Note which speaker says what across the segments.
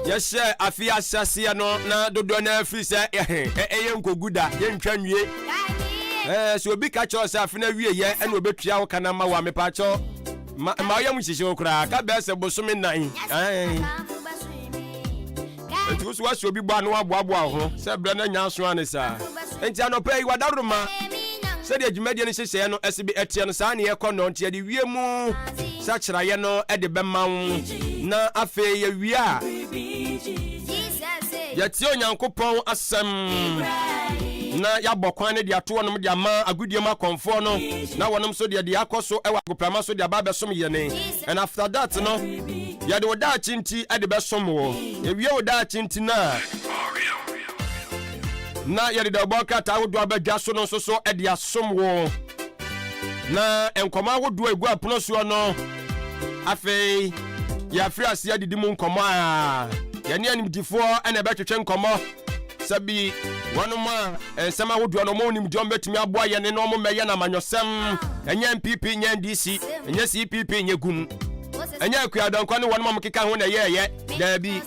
Speaker 1: Yɛhyɛ afe ahyɛseɛ no na dodoɔ no afiri sɛ ɛyɛ nkogu da, yɛntwa nwie. Sɛ obi ka kyerɛ sɛ afe no awieyɛ ɛna obɛtua wo ka no ama wo a, mepaakyɛw ma ma ɔyɛ mu hyehye wo koraa ka bɛɛ sɛ bosome nan. Enti wo so woahyɛ obi bɔ a na woaboaboa wo ho sɛ berɛ no anya aso a ne saa. Enti anɔpa yi wadaroma sɛdeɛ dwumadie no nhyehyɛeɛ no ɛsi bi ɛteɛ no saa ne yɛkɔ no nti yɛde wie mu sakyeraeɛ no de bɛma wo na afei yɛwie a yɛtie Onyankopɔn asɛm na yɛabɔ kwan no de ato wɔnom de ama agodie mu akɔmfoɔ no na wɔnom nso deɛ deɛ akɔ so ɛwɔ agoprama so de aba abɛsom yɛne. And after that no, yɛde wo daakye nti de bɛsom wo. Yɛwie wo daakye nti no a, na yɛde dawubɔ nkrataa ahodoɔ aba dwa so no nso so de asom wo. Na nkɔmmɔ ahodoɔ egu apono soɔ no, afei yɛafiri aseɛ adidi mu nkɔmmɔ a yɛne animdifoɔ na ɛbɛtwetwe nkɔmmɔ sɛbi wɔnom a Nsɛm ahodoɔ no wɔn nimdeɛ wɔn bɛtumi aboa yɛn ne wɔn mmɛyɛ no amanyɔsɛm. Ɛnyɛ NPP, nyɛ NDC, ɛnyɛ CPP, nyɛ gum. Ɛnyɛ Akuadɔnkɔ ne wɔn a wɔkeka ho na ɛyɛɛyɛ. Daabi.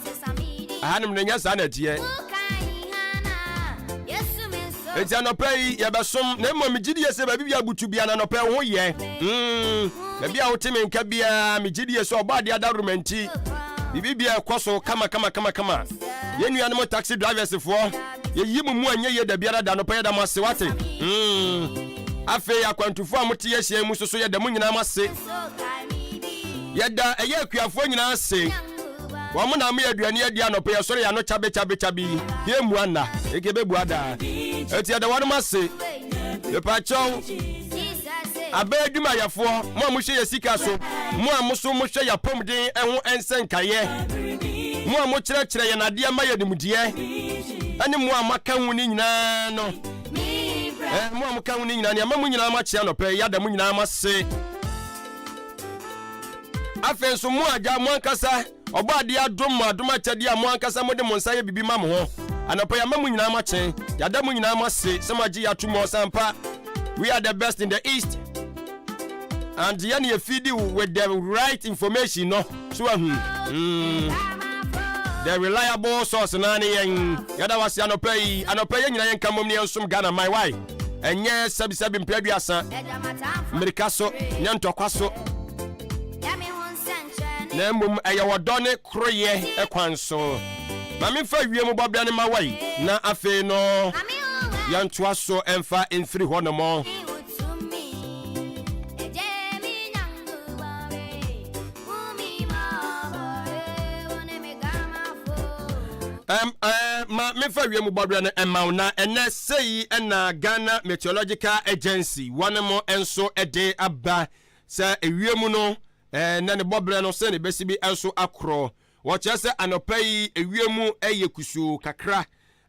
Speaker 1: Ahanom no ɛnyɛ saa na ɛteɛ. Enti anɔpa yi yɛbɛsom na mmom megye die sɛ baabi bi abutu bia na anɔpa yi ho yɛ. Mm, baabi a wote me nka biara megye die sɛ ɔbɔ adeɛ adaworoma nti biribi bia ɛkɔ so kama kama kama kama. Yɛn nuanom taxi drivers foɔ Yɛyi mo mu anyɛ yie da biara da anɔpa yɛda mo ase wate. Mm. Afei akwantufo a mote yɛhyɛn mu soso yɛda mo nyinaa mo ase. Yɛda ɛyɛ akuafoɔ nyinaa ase. Wɔn na mo yɛ aduane adi anɔpa yɛsɔre yɛ ano kyabe kyabe kyabe yi. Yɛ mu anna eke bɛbu adaa. Eti yɛda wɔn ase. Mepakyɛw abɛ adwumayɛfoɔ mo a mohwɛ yɛ sika so mo a mo so mohwɛ yɛ apɔmuden ho nsɛnkaeɛ mo a mokyerɛkyerɛ yɛn adeɛ ma yɛ nimdeɛ ɛne mo a moaka ho no nyinaa no eh, mo a moka ho no nyinaa nea ma mo nyinaa moakye anɔpɛ yɛada mo nyinaa mo ase. Afei nso mo agya mo ankasa ɔbɔ adeɛ adom mo adom akyɛdeɛ a mo ankasa mode mo nsa yɛ biribi ma mo ho anɔpɛ yɛama mo nyinaa moakye yɛada mo nyinaa mo ase sɛ moagye yɛato mu ɔsampa. We are the best in the east and yɛne yɛfidi with the right information no so ahu mm. The reliable source naa ne yɛn. Yɛda wase anɔpa yi. Anɔpa yɛn nyinaa yɛnka mmom ne yɛnsom Ghana man. Why ɛnyɛ sɛbisɛbi mpɛ aduasa mmirika so nyɛ ntɔkwa so na mmom ɛyɛ wɔdɔ ne koroyɛ kwan so. Ma memfa wiem bɔbea no ma wai na afei no yɛntoa so ɛmfa mfiri hɔ nomɔ. Um, uh, ma mefa wiem bɔberɛ no ɛma wo na ɛnɛ sei ɛna Ghana Meteorological Agency wɔn mo nso ɛde aba sɛ ewiem no ɛnɛ ne bɔberɛ no sɛ ne bɛsi bi nso akorɔ. Wɔkyerɛ sɛ anɔpa yi ewiem ɛyɛ kusuu kakra,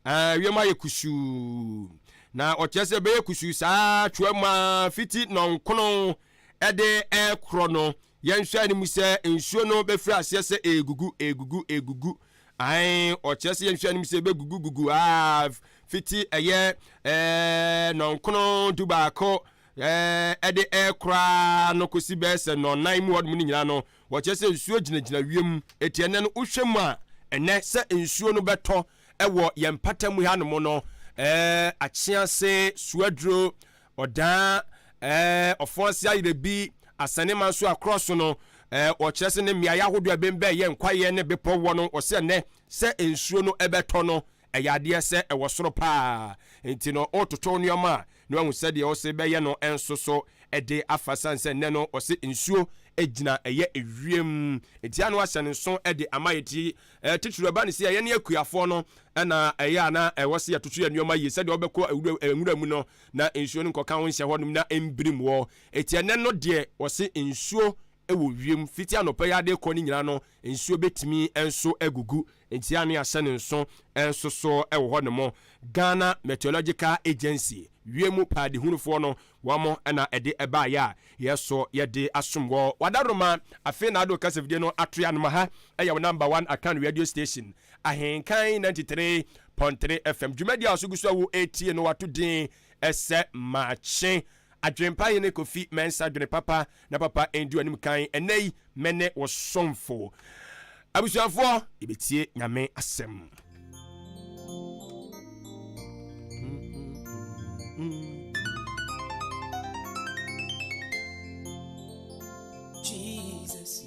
Speaker 1: ewiem ayɛ kusuu na wɔkyerɛ sɛ ɛbɛyɛ kusuu saa twɛ mu a fiti nɔnkono ɛde ɛkorɔ no. Yɛnhwɛ anim sɛ nsuo no bɛfiri aseɛ sɛ ɛregugu, ɛregugu, ɛregugu. Ae, ɔkyerɛ sɛ yɛnhwɛ anim sɛ ɛbɛgugugugu aa fiti ɛyɛ ɛɛ nɔnkono dubaako ɛɛ ɛde ɛrekora no kɔsi bɛyɛ sɛ nɔnnan mu hɔnom no nyinaa no, wɔkyerɛ sɛ nsuo gyinagyina wiem. Eti ɛnɛ no wohwɛ mu a, ɛnɛ sɛ nsuo no bɛtɔ ɛwɔ yɛn mpata mu hanom no, ɛɛ Akyease, Suaduro, Ɔdaa ɛɛ ɔfɔn ase ayerɛ bi asɛne ma nso akorɔ so no ɛɛ ɔkyerɛ sɛ ne mmeaeɛ ahodoɔ a ɛbɛn yɛ nkwaeɛ ne bepɔ wɔ no ɔsɛ ɛnɛ sɛ nsuo no ɛbɛtɔ no ɛyɛ adeɛ sɛ ɛwɔ soro paa nti no ɔretoto nneɛma a na wahu sɛdeɛ ɔsɛ bɛyɛ no nso so ɛde afa sane sɛ nnɛ no ɔsɛ nsuo gyina ɛyɛ ewiem nti ano ahyɛ ne nso ɛde ama yɛ ti ɛɛ titiri ɛba ne sɛ ɛyɛ ne akuafoɔ no ɛna ɛyɛ a na ɛwɔ sɛ yɛtoto yɛ nneɛma yie sɛdeɛ ɔbɛkɔ nwura mu no na nsuo no nkɔka ho nhyɛ hɔnom na ɛmbirim wɔ. Enti ɛnnɛ no deɛ wɔse nsuo wɔ wiem fiti anɔpa yi ade rekɔ no nyinaa no nsuo bɛtumi nso agugu nti a ne yɛahyɛ ne nso nso so wɔ hɔnom. Ghana Meteorological Agency, wiem paadehunufoɔ no wɔn na ɛde ɛbaeɛ a yɛso yɛde asom wɔ. Wadaroma afei na ado kasafidie no ato yɛn anom ha ɛyɛ wo number one Akan radio station Ahenkan 93.3 FM dwumadi a ɔso gu so a wo etie no wato din sɛ Makye. Adwempa Hene Kofi Mensah dwene papa na papa ndi w'anim kan ɛnɛ yi mene wo somfo. Abusuafoɔ, yɛbɛtie Nyame asɛm.
Speaker 2: Jesus,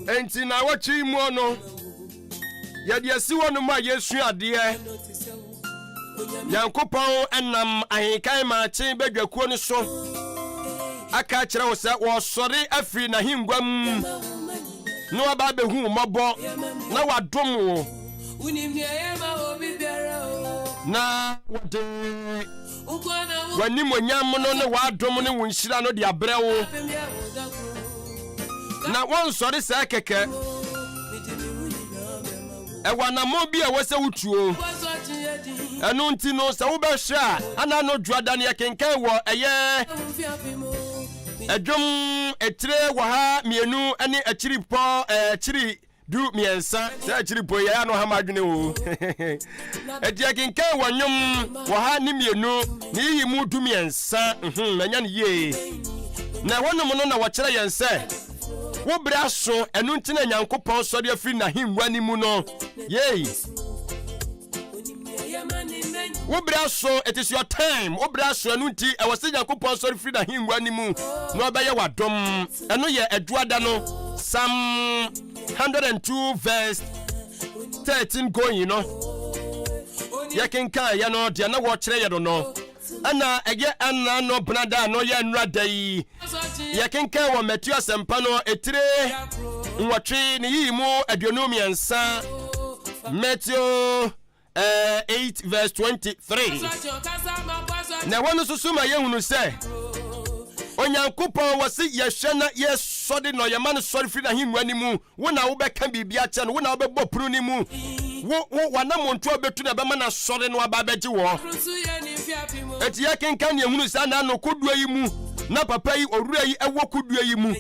Speaker 1: Enti naawɔtwe yi mu no, yɛde asi hɔ nom a yɛsua adeɛ. Nyankopɔn nam ahenkan maakye badwakuo no so aka akyerɛ wo sɛ wɔsɔre afiri n'ahengua mu na waba abɛhu wo mmɔbɔ na wadom wo na wɔde w'animuonyam no ne w'adom ne wo nhyira no de abrɛ wo na wɔnsɔre saa kɛkɛ. Ɛwɔ anammɔn bi a ɛwɔ sɛ wotuo. Ɛno nti no, sɛ wobɛhwɛ a, ana no dwoada ne yɛkenkan wɔ ɛyɛ ɛdwom etire wɔ ha mmienu ne akyiri pɔ akyiri 13. Sɛ akyiri pɔ yɛ ano ha ma adwene o. Ɛti yɛkenkan wɔ nnwom wɔ ha ne mmienu ne yiyi mu 13. Manya no yie. Na ɛhɔnom no na wɔkyerɛ yɛn sɛ Wo bere aso, ɛno nti na Nyankopɔn sɔre afiri n'ahengua no mu no. Yei. Wo bere aso, it is your time. Wo bere aso, ɛno nti ɛwɔ sɛ Nyankopɔn sɔre firi n'ahengua no mu na ɔbɛyɛ w'adom. Ɛno yɛ Adwuada no, Psalm 102 verse 13 going no. Yɛkenkan yɛ no deɛ na wɔkyerɛ yɛ no no. Ɛna ɛyɛ ɛna no benada no yɛ nnora da yi. Yɛkenkan wɔ Mateo Asɛmpa no etire 8 ne yiyi mu 23. Mateo 8 verse 23. Na ɛhɔ no nso so ma yɛhunu sɛ Onyankopɔn wɔ se yɛhwɛ na yɛsɔre na ɔyɛma no sɔre firi n'ahengua no mu. Wo na wobɛka biribi akyerɛ no, wo na wobɛbɔ pono no mu. Wo, wo, w'anammɔntu a wobɛtu na ɛbɛma no asɔre no aba abɛgye wɔ. Enti yɛkenkan ne yɛhunu saa na ano kodoɔ yi mu, na papa yi, owura yi ɛwɔ kodoɔ yi mu,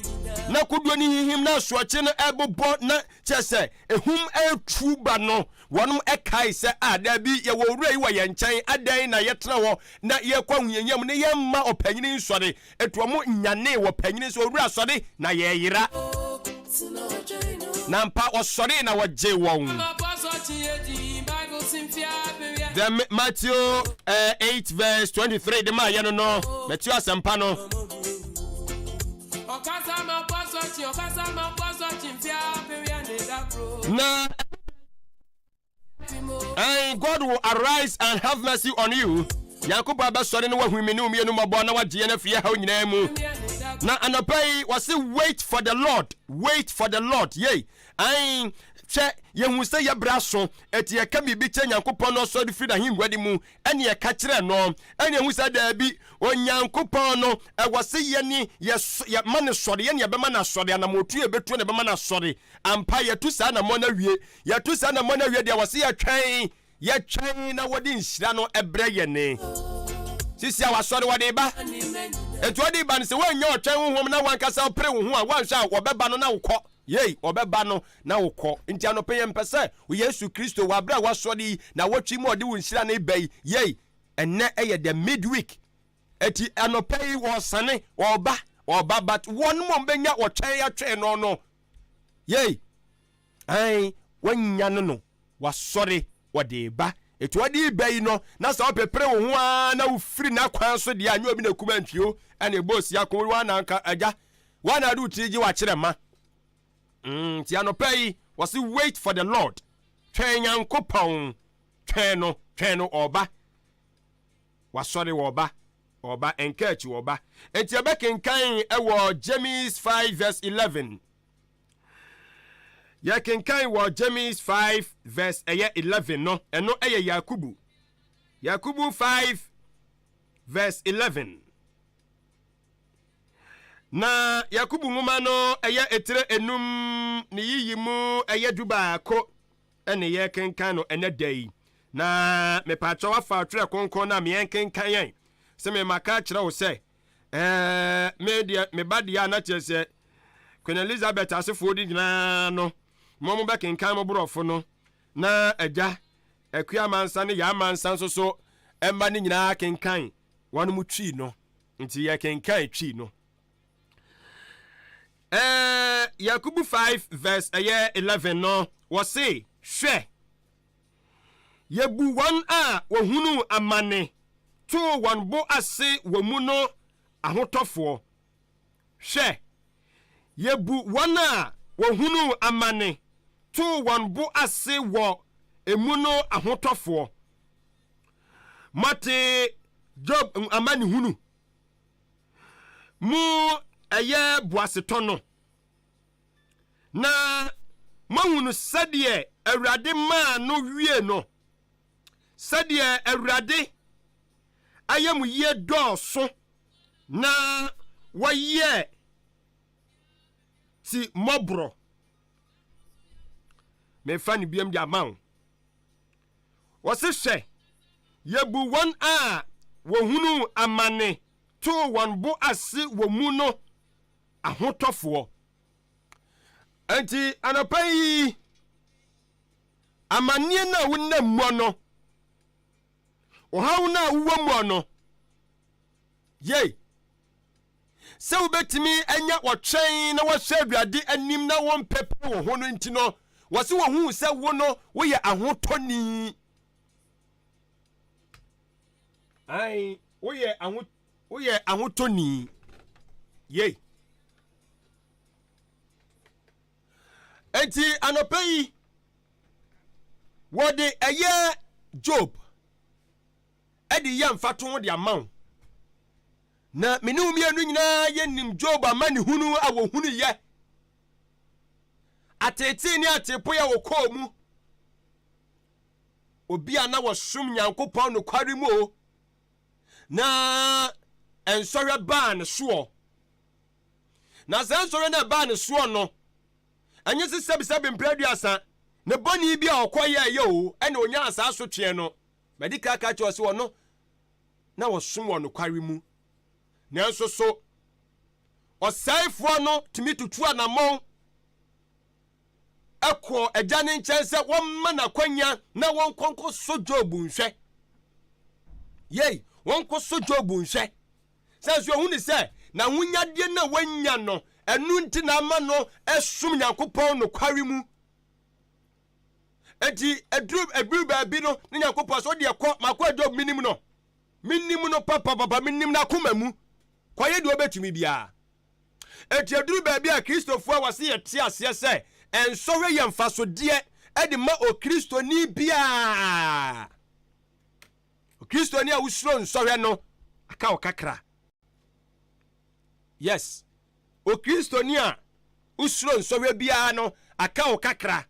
Speaker 1: na kodoɔ no hihim na asoɔkye no ɛbobɔ na kyerɛ sɛ ehum ɛretu ba no, wɔnom ɛkae sɛ, a, daabi, yɛwɔ owura yi wɔ yɛn nkyɛn, adɛn na yɛtena hɔ na yɛkɔ ahohiahia mu na yɛmma ɔpanyini nsɔre? Enti wɔn nyanee wɔ panyini sɛ, Owura, sɔre, na yɛreyera. Na ampa, wɔsɔree na wɔgyee wɔn. The Matthew 8 verse 23 de maa yɛ no no, Matthew asɛmpa no. Na And God will arise and have mercy on you. Nyankopɔn abɛsɔre na wahu me ne wo mmienu mmɔbɔ na wagye yɛn afiri ɛhaw nyinaa mu. Na anɔpa yi wɔse wait for the Lord, wait for the Lord. Yei, ae, hwɛ, yɛhu sɛ yɛbrɛ aso, eti yɛka biribi kyerɛ Nyankopɔn na ɔsɔre firi n'ahengua no mu, ɛne yɛka kyerɛ no, ɛne yɛhu sɛ daabi, Onyankopɔn no, ɛwɔ sɛ yɛne yɛma no sɔre, yɛne yɛbɛma no asɔre, anamɔtu yɛbɛtuo na ɛbɛma no asɔre. Ampa, yɛtu saa anammɔn no awie. Yɛatu saa anammɔn no awie deɛ, wɔse yɛtwɛn, yɛtwɛn na wɔde nhyira no brɛ yɛne. Sisi a wasɔre wɔde ba. Enti wɔde ba no sɛ woannya ɔtwɛn honhom na wankasa wopere wo ho a, woanhwɛ a wɔbɛba no na wokɔ. Yei, wɔbɛba no na wokɔ. Nti anɔpa yi yɛmpɛ sɛ Yesu Kristo wɔ aberɛ a wasɔre yi na wɔtwe mu a ɔde wo nhyira no reba yi, yei, ɛnnɛ ɛyɛ the midweek. Eti anɔpa yi wɔresane, wɔreba, wɔreba, but wɔn mmom bɛnya wɔtwɛn atwɛn no no. Yei, ae, wanyane no, wasɔre, wɔde reba. Eti ɔde reba yi no, na sɛ wopepere wo ho ara na wofiri n'akwan so deɛ a, nyɛ obi na ekum antwi o, ɛna ɛbɔ osi ako, wo na anka agya, wo na ade wo tiri gye wakyerɛ ma. Nti anɔpa yi, wɔse wait for the Lord, twɛn Nyankopɔn, twɛn no, twɛn no, ɔreba. Wasɔre, ɔreba, ɔreba, ɛnka akyi, ɔreba. Enti yɛbɛkenkan wɔ James 5 verse 11. Yɛkenkan wɔ James 5 verse ɛyɛ 11 no, ɛno ɛyɛ Yakubu. Yakubu 5 verse 11. Na Yakubu nwoma no ɛyɛ etire enum ne yiyi mu ɛyɛ 11 ɛne yɛkenkan no ɛnɛ da yi. Na mepaakyɛw afa twerɛ kronkron no a meɛnkenkan yɛn sɛ memaka akyerɛ wo sɛ ɛɛ me deɛ me ba deɛ a na kyerɛ sɛ Queen Elizabeth asefoɔ di nyinaa no. Mo mo bɛkenkan mo borɔfo no na agya Akua Amansa ne Yaa Amansa nso so mma no nyinaa kenkan wɔn mo Twi no. Nti yɛkenkan Twi no. Ɛɛ Yakubu 5 verse ɛyɛ 11 no wɔse hwɛ yɛbu wɔn a wɔhunuu amane too wɔn bo ase wɔ mu no ahotɔfoɔ. Hwɛ, yɛbu wɔn a wɔhunuu amane too wɔn bo ase wɔ emu no ahotɔfoɔ. Moate Job amanehunu mu ɛyɛ boasetɔ no, na moahunu sɛdeɛ Awurade maa no wie no, sɛdeɛ Awurade ayamyie dɔɔso na wɔyɛ ti mmɔborɔ. Mefa no biam de ama wo. Wɔse hwɛ, yɛbu wɔn a wɔhunuu amane too wɔn bo ase wɔ mu no ahotɔfoɔ. Enti anɔpa yi, amanneɛ no a wonam mu no, ɔhaw no a wowɔ mu no, yei, sɛ wobɛtumi anya ɔtwɛn na wɔhwɛ Awurade anim na wɔmpɛpɛ wɔ ho no nti no, wɔse wɔhuu sɛ wo no woyɛ ahotɔni. Ai, woyɛ aho woyɛ ahotɔni. Yei. Enti anɔpa yi, wɔde ɛyɛ Job de yɛ mfatoho de ama wo. Na me ne wo mmienu nyinaa yɛnim Job amanehunu a wɔhunuyɛ, ateetee ne ateepoe a wɔkɔɔ mu. Obi a na wɔsom Nyankopɔn nokware mu o, na nsɔhwɛ baa ne soɔ. Na saa nsɔhwɛ no a ɛbaa ne soɔ no, ɛnyɛ sɛ sɛbisɛbi mprɛ aduasa ne bɔne bi a ɔkɔyɛɛyɛ o ɛna ɔnyaa saa asotweɛ no. Madi kan aka akyerɛ wo sɛ ɔno na ɔsom wɔ nokware mu. Nanso so ɔsɛefoɔ no tumi tutu anammɔn kɔɔ agya no nkyɛn sɛ wɔmma no akwanya na wɔnkɔ nkɔsɔ Job nhwɛ? Yei, wɔnkɔsɔ Job nhwɛ. Sɛ nso ɔhu ne sɛ n'ahonyadeɛ no a wanya no, ɛno nti na ama no som Nyankopɔn nokware mu. Enti ɛduru ɛduru baabi no ne Nyankopɔn sɛ ɔdeɛ kɔ makɔ Job menim no menim no papapapa menim n'akoma mu kɔyɛ deɛ ɔbɛtumi biara. Enti ɛduru baabi a Kristofoɔ a wɔse yɛte aseɛ sɛ nsɔhwɛ yɛ mfasodeɛ de ma Okristoni biara. Okristoni a wosuro nsɔhwɛ no aka wo kakra. Yes. Okristoni a wosuro nsɔhwɛ biara no aka wo kakra.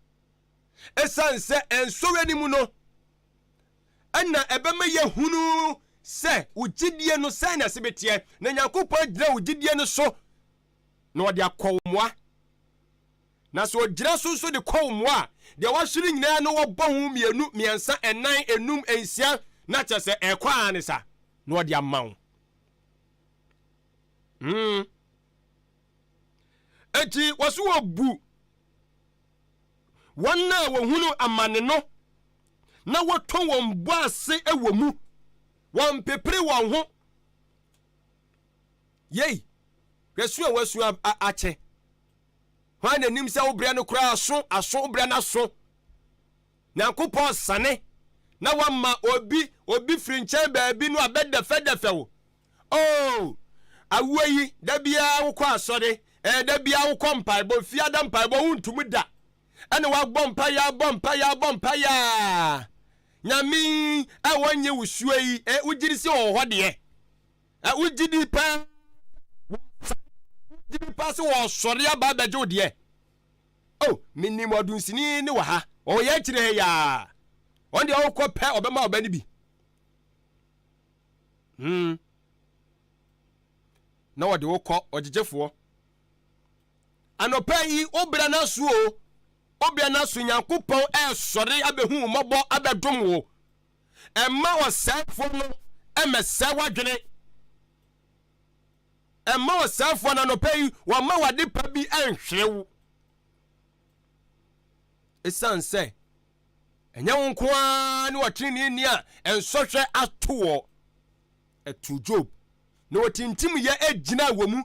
Speaker 1: Esiane sɛ nsɔhwɛ no mu no ɛna ɛbɛma yɛhunu sɛ wo gyidie no sɛn na ɛsɛ bɛteɛ, na Nyankopɔn agyina wo gyidie no so na ɔde akɔ wo mmoa. Na sɛ ɔgyina so nso de kɔ wo mmoa a, deɛ wahwere nyinaa no wɔbɔ ho mmienu, mmiɛnsa, ɛnan, enum, nsia, na kyerɛ sɛ ɛkɔ ara ne sa na ɔde ama wo. Mm. Enti wɔso wɔbu wɔn a wɔhunu amane no na wɔtɔ wɔn bo ase wɔ mu, wɔmpepere wɔn ho. Yei, hwɛ su a wɔasu akyɛ. Hwan na nim sɛ wo berɛ no koraa aso, aso, wo berɛ no aso. Nyankopɔn sane na wama obi, obi firi nkyɛn baabi no abɛdɛfɛdɛfɛ wo. Oh, awuo yi, da biara wokɔ asɔre, eh, da biara wokɔ mpaebɔ, fiada mpaebɔ, wontumi da. Ɛna wabɔ mpaeɛ, abɔ mpaeɛ, abɔ mpaeɛ a, Nyame a wɔnyɛ wo suo yi, eh, wogye di sɛ ɔwɔ hɔ deɛ. Eh, wogye di paa, wogye di paa sɛ wɔsɔre aba abɛgye wo deɛ. Oh, menim ɔdunsini ne wɔ ha, ɔwɔ yɛn akyire ha yi a. Ɔno deɛ wokɔ pɛ, ɔbɛma ɔba no bi. Hmm. Na wɔde wo kɔ ɔgyegyefoɔ. Anɔpa yi, wobrɛ no aso o. Wobrɛ no aso, Nyankopɔn ɛresɔre abɛhu wo mmɔbɔ abɛdom wo. Ɛmma ɔsɛefoɔ no ɛmmɛsɛe w'adwene. Ɛmma ɔsɛefoɔ no anɔpa yi wɔmma w'ade pa bi ɛnhwere wo. Ɛsiane sɛ ɛnyɛ wo nko ara ne ɔteneneeni a nsɔhwɛ ato wɔ. Ɛtoo Job, na ɔtintim yɛ gyinaa wɔ mu.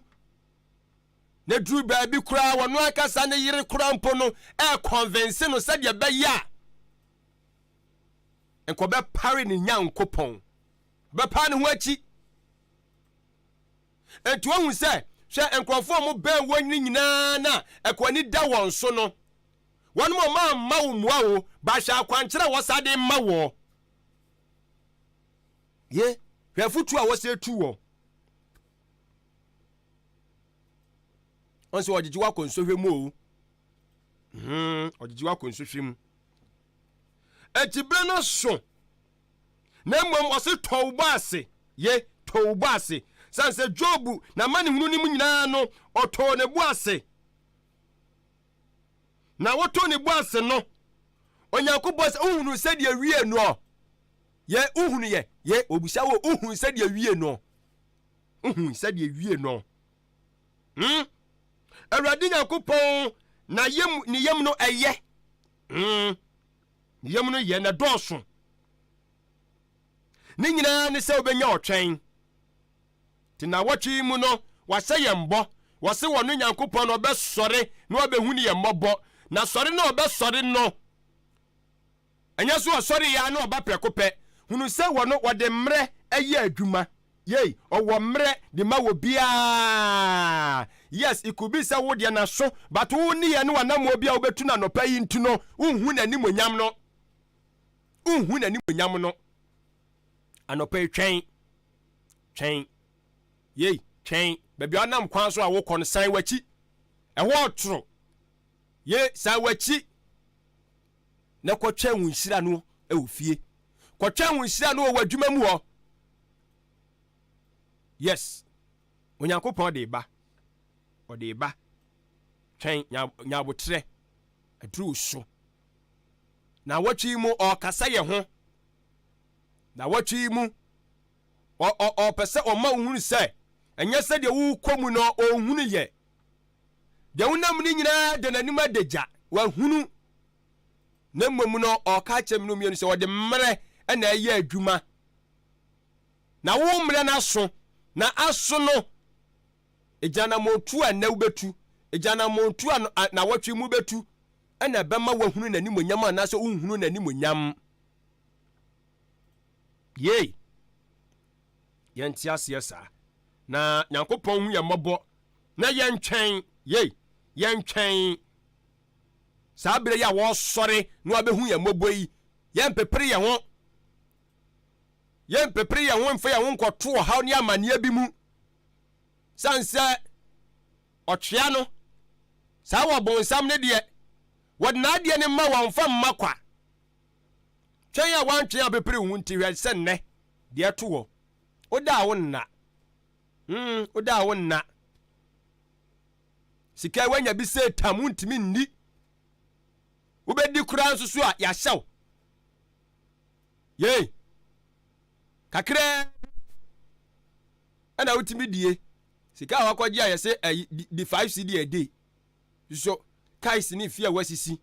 Speaker 1: Na duru baabi koraa wɔno ankasa ne yere koraa mpo no ɛrekɔnvense no sɛdeɛ ɛbɛyɛ a nka ɔbɛpare ne Nyankopɔn, ɔbɛpare ne ho akyi. Enti woahu sɛ, hwɛ, nkurɔfoɔ a wɔbɛn wo no nyinaa na ɛkɔ ani da wɔn so no, wɔnom a wɔamma wo mmoa o, ba hwɛ akwankyerɛ a wɔsa de ma wɔ. Ye, hwɛ afotuo a wɔsɛ tu wɔ. Wɔn sɛ wɔgyegye wakɔ nsɔhwɛ mu o. Wɔgyegye wakɔ nsɔhwɛ mu. Enti berɛ no so. Na mmom ɔse tɔ wo bo ase, ye, tɔ wo bo ase. Sane sɛ Job n'amanehunu no mu nyinaa no, ɔtɔɔ ne bo ase. Na wɔtɔ ne bo ase no, Onyankopɔn sɛ wohunu sɛdeɛ wie noɔ. Ye, wohunu yɛ, ye, obisa wo, wohunu sɛdeɛ wie noɔ. Wohunu sɛdeɛ wie noɔ. Awurade Nyankopɔn na yam, ne yam no ɛyɛ. Ne yam no yɛ na ɛdɔɔso. Ne nyinaa ne sɛ wobɛnya ɔtwɛn. Te nnawɔtwe yi mu no, wahyɛ yɛn bɔ. Wɔse wɔno Nyankopɔn no ɔbɛsɔre na wabɛhu ne yɛn mmɔbɔ. Na sɔre na ɔbɛsɔre no, ɛnyɛ so ɔsɔre yɛ a na ɔba prɛko pɛ. Hunu sɛ wɔno wɔde mmerɛ yɛ adwuma. Yei, ɔwɔ mmerɛ de ma wɔ biara. Yes, it could be sɛ wo deɛ n'aso, but wo nneyɛɛ ne w'anammɔn bi a wobɛtu no anɔpa yi nti no, wonhu n'animuonyam no. Wonhu n'animuonyam no. Anɔpa yi, twɛn. Twɛn. Yei, twɛn. Baabi a wonam kwan so a wokɔ no, san w'akyi. Ɛhɔ ɔtoro. Ye, san w'akyi na kɔtwɛn wo nhyira no wɔ fie. Kɔtwɛn wo nhyira no wɔ w'adwuma mu hɔ. Yes, Onyankopɔn de ba. Ɔde ba. Twɛn, nya abotrɛ. Aduru wo so. Na wɔtwe yi mu ɔrekasa yɛ ho. Na wɔtwe yi mu ɔpɛ sɛ ɔma wohunu sɛ ɛnyɛ sɛdeɛ wokɔ mu no ɔhunu yɛ. Deɛ wonam no nyinaa da n'anim adagya, wahunu. Na mmom no ɔreka akyerɛ me no mmienu sɛ ɔde mmerɛ na ɛyɛ adwuma. Na wo mmerɛ no aso, na aso no, egya anammɔntuo a nnɛ wobɛtu, egya anammɔntuo a nnawɔtwe mu wobɛtu, ɛna ɛbɛma woahunu n'animuonyam anaasɛ wonhunu n'animuonyam. Yei, yɛnte aseɛ saa. Na Nyankopɔn hu yɛn mmɔbɔ, na yɛntwɛn, yei, yɛntwɛn saa berɛ yi a wɔresɔre na wɔabɛhu yɛn mmɔbɔ yi, yɛmpepere yɛn ho. Yɛmpepere yɛn ho mfa yɛn ho nkɔto ɔhaw ne amanneɛ bi mu. Sane sɛ ɔtwea no, saa wɔ bonsam no deɛ, wɔde n'adeɛ no ma wɔmfa mma kwa. Twɛn a woantwɛn apepere wo ho nti, hwɛ sɛ nnɛ deɛ ɛto hɔ. Woda a wonna. Woda a wonna. Sika woanya bi sɛ tam wontumi nni. Wobɛdi koraa nso so a yɛahyɛ wo. Yei, kakraa ɛna wotumi die. Sika a wakɔgye a yɛsɛ ayi di 5 cedi a day. So kais ne fie a wasisi.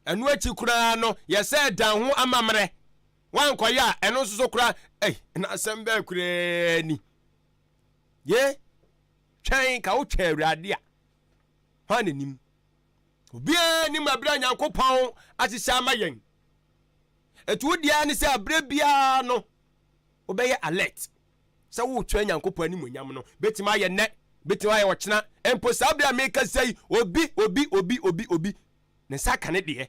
Speaker 1: Ɛno akyi koraa no yɛsɛ dan ho amammerɛ. Wankɔyɛ a ɛno nso so koraa ɛy na asɛm bɛɛ koraa ni. Ye twɛn ka wotwɛn Awurade a hwan na nim? Obiara nim ɛberɛ a Nyankopɔn ahyehyɛ ama yɛn. Enti wo deɛ ne sɛ ɛberɛ biara no wobɛyɛ alert sɛ woretwɛn Nyankopɔn animuonyam no. Bɛtumi ayɛ nnɛ, bɛtumi ayɛ ɔkyena. Mpo saa berɛ a mekasa yi, obi, obi, obi, obi, obi, ne nsa aka ne deɛ.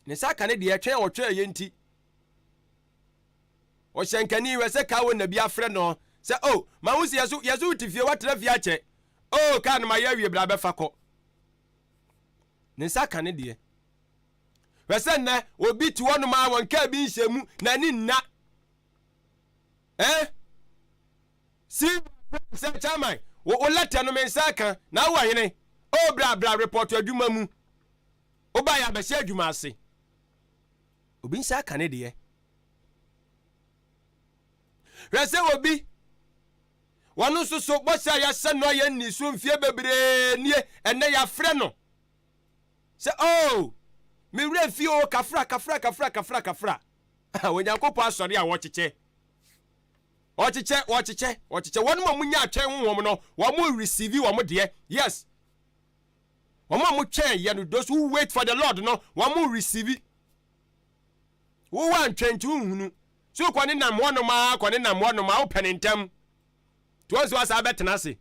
Speaker 1: Ne nsa aka ne deɛ, twɛn a ɔtwɛn yɛ nti. Ɔhyɛnkani hwɛ sɛ kaa wɔ nna bi afrɛ no sɛ, oh, ma wo si yɛso, yɛso wote fie, woatra fie akyɛ. Oh, kaa no ma yɛ awie bra bɛfa kɔ. Ne nsa ka ne deɛ. Hwɛ sɛ nnɛ obi te hɔnom a wɔn kaa bi nhyɛ mu n'ani nna. Eh? Si sɛ chairman, wo wo lɛtɛ no me nsa aka na wo ɔhene. Oh, bra bra report adwuma mu. Woba yɛ abɛhyɛ adwuma ase. Obi nsa aka ne deɛ. Hwɛ sɛ obi Wɔn nso so, bɔhyɛ a yɛahyɛ no a yɛnnii so mfeɛ bebree nie, ɛnnɛ yɛafrɛ no. Sɛ oh, me werɛ fi o, kafra, kafra, kafra, kafra, kafra. Onyankopɔn asɔre a wɔkyekyɛ. Wɔkyekyɛ, wɔkyekyɛ, wɔkyekyɛ. Wɔn a wɔnya atwɛn honhom no, wɔn receive wɔn deɛ. Yes. Wɔn a wɔtwɛn yɛ no, those who wait for the Lord no, wɔn receive. Wowɔ antwɛn nti wohunu. So kɔ ne nam hɔnom a, kɔ ne nam hɔnom a, wopɛ ne ntɛm. Nti wɔn nso asa abɛtena ase.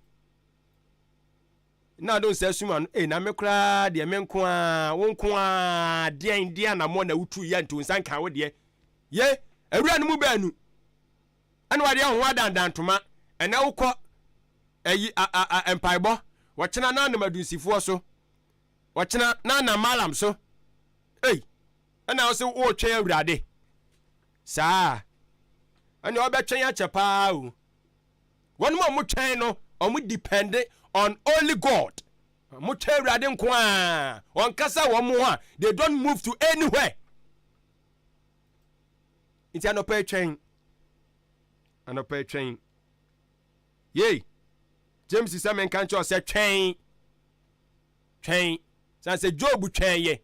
Speaker 1: Na ado nsa sum ano, ei, na me koraa deɛ me nko ara, wo nko ara, deɛn deɛ anammɔn na wotu yɛ nti wo nsa nka wo deɛ. Ye, awura no mu baanu, ɛna wadeɛ ho adandan ntoma, ɛnɛ wokɔ ayi a a a mpaebɔ, wɔkyena na anam adunsifoɔ so, wɔkyena na anam malam so, ei, ɛna wo se wotwɛn awurade, saa, ɛna ɔbɛtwɛn akyɛ paa o. Wɔn a wɔtwɛn no, wɔn depend on only God. Wɔtwɛn Awurade nko ara. Wɔnkasa wɔn ho a, they don't move to anywhere. Nti anɔpa twɛn. Anɔpa twɛn. Yei, James sɛ menka nkyerɛ sɛ twɛn. Twɛn. San sɛ Job twɛn yɛ.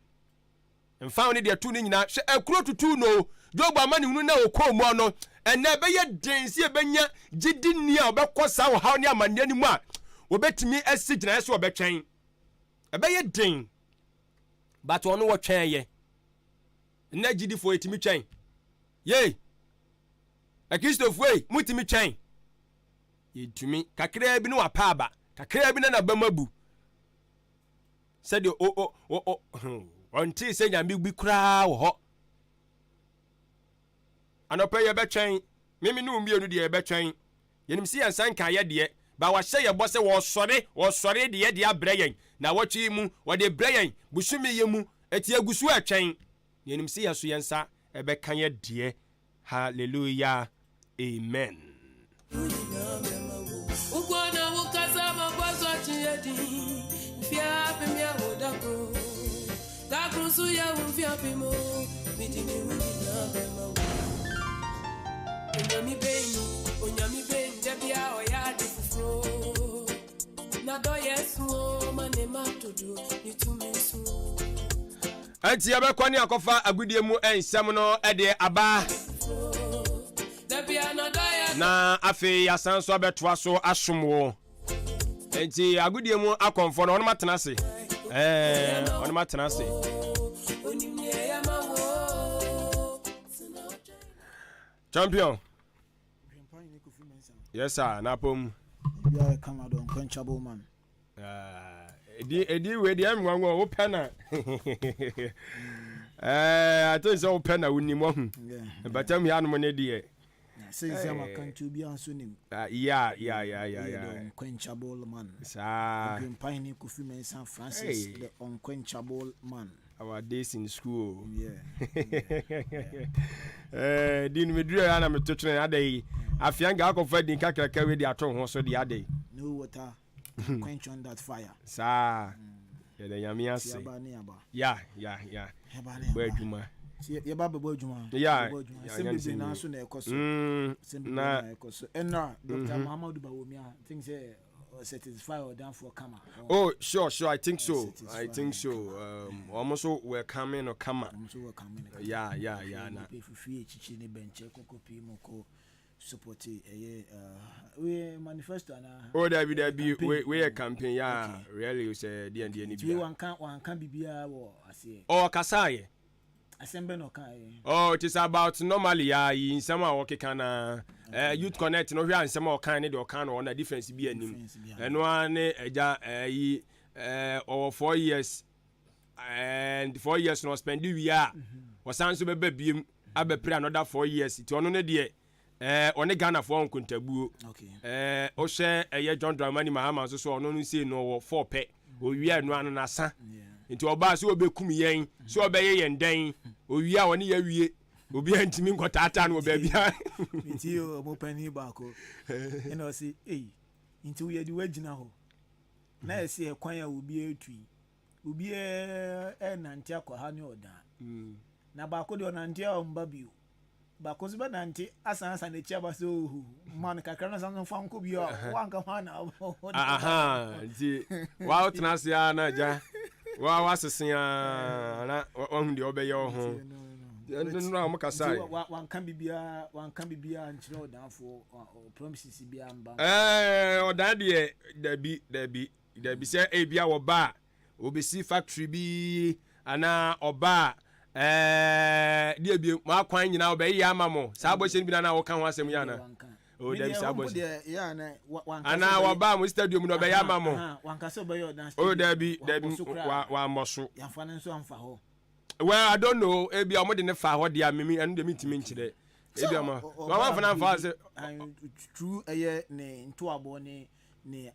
Speaker 1: Mfa ho ne deɛ ɛtoo no nyinaa, hwɛ akuro tutuu no o, Job amanehunu no a ɔkɔɔ mu no, ɛnnɛ ɛbɛyɛ den sɛ yɛbɛnya gyidini a ɔbɛkɔ saa ɔhaw ne amanneɛ no mu a wɔbɛtumi asi gyinaeɛ sɛ ɔbɛtwɛn. Ɛbɛyɛ den, but ɔno wɔtwɛn yɛ. Nnɛ gyidifoɔ yɛtumi twɛn. Yei, Akristofoɔ yi, motumi twɛn. Yɛtumi, kakraa bi na wapa aba, kakraa bi na n'abam abu. Sɛdeɛ o o o o ɔntee sɛ nyame bi koraa wɔ hɔ. Anɔpa yi yɛbɛtwɛn, meme ne wo mmienu deɛ yɛbɛtwɛn. Yɛnim sɛ yɛn nsa nka yɛ deɛ, ba wahyɛ yɛ bɔ sɛ wɔsɔre, wɔsɔre de yɛ deɛ abrɛ yɛn. Nnawɔtwe yi mu, wɔde brɛ yɛn, bosome yi mu, enti yɛgu so ɛtwɛn. Na yɛnim sɛ yɛn nso yɛn nsa ɛbɛka yɛ deɛ. Hallelujah. Amen. Enti yɛbɛkɔ ne akɔfa agodie mu nsɛm no de aba na afei yɛasan so abɛtoa so asom wo. Enti agodie mu akɔmfoɔ no wɔnom atena ase. Ɛɛ wɔnom atena ase. Champion. Yes sir, n'apom.
Speaker 2: Biara kama do unquenchable man.
Speaker 1: Edi edi wei deɛ nwanwa wo pɛ na. Ɛɛ I think sɛ wo pɛ na wonim wahu. Bɛtɛm yɛ anom ne deɛ.
Speaker 2: Sɛ maka nti obiara nso nim.
Speaker 1: Yeah yeah yeah yeah yeah.
Speaker 2: The unquenchable man.
Speaker 1: Saa.
Speaker 2: Adwempa Kofi Mensah Francis the unquenchable man.
Speaker 1: Our days in school.
Speaker 2: Yeah.
Speaker 1: Eh, din me duru ya na me to twene ada yi. Afia nga akɔfa din kakraka we de ato ho so de ada yi.
Speaker 2: No water quench on that fire.
Speaker 1: Saa. Yɛda Nyame ase. Ya ya ya. Bɔ adwuma.
Speaker 2: Yɛba bɛbɔ adwuma.
Speaker 1: Ya.
Speaker 2: Asɛm bebree na so na ɛkɔ so. Asɛm bebree na ɛkɔ so. Ɛnna Dr. Muhammadu Bawumia think sɛ satisfy ɔdanfoɔ kama.
Speaker 1: Oh, sure, I think so. I think so. Wɔn nso were coming no kama.
Speaker 2: Wɔn nso were coming no kama.
Speaker 1: Yeah. Na.
Speaker 2: Fufu ekyikyi ne bɛnkyɛ kɔkɔ pii mu kɔ support ɛyɛ wei manifesto ana.
Speaker 1: Oh, dabi wei wei yɛ campaign yeah really sɛ deɛ deɛ ni
Speaker 2: bia. Wanka wanka bibiara wɔ aseɛ.
Speaker 1: Oh, ɔkasa yɛ.
Speaker 2: Asɛm bɛ na ɔka yɛ.
Speaker 1: Oh, it is about normally ya yi nsɛm a wɔkeka na Youth Connect no hwɛ a nsɛm a ɔka ne deɛ ɔka no ɔna difference bi anim. Ɛno ara ne ɛgya ɛyi ɔwɔ 4 years and 4 years na ɔspend wie a ɔsan nso bɛba biem abɛpere another 4 years, nti ɔno ne deɛ ɔne Ghanafoɔ nkontabuo. Ɔhyɛ ɛyɛ John Dramani Mahama nso so, ɔno no sei no ɔwɔ four pɛ, owia ɛno ano n'asa, nti ɔbaa sɛ ɔbɛkum yɛn sɛ ɔbɛyɛ yɛn dɛn, owia a ɔne yɛ awie, obiara ntumi nkɔtaataa no wɔ baabi a.
Speaker 2: Nti ɔmo panyin baako ɛna ɔsi eyi nti woyɛ de wagyina hɔ na yɛsi ɛkwan a obiara etu yi, obiara ɛnante akɔ ha ne ɔdan na baako deɛ ɔnante a ɔmba bio, baako nso bɛnante asan asan n'akyi aba sɛ ohu ma no kakra no san so fa nkɔ bio a wanka ho ana.
Speaker 1: Aha, nti wawotena ase a na agya. Wa wasese aa na wahu deɛ ɔbɛyɛ wo ho. Ɛno nnora wɔn kasa yi.
Speaker 2: Wanka biribiara, wanka biribiara nkyerɛ ɔdanfoɔ, promises biara mba.
Speaker 1: Ɛɛ ɔdan deɛ, dabi dabi dabi, sɛ ebia wɔba a obesi factory bi anaa ɔba a ɛɛ deɛ bi mo akwan nyinaa ɔbɛyɛ ama mo, saa bɔhyɛ no bi na na wɔka ho asɛm yi ana? O dabi, saa bɔhyɛ anaa wɔba a mo stadium na ɔbɛyɛ ama mo? O dabi dabi, wammɔ so. Well, I don't know, ebi a wɔde ne fa hɔ deɛ a mimi ɛno deɛ mi ntumi nkyerɛ, ebi ama wɔn afa na nfa sɛ.
Speaker 2: True, ɛyɛ ne ntoabɔ ne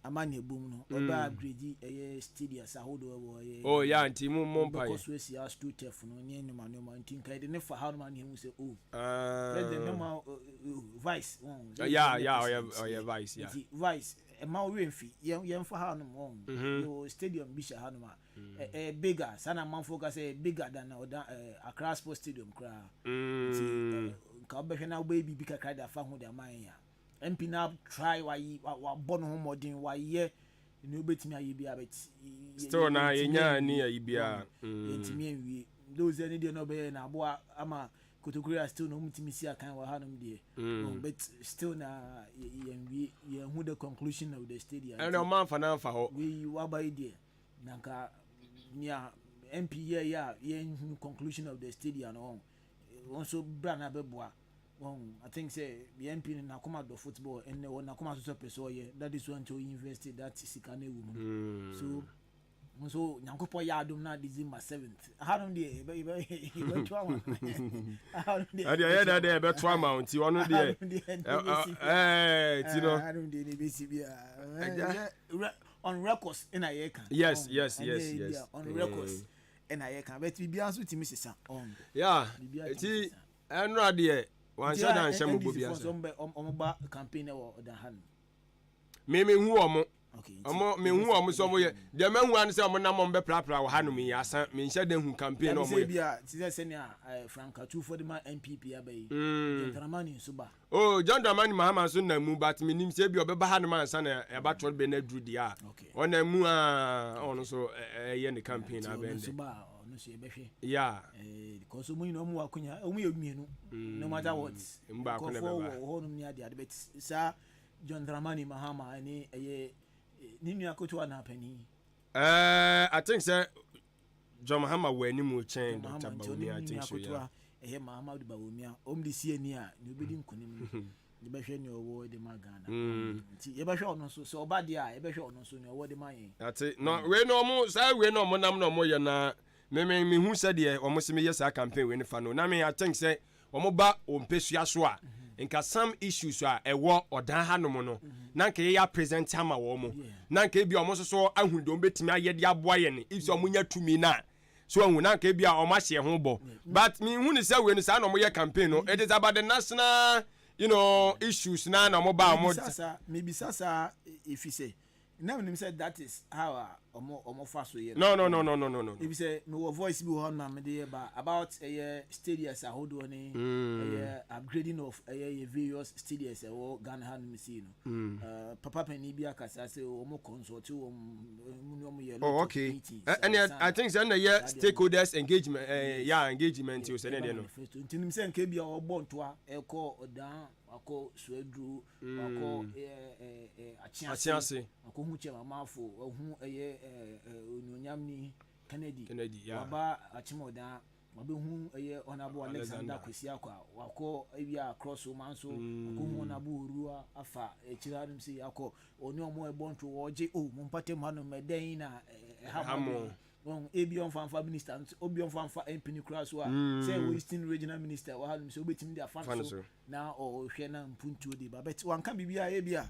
Speaker 2: amanneɛbom no, ɔbɛ upgrade ɛyɛ stadiums ahodoɔ wɔ ɛyɛ.
Speaker 1: Oh yeah, nti mo mpa
Speaker 2: yɛ. Ɔbɛkɔ so esi astroturf no ne nneɛma nneɛma, nti nka yɛde ne fa ha nom a ne ehu sɛ, oh, president ne ma vice.
Speaker 1: Yeah, ɔyɛ vice, yeah.
Speaker 2: Nti vice ɛma wo werɛ mfi yɛn fa ha nom wɔn yɛwɔ stadium bi hyɛ ha nom a ɛyɛ bigger saa na amanfoɔ ka sɛ ɛyɛ bigger than ɔda Accra Sports Stadium koraa. Nti nka wobɛhwɛ na wobɛyɛ biribi kakra de afa ho de ama yɛn a MP na try wayi wabɔ ne ho mmɔden, wayɛ nea obetumi ayɛ bi a, but
Speaker 1: still na yɛnya ni ayi biara.
Speaker 2: Yɛntumi nwie those ɛne deɛ na ɔbɛyɛ na aboa ama Kotokuri a still na ɔmo tumi si akan wɔ hanom deɛ no, but still na yɛnwie, yɛnhu the conclusion of the stadium.
Speaker 1: Ɛna ɔmo anfa na anfa hɔ.
Speaker 2: Wei waba yi deɛ, na nka nea MP yɛ yɛ a yɛnhu conclusion of the stadium no, wɔn nso bra na bɛboa wɔn. I think sɛ yɛn MP no n'akoma dɔ football, ɛnɛ wɔ n'akoma so sɛ pɛ sɛ ɔyɛ. That is why nti o invest that sika no ewu mu no. So nso Nyankopɔn yɛ adom na December 7th hanom deɛ yɛbɛto ama hanom deɛ.
Speaker 1: Ɛdeɛ yɛ dɛ dɛ yɛbɛto ama wo, nti ɔno deɛ ɛɛ ti no.
Speaker 2: Hanom deɛ ne bɛsi biara on records ɛna yɛka. On records ɛna yɛka, but biribiara nso tumi sesa.
Speaker 1: Yeah, eti ɛnura deɛ wanhyɛ da nhyɛ mo bɔ bi ase.
Speaker 2: Ɔmo ba campaign wɔ ɔdan ha no.
Speaker 1: Me hu ɔmo, me hu ɔmo sɛ ɔmo yɛ deɛ mɛ hu ano sɛ ɔmo nam ɔmo bɛ prapra wɔ hanom yi asa. Me nhyɛ da hu campaign na ɔmo yɛ.
Speaker 2: Bi a ti sɛ sɛnea frankatufo de ma NPP aba yi, John Dramani nso ba.
Speaker 1: Oh, John Dramani Mahama nso nam mu, but me nim sɛ ebi ɔbɛba hanom ansa na ɛbatoɔ bɛ na duru deɛ a ɔnam mu a ɔno nso ɛyɛ ne campaign abɛn
Speaker 2: dɛ. Nso ba, ɔno nso yɛbɛhwɛ. Because ɔmo nyinaa ɔmo wɔ akonya, ɔmo yɛ mmienu no matter what.
Speaker 1: Nkurɔfoɔ
Speaker 2: wɔ hɔnom ne ade ade, but saa John Dramani Mahama ɛne ɛyɛ ne nua koto anapanin.
Speaker 1: I think sɛ John Mahama wɔ anim kyɛn Dr. Bawumia, I think so, yeah.
Speaker 2: Ɛyɛ Mahamadu Bawumia, ɔmo de si ani a nea obedi nkonim no, yɛbɛhwɛ nea ɔwɔ de ma Ghana. Nti yɛbɛhwɛ ɔno nso sɛ ɔba deɛ a, yɛbɛhwɛ ɔno nso nea ɔwɔ de ma yɛn.
Speaker 1: Ate no, wei na ɔmo saa wei na ɔmo nam na ɔmo yɛ na me hu sɛ deɛ ɔmo sɛ meyɛ saa campaign wei ne fa no na me I think sɛ ɔmo ba wɔn mpɛsua so a, nka some issues a ɛwɔ ɔdan hanom no na nka yɛyɛ present ama wɔn mo, na nka ebi a ɔmo nso so ahu deɛ ɔmo bɛtumi ayɛ de aboa yɛn if sɛ ɔmo nya tumi na so ahu, na nka ebi a ɔmo ahyɛ ho bɔ. But me hu ne sɛ wei no saa na ɔmo yɛ campaign no, it is about the national issues na ɔmo ba ɔmo.
Speaker 2: Mebisa saa efi sɛ na menim sɛ that is how a ɔmo fa so yɛ.
Speaker 1: No.
Speaker 2: Ebi sɛ mewɔ voice bi wɔ hɔ na mede yɛ ba about ɛyɛ stadiums ahodoɔ ne ɛyɛ upgrading of ɛyɛ yɛ various stadiums ɛwɔ Ghana ha nom sei no. Papa panyin bi akasa sɛ ɔmo consult wɔn mu ne ɔmo yɛ
Speaker 1: lot of meetings. Ɛnna I think sɛ ɛnna yɛ stakeholders engagement, yeah, engagement o sɛ ne deɛ no.
Speaker 2: Nti nim sɛ nka bi a ɔbɔ ntoa ɛkɔ ɔdan, wakɔ Suaduro, wakɔ ɛɛ Akyease, wakɔhu Kyɛmamafo, wahu ɛyɛ ɛɛ Onuonyamni Kennedy.
Speaker 1: Kennedy, yeah.
Speaker 2: Waba Akyemɔdan, wabɛhu ɛyɛ Honourable Alexander Kwesi Akwa, wakɔ ebi a across man so, wakɔhu Honourable Owura afa akyire hanom sɛ akɔ ɔne ɔmo ɛbɔ nto wɔgye o mo mpatam hanom ɛdɛn na ɛha mo wɔn. Ebi ɔnfa minister nso, obi ɔnfa nfa MP ni kura so a sɛ ɛwɔ Eastern Regional Minister wɔ hanom sɛ obetumi de afa no so na ɔhwɛ na mpuntuo de ba, but wanka biribi a ebi a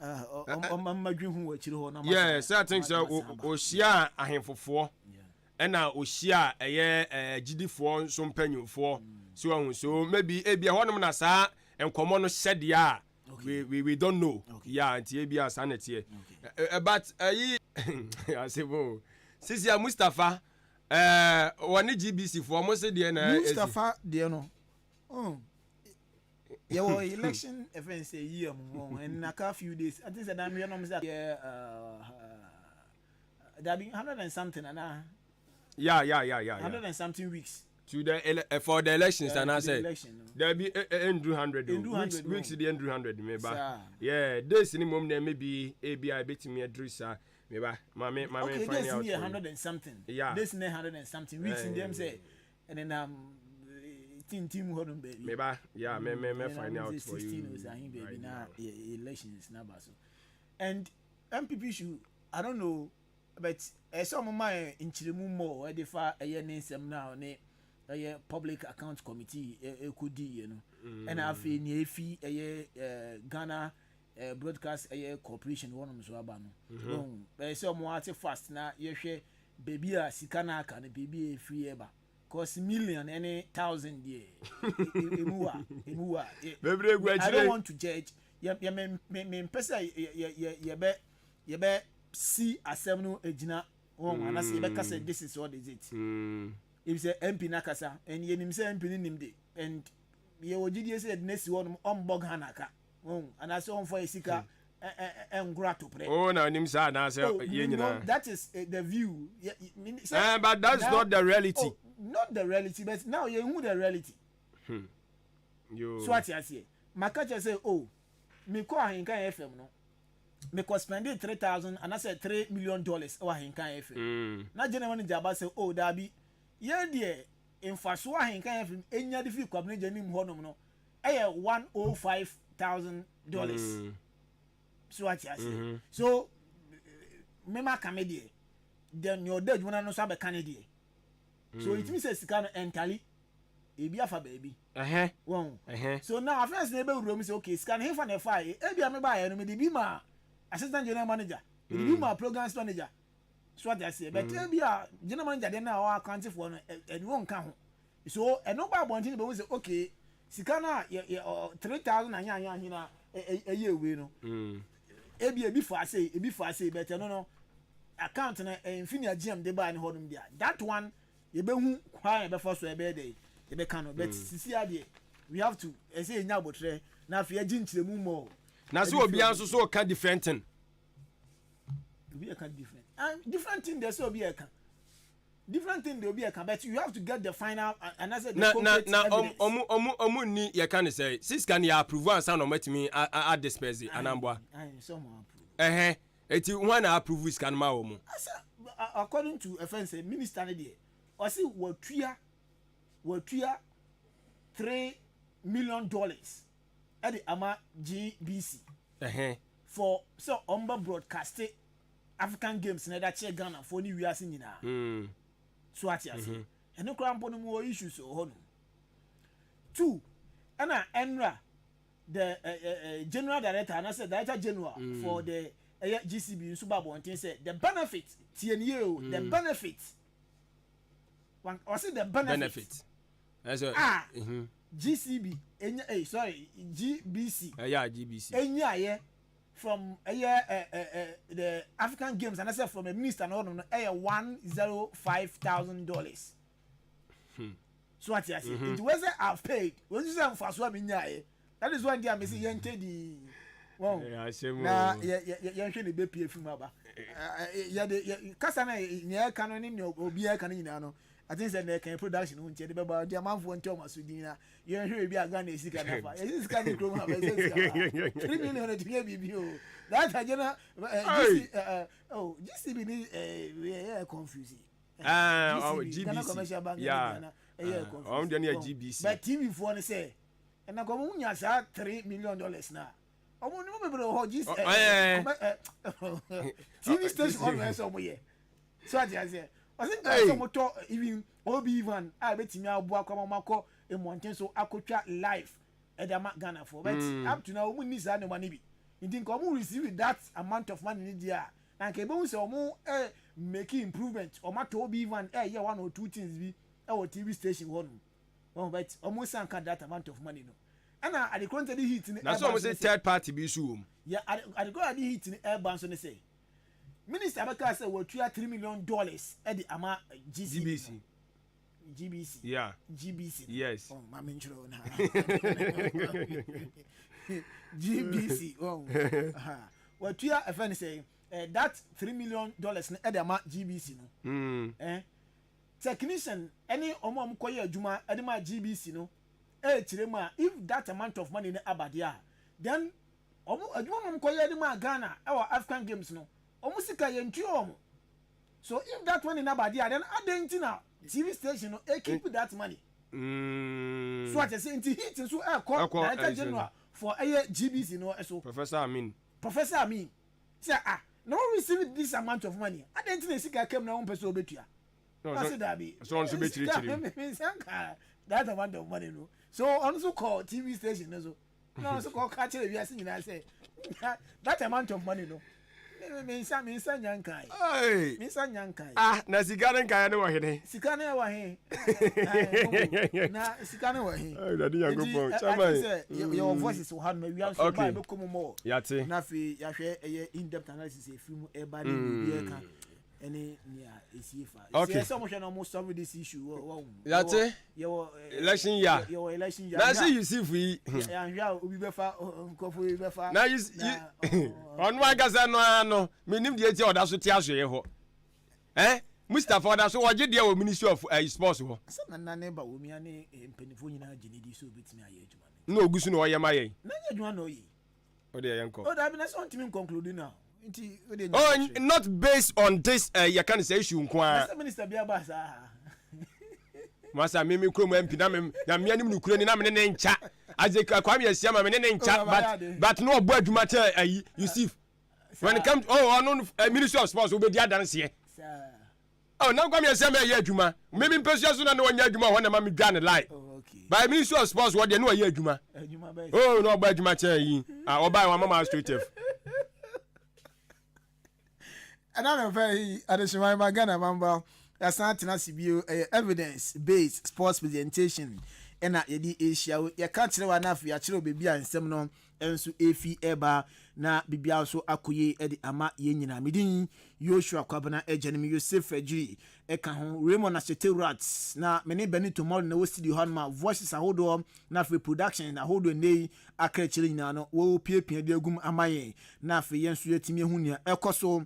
Speaker 2: ɔma dwi ho wɔ akyire hɔ na.
Speaker 1: Yeah, sɛ I think sɛ ohyia ahemfofoɔ ɛna ohyia ɛyɛ gyidifoɔ nso mpanyinfoɔ so ɔho, so maybe ebi ɛhɔnom na saa nkɔmɔ no hyɛ deɛ a we don't know. Yeah, nti ebi a saa na ɛteɛ, but ɛyi asebo sisi a Mustapha wɔne GBC foɔ ɔmo se deɛ na.
Speaker 2: Mustapha deɛ no, oh, yɛwɔ election ɛfɛn sɛ yie mu wɔn and naka few days, I think sɛ dan mi yɛ nom sɛ yɛ dabi hundred and something ana.
Speaker 1: Yeah.
Speaker 2: 100 and something weeks.
Speaker 1: To the for the elections.
Speaker 2: To the
Speaker 1: Anaasɛ
Speaker 2: election no.
Speaker 1: dabi, ɛnduru 100 o.
Speaker 2: Ɛnduru
Speaker 1: weeks
Speaker 2: 100 o.
Speaker 1: Weeks deɛ, ɛnduru 100 meba.
Speaker 2: Saa.
Speaker 1: Yeah, days ni mom na maybe ebi a ebetumi aduru saa. Meba, maame maame
Speaker 2: Okay,
Speaker 1: find
Speaker 2: days
Speaker 1: out
Speaker 2: ni yɛ
Speaker 1: for you.
Speaker 2: 100 and something. Days ni yɛ 100 and something, weeks ni deɛ m sɛ ɛnenam tintim hɔ nom baabi.
Speaker 1: Meba, yeah, me find out for you
Speaker 2: 16 o sɛ ahen baabi
Speaker 1: right
Speaker 2: na
Speaker 1: now.
Speaker 2: Elections na ba so and NPP should, I don't know, but ɛsɛ ɔmo ma yɛ nkyerɛmu mɔ ɛde fa ɛyɛ ne nsɛm na ne ɛyɛ Public Account Committee ɛkɔdi yɛ no, ɛna afei nea efi ɛyɛ Ghana Broadcast ɛyɛ Corporation wɔnom so aba no. Ɛyɛ sɛ ɔmo ate fast na yɛhwɛ beebi a sika na aka no, beebi a efiri ɛba, 'cause million ɛne thousand deɛ, emu wa emu wa.
Speaker 1: Bebree gu
Speaker 2: I
Speaker 1: akyire.
Speaker 2: don't want to judge. Yɛ yɛ me me me mpɛ sɛ yɛ yɛ yɛbɛ yɛbɛ si asɛm no egyina wɔn anaasɛ yɛbɛka sɛ this is what is it. Ebi sɛ MP n'akasa and yɛnim sɛ MP ne nim de, and yɛwɔ gyidie sɛ yɛde n'esi hɔ nom, ɔmbɔ Ghana ka wɔn anaasɛ ɔnfɔ yɛ sika ɛ ɛ ɛngoro atoprɛ.
Speaker 1: Oh, na onim saa anaasɛ
Speaker 2: Oh,
Speaker 1: yɛ
Speaker 2: no,
Speaker 1: nyinaa.
Speaker 2: that is the view. Yeah,
Speaker 1: But that's
Speaker 2: now-
Speaker 1: not the reality.
Speaker 2: Oh, not the reality, but now yɛn hu the reality.
Speaker 1: Yo.
Speaker 2: So ate aseɛ, maka kyerɛ sɛ, oh, mekɔ Ahenkan FM no, mekɔ spending 3,000 anaasɛ $3 million ɛwɔ Ahenkan FM. Na general manager aba sɛ, oh, daabi, yɛn deɛ, mfasoɔ Ahenkan FM enya de fi Kwabena anim hɔnom no ɛyɛ $105,000. So ate aseɛ, so mema ka me deɛ, then nea ɔda adwuma no nso abɛka ne deɛ, so it means sɛ sika no ɛntali, ebi afa baabi. Wɔn so now afɛnsi na ebe wura mu sɛ, okay, sika no hefa na ɛfa yɛ? Ebi a mi ba yɛ no, mi de bi ma assistant general manager, mi de bi ma programs manager. So ate aseɛ, but ebi a general manager deɛ na ɔwɔ akantefoɔ no ɛni wɔn nka ho, so ɛno ba abɔnten bɛ wɔn sɛ, okay, sika no a yɛ yɛ ɔ 3,000 anya anya ahina ɛyɛ ewe no. Ebi ebi fa ase, ebi fa ase, but ɛno no account no ɛnfi ni GM de baa ne hɔ nom deɛ, that one yɛbɛhu kwan a yɛbɛfa so ɛbɛyɛ dɛ yɛbɛka no, but sisi adeɛ, we have to ɛsɛ yɛnya abotire na afei yɛgye nkyerɛmu mɔ.
Speaker 1: Na sɛ obiara nso so ɔka different thing.
Speaker 2: Obi yɛ ka different, and different thing deɛ, sɛ obi yɛ ka different thing deɛ, obi yɛ ka, but you have to get the final and I say the
Speaker 1: Na na
Speaker 2: concrete
Speaker 1: na ɔmo
Speaker 2: evidence.
Speaker 1: ɔmo ni yɛka ne sɛ sika no yɛ approve ansa na ɔmo atumi a disperse anamboa.
Speaker 2: Ayi sɛ ɔmo approve.
Speaker 1: Ɛhɛn, eti wɔn na approve sika no ma wɔn mu?
Speaker 2: Asa according to ɛfɛn sɛ minister ne deɛ, ɔsi wɔtua $3 million ɛde ama GBC for sɛ ɔmo bɛ broadcast African Games na ɛda kyerɛ Ghana fo ne wiase nyinaa. So ate ase, ɛno koraa mpo no mu wɔ issues wɔ hɔ nom two, ɛna ɛnra the general director anaasɛ director general for the ɛyɛ GCB nso ba abɔnten sɛ the benefit, tie nie o, the benefit, ɔsi the benefit,
Speaker 1: Benefit ɛsɛ.
Speaker 2: Ah. GCB enya, sorry, GBC
Speaker 1: Ɛyɛ a GBC.
Speaker 2: Enya ayɛ from ɛyɛ ɛ ɛ ɛ the African Games anaasɛ from the minister na ɔnom no ɛyɛ $105,000. So ate ase, nti wọ́n sɛ I have paid, wọ́n nso sɛ nfaso a mi nya yɛ. That is why ndi a mi si yɛn ntɛ di wɔn
Speaker 1: Ɛyɛ asɛm
Speaker 2: na
Speaker 1: o.
Speaker 2: yɛ yɛ yɛnhwɛ ne bɛ pie fim aba. Yɛde yɛ kasa na nea ɛka no ne nea obiara ɛka no nyinaa no, I think sɛ nea ɛka production ho nti yɛde bɛba nti amanfoɔ nti ɔmo aso din na yɛnhwɛ ebi a Ghana esika nafa yɛsi sika ne kurom ha bɛsɛ sika ba 3 million ɛtumi yɛ biribi o. That agye ɛ GC ɛ ɛ oh, GCB ni ɛ yɛ confuse.
Speaker 1: Ah, oh,
Speaker 2: GCB, Ghana
Speaker 1: GBC.
Speaker 2: Commercial Bank. Ghana ɛyɛ
Speaker 1: Ah,
Speaker 2: confuse.
Speaker 1: ɔmo deɛ no yɛ GBC.
Speaker 2: But TV foɔ no sɛ ɛna kɔ ɔmo nya saa $3 million na ɔmo ní mo bebree wɔ hɔ GC
Speaker 1: Ɔ,
Speaker 2: TV station hɔ no ɛsɛ ɔmo yɛ so ati aseɛ, ɔsɛ nka
Speaker 1: Hey.
Speaker 2: sɛ ɔmo tɔ even OB van a ebetumi aboa kɔ ɔmo akɔ mmɔnten so akotwa live ɛde ama Ghana fo, but up to now ɔmo ni saa nneɛma no bi, nti nka ɔmo receive that amount of money ni di a, na nka ebehu sɛ ɔmo make improvement, ɔmo atɔ OB van, ɛyɛ one or two things bi ɛwɔ TV station hɔ nom wɔn, but ɔmo san ka that amount of money no, ɛna adekoro ntɛ de heat ni
Speaker 1: Na sɛ ɔmo sɛ third party bi so wɔ mu.
Speaker 2: Yɛ adekoro ade heat ni ɛba nso ne sɛ minister bɛka sɛ wɔtua $3 million ɛde ama GCB.
Speaker 1: GBC.
Speaker 2: GBC. GBC.
Speaker 1: Yes.
Speaker 2: Oh, maame nkyerɛ wo na GBC, oh. Aha. Wɔtua ɛfɛ ne sɛ that $3 million no ɛde ama GBC no. Technician ɛne ɔmo a ɔmo kɔyɛ adwuma ɛde ma GBC no ɛɛkyerɛ mu a, if that amount of money ne aba deɛ a, then ɔmo adwuma no ɔmo kɔyɛ ɛde ma Ghana ɛwɔ African Games no, ɔmo sika yɛn ntua ɔmo. So if that money na ba deɛ a, then adan ti na TV station no e keep that money? So akyɛ sɛ nti heat nso ɛkɔ
Speaker 1: Ɛkɔ,
Speaker 2: Director
Speaker 1: ɛyɛ
Speaker 2: General for ɛyɛ GBC no ɛso.
Speaker 1: Professor Amin.
Speaker 2: Professor Amin sɛ, ah, na wɔn receive this amount of money, adan ti na sika kɛm na wɔn pɛ sɛ ɔbɛtua? Ɔsi dabi.
Speaker 1: So ɔno nso bɛkyerɛkyerɛ mu.
Speaker 2: Mi nsa nka that amount of money no. So ɔno nso kɔ TV station no so na ɔno nso kɔ ka kyerɛ wiase nyinaa sɛ that amount of money no, mi nsa nya nka yi.
Speaker 1: Hey.
Speaker 2: Mi nsa nya nka yi.
Speaker 1: Ah, na sika ne nkaeɛ ne wɔ hene?
Speaker 2: Sika no ɛwɔ he? Na sika no wɔ he?
Speaker 1: Awurade Nyankopɔn,
Speaker 2: Nti
Speaker 1: chairman.
Speaker 2: I think sɛ yɛwɔ voices wɔ ha no, awia nso ba yɛbɛkɔ mu mɔ.
Speaker 1: Yate.
Speaker 2: Na afei yɛahwɛ ɛyɛ in depth analysis efiri mu ɛba ne biribi ɛka ɛne nea esie fa. Sɛ ɔmo hwɛ na ɔmo solve this issue wɔ wɔ.
Speaker 1: Yate.
Speaker 2: Yɛwɔ
Speaker 1: Election year.
Speaker 2: Yɛwɔ election year.
Speaker 1: Na se Yusuf yi.
Speaker 2: Yɛahwɛ a, obi bɛfa nkɔfo yi bɛfa.
Speaker 1: Na Yus ɔno ankasa no ara no, menim deɛ ti a ɔda so te asoeɛ hɔ. Mustapha ɔda so wɔgye deɛ wɔ Ministry of Sports hɔ.
Speaker 2: Sɛ nana ne ba wɔmia ne mpanyinfoɔ nyinaa gye ne di sɛ obetumi ayɛ adwuma no.
Speaker 1: Na ogu so na ɔyɛ ma yɛn.
Speaker 2: Na nyɛ adwuma na ɔyɛ.
Speaker 1: O deɛ, yɛn kɔ.
Speaker 2: O dabi, na sɛ ɔntumi nconclude now nti o de.
Speaker 1: Oh, not based on this yɛka ne sɛ issue nko
Speaker 2: Na
Speaker 1: ara.
Speaker 2: sɛ minister bi aba saa.
Speaker 1: Masa mi kurom MP na mi na mi anim nukure ni na mi ne ne ncha Isaac Kwame Asiama, mi ne ne ncha.
Speaker 2: Oh, Baba
Speaker 1: But
Speaker 2: Yade.
Speaker 1: but no, ɔbɔ adwuma kyɛ ayi Yusuf when it come to, oh, ɔno Ministry of Sports wobɛdi adanseɛ.
Speaker 2: Saa.
Speaker 1: Oh, na Kwame Asiama ɛyɛ adwuma mi mpɛsua so na ne wɔnyɛ adwuma hɔ na ma mi dwa ne line.
Speaker 2: Oh, okay.
Speaker 1: By Ministry of Sports wɔ deɛ ne wɔyɛ adwuma.
Speaker 2: Adwuma bɛyɛ.
Speaker 1: Oh, na ɔbɔ adwuma kyɛn yi ah, ɔbaa wɔn ama ma astroturf.
Speaker 2: Ɛna na fɛ yi adehyema ma Ghana mamba yɛsan atena ase bio. Ɛyɛ evidence based sports presentation ɛna yɛde ahyia wo. Yɛka kyerɛ wa na afei yɛakyerɛ wo baabi a nsɛm no nso efi ɛba na biribiara nso akɔ yie ɛde ama yɛn nyinaa. Medin Yosua Kwabena agya no, Yosef Adwiri ɛka ho, Raymond Ahyete Rat, na mene Benito Mɔro na wɔ studio hɔ nom a voices ahodoɔ na afei production ahodoɔ nne yi aka akyire nyinaa no wɔrepiapia de agum ama yɛn, na afei yɛn nso yɛtumi ehu nea ɛkɔ so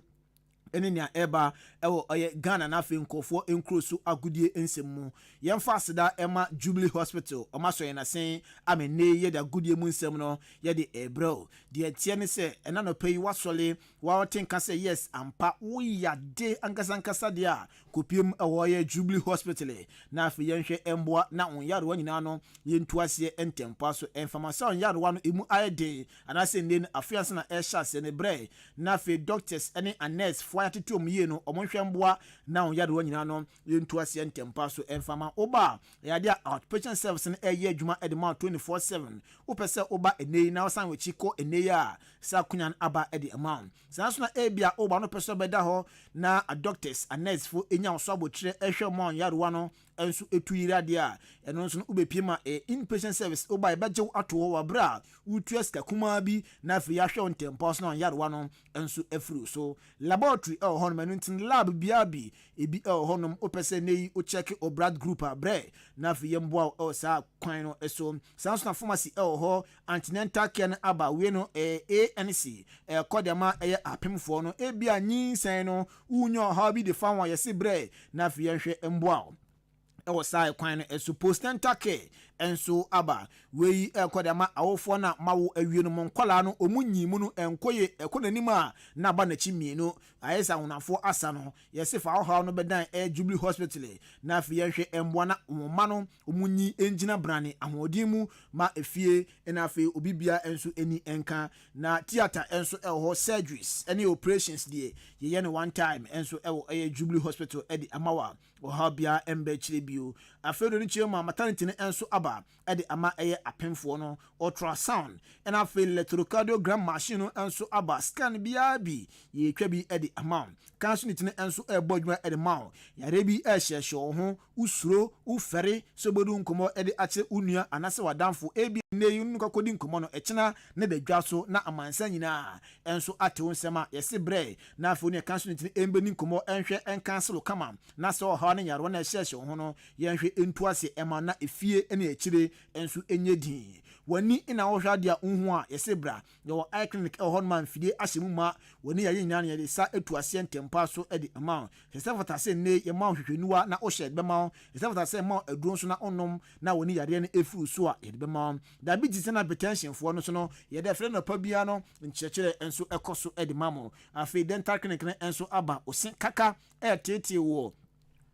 Speaker 2: ɛne nea ɛba ɛwɔ ɔyɛ Ghana na afei nkɔfoɔ nkuro so agodie nsɛm mu. Yɛmfa aseda ɛma Jubilee Hospital, ɔma sɔ yɛn asen ama nne yɛde agodie mu nsɛm no yɛde ɛbrɛw. Deɛ ɛteɛ ne sɛ ɛna nɔpɛ yi wasɔle wɔte nka sɛ yes, ampa, woyade ankasa ankasa deɛ a kɔpiem ɛwɔ yɛ Jubilee Hospital na afei yɛnhwɛ mboa na wɔn yarewa nyinaa no yɛntu aseɛ ntɛmpa so. Ɛmfama sɛ wɔn yarewa no emu ayɛ den anaasɛ nne no afei ansa na ɛhyɛ aseɛ ne brɛ, na afei doctors ne nurse foɔ ayɛtete wɔn yie no, wɔn nhwɛ mboa na wɔn yarewa nyinaa no yɛntu aseɛ ntɛmpa so. Ɛmfama woba a, ɛyɛ adeɛ a outpatient service no ɛyɛ adwuma ɛde ma 24/7. Wopɛ sɛ woba ɛnɛ yi na wosan w'akyi kɔ ɛnɛ yi a, saa akonnwa no aba ɛde ama wo. Saa nso na ebi a woba no pɛ sɛ ɔbɛda hɔ na doctors and nurse fo enya wo so abotire ɛhwɛ mu a yarewa no nso etu yiri adeɛ a, ɛno nso no wobɛpie ma ɛyɛ inpatient service. Woba, yɛbɛgye wo ato hɔ wɔ abere a wotua sika kumaa bi na afei yɛahwɛ wo ntɛmpa so na yarewa no nso afiri wo so. Laboratory ɛwɔ hɔnom, ɛno nti lab biara bi ebi ɛwɔ hɔnom. Wopɛ sɛ ne yi wokyɛke o blood group a, brɛ na afei yɛmboa wo ɛwɔ saa kwan no so. Saa nso na pharmacy ɛwɔ hɔ. Antenatal care no aba. Wei no ɛyɛ ANC ɛkɔ deɛ ma ɛyɛ apemfoɔ no. Ebi a nyinsɛn no wonya ɔhaw bi de fa ho a, yɛsi brɛ na afei yɛnhwɛ mboa wo ɛwɔ saa kwan no ɛso. Postnatal care nso aba. Wei ɛkɔ de ama awofoɔ no a mawo awie no, mo nkɔlaa no ɔmu nyi mu no ɛnkɔ yie, ɛkɔ n'anim a na aba n'akyi mmienu, ayɛ sɛ ahonafoɔ asa no, yɛsi fa ɔhaw no bɛdan ɛyɛ Jubilee Hospital na afei yɛnhwɛ mboa na wɔn mma no wɔn nyi ngyina brane ahoɔden mu ma efie, ɛna afei obi bia nso ani nka. Na theatre nso ɛwɔ hɔ. Surgeries ɛne operations deɛ, yɛyɛ no one time nso ɛwɔ ɛyɛ Jubilee Hospital ɛde ama wa ɔhaw biara mbɛ akyire bio. Afei do no kyerɛ mu a, maternity no nso aba ɛde ama ɛyɛ apemfoɔ no. Ultrasound ɛna afei electrocardiogram machine no nso aba. Scan biara bi yɛtwa bi ɛde ama wo. Cancer unit no nso ɛrebɔ adwuma ɛde ma wo. Yare bi ɛhyɛhyɛ wo ho, wosuro, wofɛre sɛ wobɛdu nkɔmmɔ ɛde akyerɛ wo nua anaasɛ w'adamfo ebi. Nnɛ yi no kɔkɔdi nkɔmmɔ no ɛkyena ne da dwa so na amansa nyinaa nso ate wo nsɛm a yɛse brɛ na afei ne ɛka so no ntini ɛmbɛni nkɔmmɔ, ɛnhwɛ ɛnka selo kama na sɛ ɔhaw ne nyarewa na ɛhyɛhyɛ wo ho no, yɛnhwɛ ɛntu ase ɛma na efie ne akyire nso ɛnyɛ din. W'ani na wohwɛ adeɛ a wohu a, yɛse bra. Yɛwɔ eye clinic ɛwɔ hɔ nom a mfidie ahyɛ mu ma w'ani yɛayɛ nyinaa no, yɛde sa etu aseɛ ntɛmpa so de ama wo. Sɛ sɛ fata sɛ nne yɛma wo hwehwɛniwa na wohyɛ, yɛde bɛma wo. Sɛ fata sɛ ma wo aduro nso na wonom na w'ani yareɛ no ɛfiri so a, yɛde bɛma wo. Diabetes ne hypertension foɔ no so no, yɛde afiri nɔpa biara no nkyerɛkyerɛ nso ɛkɔ so de ma mo. Afei dental clinic no nso aba. Ose kaka ɛɛteetee wɔ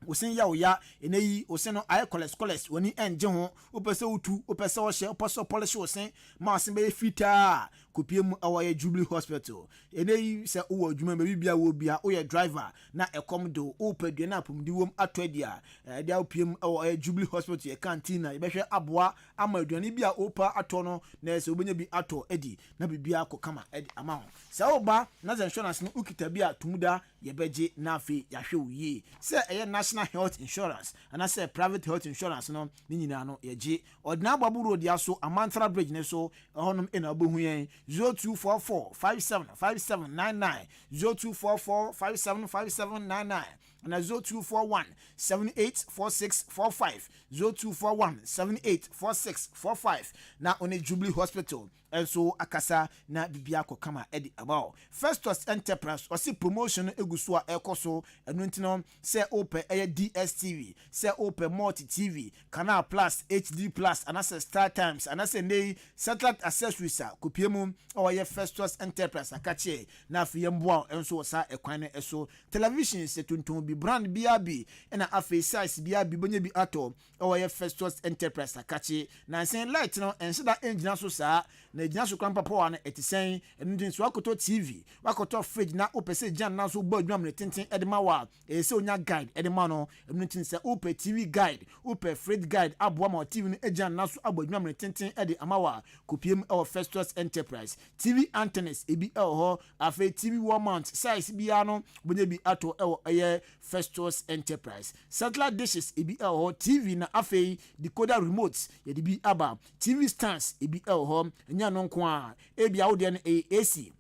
Speaker 2: wosen yɛ wo ya, ɛnɛ yi wosen no ayɛ colours colours, w'ani ɛngye ho, wopɛ sɛ wotu, wopɛ sɛ ɔhyɛ, wopɛ sɛ ɔpolish wo se ma ɔse bɛyɛ fitaa, kopie mu ɛwɔ yɛ Jubilee Hospital. Ɛnɛ yi sɛ wowɔ adwuma baabi bia wɔ bia, woyɛ driver na ɛkɔm do, wopɛ aduane a apɔmuden wom atɔ adi a, ɛde a wopie mu ɛwɔ ɛyɛ Jubilee Hospital, yɛ canteen na yɛbɛhwɛ aboa ama aduane bi a wopɛ atɔ no na ɛsɛ wobɛnya bi atɔ adi na biribiara kɔ kama ɛde ama wo. Sɛ woba na sɛ insurance no wokita bi a, tum da yɛbɛgye na afei yɛahwɛ wo yie. Sɛ ɛyɛ National Health Insurance anaasɛ private health insurance no, ne nyinaa no yɛgye. Ɔdena Aboabo Road ya so, Amantara Bridge ne so ɛhɔnom ɛna wobɛhu yɛn. 0244 57 57 99, 0244 57 57 99 na 0241 78 46 45, 0241 78 46 45 na ɔne Jubilee Hospital nso akasa na biribi akɔ kama ɛde aba o. Festus Enterprise ɔsi promotion no egu so a ɛkɔ so. Ɛno nti no, sɛ wopɛ ɛyɛ DStv, sɛ wopɛ Multi TV, Canal Plus, HD Plus anaasɛ Star Times anaasɛ ne satellite accessories a, kopie mu ɛwɔ Festus Enterprise akakyeɛ na afei yɛn mboa nso wɔ saa ɛkwan no ɛso. Television sɛ tuntum bi, brand biara bi, ɛna afei size biara bi, bɛnya bi atɔ ɛwɔ yɛ Festus Enterprise akakye. Na nsɛn light no ɛnhyɛ da ɛngyina so saa na egyina so kwan papa wa no ɛte sɛn. Ɛno nti nso wakɔtɔ TV, wakɔtɔ fridge na wopɛ sɛ gyina nan so bɔ adwuma mmerɛ tenten ɛde ma wa, ɛyɛ sɛ onya guide ɛde ma no. Ɛno nti sɛ wopɛ TV guide, wopɛ fridge guide aboa ma TV no gyina nan so abɔ adwuma mmerɛ tenten ɛde ama wa, kopie mu ɛwɔ Festus Enterprise. TV antennas ebi ɛwɔ hɔ, afei TV wall mount size biara no, wobɛnya bi atɔ ɛwɔ ɛyɛ Festus Enterprise. Satellite dishes ebi ɛwɔ hɔ, TV na afei decoder remote yɛde bi aba, TV stands ebi ɛwɔ hɔ. Ɛnyɛ no nko a, ebi awodeɛ no ɛyɛ AC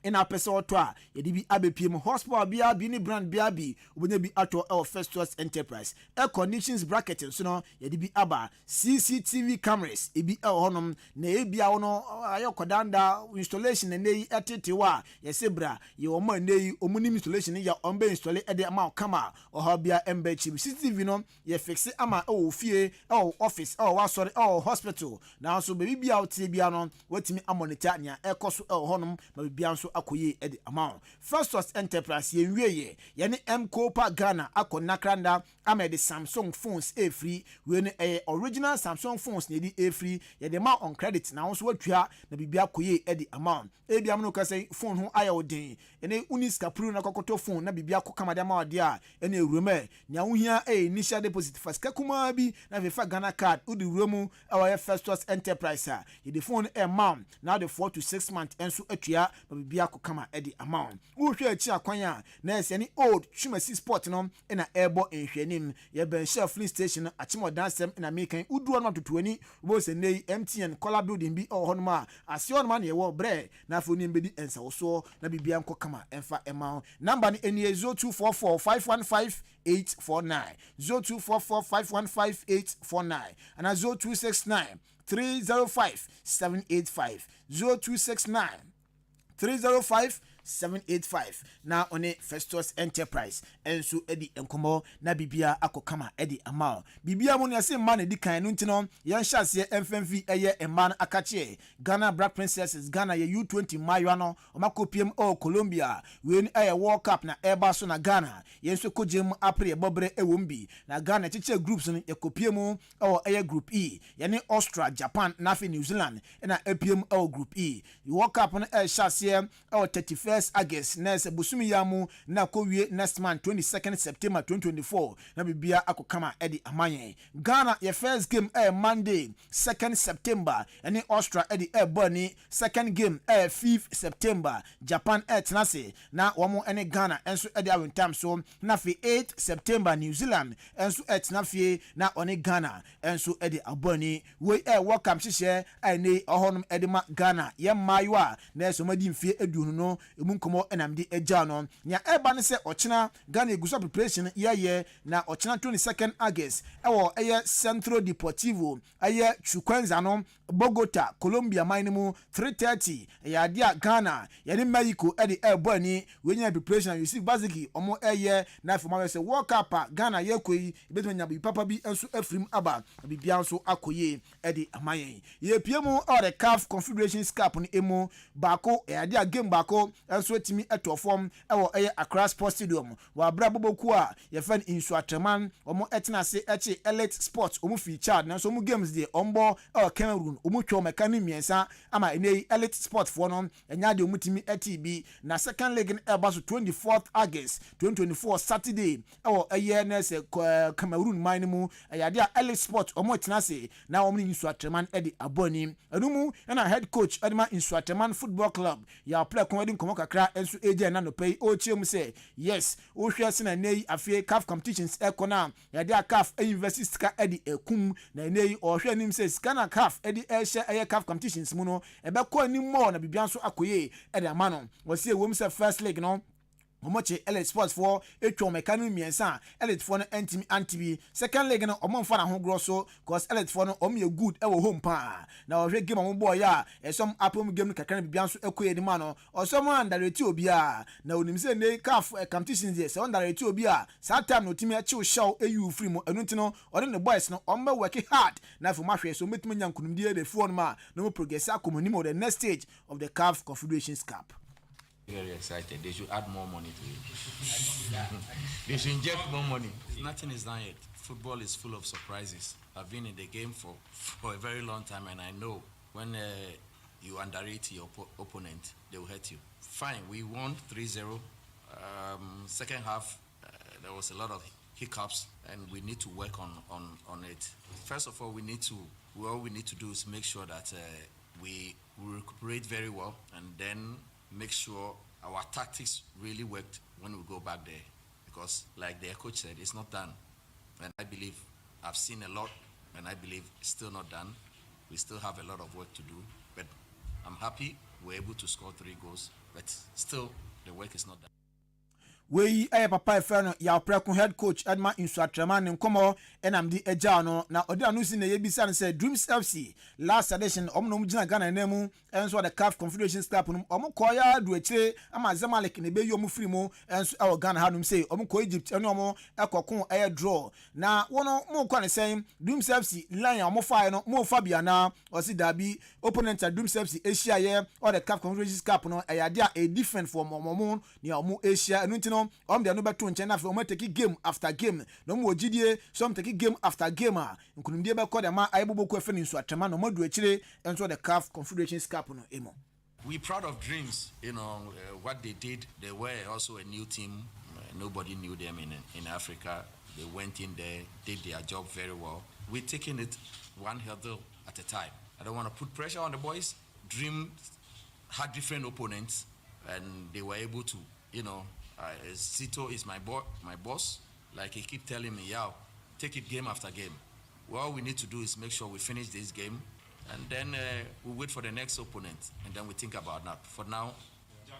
Speaker 2: ɛna apɛ sɛ ɔtɔ a, yɛde bi abɛpie mu. Horsepower biara bi ne brand biara bi, wobɛnya bi atɔ ɛwɔ Festus Enterprise. Air conditions bracket nso no, yɛde bi aba. CCTV cameras ebi ɛwɔ hɔnom na ebi a wɔn ayɛ kɔdanda installation na yi ɛtete hɔ a, yɛsɛ bra yɛ wɔn a ɛnɛ yi wɔn nim installation yɛ, wɔn bɛ install ɛde ama kama, ɔhaw bia ɛmbɛ akyi. CCTV no yɛ fix ama ɛwɔ fie, ɛwɔ office, ɛwɔ wasɔre, ɛwɔ hospital, nanso beebi bi a wotie bia no, watumi amonitor nea ɛkɔ so ɛwɔ hɔnom ma biribiara nso akɔ yie ɛde ama wo. Festus Enterprise, yɛn wie yɛ yɛne Mcopa Ghana akɔ nakranda ama yɛde Samsung phones efiri. Wei no ɛyɛ original Samsung phones na yɛde efiri, yɛde ma on credit na ahosuo watua na biribi akɔ yie ɛde ama wo. Ebi amu no kasa phone ho ayɛ wo den, ɛne woni sika puru na kɔkɔtɔ phone na biribi akɔ kama de ama wo deɛ a, ɛne ewura mu ɛ, nea wohia ɛyɛ initial deposit. Fa sika kumaa bi na afei fa Ghana Card wode wura mu ɛwɔ yɛ Festus Enterprise a, yɛde phone ɛma wo na wode 4 to 6 months nso atua ma biribi akɔ kama ɛde ama wo. Wohwɛ akyi akwan a, na ɛsɛ ne Old Twumasi Sport no ɛna ɛrebɔ nhwɛanim. Yɛbɛn Shell filling station no, Akyemɔdan asɛm ɛna mekan woduɔ no atoto ani wobɛhu sɛ nnɛ yi MTN kɔla building bi ɛwɔ hɔnom a aseɛ hɔnom a na yɛwɔ brɛ na afei onim bɛdi nsawosoɔ na biribia nkɔ kama ɛmfa ɛma wo. Number no ɛnie: 0244 515 849, 0244 515 849 ana 0269 305 785, 0269 305 785 na ɔne Festus Enterprise nso di nkɔmmɔ na biribia akɔ kama de ama wo. Biribia mu no, yɛse mma no di kan no nti no, yɛnhyɛ aseɛ mfɛmfi ɛyɛ mmaa no akakyeɛ. Ghana Black Princesses, Ghana yɛ U20 mmaayewa no, ɔmakɔpiem ɛwɔ Colombia. Wei no ɛyɛ World Cup na ɛreba so na Ghana yɛn nso kɔgye mu apere yɛbɔberɛ ɛwɔ mu bi. Na Ghana kyekyɛ groups no, yɛkɔpie mu ɛwɔ ɛyɛ Group E. Yɛne Austria, Japan na afei New Zealand ɛna apiem ɛwɔ Group E. World Cup no ɛrehyɛ aseɛ ɛwɔ 31. 1st August na ɛsɛ bosomi yi mu na akɔwie next month, 22nd September 2024, na biribia akɔ kama ɛde ama yɛn. Ghana yɛ first game ɛyɛ Monday, 2nd September, ɛne Austria ɛde ɛɛbɔ ani. Second game ɛyɛ 5th September, Japan ɛɛtena ase na wɔn ɛne Ghana nso ɛde awentam so. Na afei 8 September, New Zealand nso ɛtena fie na ɔne Ghana nso ɛde abɔ ani. Wei ɛyɛ World Cup hyehyɛ a ɛne ɔhɔnom ɛde ma Ghana yɛn mmaayewa a na ɛsɛ wɔn adi mfie 20 no emu nkɔmɔ ɛnam de agya no. Nea ɛreba ne sɛ ɔkyena Ghana egu so preparation yɛyɛ, na ɔkyena, 22nd August, ɛwɔ ɛyɛ Centro Deportivo ɛyɛ Chuquenza no, Bogota, Colombia man no mu, 3:30, ɛyɛ adeɛ a Ghana yɛne Mexico ɛde ɛrebɔ ani. Wei nyɛ preparation a Yusuf Basigi ɔmo ɛyɛ, na afei ɔmo ayɛ sɛ World Cup a Ghana yɛkɔ yi, ebɛtumi anya biribi papa bi nso afirim aba na biribiara nso akɔ yie ɛde ama yɛn. Yɛpie mu ɛwɔ the CAF Confederations Cup no emu baako. Ɛyɛ adeɛ a game baako nso atumi ɛtɔ fam ɛwɔ ɛyɛ Accra Sports Stadium wɔ abira boboku a yɛfɛ no Nsuatreman. Wɔn ɛtena ase ɛkye Elite Sports, wɔn fi Chad, nanso wɔn games deɛ wɔn bɔ ɛwɔ Cameroon. Wɔn twa wɔn ɛka ne mmiɛnsa ama ɛnɛ yi Elite Sports foɔ no ɛnya deɛ wɔn tumi ɛte bi. Na second leg no ɛba so 24th August 2024, Saturday, ɛwɔ ɛyɛ nɛsɛ Cameroon man no mu. Ɛyɛ adeɛ a Elite Sports wɔn tena ase na wɔn ne Nsuatreman ɛde abɔ anim. Ɛno mu ɛna head coach ɛde ma Nsuatreman Football Club, yɛ apɛ ɛde nkɔmɔ kakra nso egya ɛna nɔpɛ yi. Ɔrekyerɛ mu sɛ yes, wohwɛ sɛ na ɛnɛ yi afei CAF competitions ɛkɔ no a, yɛde a CAF invest sika ɛde ɛkum, na ɛnɛ yi ɔhwɛ anim sɛ sika na CAF ɛde ɛhyɛ ɛyɛ CAF competitions mu no ɛbɛkɔ anim mɔɔ na biribia nso akɔ yie ɛde ama no. Wɔsi ewom sɛ first leg no wɔn kye Elite Sports foɔ atwa wɔn ɛka no mmiɛnsa a Elite foɔ no ntumi ante bi. Second leg no wɔn mfa n'ahokorɔ so, cause Elite foɔ no wɔn yɛ good ɛwɔ home paa, na wɔhwɛ game a wɔn bɔɔ yɛ a ɛsɔm apom game no kakra no, biribiara nso ɛkɔ yɛ anim ano. Ɔsɔm underrate obiara na onim sɛ ne CAF competitions deɛ, sɛ underrate obi a, saa time na otumi akyew hyɛw eyi ofiri mu. Ɛno nti no ɔne ne boys no wɔn bɛ work hard na afei wɔn ahwɛ so wɔn bɛtumi anya nkunimdie de fi wɔn a na wɔn progress akɔ wɔn anim wɔ the next stage of the CAF Confederations Cup.
Speaker 3: Very excited. They should add more money to it. They should inject more money. Nothing is done yet. Football is full of surprises. I've been in the game for a very long time, and I know when you underrate your opponent, they will hurt you. Fine, we won 3-0. Second half, there was a lot of hiccups, and we need to work on it. First of all, we all we need to do is make sure that we recuperate very well, and then make sure our tactics really worked when we go back there. Because, like their coach said, it's not done. And I believe I've seen a lot, and I believe it's still not done. We still have a lot of work to do. But I'm happy we're able to score three goals, but still, the work is not done.
Speaker 2: Wei ɛyɛ papa ɛfɛ no Yaw Prɛko, head coach ɛdema Nsuatrɛma, ne nkɔmɔ ɛnam de agya no. Na ɔde ano si na yɛbisa no sɛ Dreams FC last edition ɔmo na ɔmo gyina Ghana nan mu ɛnso ɔde CAF Confederations Cup no, ɔmo kɔ ya du akyire ama Zamalek na ebeyi ɔmo firi mu ɛnso ɛwɔ Ghana hanom sɛ ɔmo kɔ Egypt ɛne ɔmo ɛkɔko ɛyɛ draw. Na wɔn mo kɔ ne sɛn Dreams FC line a ɔmo fa no mo fa bi anaa? Ɔsi daabi, opponent a Dreams FC ahyia yɛ ɔde CAF Confederations Cup no ɛyɛ adeɛ a ɛyɛ different from ɔmo nea ɔmo ahyia. Ɛno nti no ɔmo deɛ no bɛto nkyɛn na afei ɔmo take game after game, na ɔmo wɔ gyidie sɛ ɔmo take game after game a nkunimdie bɛkɔ dɛm a ayɛ boboko ɛfɛ ne Nsuatrɛma na ɔmo adu akyire nso ɔde CAF Confederations Cup no emu.
Speaker 3: We're proud of Dreams. What they did. They were also a new team. Nobody knew them in Africa. They went in there, did their job very well. We're taking it one hurdle at a time. I don't want to put pressure on the boys. Dream had different opponents, and they were able to, Sito is my boss. Like he keep telling me, "Yeah, take it game after game." Well, all we need to do is make sure we finish this game, and then we wait for the next opponent, and then we think about that. For now,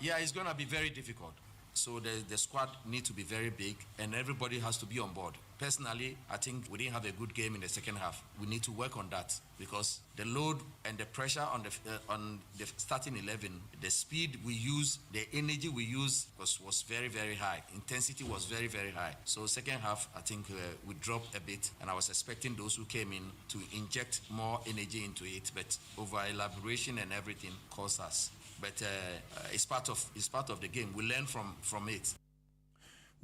Speaker 3: yeah, it's going to be very difficult. So the squad need to be very big, and everybody has to be on board. Personally, I think we didn't have a good game in the second half. We need to work on that because the load and the pressure on the starting 11, the speed we use, the energy we use was very, very high. Intensity was very, very high. So second half, I think we dropped a bit, and I was expecting those who came in to inject more energy into it, but over elaboration and everything caused us. But it's part of the game. We learn from it.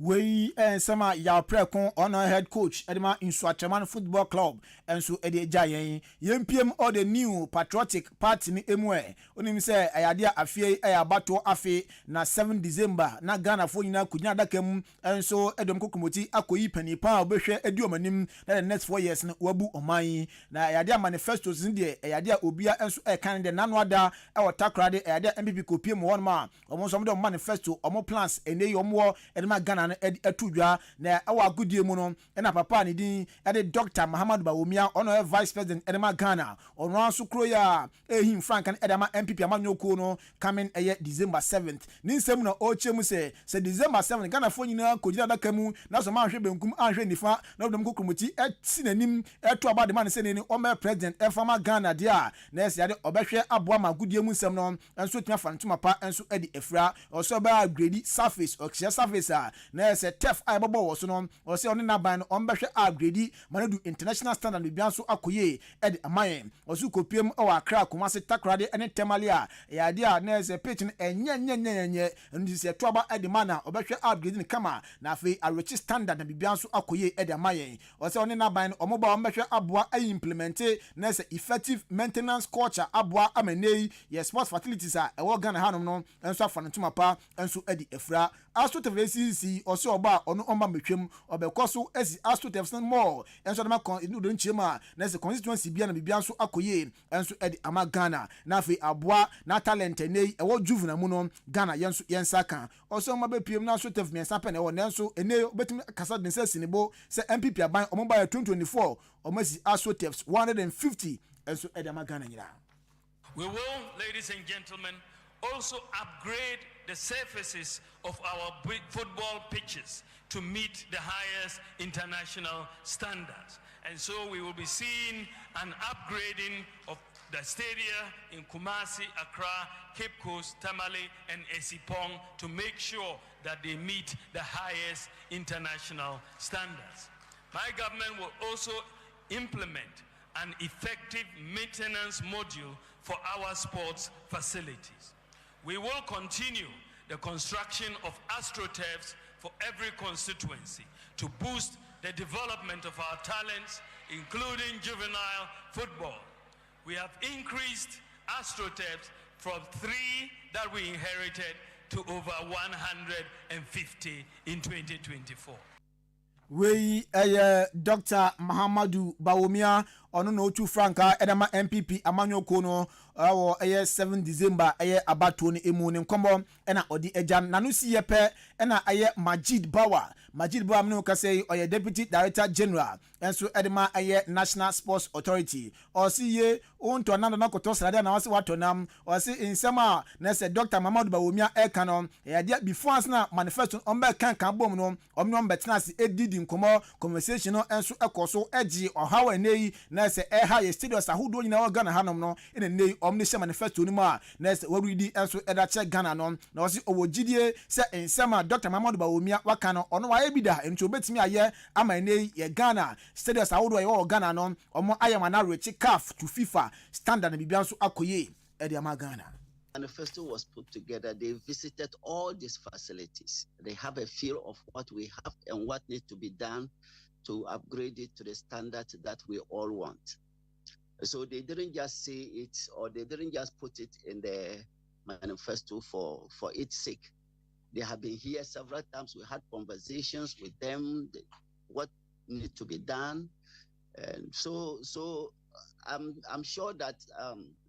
Speaker 2: Wei nsɛm a Yaw Prɛko, ɔno head coach ɛde ma Nsoatreman Football Club, nso ɛde agya yɛn. Yɛmpiem ɔde New Patriotic Party no emu. Ɛ onim sɛ ɛyɛ adeɛ a afei ɛyɛ abatoɔ afe na 7 December na Ghanafoɔ nyinaa kɔgyina adaka mu nso ɛdɔm kokomoti akɔyi panin pa a wɔbɛhwɛ adi wɔn anim na the next 4 years no wabu ɔman yi. Na ɛyɛ adeɛ a manifestos no deɛ, ɛyɛ adeɛ a obia nso ɛka no deɛ n'ano ada. Ɛwɔ Takoradi, ɛyɛ adeɛ a NPP kɔpie mu hɔnom a wɔn nso wɔn de wɔn manifesto, wɔn plans ɛnɛ yi wɔn wɔ ɛde ma Ghana no ɛde ɛto dwa. Na ɛwɔ agodie mu no, ɛna papa a ne din ɛde Dr Mahamadu Bawumia, ɔno ɔyɛ vice president ɛde ma Ghana, ɔno nso kuro yi a ɛhim franka no ɛde ama NPP amanyɔkuo no coming ɛyɛ December 7th. Ne nsɛm na ɔrekyerɛ mu sɛ December 7th Ghanafoɔ nyinaa kɔgyina adaka mu na sɛ ɔmanhwɛ benkum anhwɛ nifa na ɔdɔm kokromoti ɛsi n'anim ɛto aba de ma ne sɛ ne ɔmɛ president ɛfa ma Ghana deɛ a, na ɛsɛ ade ɔbɛhwɛ aboa ma agodie mu nsɛm no nso tumi afa ntoma pa nso ɛde afira. Ɔsɛ ɔbɛyɛ upgrade surface, ɔkyerɛ surface a na ɛsɛ turf a yɛbɛbɔ wɔ so no. Ɔsɛ ɔne n'aban no ɔmbɛhwɛ upgrade ma no du international standard, biribiara nso akɔ yie ɛde ama yɛn. Ɔso kɔpiem ɛwɔ Accra, Kumase, Takoradi ɛne Tamale a ɛyɛ adeɛ a na ɛsɛ pitch no ɛnyɛ nyɛ nyɛ nyɛ. Ɛno nti sɛ ɛto aba ɛde ma na ɔbɛhwɛ upgrade no kama na afei awerɛkyi standard na biribiara nso akɔ yie ɛde ama yɛn. Ɔsɛ ɔne n'aban no ɔmo ba ɔmo bɛhwɛ aboa ayi implement na ɛsɛ effective maintenance culture aboa ama ne yi yɛ sports facilities a ɛwɔ Ghana hanom no nso afa no ntoma pa nso de afira. Astroturf esisi, ɔsɛ ɔba a ɔno ɔma mmetwam, ɔbɛkɔ so esi astroturf no mall nso ɔde ma kɔn ɛnu do nkyɛn mu a na ɛsɛ constituency bia na biribiara nso akɔ yie nso de ama Ghana na afei aboa na talent ɛnɛ yi ɛwɔ juvenile mu no Ghana yɛn nso yɛn nsa ka. Ɔsɛ ɔma bɛpiem na astroturf 3 pɛ na ɛwɔ, nanso ɛnɛ yi ɔbɛtumi kasa de nsa si ne bo sɛ NPP aban ɔmo ba yɛ 2024 ɔmo asi astroturfs 150 nso de ama Ghana nyinaa.
Speaker 4: We will, ladies and gentlemen, also upgrade the surfaces of our football pitches to meet the highest international standards. And so we will be seeing an upgrading of the stadia in Kumasi, Accra, Cape Coast, Tamale, and Essipong to make sure that they meet the highest international standards. My government will also implement an effective maintenance module for our sports facilities. We will continue the construction of astroturfs for every constituency to boost the development of our talents, including juvenile football. We have increased astroturfs from three that we inherited to over 150 in 2024.
Speaker 2: Wei ɛyɛ Dr Mahamadu Bawumia, ɔno na otu frankaa ɛde ma NPP amanyɔkuo no ɛwɔ ɛyɛ 7 December ɛyɛ abatoɔ no emu. Ne nkɔmɔ ɛna ɔde agya n'ano si yɛ pɛ. Ɛna ɛyɛ Majid Bawa, Majid Bawa mu kasa yi, ɔyɛ deputy director general ɛnso ɛde ma ɛyɛ National Sports Authority. Ɔsi yie ontɔ nam dana kɔtɔ sradeɛ na ɔsi watɔ nam. Ɔsi nsɛm a na sɛ Dr Mahamadu Bawumia ɛka no ɛyɛ adeɛ before ansa manifesto ɔmo bɛ kan bom no, ɔmo ne ɔmo bɛtena ase edidi nkɔmɔ. Conversation no nso ɛkɔ so ɛgye ɔhaw ɛnɛ yi na sɛ ɛha yɛ stadiums ahodoɔ nyinaa wɔ Ghana hanom no, ɛna ɛnɛ yi ɔmo de hyɛ manifesto no mu a na sɛ wɔredi nso ɛda kyerɛ Ghana no. Na ɔsi ɔwɔ gyidie sɛ nsɛm a Dr Mahamadu Bawumia waka no, ɔno wayɛ bi da nti obetumi ayɛ ama ɛnɛ yi yɛ Ghana stadiums ahodoɔ a yɛwɔ wɔ Ghana no, ɔmo ayɛ wɔn anarekyi CAF to FIFA standard na biribiara nso akɔ yie ɛde ama Ghana.
Speaker 5: Manifesto was put together, they visited all these facilities. They have a feel of what we have and what needs to be done to upgrade it to the standard that we all want. So they didn't just say it or they didn't just put it in the manifesto for its sake. They have been here several times. We had conversations with them, what need to be done. And so I'm sure that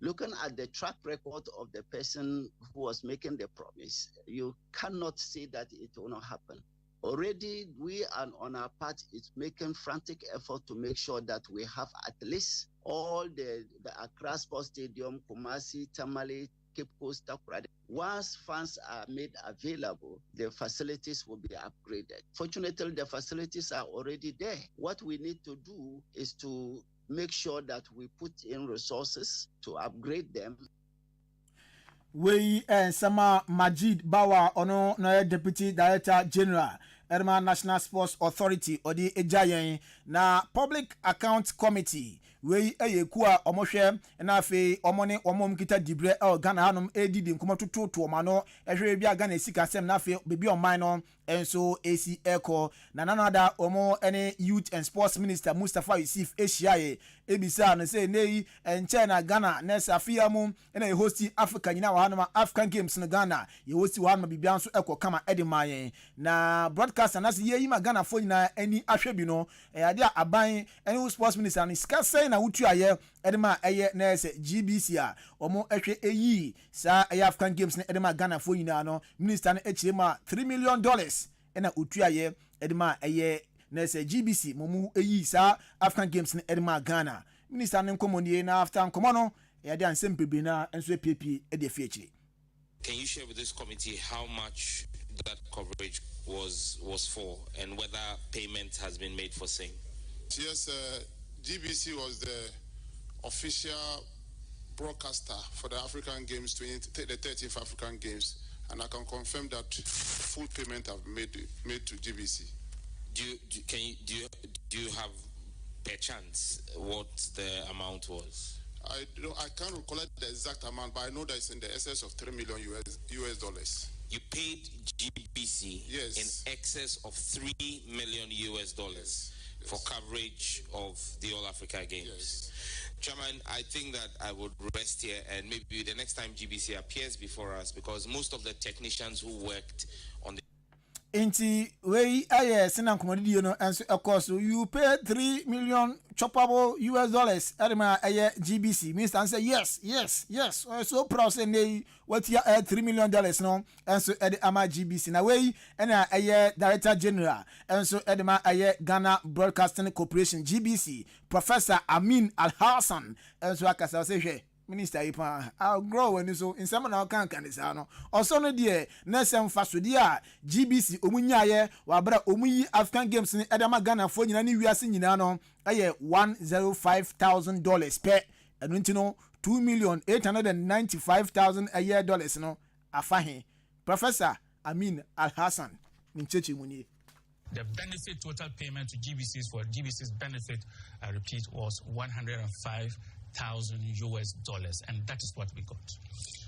Speaker 5: looking at the track record of the person who was making the promise, you cannot say that it will not happen. Already, we are on our part is making frantic effort to make sure that we have at least all the Accra Sports Stadium, Kumasi, Tamale, Cape Coast, Takoradi. Once funds are made available, the facilities will be upgraded. Fortunately, the facilities are already there. What we need to do is to make sure that we put in resources to upgrade them.
Speaker 2: Wei nsɛm a Majid Bawa, ɔno na ɔyɛ deputy director general ɛdema National Sports Authority, ɔde agya yɛn. Na Public Account Committee Wei yɛ ekuo a wɔhwɛ na afei wɔn ne wɔn a wɔkita dibrɛ wɔ Ghana hanom redidi nkɔmmɔ tototo wɔn ano hwɛ baabi a Ghana sikasɛm na afei baabi a ɔman no nso resi rekɔ. Na Nana Addo wɔn ne Youth and Sports Minister Mustapha Ussif hyiaeɛ bisaa no sɛ nnɛ yi ɛnkyɛɛ na Ghana na ɛsɛ afe yi ara mu na yɛ hosti Africa nyinaa wɔ hanom a African Games no Ghana yɛ hosti wɔ hanom a biribiara nso kɔ kama de maa yɛn. Na broadcast anaasɛ yɛyi ma Ghanafoɔ nyinaa ani ahwɛ bi no, ɛyɛ adeɛ a aban ne wo sports minister no sika sɛn na wotuaeɛ de ma ɛyɛ na ɛyɛ sɛ GBC a wɔn hwɛ ɛyii saa ɛyɛ African Games no de ma Ghanafoɔ nyinaa no, minister no kyerɛ mu a $3 million ɛna otuaeɛ de ma ɛyɛ na ɛsɛ GBC mo mu ɛyii saa African Games no de ma Ghana. Minister no nkɔmmɔ nie, na after nkɔmmɔ no ɛyɛ adeɛ a nsɛm bebree na nso apiepie de afi akyire.
Speaker 6: Can you share with this committee how much that coverage was for and whether payment has been made for same?
Speaker 7: Yes, GBC was the official broadcaster for the African Games, 20, the 13th African Games, and I can confirm that full payment have made to GBC.
Speaker 6: Do you, do, can you, do you, do you have perchance what the amount was?
Speaker 7: I don't, I can't recollect the exact amount, but I know that it's in the excess of 3 million US dollars.
Speaker 6: You paid GBC
Speaker 7: Yes.
Speaker 6: in excess of 3 million US dollars for coverage of the All Africa Games.
Speaker 7: Yes.
Speaker 6: Chairman, I think that I would rest here, and maybe the next time GBC appears before us, because most of the technicians who worked on the
Speaker 2: Nti wei ayɛ sena nkɔmmɔdidie no nso ɛkɔ so. You pay 3 million choppable US dollars ɛde ma ɛyɛ GBC. Minister n sɛ yes, ɔyɛ so proud sɛ nne yi watua ɛyɛ $3 million no nso ɛde ama GBC. Na wei ɛna ɛyɛ Director General nso ɛde ma ɛyɛ Ghana Broadcasting Corporation, GBC, Professor Amin Alhassan nso akasa. Ɔsɛ hwɛ minister yi paa, agorɔ wɔ ani so nsɛm na ɔka nka ne saa no ɔsɔ no deɛ na ɛsɛ mfasodeɛ a GBC ɔmu nyaayɛ wɔ abere a ɔmu yi African Games no ɛde ama Ghanafoɔ nyinaa ne wiase nyinaa no ɛyɛ $105,000 pɛ. Ɛno nti no 2,895,000 ɛyɛ dollars no afa he? Professor Amin Alhassan ne nkyɛnkyɛn mu nie.
Speaker 8: The benefit total payment to GBCs for GBC's benefit, I repeat, was 105,000 US dollars, and that is what we got.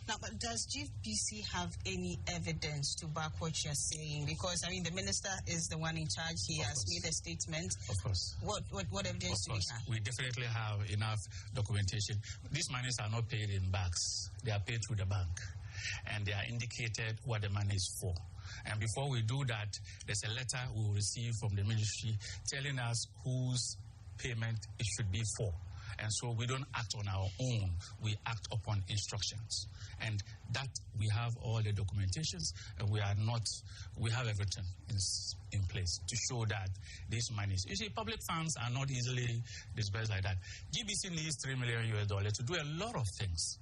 Speaker 9: Now, but does GBC have any evidence to back what you're saying? Because, I mean, the minister is the one in charge. He
Speaker 8: Of
Speaker 9: has
Speaker 8: course.
Speaker 9: made a statement.
Speaker 8: Of course.
Speaker 9: What evidence
Speaker 8: Of
Speaker 9: do we
Speaker 8: course,
Speaker 9: have?
Speaker 8: We definitely have enough documentation. These monies are not paid in bags; they are paid through the bank, and they are indicated what the money is for. And before we do that, there's a letter we will receive from the ministry telling us whose payment it should be for. And so we don't act on our own, we act upon instructions. And that we have all the documentations and we are not, we have everything in place to show that these monies. You see, public funds are not easily disbursed like that. GBC needs 3 million US dollars to do a lot of things.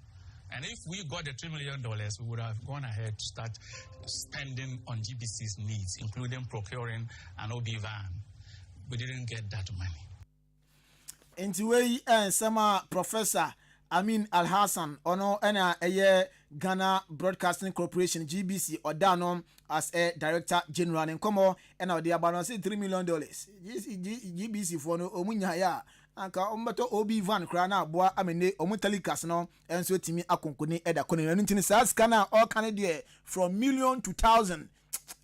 Speaker 8: And if we got the $3 million, we would have gone ahead to start spending on GBC's needs, including procuring an OB van. We didn't get that money.
Speaker 2: Nti wei nsɛm a Professor Amin Alhassan, ɔno ɛna ɛyɛ Ghana Broadcasting Corporation, GBC, ɔda no as a Director General ne nkɔmɔ ɛna ɔde aba no sɛ $3 million GBC foɔ no ɔmu nyaeɛ a anka ɔmo bɛtɔ OB van koraa na aboa amene ɔmo telecast no nso tumi akonkoni ɛda kɔ ne ɛno. Nti no saa sika no a ɔka no deɛ, from million to thousand,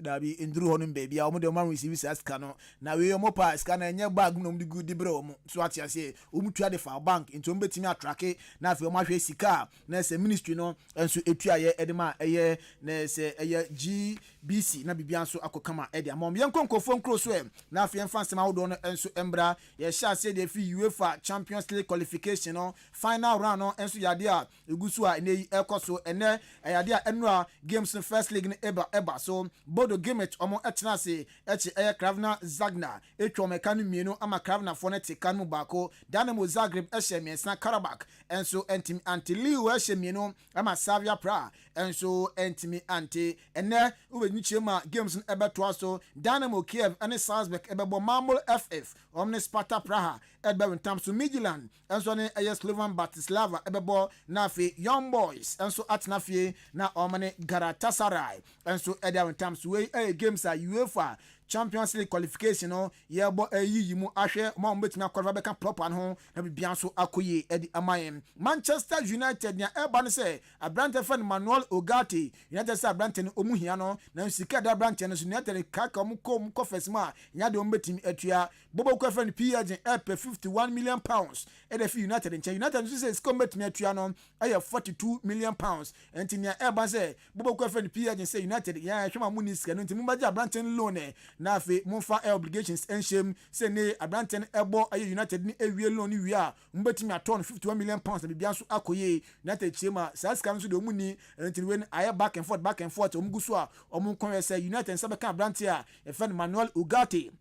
Speaker 2: dabi, nduru hɔ nom baabi a wɔn de wɔn receive saa sika no. Na wei wɔn pa sika no ɛnyɛ bag mu na wɔn de gu de brɛ wɔn so ate aseɛ. Wɔn tua de fa bank, nti wɔn bɛtumi atrack na afei wɔn ahwɛ sika a na ɛsɛ ministry no nso etua yɛ ɛde ma ɛyɛ na ɛsɛ ɛyɛ GBC na biribiara nso akɔ kama ɛde ama wɔn. Yɛn nkɔ nkɔfoɔ nkuro so ɛ na afei yɛn fa nsɛm ahodoɔ no nso mbra. Yɛhyɛ aseɛ deɛ fi UEFA Champions League qualification no final round no nso yɛ adeɛ a egu so a ɛnɛ yi ɛkɔ so. Ɛnɛ ɛyɛ adeɛ a ɛnura games no first leg no ɛba so. Bodo Glimt ɔmo ɛtena ase ɛkyi ɛyɛ Crvena Zvezda, etwa ɔmo ɛka no mmienu ama Crvenafoɔ no te ka no mu baako. Dinamo Zagreb ɛhyɛ mmiɛnsa, Qarabag ɛnso ɛntumi ante. Lille ɛhyɛ mmienu ama Slavia Praha ɛnso ɛntumi ante. Ɛnɛ wobɛnyi kyerɛ mu a games no ɛbɛtoa so. Dynamo Kiev ɛne Salzburg ɛbɛbɔ. Malmo FF ɔmo ne Sparta Praha ɛbɛwɔ ntam so. Midtjylland ɛnso ne ɛyɛ Slovan Bratislava ɛbɛbɔ, na afei Young Boys ɛnso atena fie na ɔmo ne Galatasaray ɛnso ɛde awɔ ntam so. Wei ɛyɛ games a UEFA Champions League qualification no yɛbɔ ayiyi mu ahwɛ ɔmo a wɔn bɛtumi akɔfa bɛka proper no ho na biribiara nso akɔ yie ɛde ama yɛn. Manchester United, nea ɛba no sɛ aberante fɛ no Manuel Ugarte, United sɛ aberante no ɔmu hia no, na sika da aberante no so. United kaka ɔmo kɔ ɔmo kɔ fɛs mu a nya deɛ ɔmo bɛtumi atua. Bobo kɔ fɛ no PSG ɛpɛ £51 million ɛde fi United nkyɛn. United nso sɛ sika ɔmo bɛtumi atua no ɛyɛ £42 million. Nti nea ɛba sɛ bobo kɔ fɛ no PSG sɛ United yɛn ɛhwɛ ma mo ni sika no, nti mo bɛgye aberante no loan ɛ na afei momfa ɛ obligations nhyɛm sɛ ne aberante no ɛbɔ ɛyɛ United ne ewie loan no wie a, mo bɛtumi atɔ no £51 million na biribiara nso akɔ yie. United kyerɛ mu a, saa sika no nso deɛ ɔmo ni. Nti wei no ayɛ back and forth, back and forth. Ɔmo gu so a ɔmo nkɔn yɛ sɛ United nsa bɛka aberante a yɛfɛ no Manuel Ugarte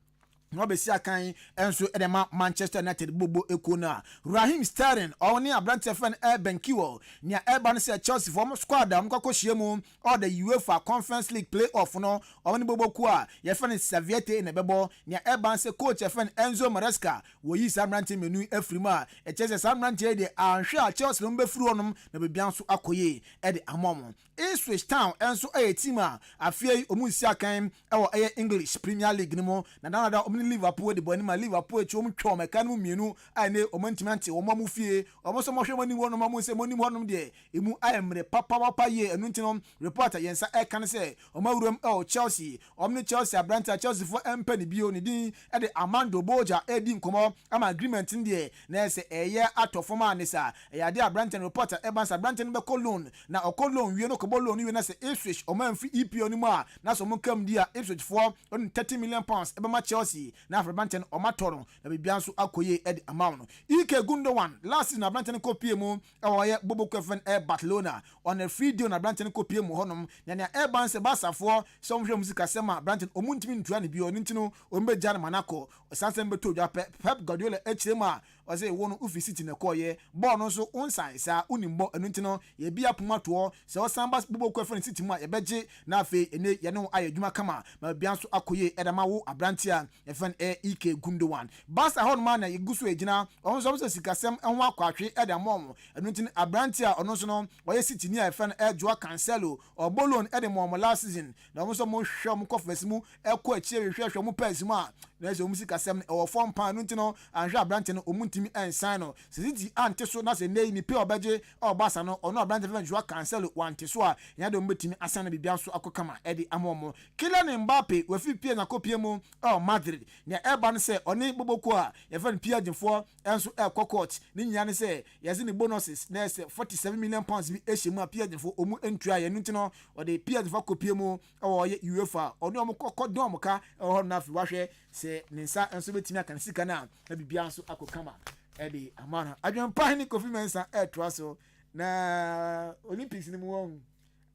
Speaker 2: na wabɛsi akan nso de ma Manchester United bobo ekuo no a Raheem Sterling ɔne aberanteɛ fɛn no Ben Chilwell. Nea ɛba no sɛ Chelsea fɔ squad a wɔn kɔkɔ hyia mu ɔda UEFA Conference League play-off no, ɔmo ne bobo kuo a yɛfɛ no Servette na ɛbɛbɔ. Nea ɛba no sɛ coach yɛfɛ no Enzo Maresca wɔyi saa mmeranteɛ mmienu afiri mu a ɛkyerɛ sɛ saa mmeranteɛ yi deɛ anhwɛ a Chelsea no bɛfiri hɔnom na biribiara nso akɔ yie ɛde ama wɔn. Ipswich Town nso yɛ team a afei yi wɔn nsi akan wɔ ɛyɛ English Premier League no mu, na danada wɔn ne Liverpool de bɔ anim a Liverpool akyi wɔn twɛ wɔn ɛka no mu mmienu a ɛne wɔn ntumi ante wɔn a wɔn fie. Wɔn nso wɔhwɛ wɔn anim hɔnom, wɔn sɛ wɔn anim hɔnom deɛ emu ayɛ mmerɛ papapapa yie. Ɛno nti no report a yɛn nsa ɛka no sɛ wɔn awuram ɛwɔ Chelsea, wɔn ne Chelsea aberante a Chelsea foɔ ɛmpɛ ne bio, ne din ɛde Armando Broja, ɛredi nkɔmɔ ama agreement no deɛ na ɛsɛ ɛyɛ atɔ fam a ne sa ɛyɛ adeɛ aberante no. Report a ɛba sɛ aberante no bɛkɔ loan na ɔkɔ loan wie no, kɔbɔ loan no wie na sɛ Ipswich ɔmo amfiri EPL no mu a, na sɛ ɔmo kam di a, Ipswich foɔ ɔno £30 million ɛbɛma Chelsea na afei aberante no ɔmo atɔ no na biribiara nso akɔ yie ɛde ama no. Ilkay Gundogan, last season aberante no kɔ pie mu ɛwɔ ɔyɛ bobo kɛfɛn ɛ Barcelona on a free deal na aberante no kɔ pie mu hɔnom, na nea ɛba no sɛ Barcafoɔ sɛ ɔmo hwɛ mu sikasɛm a aberante no ɔmo ntumi ntua ne bio. Ɔno nti no ɔmo bɛgya no ma no akɔ. Ɔsan bɛtɔ dwa pɛ Pep Guardiola akyire mu a ɔsɛ wo no wofi City na ɛkɔɔyɛ bɔɔl no nso wonsan saa wonim bɔ. Ɛno nti no yɛbi apoma toɔ sɛ ɔsan ba bobɔ kɔ ɛfɛ no City mu a, yɛbɛgye na afei ɛne yɛne wo ayɛ adwuma kama ma bia nso akɔ yie ɛda ma wo. Aberante a yɛfɛ no ɛyɛ Ilkay Gundogan, Barca hɔnom a na yɛgu so gyina ɔno nso sɛ sikasɛm ho akɔ atwe ɛde ama ɔmo. Ɛno nti no aberante a ɔno nso no ɔyɛ City ni a yɛfɛ no ɛyɛ Joao Cancelo, ɔbɔ loan ɛde ma ɔmo last season na ɔmo nso ɔmo hwɛ ɔmo kɔ fɛs mu ɛkɔ akyire hwehwɛ ɔmo pɛs mu a na ɛsɛ ɔmo sikasɛm no ɛwɔ fɔm paa. Ɛno nti no anhwɛ aberante no ɔmo ntumi ɛnsan no sɛ City ante so na sɛ nne yi ne pay ɔbɛgye ɔba sa no ɔno aberante fɛn Joao Cancelo wante so a, ɛnyɛ de ɔmo bɛtumi asan no biribiara nso akɔ kama ɛde ama ɔmo. Kylian Mbappe wafi pie na kɔ mu ɛwɔ Madrid. Nea ɛba no sɛ ɔne boboko a yɛfrɛ no PSG foɔ ɛnso ɛkɔ court. Ne nyinaa ne sɛ yɛsɛ ne bonuses na ɛsɛ £47 million bi ɛhyɛ mu a PSG foɔ ɔmu ntua yɛn. Nti no ɔde PSG foɔ akɔ pie mu ɛwɔ ɔyɛ UEFA, ɔne ɔmo kɔkɔ dɔn ɔmo ka ɛwɔ hɔ no. Afei wahwɛ sɛ ne nsa nso bɛtumi aka ne sika no a, na biribiara nso akɔ kama ɛde ama no. Adwempa ne Kofi Mensah ɛɛtoa so na Olympics no mu wɔn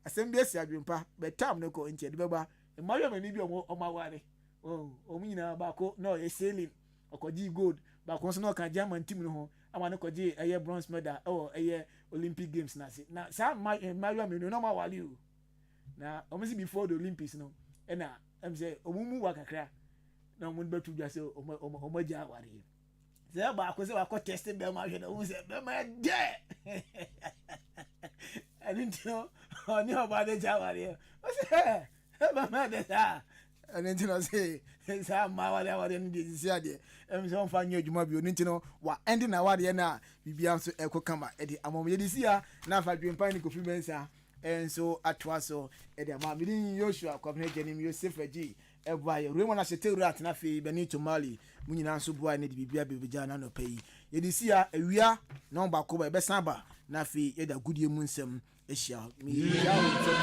Speaker 2: asɛm bi asi adwempa bɛ tam no kɔ nti ɛde bɛba. Mmaayewa mmienu bi a ɔmo aware, ɔmo nyinaa baako na ɔyɛ sailing, ɔkɔgye gold, baako nso na ɔka German team no ho ama no kɔgye ɛyɛ bronze medal ɛwɔ ɛyɛ Olympic Games n'ase. Na saa mmaayewa mmienu na ɔmo aware o, na ɔmo si before the Olympics no ɛna sɛ ɔmo mu wa kakra na ɔmo bɛto dwa sɛ ɔmo agya awareɛ, sɛ baako sɛ wakɔ test bɛrima ahwɛ na ɔmo sɛ bɛrima ɛdɛ. Ɛno nti no ɔne ɔbaa no agya awareɛ, ɔsɛ ɛ bɛrima ɛdɛ saa. Ɛno nti no ɔsɛ saa mmaa awareɛ awareɛ no deɛ sisi adeɛ sɛ ɔmfa nyɛ adwuma bio. Ɛno nti no wa ɛnde na awareɛ no a biribiara nso ɛkɔ kama ɛde ama ɔmo. Yɛde si ha na afa adwempa ne Kofi Mensah ɛnso atoa so ɛde ama. Mede Yosua Kwabena Gyanim Yosef Agyi ɛboa yɛ Raymond Ahyɛtewura atena afei Benito Mali mu nyinaa nso boa ne de biribiara bɛbɛgya n'anɔpa yi. Yɛde si ha awia na wɔn baako ba yɛbɛsan ba na afei yɛde agodie mu nsɛm ahyia. Mehyia wo ntɛm.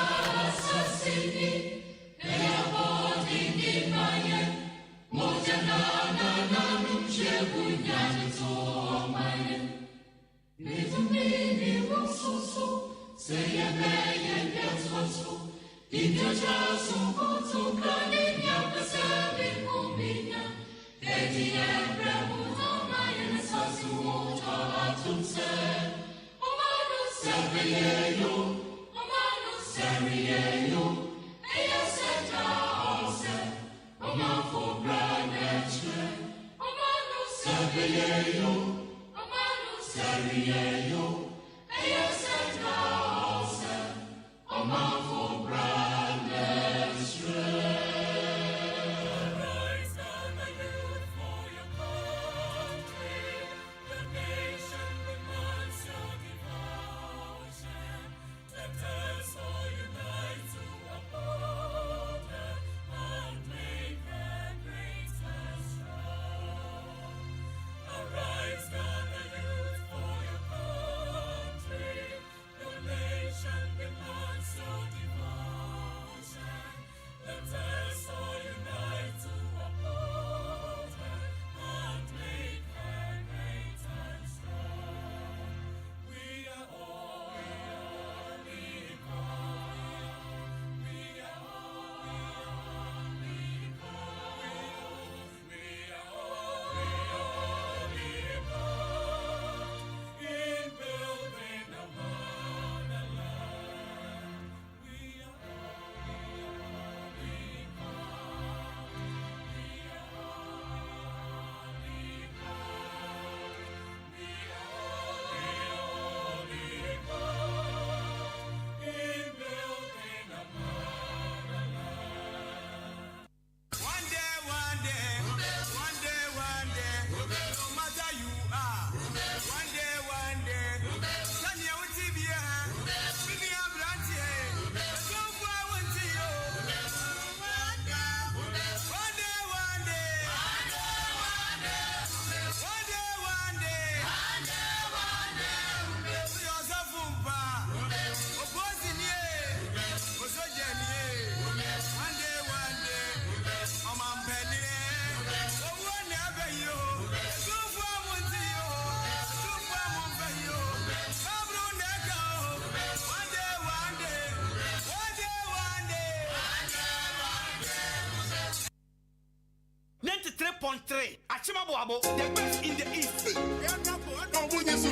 Speaker 10: 3. Akyem-Aboabo, the best in the East.
Speaker 7: Oh, munye so.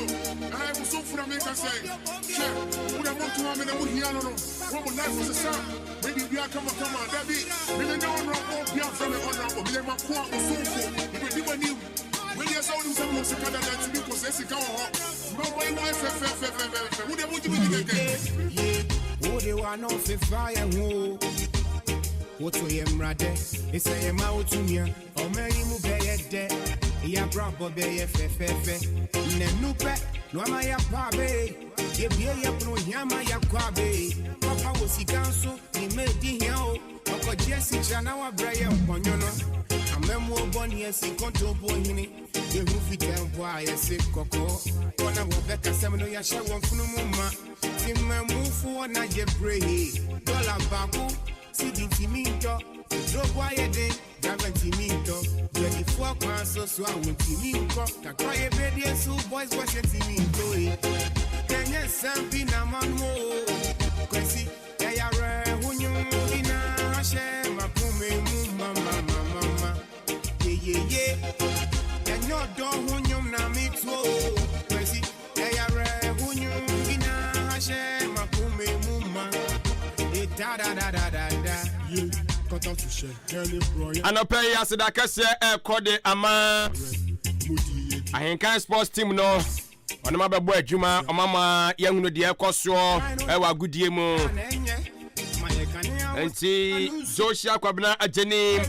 Speaker 7: Ɛha yɛ bosomfo na meka sɛ, hwɛ, mo na moto ma me na mohia no no, mo mo life sesa, mo biribiara kamakama. Dabi, me menyɛ honorable, obi amfrɛ me honorable, meyɛ m'akoa, bosomfo, mebɛdi m'anim. Wei deɛ sɛ wonim sɛ mewɔ sika dada nti mekɔ sɛ sika wɔ hɔ. Mɛbɔ yi wayɛ fɛfɛfɛfɛfɛ, wo deɛ mogye me di kɛkɛ.
Speaker 11: Wode w'ano fefa yɛn ho woto yɛ mmradɛ ɛsɛ yɛ ma wotumia ɔma yi mu bɛyɛ dɛ yɛabrabɔ bɛyɛ fɛfɛɛfɛ nnanu pɛ na wama yɛpa abe yɛbie yɛ pono hia ma yɛkɔ abe papa wɔ sika nso ne ma ɛdi hia o ɔkɔgye asikyira na wabrɛ yɛ mpɔnwo no amammuo bɔne asi kɔntɔmpo hene yɛhu fitaa mpo a yɛse kɔkɔɔ wɔn a wɔbɛkasɛm no yɛahyɛ wɔn fono mu ma Timamufoɔ na yɛbrɛ yi dɔla baako sidi ntumi ntɔ drobo ayɛ den driver ntumi ntɔ dwadifoɔ kwan so so a wɔntumi nkɔ kakra yɛbɛdie nso boys boys ntumi ntɔ yi kɛnyɛ nsɛm bi na ma no o Kwasi ɛyɛ awerɛho nwom bi na ahyɛ makoma mu mamamamama yeyeye ɛnyɛ ɔdɔ ho nwom na metuo o Kwasi ɛyɛ awerɛho nwom bi na ahyɛ makoma mu ma da da da da da da.
Speaker 1: Anɔpa yi aseda kɛseɛ ɛrekɔ de ama Ahenkan Sports Team no. Ɔnom abɛbɔ adwuma, ɔmama yɛhunu deɛ ɛkɔ soɔ ɛwɔ agodie mu. Nti Joshua Kwabena Agyeni,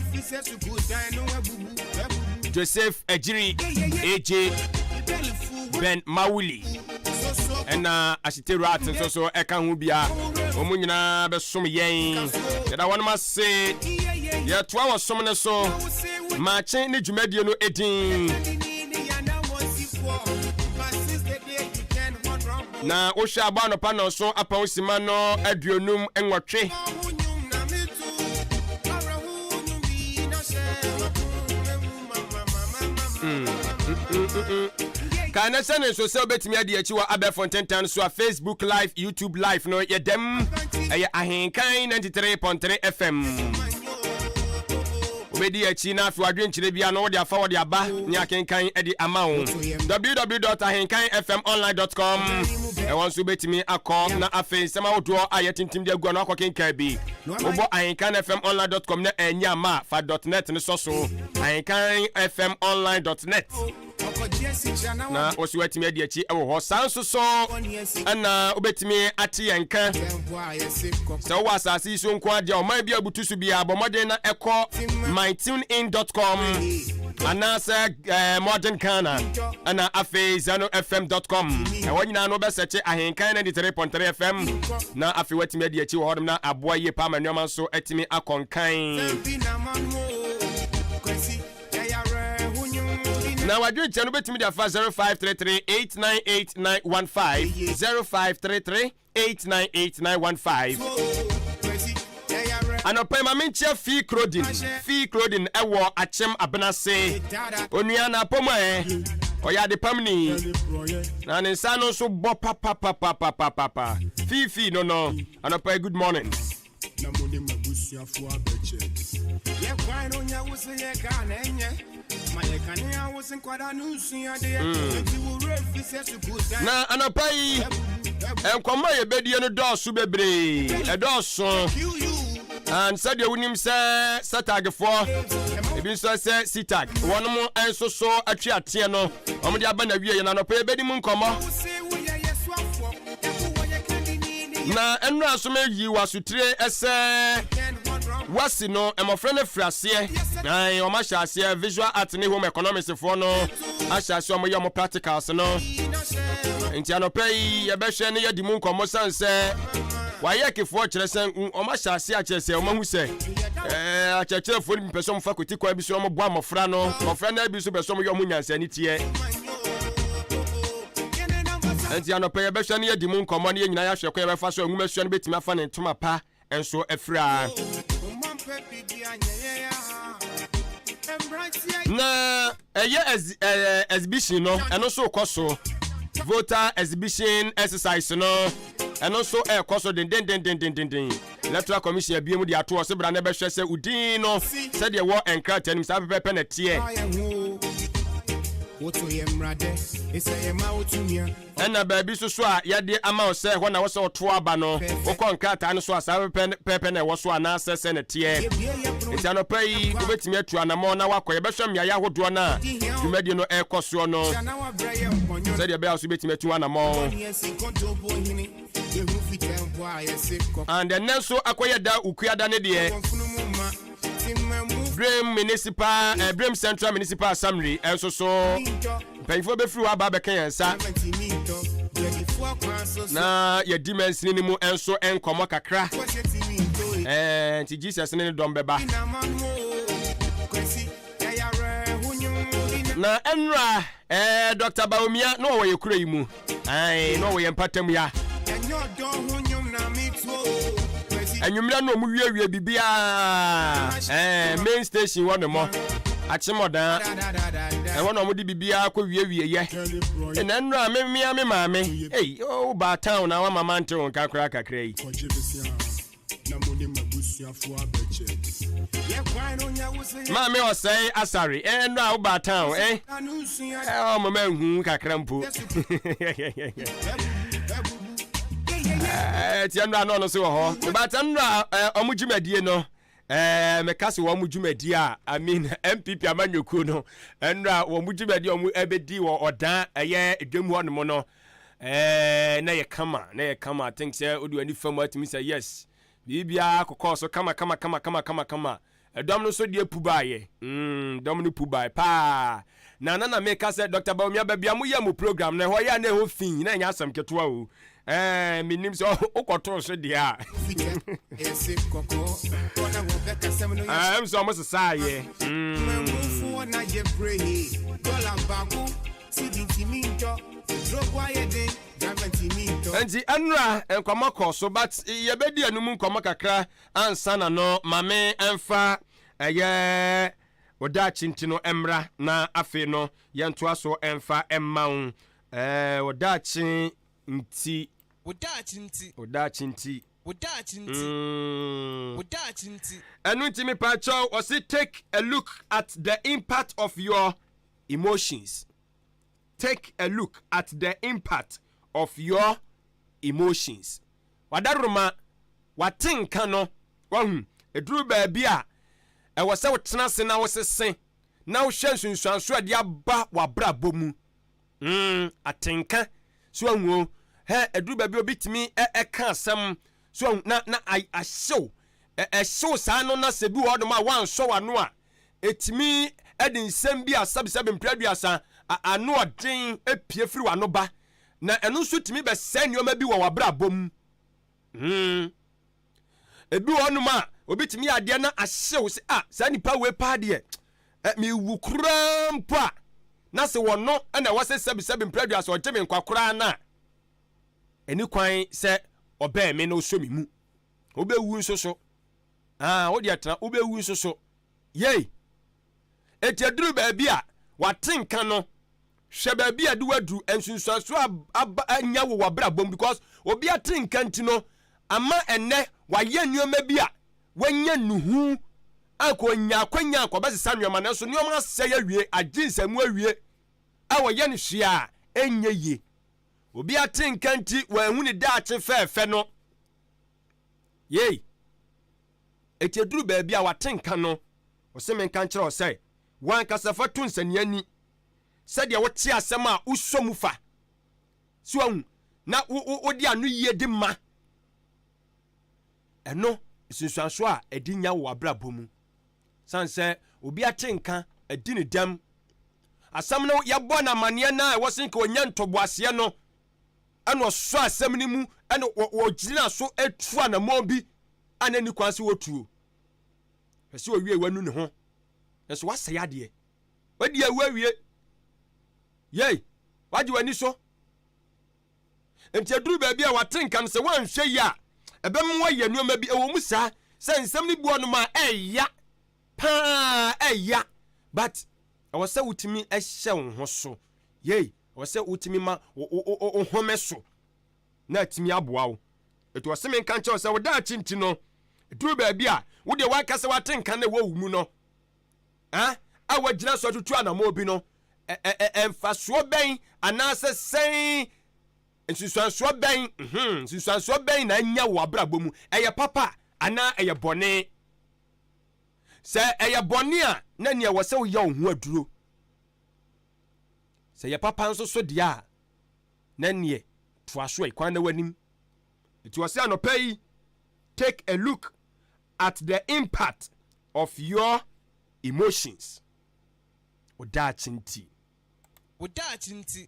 Speaker 1: Joseph Agyiri, AJ Ben Mawuli ɛna Asite Rat nso so ɛka ho bia. Wɔn nyinaa bɛsom yɛn. Yɛda wɔn ase. Yɛtoa wɔ som no so. Maakye ne dwumadie no edin. Na wohwɛ abɔ anɔpa nɔnso apɔn sima no 58. Kae na hyɛ ne nso sɛ wobɛtumi adi akyi wɔ abɛɛfo ntentan so a Facebook Live, YouTube Live no yɛ dɛm. Ɛyɛ Ahenkan 93.3 FM. Wobɛdi akyi na afei wadwenkyerɛ bia no wode afa wɔde aba ne akenkan de ama wo. www.ahenkanfmonline.com ɛwɔ nso wobɛtumi akɔ na afei nsɛm ahodoɔ a yɛtintim de agu ano akɔkenkan bi. Wobɔ ahenkanfmonline.com na ɛnyɛ ama fa .net no sɔ so ahenkanfmonline.net na wo so watumi adi akyi wɔ hɔ. Saa nso so ɛna wobɛtumi ate yɛn nka sɛ wowɔ asase yi so nko adeɛ ɔman bi a butu so biara, bɔ mmɔden na ɛkɔ mytunein.com anaasɛ Modern Ghana ɛna afei zanofm.com. Ɛhɔ nyinaa no wobɛsɛkye Ahenkan 93.3 FM na afei watumi adi akyi wɔ hɔnom na aboa yie paa ma nneɛma nso atumi akɔnkan. Na wadwenkyɛ no wobɛtumi de afa 0533 898915, 0533 898915. Anɔpa ma menkyia Fii Crodin, Fii Crodin ɛwɔ Akyem Abenase. Onua na apɔmu ɛ ɔyɛ adepam ni na ne nsa no nso bɔ papapapapapapa. Fii Fii no no anɔpa yi, good morning.
Speaker 11: Na mo ne m'abusuafo abɛkyɛ. Yɛ kwan no nyɛ wo se yɛ kaa na ɛnyɛ. Ma yɛ kanea wo se nkwadaa no nsua adeɛ. Enti wo werɛ fi sɛ sukuu dan.
Speaker 1: Na anɔpa yi nkɔmmɔ a yɛbɛdie no dɔɔso bebree, ɛdɔɔso. And sɛdeɛ wonim sɛ sɛtagfoɔ ebi nso sɛ sitag wɔnom nso so atwe ateɛ no wɔn de aba na wie yɛn anɔpa yɛbɛdi mu nkɔmmɔ. Na nnora nso meyi w'asotire sɛ wasi no mmɔfra no afiri aseɛ na wɔn ahyɛ aseɛ visual art ne home economics foɔ no ahyɛ aseɛ wɔn yɛ wɔn practicals no. Nti anɔpɛ yi yɛbɛhwɛ ne yɛdi mu nkɔmmɔ san sɛ wayɛ kefoɔ kyerɛ sɛ wɔn ahyɛ aseɛ akyerɛ sɛ wɔn ahu sɛ akyerɛkyerɛfoɔ no bi pɛ sɛ wɔn fa kwati kwan bi so wɔn boa mmɔfra no, mmɔfra no bi nso pɛ sɛ wɔn yɛ wɔn nyansa ne teɛ. Enti anɔpa yɛbɛhwɛ ne yɛadi mu nkɔmmɔ ne yɛn nyinaa yɛahwɛ kwan yɛbɛfa so a nwomasua no bɛtumi afa ne ntoma pa nso afira. Na ɛyɛ exhibition no, ɛno nso rekɔ so. Voter exhibition exercise no, ɛno nso ɛrekɔ so dendendendendenden. Electoral Commission abue mu de ato hɔ sɛ bra na bɛhwɛ sɛ wo din no sɛdeɛ ɛwɔ nkrataa no mu saa pɛpɛɛpɛ na ɛteɛ. Ɛna baabi nso so a yɛde ama wo sɛ ɛhɔ na wɔ sɛ woto aba no, wokɔ nkrataa no so a saa pɛpɛɛpɛ na ɛwɔ so anaasɛ sɛ na ɛteɛ. Nti anɔpa yi wobɛtumi atu anammɔn na woakɔ. Yɛbɛhwɛ mmeaeɛ ahodoɔ no a dwumadie no ɛrekɔ soɔ no sɛdeɛ ɛbɛyɛ a so wobɛtumi atu anammɔn. And ɛnnɛ nso akɔyɛ da Ukuada ne deɛ Brem Municipal eh, Brem Central Municipal Assembly nso so mpanyinfoɔ bɛfiri hɔ aba abɛka yɛn nsa na yɛdi mansini no mu nso nkɔmmɔ kakra eh, nti Jesus ne ne dɔm bɛba na ɛnora eh, Dr. Bawumia na ɔwɔ yɛ kuro yi mu Ae, na ɔwɔ yɛn mpata mu ya. Anwummerɛ no ɔmo wiewie biribiara ɛɛ main station hɔ nom akyemɔdan ɛhɔ na ɔmo de biribiara kɔ wiewie yɛ ɛna nnura me mmea me maame ei o ba town na wama mante wo nka koraa kakra yi. Maame ɔsɛe asare eh no a woba town eh eh ɔmo ma nhu kakra mpo eh tiɛ nnora no ɔno so wɔ hɔ but nnora ɔmo dwumadie no eh meka se wɔn dwumadie a I mean MPP amanyɔkuo no nnora wɔn dwumadie ɔmo ɛbɛdi wɔ ɔdan ɛyɛ dwam hɔ nom no Ɛɛ na yɛ kama na yɛ kama I think sɛ wode w'ani fa mu atumi sɛ yes biribiara kokɔɔ so kama kama kama kama kama kama ɛdɔm no nso deɛ pu baayɛ mm dɔm no pu bae paa na na na meka sɛ Dr. Bawumia baabi a moyɛ mo program na ɛhɔ yɛ a na ɛhɔ fi na ɛnyɛ asɛm ketewa o ɛɛ menim sɛ wokɔtoo so deɛ a ɛm sɛ ɔmo sesaayɛ mm. Enti ɛnora nkɔmmɔ kɔɔ so but yɛbɛdi ɛno mu nkɔmmɔ kakra ansa na no ma me ɛmfa ɛyɛ ɔdaakye nti no ɛmmra na afei no yɛntoa so ɛmfa ɛmma wo ɛɛ ɔdaakye nti.
Speaker 10: Wo daakye nti.
Speaker 1: Wo daakye nti.
Speaker 10: Wo daakye nti. Wo daakye nti.
Speaker 1: Ɛno nti mepaakyɛw ɔse take a look at the impact of your emotions. Take a look at the impact of your emotions. Wadaroma, wate nka no, wahu, ɛduru baabi a ɛwɔ sɛ wotena ase na wosese na wohwɛ nsunsuanso a ɛde aba w'abrabɔ mu. Mm, atenka, so ahu o, hɛ, ɛduru baabi a obi tumi ɛka asɛm, so ahu, na, na ahyew, ɛhyew saa no na sɛ bi wɔ hɔnom a wansɔ w'ano a, Ɛtumi de nsɛm bi a sɛbesɛbe mprɛ aduasa a ano ɔden pue firi w'ano ba, na ɛno nso tumi bɛsɛe nneɛma bi wɔ w'abrabɔ mu. Hmm. Ebi wɔ hɔnom a, obi tumi yɛ adeɛ na ahyew sɛ, ah, saa nipa wei paa deɛ, mewu koraa mpo a, na sɛ wɔno na ɛwɔ sɛ sɛbesɛbe mprɛ aduasa ɔgye me nkwa koraa no a, ɛni kwan sɛ ɔbɛn me na ɔsɔ me mu. Wobɛwu nso so. Ah, wo deɛ tena, wobɛwu nso so. Yei! Enti aduru baabi a wate nka no, hwɛ baabi a de waduru, nsunsuansoɔ a aba anya wɔ w'abrabɔ mu because obi ate nka nti no, ama ɛnnɛ wayɛ nneɛma bi a wanya nnuhu a nka ɔnya akwanya a nka ɔbɛsesa nneɛma nanso nneɛma asɛe awie, agye nsɛmmu awie a wɔyɛ no hwee a ɛnyɛ yie. Obi ate nka nti wanhu ne daakye fɛɛfɛ no. Yei! Enti eduru baabi a wate nka no, ɔse menka nkyerɛ wo sɛ, w'ankasa fa to nsania ani sɛdeɛ wote asɛm a wosɔ mu fa. So wahu? Na wo, wo, wode ano yie de ma. Ɛno, nsunsuansoɔ a ɛde nya wɔ w'abrabɔ mu. Sane sɛ obi ate nka, adi ne dɛm. Asɛm no, yɛbɔ no amaneɛ no a ɛwɔ se nka ɔnya ntoboaseɛ no, ɛna ɔsɔ asɛm no mu ɛna ɔgyina so tu anammɔn bi a na ɛni kwan sɛ wɔtuo. Hwɛ sɛ ɔwie wanu ne ho nanso wasɛe adeɛ. Wadi awu awie. Yei, wagye w'ani so. Nti aduru baabi a wate nka no sɛ woanhwɛ yi a ɛbɛma woayɛ nneɛma bi. Ɛwɔ mu saa sɛ nsɛm no bi wɔ nom a ɛya paa ɛya but ɛwɔ sɛ wotumi hyɛ wo ho so. Yei, Ɛwɔ sɛ wotumi ma wo home so na atumi aboa wo. Enti ɔse menka nkyerɛ wo sɛ wo daakye nti no, Ɛduru baabi a, wo deɛ w'ankasa w'atenka no a ɛwɔ wo mu no, a wagyina so atutu anammɔn bi no, mfasoɔ bɛn anaasɛ sɛn nsunsuansoɔ bɛn, nsunsuansoɔ bɛn na anya wɔ abrabɔ mu? Ɛyɛ papa anaa ɛyɛ bɔne? Sɛ ɛyɛ bɔne a, na nea ɛwɔ sɛ woyɛ wo ho aduro. Sɛ ɛyɛ papa nso so deɛ a, na neɛ toa so ɛ, kwan na w'anim. Nti ɔsɛ anɔpa yi, take a look at the impact of your emotions. Wo daakye nti.
Speaker 10: Wo daakye nti.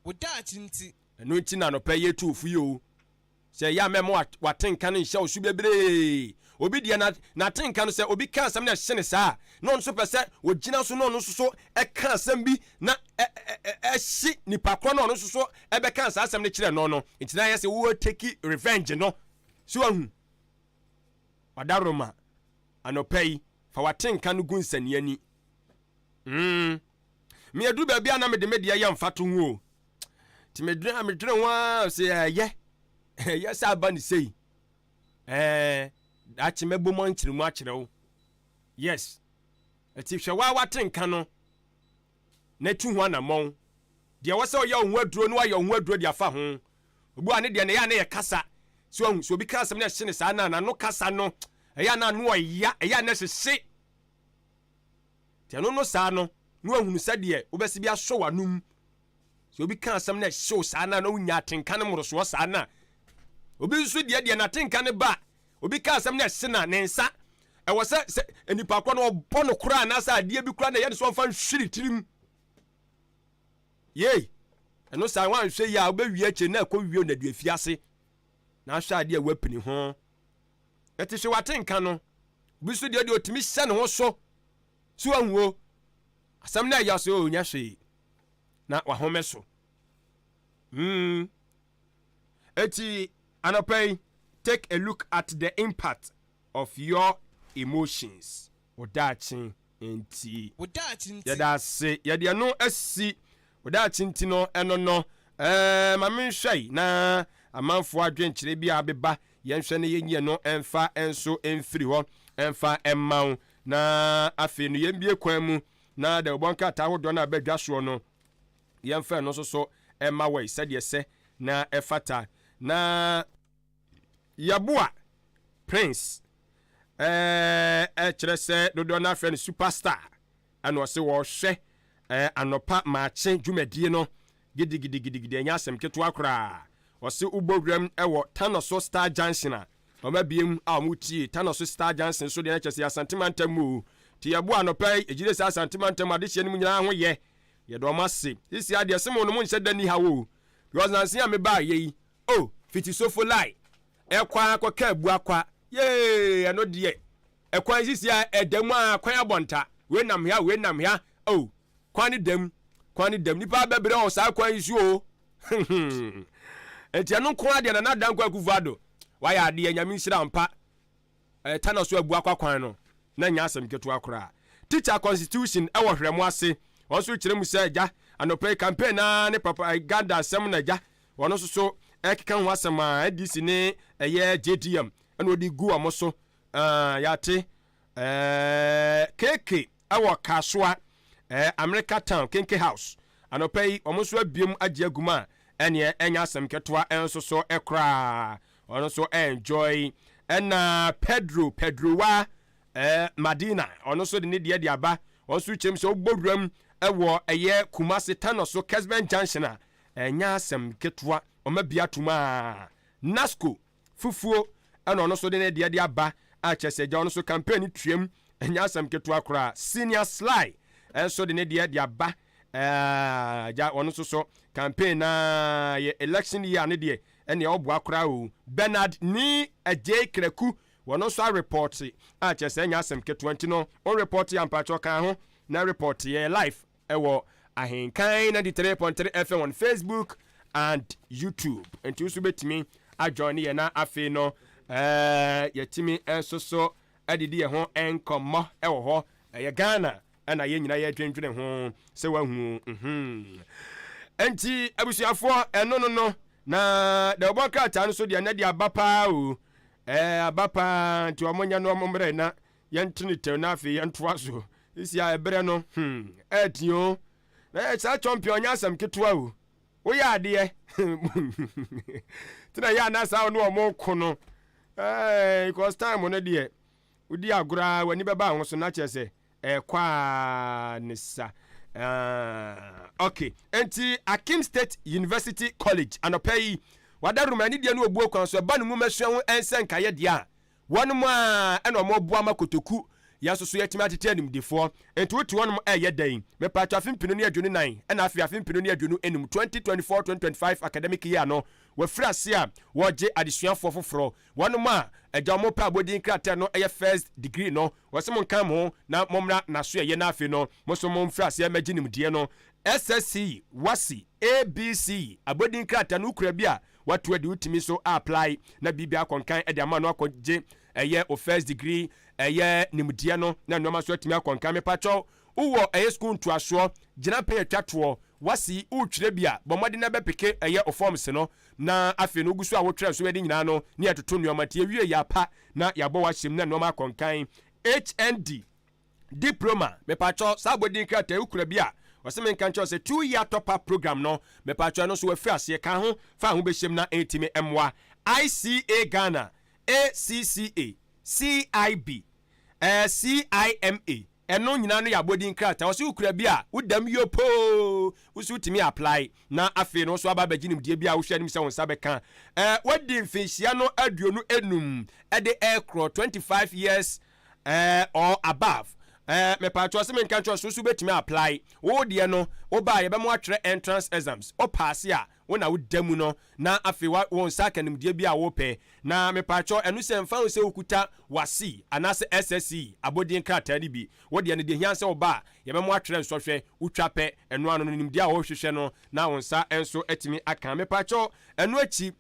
Speaker 10: Wo daakye nti.
Speaker 1: Ɛno nti na anɔpa yi yɛtu wo fo yi o. Sɛ ɛyɛ a mɛma w'atenka no nhyɛ wo so bebree. Obi deɛ na n'atenka no sɛ obi ka asɛm na ɛhye no saa a, na ɔno nso pɛ sɛ ɔgyina so na ɔno nso so ɛka asɛm bi na ɛhye nipa korɔ na ɔno nso so ɛbɛka saa asɛm no kyerɛ no no. Nti na ayɛ sɛ wo take revenge no. So ahu? Ɔdaroma, anɔpa yi, fa w'atenka no gu nsania ani. Me aduru baabi a na mede me deɛ yɛ mfatoho o. Nti medwene a medwene ho ara sɛ ɛyɛ ɛyɛ sɛ aba ne sei. Ɛɛ daakye mɛbɔ mu ankyerɛ mu akyerɛ wo. Yes. Ɛti hwɛ waa w'atenka no na tu ho anammɔn. Deɛ ɛwɔ sɛ ɔyɛ wo ho aduro no wayɛ wo ho aduro de afa ho. Obi a ne deɛ na ɛyɛ a na yɛ kasa. So ahu sɛ obi ka asɛm na ɛhye ne saa na n'ano kasa no ɛyɛ a na ano ɔya ɛyɛ a na ɛhyehye. Nti ɛno no saa no na wahunu sɛdeɛ wobɛsi bi asɔ w'anom. Sɛ obi ka asɛm na ɛhyew saa na na wonya atenka no mmorosoɔ saa na obi nso deɛ deɛ n'atenka no ba obi ka asɛm na ɛhye na ne nsa ɛwɔ sɛ sɛ nipa korɔ no ɔbɔ no koraa anaasɛ adeɛ bi koraa na ɛyɛ no sɛ ɔmfa nhwiri tirim. Yei ɛno saa woanhwɛ yie a wobɛwie akyire na ɛkɔ wie ɔnadu afiase na ahwɛ adeɛ a woapini ho. Ɛte hwɛ w'atenka no. Obi nso deɛ deɛ ɔtumi hyɛ ne ho so so ahuo asɛm no ɛyɛ so ɔnyɛ hwee na wahome so. Eti anɔpa yi, take a look at the impact of your emotions. Wo daakye nti.
Speaker 10: Wo daakye nti.
Speaker 1: Yɛda ase. Yɛde ɛno asi. Wo daakye nti no, ɛno no. Ɛɛ, ma menhwɛ yi na amanfoɔ adwenkyerɛ bi a abeba, yɛnhwɛ na yɛnyi ɛno mfa nso mfiri hɔ mfa mma wo. Na afei no, yɛmbue kwan mu na dawubɔ nkrataa ahodoɔ no a ɛba dwa soɔ no, yɛmfa ɛno nso so mma wɔ yi sɛdeɛ ɛsɛ na ɛfata. Na Yeboah Prince ɛkyerɛ sɛ dodoɔ no afrɛ no superstar ɛna ɔse wɔhwɛ anɔpa maakye dwumadie no gidigidigidigidi ɛnyɛ asɛm ketewa koraa. Ɔse wobɔ wuram ɛwɔ Tanoso Star Junction a wɔn abiem a wɔn tie Tanoso Star Junction so deɛ na kyerɛ sɛ Asante mantam mu o. Nti Yeboah anɔpa yi ɛgyina sɛ Asante mantam adehyeɛ no mu nyinaa ho yɛ yɛde wɔn ase. Sisi adeɛ se mo no mo nhyɛ da ni ha o because nanse a mebaa yɛ yi oh fiti sofo lai ɛkɔ ara kɔ ka abu akwa yee ɛno deɛ ɛkwan sisi a ɛda mu a kwan abɔnta wei nam hea wei nam hea oh kwan ne dam kwan ne dam nipa bɛbrɛ wɔ saa kwan yi so o nti ɛno nko adeɛ na nana Dankwa Akufo Addo wayɛ adeɛ nyame nhyira mpa ɛta na so abu akwa kwan no na nyɛ asɛm ketewa koraa. Teacher constitution ɛwɔ hwɛmo ase wɔn nso kyerɛ mu sɛ agya anɔpa yi campaign naa ne papa Uganda asɛm na agya wɔn nso so ɛkeka ho asɛm a NDC ne ɛyɛ JDM ɛna wɔde gu wɔn so. Yɛate KK ɛwɔ Kasoa America Town Kenke House anɔpa yi wɔn nso abiem agye agum a ɛneɛ ɛnyɛ asɛm ketewa ɛnso so ɛkoraa wɔn nso enjoy. Ɛna Pedro Pedrowa Madina ɔno nso de ne deɛ de aba wɔn nso kyerɛm sɛ wobɔ wuram ɛwɔ ɛyɛ Kumasi Tano so Kesben Junction a ɛnyɛ asɛm ketewa ɔma bi atum a Nasco fufuo ɛna ɔno nso de ne deɛ de aba a kyerɛ sɛ gya ɔno nso campaign tuam ɛnyɛ asɛm ketewa koraa. Senior Sly ɛnso de ne deɛ de aba gya ɔno nso so campaign na yɛ election year ne deɛ ɛne ɔboa koraa o. Bernard ni Adjei Kraku wɔn nso arepɔte a kyerɛ sɛ ɛnyɛ asɛm ketewa nti no o report yɛ ampakyɛw kan ho na report yɛ live ɛwɔ Ahenkan 93.3 FM on Facebook and YouTube nti nso bɛtumi ajoin yɛ na afei no yɛtumi nso so adidi yɛ ho nkɔmmɔ ɛwɔ hɔ ɛyɛ Ghana ɛna yɛn nyinaa yɛdwendwene ho sɛ wahu nti abusuafoɔ ɛno no no na deɛ ɔbɔ nkrataa no so deɛ ɛnɛ de aba paa o. Ɛɛ aba paa nti wɔn nyɛ no wɔn mmerɛ na yɛntene tɛw na afei yɛntoa so. Sisi a ɛberɛ no hmm ɛɛti o. Na yɛ saa champion nyɛ asɛm ketewa o. Woyɛ adeɛ. Ti na yɛ ana saa ɔne wɔn ko no. Ɛɛ because time no deɛ wodi agorɔ a w'ani bɛba ho so na kyerɛ sɛ ɛkɔ a ne sa. Okay, nti Akim State University College anɔpa yi wada roma ne deɛ no obuo kwan so ɛba ne nwoma sua ho ɛnsɛ nkaeɛ deɛ a wɔn mu a ɛna wɔn aboa ma kotoku yɛn nso so yɛtumi atete animdefoɔ. Nti wote hɔnom ɛyɛ dɛn? Mepatwa afe 2024 ɛna afei afe 2025, 2024-2025 academic year no wɔafiri ase a wɔgye adesuafoɔ foforɔ. Wɔnom a agya wɔn pɛ abɔdin krataa no ɛyɛ first degree no, wɔsɛ mo nka mo ho na mommra n'aso ɛyɛ. No afei no mo nso momfiri aseɛ mɛgye nimdeɛ no. SSC, WASSCE, ABC abɔdin krataa no wokura bi a wato adi, wotumi so apply na biribi akɔnkan ɛde ama no akɔgye ɛyɛ o first degree ɛyɛ nimdeɛ no na nneɛma so atumi akɔnkan. Mepatwɛw, wowɔ ɛyɛ sukuu ntoasoɔ gyina pɛn atwa toɔ, WASSCE wotwerɛ bi a, bɔ mmɔden na bɛpick ɛyɛ o forms no na afei no wogu so a wotwerɛ so bɛde nyinaa no ne yɛtoto nneɛma nti yɛwie yɛ apa na yɛabɔ wahyɛm na nneɛma akɔnkan. HND diploma, mepatwɛ, saa abɔdin krataa wokura bi a, ɔsɛ menka nkyerɛ sɛ 2 year top up program no, mepatwɛ, no nso wafiri aseɛ ka ho fa ho bɛhyɛm na ɛntumi mmoa. ICA Ghana, ACCA, CIB, CIMA, ɛno nyinaa no yɛ abɔdin krataa. Ɔsɛ wokura bi a wodam yio poo, woso wotumi apply na afei no nso aba abɛgye nimdeɛ bi a wohwɛ anim sɛ wo nsa bɛka. Wadi mfinhyia no 25 ɛde ɛkorɔ, 25 years or above, mepatwɛ sɛ menka nkyerɛ so so wobɛtumi apply. Wo deɛ no wobaa yɛbɛma woatwerɛ entrance exams, wo pass a, wo na woda mu no na afei wo nsa aka nimdeɛ bi a wopɛ. Na mepatwɛ, ɛno sɛ mfa wo sɛ wokuta WASSCE anaasɛ SSC abɔdin krataa no bi, wo deɛ no deɛ hia sɛ woba a yɛbɛma woatwerɛ nsɔhwɛ, wotwa pɛ, ɛno ano no nimdeɛ a wɔhwehwɛ no na wo nsa nso atumi aka. Mepatwɛ, ɛno akyi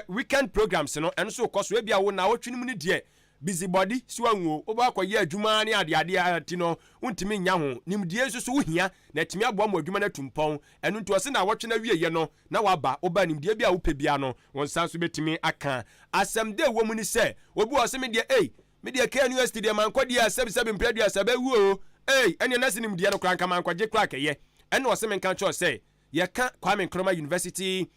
Speaker 1: weekend programs no ɛno nso kɔ so. Ebi a wo na wotwe no mu no deɛ busy body si wanwuo, wobɛ akɔyɛ adwuma ne adeadeɛ ti no wontumi nya ho nimdeɛ nso so wohia na atumi aboa ma adwuma no atu mpɔn. Ɛno nti ɔse na wɔtwe no awieɛ no na waba. Woba, nimdeɛ bi a wopɛ bia no wɔn nsa nso bɛtumi aka. Asɛm de wɔ mu ni sɛ obi wɔ sɛ medeɛ ei, medeɛ KNUST deɛ mankɔ deɛ a sɛbisɛbi mpɛ aduasa bɛwu o ei, ɛneɛ na sɛ nimdeɛ no koraa nka mankɔgye koraa kɛyɛ. Ɛna ɔsɛ menka nkyerɛ sɛ yɛka Kwame Nkrumah University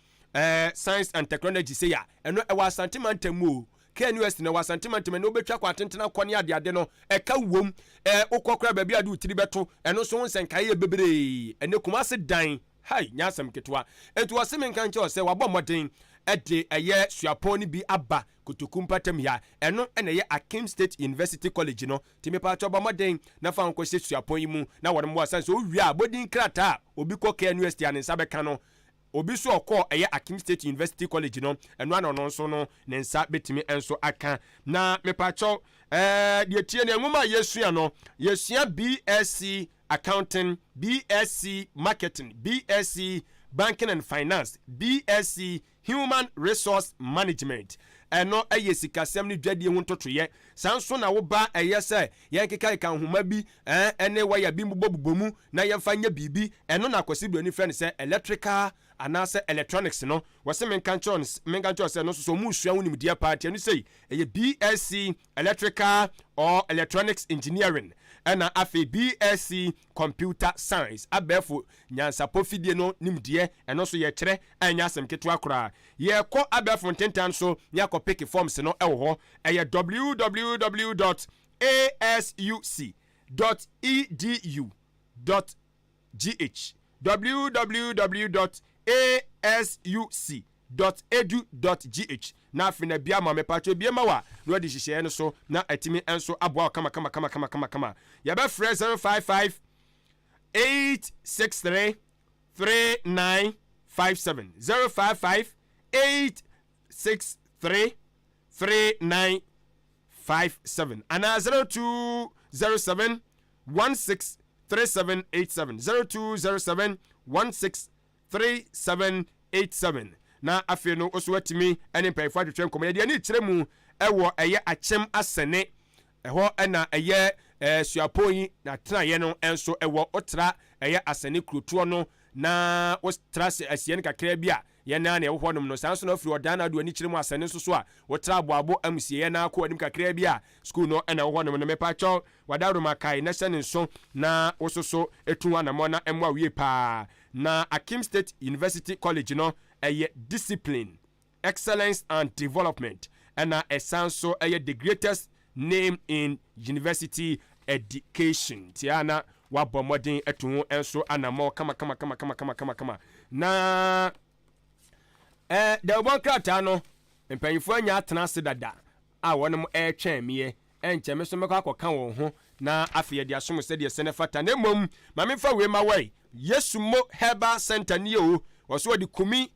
Speaker 1: Science and Technology sɛ ya ɛno ɛwɔ Asante mantam mu o. KNUST na ɛwɔ Asante mantam. Ɛno wobɛtwa kɔ atentena kɔ ne adeade no ɛka wom. Wokɔ koraa baabi a de wo tiri bɛto ɛno nso ho nsɛnkaeɛ yɛ bebree. Ɛnɛ Kumase dan hai nyɛ asɛm ketewa. Enti wɔse menka nkyerɛ sɛ wabɔ mmɔden ɛde ɛyɛ suapɔn no bi aba Kotoku mpatam ya. Ɛno ɛna ɛyɛ Akim State University College no. Nti mepatwɛ, bɔ mmɔden na fa nkɔhyɛ suapɔn yi mu na wɔn mmoa san sɛ owie a bɔdin krataa a obi kɔ KNUST a ne nsa bɛka no, obi nso ɔkɔɔ ɛyɛ Akim State University College no, ɛno ana ɔno nso no ne nsa bɛtumi nso aka. Na mepatwɛw, deɛ tie ne nwoma a yɛsua no, yɛsua BSc Accounting, BSc Marketing, BSc Banking and Finance, BSc Human Resource Management, ɛno ɛyɛ sikasɛm ne dwadie ho ntotoyɛ. Saa nso na woba ɛyɛ sɛ yɛnkeka nhoma bi ɛne waya bi mbobɔbobɔ mu na yɛmfa nyɛ biribi, ɛno na Akwasi Buroni frɛ no sɛ electrical anaasɛ electronics no. Wɔsɛ menka nkyerɛ sɛ no nso so ɔmu sua ho nimdeɛ paa. Nti ɛno sei ɛyɛ BSc Electrical or Electronics Engineering, ɛna afei BSc Computer Science, abɛɛfo nyansapɔ fidie no nimdeɛ, ɛno nso yɛkyerɛ ɛnyɛ asɛm ketewa koraa. Yɛkɔ abɛɛfo ntentan so ne akɔ pick forms no ɛwɔ hɔ. Ɛyɛ www.asuc.edu.gh, www.asuc.edu.gh. Na afei na bia ma mepatwo bie ma wa na wadi hyehyɛeɛ no so na atumi nso aboa wo kama kama kama kama kama kama. Yɛbɛfrɛ 055 863 3957, 055 863 3957 anaa 0207 16 3787, 0207 16 3787. Na afei no nso watumi ne mpanyinfoɔ atwetwe nkɔmɔ. Yɛde ani kyerɛ mu ɛwɔ ɛyɛ Akyem Asɛne ɛhɔ, ɛna ɛyɛ suapɔn yi na tenaeɛ no nso ɛwɔ. Wotra ɛyɛ Asɛne kurotoɔ no na wotra asie no kakra bi a Yɛn ara na yɛwɔ hɔnom no. Saa nso na wofiri Ɔdan na wode w'ani kyerɛ mu asɛne nso so a, wotra Aboabo amusieɛ na akɔ w'anim kakraa bi a, sukuu no na ɛwɔ hɔnom no. Mepakyɛw, w'adaworoma kae na hyɛ ne nso na wo nso so tu ho anammɔn na ɛmmoa wo yie pa ara. Na Akim State University College no, ɛyɛ discipline, excellence and development ɛna ɛsan nso ɛyɛ the greatest name in university education. Nti a na wabɔ mmɔden atu ho nso anammɔn kama kama kama kama kama kama kama. Na ɛɛ dawubɔ nkrataa no, mpanyinfoɔ anya atena ase dada a wɔnom ɛretwɛn meɛ. Ɛnkyɛ me nso mɛkɔ akɔka wɔn ho na afei yɛde asom sɛdeɛ ɛsɛ na ɛfata. Na mmom ma memfa wei ma wɔi, Yesu Mo Herbal Center nie o, wɔso wɔde kumi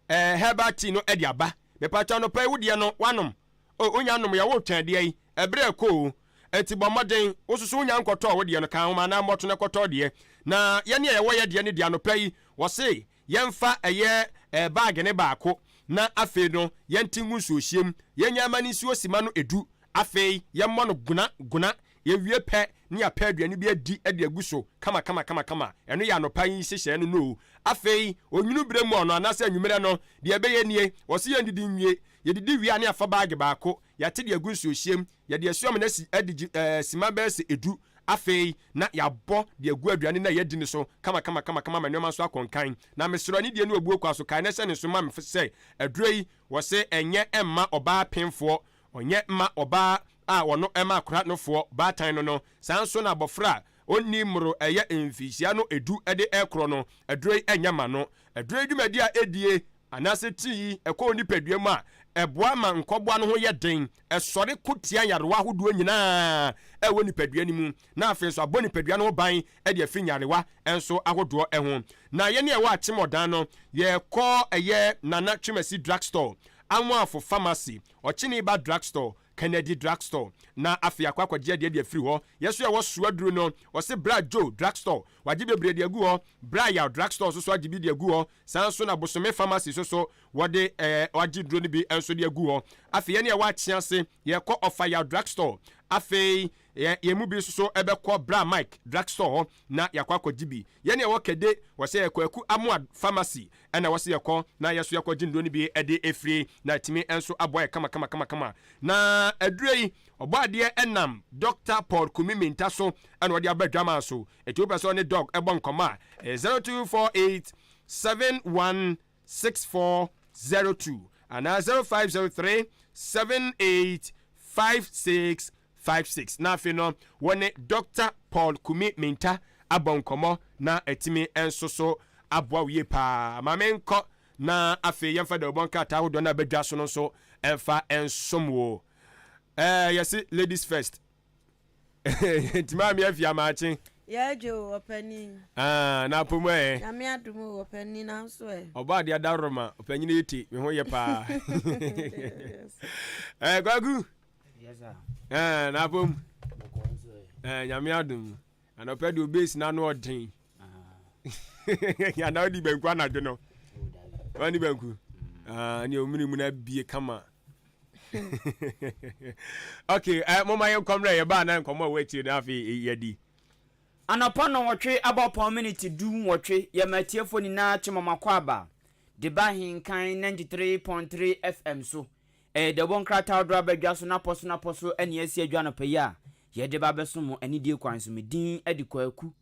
Speaker 1: eh, herbal tea no de aba. Mepakyɛ anɔpa yi wo deɛ no woanom? Oh, wonya nom yɛ woretwɛn deɛ yi, ɛberɛ rekɔ o. Enti bɔ mmɔden, wo nso so wonya nkɔtɔɔ wo deɛ no, ka ahoma anaa mmɔto na kɔtɔ deɛ. Na yɛne a yɛwɔ yɛ deɛ no deɛ anɔpa yi, wɔse yɛmfa ɛyɛ eh, baage no baako na afei no yɛnte ngu nsuohyeɛ mu, yɛnya ma no nsuo sima no edu, afei yɛmmɔ no gona gona Yɛwie pɛ ne yɛapɛ aduane bi adi de agu so kamakamakamakama. Ɛno yɛ anɔpa yi nhyehyɛɛ no no o. Afei, onwunu berɛ mu ɔno anaasɛ anwummerɛ no, deɛ ɛbɛyɛ nie, wɔse yɛndidi nwie. Yɛdidi wie a ne yɛafa baage baako, yɛate de agu nsuohyeɛm, yɛde asuo amena si adi gye ɛɛ sima bɛyɛ sɛ edu. Afei, na yɛabɔ de agu aduane no a yɛadi no so kamakamakamakama ama nneɛma nso akɔ nkan. Na mesrɛ anidie ne obuo kwa so, kae na hyɛ ne nso ma me sɛ aduro yi, wɔse ɛnyɛ mma ɔbaa pemfoɔ Ɔnyɛ mma ɔbaa a ɔno ma akora no foɔ baatan no no, saa nso na abɔfra a ɔnni mmoro ɛyɛ mfirihyia no edu de rekorɔ no, aduro yi nyɛ ma no. Aduro yi dwumadi a ɛdie anaasɛ tea yi ɛkɔ wo nipadua mu a, ɛboa ma nkɔboa no ho yɛ den, ɛsɔre ko tia nyarewa ahodoɔ nyinaa a ɛwɔ nipadua no mu, na afei nso abɔ nipadua no ho ban de afiri nyarewa nso ahodoɔ ho. Na yɛn a ɛwɔ Akyem Ɔdan no, yɛkɔ ɛyɛ Nana Twumasi Drug Store, Anwoafo Pharmacy, Ɔkyene ba drug store, Kennedy drug store, na afei akɔ akɔgye adeɛ de afiri hɔ. Yɛ nso yɛwɔ soa duru no, ɔse bra Joe drug store, wagye bebree de agu hɔ, bra Yaw drug store nso so agye bi de agu hɔ, saa nso na Bosome pharmacy nso so wɔde ɛɛ wagye duro no bi nso de agu hɔ. Afei yɛne ɛwɔ Akyease, yɛkɔ Ɔfa Yaw drug store, afei yɛ yɛn mu bi nso so ɛbɛkɔ bra Mike drug store hɔ na yɛakɔ akɔgye bi. Yɛne ɛwɔ Kɛde, wɔsɛ yɛkɔ Aku Amoah pharmacy, Ɛna ɛwɔ sɛ yɛkɔ na yɛso yɛkɔ gye nnuro no bi de afiri na atumi nso aboa yɛ kama kama kama kama. Na aduro yi ɔbɔ adeɛ nam Doctor Paul Kumi Minta so ɛna ɔde aba adwaman so. Eti wopɛ sɛ ɔne Doc ɛbɔ nkɔmɔ a, ɛyɛ 0248 716402 anaa 0503 7856 56 na afei no wɔne Dɔkta Paul Kumi Mintah abɔ nkɔmmɔ na atumi nso so aboa wo yie paa. Ma menkɔ na afei yɛmfa dawubɔ nkrataa ahodoɔ no a ɛbɛdwa so no nso ɛmfa nsom wo. Ɛɛ yɛse ladies first. Nti maame afi amaakye.
Speaker 12: Yɛdwe o ɔpanin.
Speaker 1: Ah, na apɔ mu ɛ.
Speaker 12: Nyame adom o ɔpanin nanso ɛ.
Speaker 1: Ɔbɔ adeɛ adaworoma ɔpanyin yi te me ho yɛ paa. Ɛɛ Kwaku.
Speaker 13: Yes sir.
Speaker 1: Ɛɛ na apɔ mu. Ɛɛ Nyame adom. Anɔpɛ de obesi n'ano ɔden. Anaa odi banku anadwo no. Wani banku. Ah, ne omini mu na bie kama. Okay, eh, moma yɛn nkɔmmerɛ yɛbaa na nkɔmmɔ a ɛwɔ akyire no afei yɛadi.
Speaker 13: Anɔpa nnɔnwɔtwe abɔ miniti du nwɔtwe yɛma atiefoɔ nyinaa kye mɔmakɔ aba de ba Ahenkan 93.3 FM so. Ɛyɛ dawubɔ nkrataa ɔdɔ aba dwa so n'apɔ so n'apɔ so ne asi adwa anɔpa yi a yɛde ba abɛsom mo anidie kwan so. Me din de Kwaku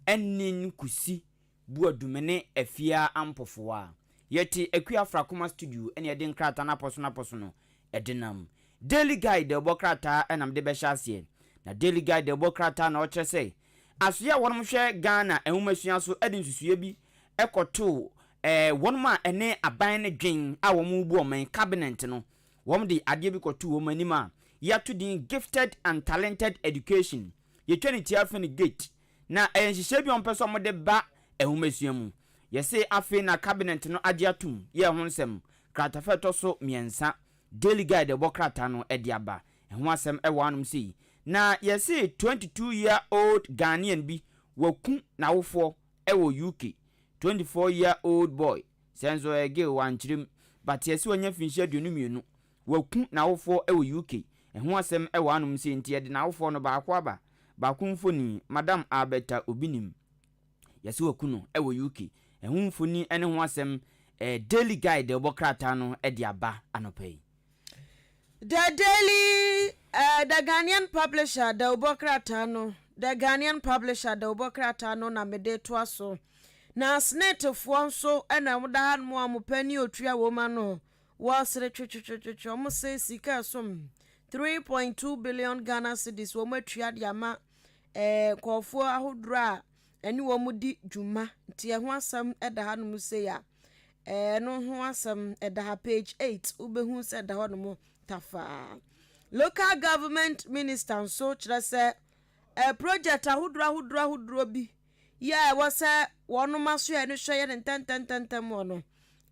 Speaker 13: Anin Kusi Boadu me ne Afia Ampofoa. Yɛte Akua Afrakoma studio ne yɛde nkrataa no apɔ so n'apɔ so no de nam. Daily Guide dawubɔ krataa na mede bɛhyɛ aseɛ. Na Daily Guide dawubɔ krataa na ɔkyerɛ sɛ asoeɛ a wɔnom hwɛ Ghana nwomasua so de nsusuiɛ bi kɔtoo eh, wɔnom a ɛne aban no dwen a wɔn rebu ɔman, cabinet no, wɔn de adeɛ bi kɔtoo wɔn anim a yɛato din Gifted and Talented Education. Yɛtwa ne ti afei no GATE. Na ɛyɛ nhyehyɛe bi a wɔpɛ sɛ wɔde ba nwomasua mu. Yɛse afei na cabinet no agye atom yɛɛ ho nsɛm kratafa a ɛtɔ so mmiɛnsa, Daily Guide ɛbɔ krataa no de aba. Ɛho asɛm wɔ anom sei. Na yɛse 22 year old Ghanaian bi waku n'awofoɔ wɔ UK. 24 year old boy, sɛ nso ɔyɛ girl wankyerɛ mu, but yɛse wanya mfinhyia 22, waku n'awofoɔ wɔ UK. Ɛho asɛm wɔ anom sei nti yɛde n'awofoɔ no baako aba, baako mfoni, Madam Alberta Obinim. Yɛse waku no wɔ UK. Ɛho mfoni ne ho asɛm Eh, Daily Guide dawubɔ krataa no de aba anɔpa yi.
Speaker 12: The Daily eh, The Ghanaian Publisher dawubɔ krataa no, The Ghanaian Publisher dawubɔ krataa no na mede toa so. Na SSNIT foɔ nso na wɔda hanom a wɔn pɛ ne otua wɔn ano. Wɔsere twetwetwetwe, wɔn se sika ɛsom 3.2 billion Ghana cedis wɔn atua de ama eh, nkurɔfoɔ ahodoɔ a ɛne wɔn di dwuma. Nti ɛho asɛm da hanom sei a, ɛno ho asɛm ɛda ha page 8 wobɛhu sɛ ɛda hɔnom tafaa. Local government minister nso kyerɛ sɛ eh, project ahodoɔ ahodoɔ ahodoɔ bi yɛ a ɛwɔ sɛ wɔnom asoɛ no hwɛ yɛ ne ntɛntɛntɛntɛm wɔ no.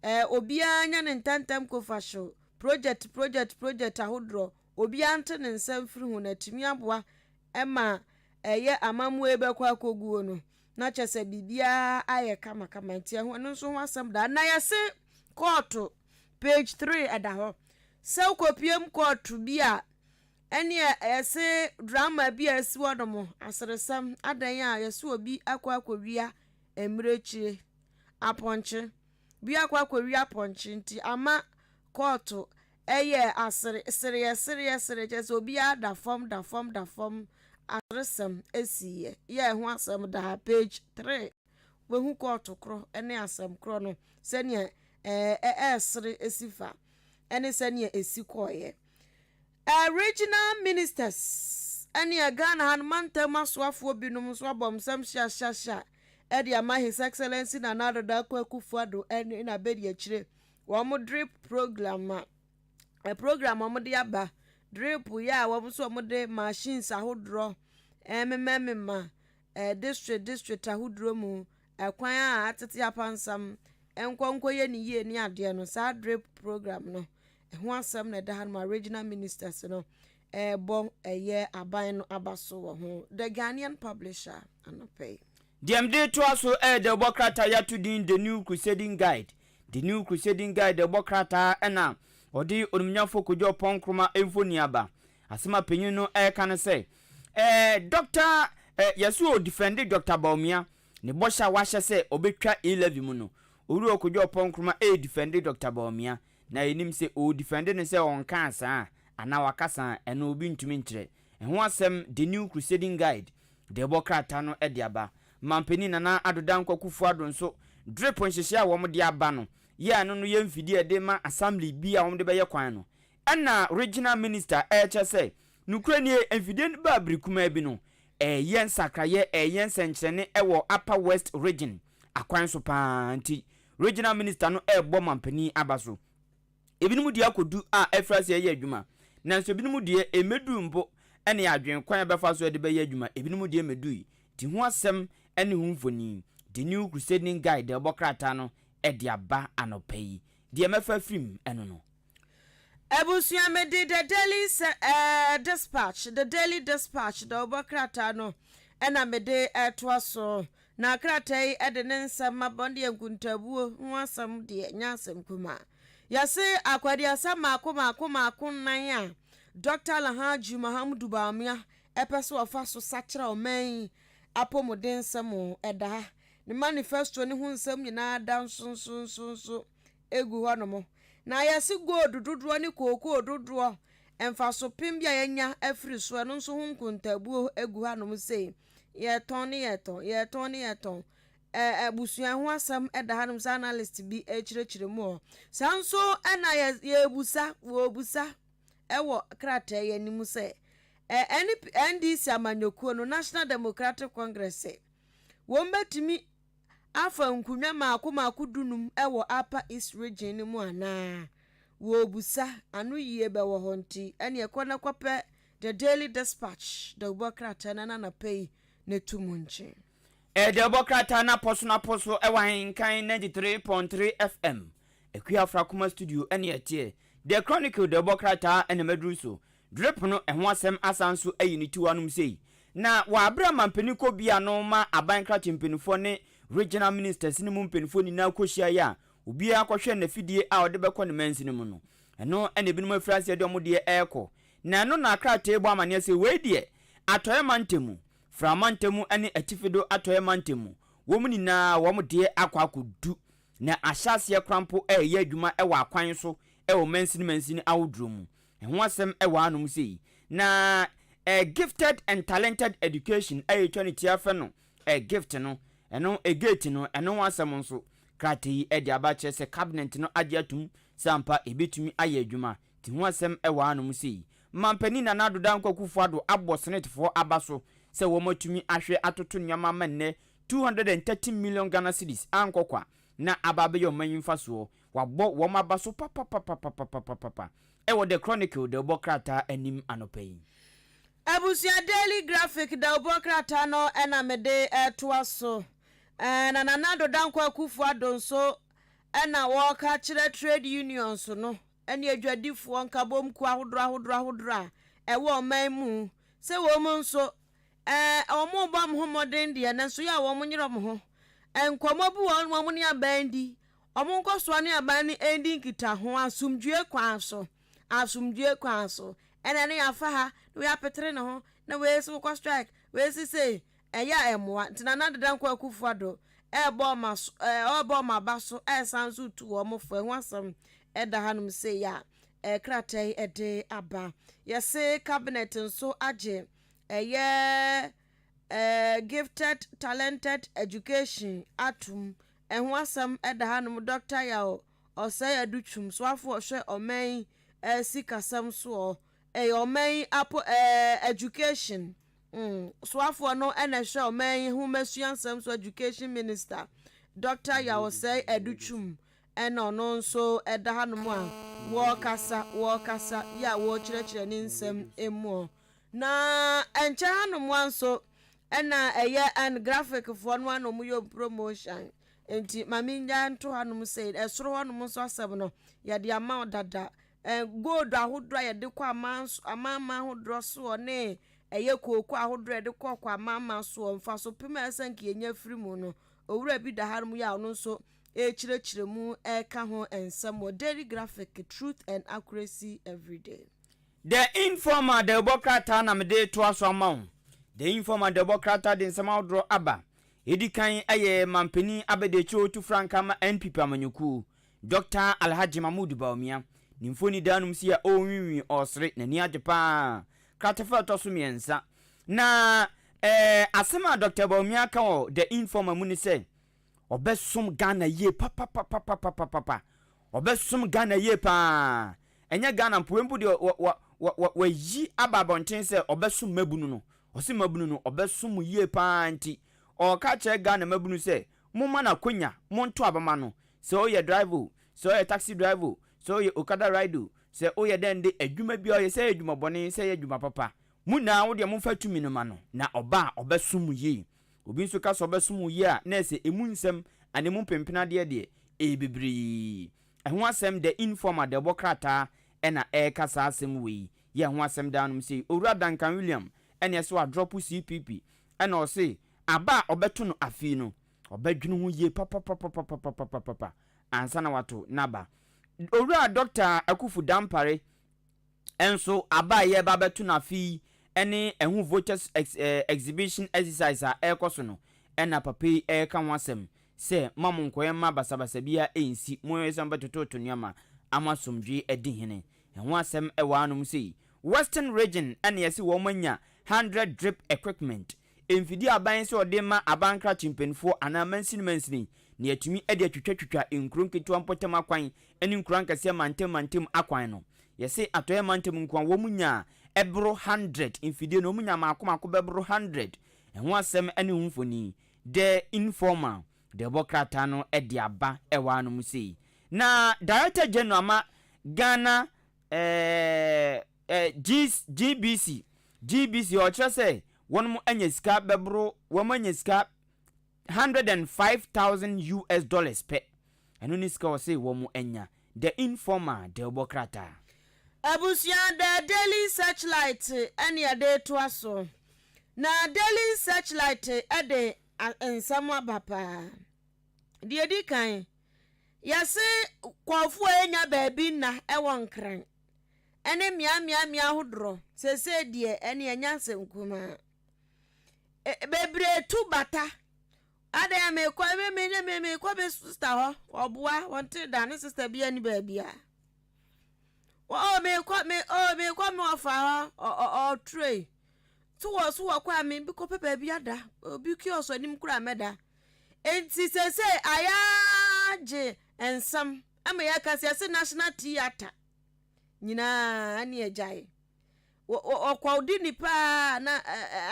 Speaker 12: Eh, obiara nya ne ntɛntɛm kofa hyew project project project ahodoɔ obiara nte ne nsa mfiri ho na atumi aboa ma ɛyɛ amammuo yi bɛkɔ akɔguo no, na kyerɛ sɛ biribiara ayɛ kamakama. Nti ɛho ɛno nso ho asɛm da. Na yɛse kɔɔto, page 3 ɛda hɔ. Sɛ wokɔpiem kɔɔto bi a, ɛneɛ yɛse drama bi a ɛsi hɔ nom, aseresɛm, adan a yɛse obi akɔ akɔwia mmirekyire, apɔnkye, bi akɔ akɔwia apɔnkye nti ama kɔɔto Ɛyɛ asere sereɛ sereɛ sereɛ kyerɛ sɛ obiara da fam da fam da fam aseresɛm siiɛ yɛ ɛho asɛm daa page 3 wobɛhu kɔɔto korɔ ne asɛm korɔ no sɛdeɛ ɛɛ ɛresere si fa ɛne sɛdeɛ ɛsi kɔɔeɛ. Ɛɛ regional ministers ɛne Ghana ha no mantam asoafoɔ binom nso abɔ nsɛm hyeahyeahyea ɛde ama His Excellency Nana Addo Dankwa Akufo-Addo ɛne n'abadiakyire Wɔn drip program a ɛ program a wɔde aba drip yɛ a wɔn nso wɔde machines ahodoɔ rememamema ɛ district district ahodoɔ mu, ɛkwan a atete apansam nkɔ nkɔyɛ ne yie ne adeɛ no, saa drip program no, ɛho asɛm na ɛda hanom a regional ministers no ɛrebɔ ɛyɛ aban no aba so wɔ ho. The Ghanaian Publisher anɔpa yi.
Speaker 13: Deɛ mede retoa so ɛyɛ dawubɔ krataa yɛato din The New Crusading Guide. The New Crusading Guide dawubɔ krataa ɛna ɔde Onimnyafo Kojo Oppong Nkrumah mfoni aba. Asɛm a panyin no ɛreka ne sɛ, ɛɛ Dɔkta ɛɛ yɛse ɔdifɛnde Dɔkta Bawumia ne bɔhyɛ a wahyɛ sɛ ɔbɛtwa E-levy mu no. Owura Kojo Oppong Nkrumah ɛredifɛnde Dɔkta Bawumia. Na yɛnim sɛ ɔredifɛnde no sɛ ɔnkaa saa anaa waka saa a, ɛno obi ntumi nkyerɛ. Ɛho asɛm The New Crusading Guide de rebɔ krataa no de aba. Manpanin Nana Addo Dankwa Akufo Addo nso, drip nhyehyɛe a wɔde aba no, yɛ a ɛno no yɛ mfidie a ɛde ma assembly bi a wɔde bɛyɛ kwan no. Ɛna Regional Minister rekyerɛ sɛ, nokorɛ nie, mfidie no baa bere kumaa bi no, ɛreyɛ nsakraeɛ, ɛreyɛ nsɛnkyerɛnne wɔ Upper West Region akwan so pa ara nti, Regional Minister no rebɔ manpanin aba so. Ebinom deɛ akɔdu a afiri aseɛ reyɛ adwuma, nanso ebinom deɛ ɛmmɛduu mpo ne adwene kwan a ɛbɛfa so de bɛyɛ adwuma, ebinom deɛ mmɛdui. Nti ho asɛm ne ho mfoni, The New Crusading Guide a ɛbɔ krataa no de aba anɔpa yi. Deɛ mɛfa afiri mu ɛno no.
Speaker 12: Abusua mede The Daily sɛ ɛɛ Dispatch, The Daily Dispatch dawubɔ krataa no na mede retoa so. Na krataa yi de ne nsɛm aba ɔno deɛ nkuntabuo ho asɛm deɛ nyɛ asɛm kumaa. Yɛse akwadeɛsɛm mmaako mmaako mmaako nnan a Dɔkta Alhaji Mahamudu Bawumia pɛ sɛ ɔfa so sakyera ɔman yi apɔmudensɛm ɛda ha. Ne manifesto no ho nsɛm nyinaa da nsonsonosonso gu hɔnom. Na yɛse gold dodoɔ ne kookoo dodoɔ mfaso pem bi a yɛanya afiri so ɛno nso ho nkontabuo gu hanom sei. Yɛtɔn ne yɛtɔn, yɛtɔn ne yɛtɔn. Ɛ abusua ho asɛm da hanom sɛ analyst bi rekyerɛkyerɛ mu hɔ. Saa nso na yɛ yɛrebusa, wɔrebusa wɔ krataa yi anim sɛ ɛ NP, NDC amanyɔkuo no, National Democratic Congress, wɔn bɛtumi afa nkonnwa mmaako mmaako dunum wɔ Upper East Region no mu anaa? Wɔrebusa, ano yie bɛwɔ hɔ nti ɛneɛ kɔ na kɔpɛ The Daily Dispatch dawubɔ krataa no anapa yi na tu mu nkye.
Speaker 13: Dawubɔ krataa no apɔ so no apɔ so wɔ Ahenkan 93.3 FM, Akua Afrakoma Studio ne ɛteɛ. The Chronicle dawubɔ krataa na maduru so. Drip no ɛho asɛm asan nso ayi ne ti wɔ anom sei. Na wɔ abere a mampanin kɔ bia no ma aban krakye mpaninfoɔ ne regional ministers no mu mpaninfoɔ nyinaa kɔhyiaeɛ a obiara kɔhwɛ n'afidie a ɔde bɛkɔ ne mansini mu no, ɛno na ebinom afiri aseɛ de wɔn deɛ rekɔ. Na ɛno na krataa yi bɔ amaneɛ sɛ wei deɛ, Atɔeɛ mantam mu, Fra mantam mu ne Atifido Atɔeɛ mantam mu, wɔn nyinaa wɔn deɛ akɔ akɔdu. Na ahyɛ aseɛ koraa mpo reyɛ adwuma wɔ akwan so wɔ mansini mansini ahodoɔ mu. Ɛho asɛm wɔ hanom sei. Na eh, Gifted and Talented Education a yɛtwa ne ti afɛ no eh, gift no, ɛno eh, gate no, ɛno ho asɛm nso, krataa yi de aba kyerɛ sɛ Cabinet no agye atum sɛ ampa ɛbɛtumi ayɛ adwuma. Nti ho asɛm wɔ hanom sei. Manpanin Nana Addo Dankwa Akufo-Addo abɔ Senetefoɔ aba so sɛ wɔatumi ahwɛ atoto nneɛma ama nnɛ 230 million Ghana cedis ankɔ kwa na aba abɛyɛ ɔman yi mfasoɔ. Wɔabɔ wɔn aba so papapapapapapapa wɔ The Chronicle dawubɔ krataa anim anɔpa yi.
Speaker 12: Abusua Daily Graphic dawubɔ krataa no na mede retoa so. Na Nana Addo Dankwa Akufo-Addo nso na wɔreka kyerɛ trade unions no ne adwadifoɔ nkabom kuo ahodoɔ ahodoɔ ahodoɔ a ɛwɔ ɔman mu sɛ wɔn nso ɛɛ wɔrebɔ wɔn ho mmɔden deɛ nanso yɛ a wɔnyere wɔn ho. Nkɔmmɔ bi wɔ hɔ nom a wɔne aban di, wɔn nkɔsoɔ ne aban no redi nkitaho asomdwoeɛ kwan so, asomdwoeɛ kwan so. Ɛna ɛno yɛafa ha na wei apetere ne ho na wei nso wokɔ strike, wei nso sei. Ɛyɛ a ɛmmoa. Nti Nana Deda Nkoa Akufo Addo ɛrebɔ wɔn aso ɛɛ ɔrebɔ wɔn aba so ɛresan nso retu wɔn fo. Ɛho asɛm ɛda hanom sei a ɛɛ krataa yi ɛde aba. Yɛse cabinet nso agye ɛyɛ ɛɛ gifted talented education atum. Ɛho asɛm ɛda hanom Dr. Yaw Ɔsɛe Adutwum soafo ɔhwɛ ɔman yi ɛɛ sikasɛm soɔ ɛyɛ ɔman yi apo ɛɛ education Mm, soafoɔ no na ɛhwɛ ɔman yi nhomasua nsɛm so Education Minister, Dɔkta Yaw Osei Adutwum ɛna ɔno nso ɛda hanom a wɔrekasa wɔrekasa yi a wɔrekyerɛkyerɛ ne nsɛm mu. Na ɛnkyɛ hanom a nso ɛna ɛyɛ ɛn graphic foɔ no ano wɔn yɛ promotion nti maame nya nto hanom sei ɛsoro hɔnom nso asɛm no yɛde ama wo dada Gold ahodoɔ a yɛde kɔ aman so amanaman ahodoɔ soɔ ne ɛyɛ kooko ahodoɔ a yɛde kɔ kɔ amanaman soɔ mfaso pem a ɛsɛ nka yɛnya firi mu no owura bi da hanom yi a ɔno nso ɛrekyerɛkyerɛ mu ɛreka ho nsɛm wɔ Daily Graphic Truth and Accuracy Everyday.
Speaker 13: The Informer dawubɔ krataa na mede retoa so ama wo. The Informer dawubɔ krataa de nsɛm ahodoɔ aba. Edi kan yɛ manpanin abadiakyire otu frankaa ma NPP amanyɔkuo, Dɔkta Alhaji Mahmood Bawumia. Ne mfoni da anom si a ɔrenwiinwii, ɔresere, n'ani agye pa ara. Kratafa a ɛtɔ so mmiɛnsa. Na eh, asɛm a Dɔkta Bawumia ka wɔ The Informer mu ne sɛ, ɔbɛsom Ghana yie papapapapapapa. Ɔbɛsom Ghana yie pa ara. Ɛnyɛ Ghana mpo, wei mpo deɛ wɔ, wɔ, wɔ, wɔ, wayi aba abɔnten sɛ ɔbɛsom mmabunu no. Ɔse mmabunu no, ɔbɛsom mo yie pa ara nti, ɔreka akyerɛ Ghana mmabunu sɛ, momma no akonya, monto aba ma no. Sɛ woyɛ driver o, sɛ woyɛ taxi driver o, sɛ woyɛ okada rider o, sɛ woyɛ dɛn de, adwuma biara ɔyɛ, sɛ ɛyɛ adwuma bɔne, sɛ ɛyɛ adwuma papa, mo nyinaa wo deɛ momfa tumi no ma no, na ɔba a, ɔbɛsom mo yie. Obi nso ka sɛ ɔbɛsom wo yie a, na ɛsɛ emu nsɛm anaa emu mpenpenadeɛ deɛ, ɛyɛ bebree. Ɛho asɛm The Informer dawubɔ krataa na ɛreka saa asɛm wei. Yɛ ho asɛm daa nom sei. Owura Duncan William ɛne ɛsɛ wadrɔpo CPP ɛna ɔse aba a ɔbɛto no afei no ɔbɛdwene ho yie papapapapapapapa ansa na wato n'aba. Owura Dɔkta Akufu Dampare nso aba a yɛreba abɛto no afe yi ɛne ɛho voters ex exhibition exercise a ɛrekɔ so no ɛna papa yi ɛreka ho asɛm sɛ mma mo nkɔyɛ mma basabasa biara ɛnsi, monyɛ sɛ mobɛtototo nneɛma ama asomdwoe adi hene. Ɛho asɛm wɔ anom sei, Western Region na yɛse wɔn anya hundred drip equipment, mfidie a aban sɛ ɔde ma aban krakye mpaninfoɔ anaa mansini mansini na yɛatumi de atwitwatwitwa nkuro nketewa mpɔtam akwan ne nkuro ankɛseɛ mantam mantam akwan no. Yɛse Atɔeɛ mantam nko a wɔn nyaa ɛboro hundred mfidie no wɔn nyaa maako maako bɛboro hundred. Ɛho asɛm ne ho mfoni The Informer de ɛbɔ krataa no de aba wɔ anom sei. Na Director General ma Ghana eh, eh, G, GBC, GBC ɔkyerɛ sɛ wɔn anya sika bɛboro wɔn anya sika 105,000 US dollars pɛ. Ɛno ne sika ɔse wɔn anya. The Informer de ɛbɔ krataa.
Speaker 12: Abusua, The Daily Searchlight ne yɛde retoa so. Na Daily Searchlight de nsɛm aba paa. Deɛ ɛdi kan, yɛse kɔɔfoɔ a ɛnya baabi nna wɔ Nkran ne mmeammea ahodoɔ, seesei deɛ ɛne ɛnyɛ asɛm kumaa. Bebree tu bata. Adɛn a mekɔ me me ne me mekɔ me sister hɔ ɔboa wɔnte da ne sister bi ani baabi a oh mekɔ me oh mekɔ me ɔfa hɔ ɔtrei so wɔ so wɔkɔ a me bi kɔpɛ baabi ada obi kiosk anim koraa mɛda enti sese ayɛ gye nsɛm ama yɛaka sɛ yɛse national theatre nyinaa ne agyae Ɔkɔdi ni paa na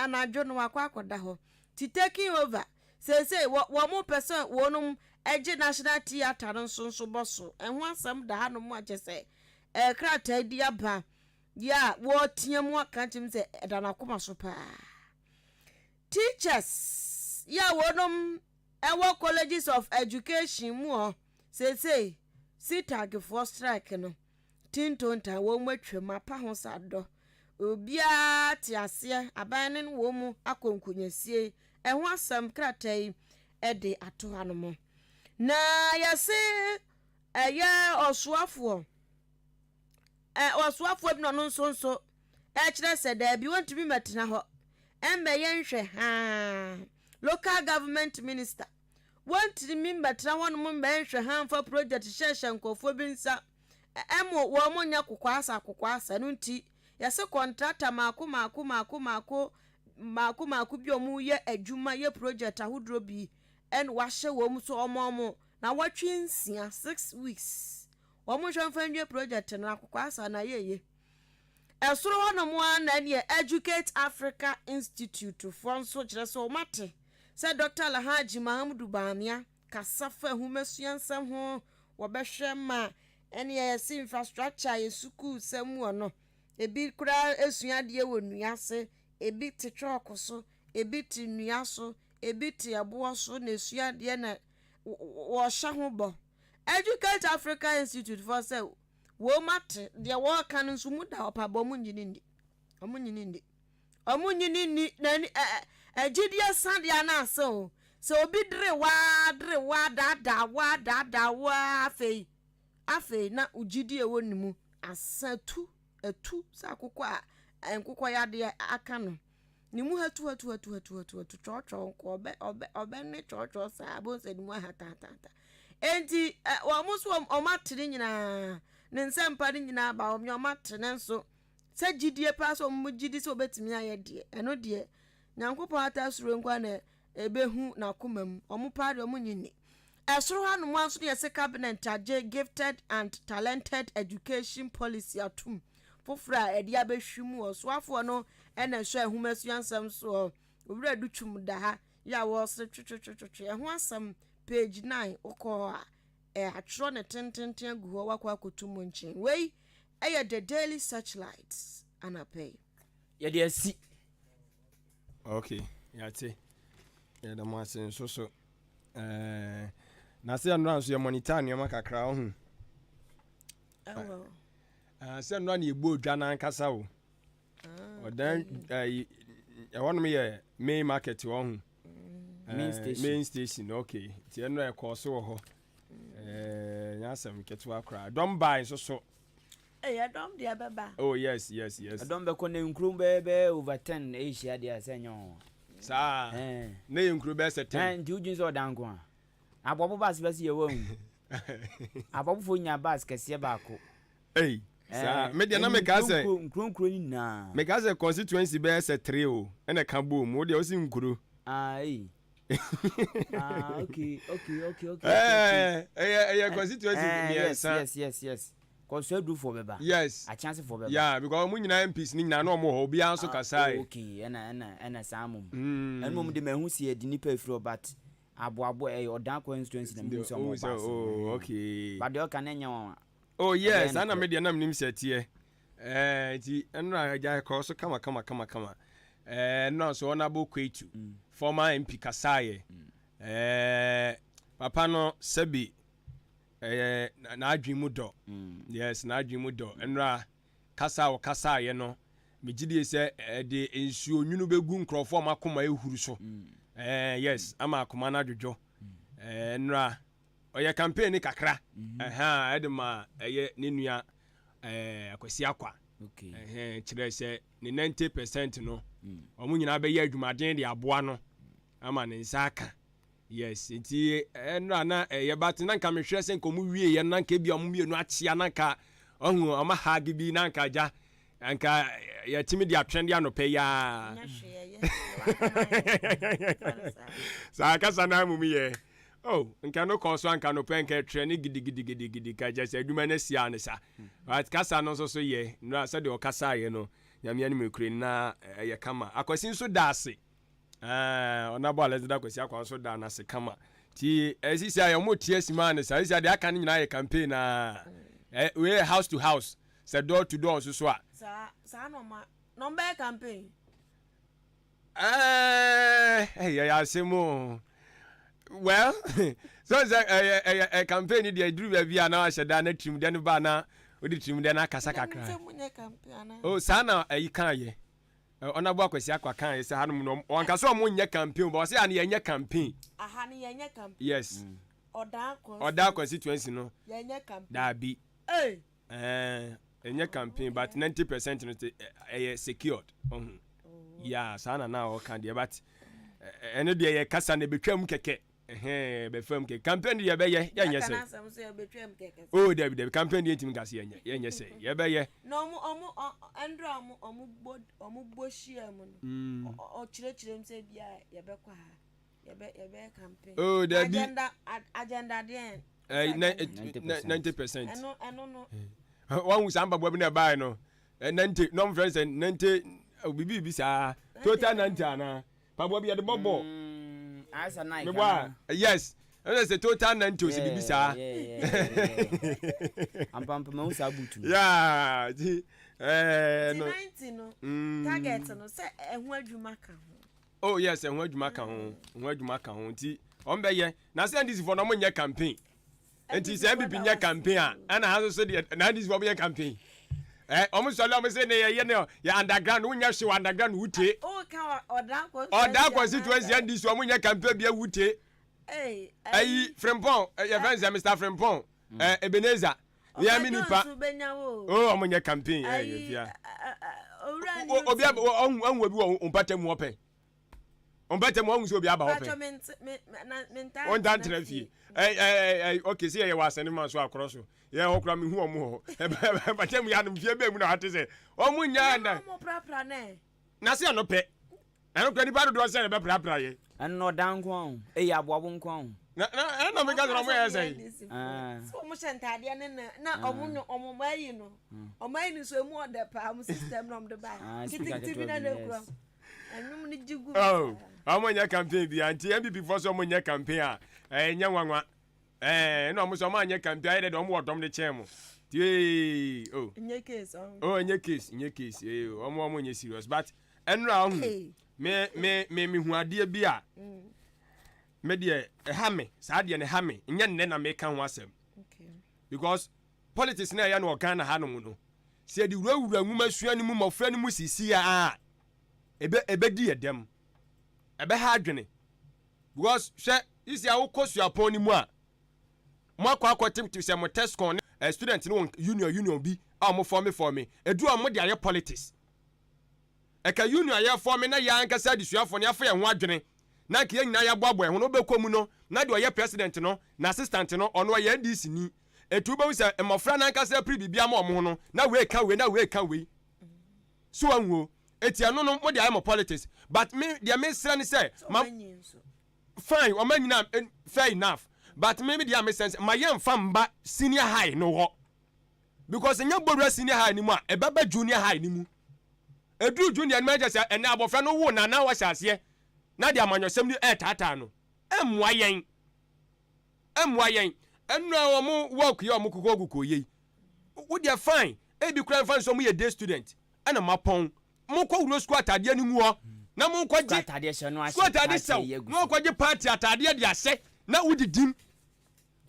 Speaker 12: anadwo no wakɔ akɔda hɔ. Ti taking over. Seesei wɔ wɔn pɛ sɛ wɔnom gye National Theatre no nso nso bɔ so. Ɛho asɛm da hanom a kyerɛ sɛ ɛɛ krataa di aba yɛ a wɔretea mu aka kyerɛ mu sɛ ɛda n'akoma so paa. Teachers yɛ a wɔnom ɛwɔ colleges of education mu hɔ seesei CTAG foɔ strike no ti ntontan wɔn mu atwam apa ho sa dɔ. Obiara te aseɛ, aban no ne wɔn mu akɔ nkonyasie. Ɛho asɛm krataa yi de ato hanom. Na yɛse ɛyɛ ɔsoafoɔ, ɛ ɔsoafoɔ bi na ɔno nso nso ɛkyerɛ sɛ daabi wɔntumi mmɛtena hɔ ɛmmɛyɛ nhwɛ haa local government minister Wɔntumi mmɛtena hɔnom mmɛnhwɛ ha mfa project hyɛhyɛ nkurɔfoɔ bi nsa ɛmo wɔn nyɛ kokoasa kokoasa. Ɛno nti yɛse kɔntrata maako maako maako maako maako maako bi a wɔyɛ adwuma yɛ project ahodoɔ bi ɛna wahyɛ wɔn so wɔn wɔn na wɔtwe nsia 6 weeks wɔn nhwɛ mfa nwie project no na kokoasa na yɛyɛ. Ɛsoro hɔnom ara na ɛneɛ Educate Africa Institute foɔ nso kyerɛ sɛ wɔn ate sɛ Dɔkta Alhaji Mahamudu Bawumia kasa fa nhomasua nsɛm ho, wɔbɛhwɛ ma ɛneɛ yɛse infrastructure a yɛ sukuu sɛm mu no, ebi koraa sua adeɛ wɔ nnua ase, ebi te chalk so, ebi te nnua so, ebi te ɛboɔ so na esua adeɛ na wɔhyɛ ho bɔ. Educate Africa Institute foɔ sɛ wɔn ate deɛ wɔreka no nso mu da hɔ pa bɔ wɔn nyini nni, wɔn nyini nni. Ɔmo nyi no nni n'ani ɛ ɛ agyidie sa deɛ anaasɛ o sɛ obi dere wo ara dere wo ara daadaa wo ara daadaa wo ara afei afei na wo gyidie ɛwɔ ne mu asa atu atu sɛ akokɔ a nkokɔ yadeɛ aka no ne mu hatu hatu hatu hatu hatu hatu twɔtwɔ nko ɔbɛ ɔbɛ ɔbɛ ne twɔtwɔ saa abom sɛ ne mu ahataataa enti ɛ wɔn nso wɔn ate ne nyinaa ne nsɛmpa ne nyinaa ba wɔn wɔn ate ne nso. Sɛ gyidie paa sɛ wɔn gyidi sɛ wɔbɛtumi ayɛ deɛ, ɛno deɛ Nyankopɔn ataa suro nkoa na ɛbɛhu n'akoma mu. Wɔn paa deɛ wɔn nnye nni. Ɛsoro ha nom ara nso ne yɛse cabinet agye Gifted and Talented Education Policy atum foforɔ a ɛde abɛhwi mu. Ɔsoafoɔ no na ɛhwɛ nhomasua nsɛm soɔ, Owura Adutwum da ha yi a wɔresere twetwetwetwe. Ɛho asɛm page 9 wokɔ hɔ a Atwerɛ no tententen agu hɔ wakɔ akɔto mu nkyen. Wei yɛ The Daily Searchlight anapa yi.
Speaker 13: Yɛde asi.
Speaker 1: Ok, yɛate. Yɛda mo ase nso so. Eh, na sɛ nnora nso yɛ monitor nneɛma kakra ɔho.
Speaker 12: Ɛwɔ.
Speaker 1: Ah, sɛ nnora na yɛbɔ odwa no ankasa o. Ah, Ɔdan ɛyi ɛhɔnom yɛ main market wɔ ho.
Speaker 13: Main station.
Speaker 1: Main station okay. Nti ɛno ɛkɔɔ so wɔ hɔ. Ɛɛ nyɛ asɛm ketewa koraa. Dɔm baa nso so.
Speaker 12: Ɛyɛ dɔm deɛ bɛba.
Speaker 1: Oh yes.
Speaker 13: Ɛdɔm bɛkɔ na nkuro bɛyɛ bɛyɛ over 10 ɛrehyia deɛ a sɛ ɛnyɛ wɔn.
Speaker 1: Saa. Na yɛ nkuro bɛyɛ sɛ 10.
Speaker 13: Nti wodwin sɛ ɔdan nko a. Aboabo bus bɛsi yɛ wɔn. Aboabofoɔ nya bus kɛseɛ baako.
Speaker 1: Ei, saa. Me deɛ na meka sɛ.
Speaker 13: Nkuro nkuro nyinaa.
Speaker 1: Meka sɛ constituency bɛyɛ sɛ three o, ɛna ɛka bom. Wo deɛ wosi nkuro.
Speaker 13: Ah, ei. Ah, okay.
Speaker 1: Ɛɛ, ɛyɛ ɛyɛ constituency mmiɛnsa.
Speaker 13: Yes. Kɔsɔ adufoɔ bɛba.
Speaker 1: Yes.
Speaker 13: Akyeasefoɔ bɛba.
Speaker 1: Yeah, because wɔn nyinaa MPs ne nyinaa na wɔn wɔ hɔ, obiara nso kasa yi.
Speaker 13: Ah, okay, ɛna ɛna saa mom. Ɛna mom de ma ɛho si ɛdi nipa efiri hɔ but aboabo ɛyɛ ɔdan constituency na mu sɛ ɔmo ba ase.
Speaker 1: Oh, okay.
Speaker 13: But deɛ ɔka no ɛnyɛ wɔn a.
Speaker 1: Oh yes, saa na me deɛ na menim sɛ ɛteɛ. Ɛɛ nti ɛnora agya ɛkɔɔ so kama kama kama kama. Ɛɛ ɛnora nso Honourable Kwetu, former MP kasaeɛ. Ɛɛ papa no sɛbi ɛyɛ n'adwene mu dɔ. Yes, n'adwene mu dɔ. Ɛnora kasa a ɔkasaeɛ no, megye die sɛ ɛde nsuo nwunu bɛgu nkurɔfoɔ a wɔn akoma ehuru so. Ɛɛ yes, ama akoma no adwodwo. Ɛɛ ɛnora ɔyɛ campaign ne kakra ɛhɛn ɛde ma ɛyɛ ne nua ɛɛ Akwasi Akwa ɛhɛn kyerɛ sɛ ne 90% no wɔn nyinaa bɛyɛ adwumaden de aboa no ama ne nsa aka. Yes, nti ɛnora na ɛyɛ but na nka mehwɛ sɛ nka ɔmo wie yɛ na nka ebi ɔmo mmienu akyea na nka ɔhu ɔmo hug bi na nka agya nka yɛtumi de atwɛn de anɔpɛ yaa. Saa kasa na mu yɛ. Oh, nka no kɔɔ so anka anɔpɛ nka ɛtrɛ ne gidigidigidigidi ka kyerɛ sɛ adwuma no asia ne sa. But kasa no nso so yɛ nora sɛdeɛ ɔkasaeɛ no Nyame anim ekure na ɛyɛ kama. Akwasi nso da ase. Ɛɛ Ɔnabɔ Alexander Kwasi Akwa nso da n'ase kama. Ti ɛsisi ayɛ wɔn ti asi maa ne sa. Ɛsisi adeɛ aka ne nyinaa yɛ campaign naa. Ɛ wei yɛ house to house. Sɛ door to door nso so a.
Speaker 12: Saa saa na ɔma na ɔmo bɛyɛ campaign.
Speaker 1: Ɛɛ ɛyɛ asɛm o. Well, so sɛ ɛyɛ ɛyɛ ɛ campaign ni deɛ duru baabi a na wahyɛ da na tirim dɛ no ba na wode tirim dɛ no akasa kakra. Oh saa na ɛyi kan yɛ. Ɔnabo Akwasi Akwa kan yɛ sɛ hanom no ɔnka sɛ ɔmo nyɛ campaign ba ɔsɛ ano yɛnyɛ campaign.
Speaker 12: Aha no yɛnyɛ campaign.
Speaker 1: Yes.
Speaker 12: Ɔdaa
Speaker 1: constituency no.
Speaker 12: Yɛnyɛ campaign.
Speaker 1: Daabi.
Speaker 12: Hey.
Speaker 1: Ɛɛ ɛnyɛ campaign but 90% no te ɛyɛ secured. Ɔho. Yeah, saa na na ɔka deɛ but ɛno deɛ yɛ kasa na ebetwa mu kɛkɛ. Ɛhɛn ɛbɛfa mu kɛkɛ. Campaign deɛ yɛbɛyɛ yɛnyɛ sɛ. Oh dabi dabi campaign deɛ ntumi nkasa yɛnyɛ yɛnyɛ sɛ yɛbɛyɛ.
Speaker 12: Na ɔmo ɔmo ɛndra ɔmo ɔmo bɔ ɔmo bɔ hyia mu no. Ɔkyerɛkyerɛ mu sɛ bia yɛbɛkɔ ha. Yɛbɛ yɛbɛyɛ campaign.
Speaker 1: Oh dabi.
Speaker 12: Agenda agenda deɛn.
Speaker 1: 90%.
Speaker 12: Ɛno ɛno no.
Speaker 1: Wɔn hu saa mpaboa bi na ɛbaeɛ no. 90 na wɔn fɛn sɛ 90 bibi bi saa total 90 anaa mpaboa bi yɛde bɔ bɔɔl. Mebɔ a yes ɛna sɛ total 90 o sɛ bibi saa.
Speaker 13: Ampampa ma wo saa boot no.
Speaker 1: Yeah ti ɛɛ
Speaker 12: no. 90 no target no sɛ ɛho adwuma ka ho.
Speaker 1: Oh yes, ɛho adwuma ka ho, ɛho adwuma ka ho nti wɔn bɛyɛ na sɛ NDC foɔ no wɔn nyɛ campaign nti sɛ NPP nyɛ campaign a ɛna ha nso so deɛ na NDC foɔ yɛ campaign ɛ wɔn sɔle wɔn sɛ ne yɛ yɛ ne yɛ underground wonyɛ hye wɔ underground wutie ɔdan constituency NDC wɔn nyɛ campaign bi wutie ɛyi Frimpong yɛ fɛn sɛ Mr Frimpong ɛ Ebenezer yɛ mi nipa o wɔn nyɛ campaign ɛ yɛ fia obi ɔhu ɔhu obi wɔ mpata mu ɔpɛ mpata mu ɔhu sɛ obi aba ɔpɛ ɔnta ntena fie ɛ ɛ ɛ ok sɛ yɛyɛ wɔ asɛne ma so akorɔ so yɛ hɔ kora mehu ɔmo hɔ mpata mu yɛ anom fie bɛɛ mu na wate sɛ ɔmo nya na na sɛ ɛno pɛ Ɛno kura nipa dodoɔ sɛ na ɛbɛprapra yɛ.
Speaker 13: Ɛno ɔdan nko ara o. Eyi aboabo nko ara o.
Speaker 1: Na na ɛna mi ka sɛ ɔmo yɛ sɛ.
Speaker 12: Sɛ ɔmo hyɛ ntaadeɛ ne na na ɔmo nyo ɔmo ɔmo ayi no ɔmo ayi no so emu ɔdɛ paa ɔmo system na ɔmo de ba kitikiti bi na na ekura ɛnwom no gye gu.
Speaker 1: Oh ɔmo nyɛ campaign bi nti NPP fo sɛ ɔmo nyɛ campaign a ɛnyɛ nwanwa. Ɛɛ ɛna ɔmo sɛ ɔmo anyɛ campaign ayɛ dɛ deɛ ɔmo wɔ dɔm de kyɛn mo. Ti oh.
Speaker 12: Nyɛ case ɔmo.
Speaker 1: Oh nyɛ case nyɛ case ee ɔmo ɔmo nyɛ serious but ɛnura ɔho me me me me hu adeɛ bi a me deɛ ɛha me saa deɛ no ɛha me nyɛ nnɛ na meka ho asɛm because politics na ɛyɛ no wɔ Ghana ha nom no sɛ yɛde wurawura nwuma sua no mu mmɔfra no mu sisi a ebe ebedi yɛ dɛm ɛbɛha adwene because hwɛ sisi a wokɔ suapɔn no mu a mo akɔ akɔ tete sɛ mo test con ne student no wɔn union union bi a wɔn fɔme fɔme edu a wɔn de ayɛ politics. Ɛka union a yɛfɔme na yɛn ankasa adesuafoɔ no yɛafa yɛn ho adwene na anka yɛn nyinaa yɛaboaboa yɛn ho na wobɛkɔ mu no na deɛ ɔyɛ president no n'assistant no ɔno ɔyɛ NDC ni enti wobɛhu sɛ mmɔfra no ankasa apiri biribi ama wɔn ho no na wei ka wei na wei ka wei so wahu o eti ɛno no mode ayɛ mo politics but me deɛ mesrɛ ne sɛ ma fine wɔn anyina eh, fair enough but me deɛ a mesrɛ ne sɛ ma yɛmfa mba senior high no hɔ Because ɛnyɛ bɔwura senior high no mu a, ɛbɛba junior high no mu. Ɛduru junior no mu a, ɛkyɛ sɛ ɛnɛ abɔfra no wo na na wahyɛ aseɛ na de amanyɔsɛm no ɛretaataa no. Ɛmmoa yɛn. Ɛmmoa yɛn. Ɛnura wɔn work yɛ wɔn kokɔ kokɔ yei. Wo deɛ fine. Ebi kura nfa nso wɔn yɛ day student. Ɛna mapɔn. Mo kɔ wuro sukuu ataadeɛ no mu hɔ na mo nkɔ gye. Sukuu ataadeɛ sɛw. Na wɔn kɔ gye party ataadeɛ de ahyɛ na wodidim.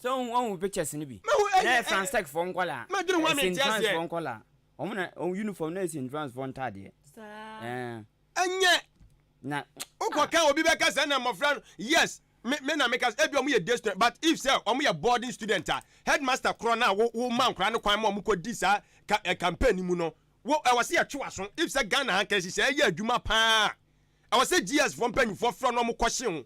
Speaker 13: Sɛ wohu wohu pictures no bi.
Speaker 1: Mehu
Speaker 13: Na yɛ France Tech foɔ nkɔlaa.
Speaker 1: Medwene ho a mente
Speaker 13: St. France
Speaker 1: aseɛ.
Speaker 13: foɔ nkɔlaa. Wɔn na wɔn uniform na yɛ St. France foɔ ntaadeɛ.
Speaker 12: Saa.
Speaker 13: Ɛɛ.
Speaker 1: Ɛnyɛ.
Speaker 13: Na.
Speaker 1: Wokɔ ka obi bɛka sɛ na mmɔfra no yes me me na meka sɛ ebi wɔn yɛ day student but if sɛ wɔn yɛ boarding student a headmaster korɔ no a wo wo ma nkwadaa no kwan ma wɔn kɔ di saa ka ɛ campaign no mu no wo ɛwɔ sɛ yɛtwe w'aso if sɛ Ghana ha nka nhyehyɛɛ yɛ adwuma paa ɛwɔ sɛ GS foɔ mpanyinfoɔ frɛ no wɔn kɔ hye ho.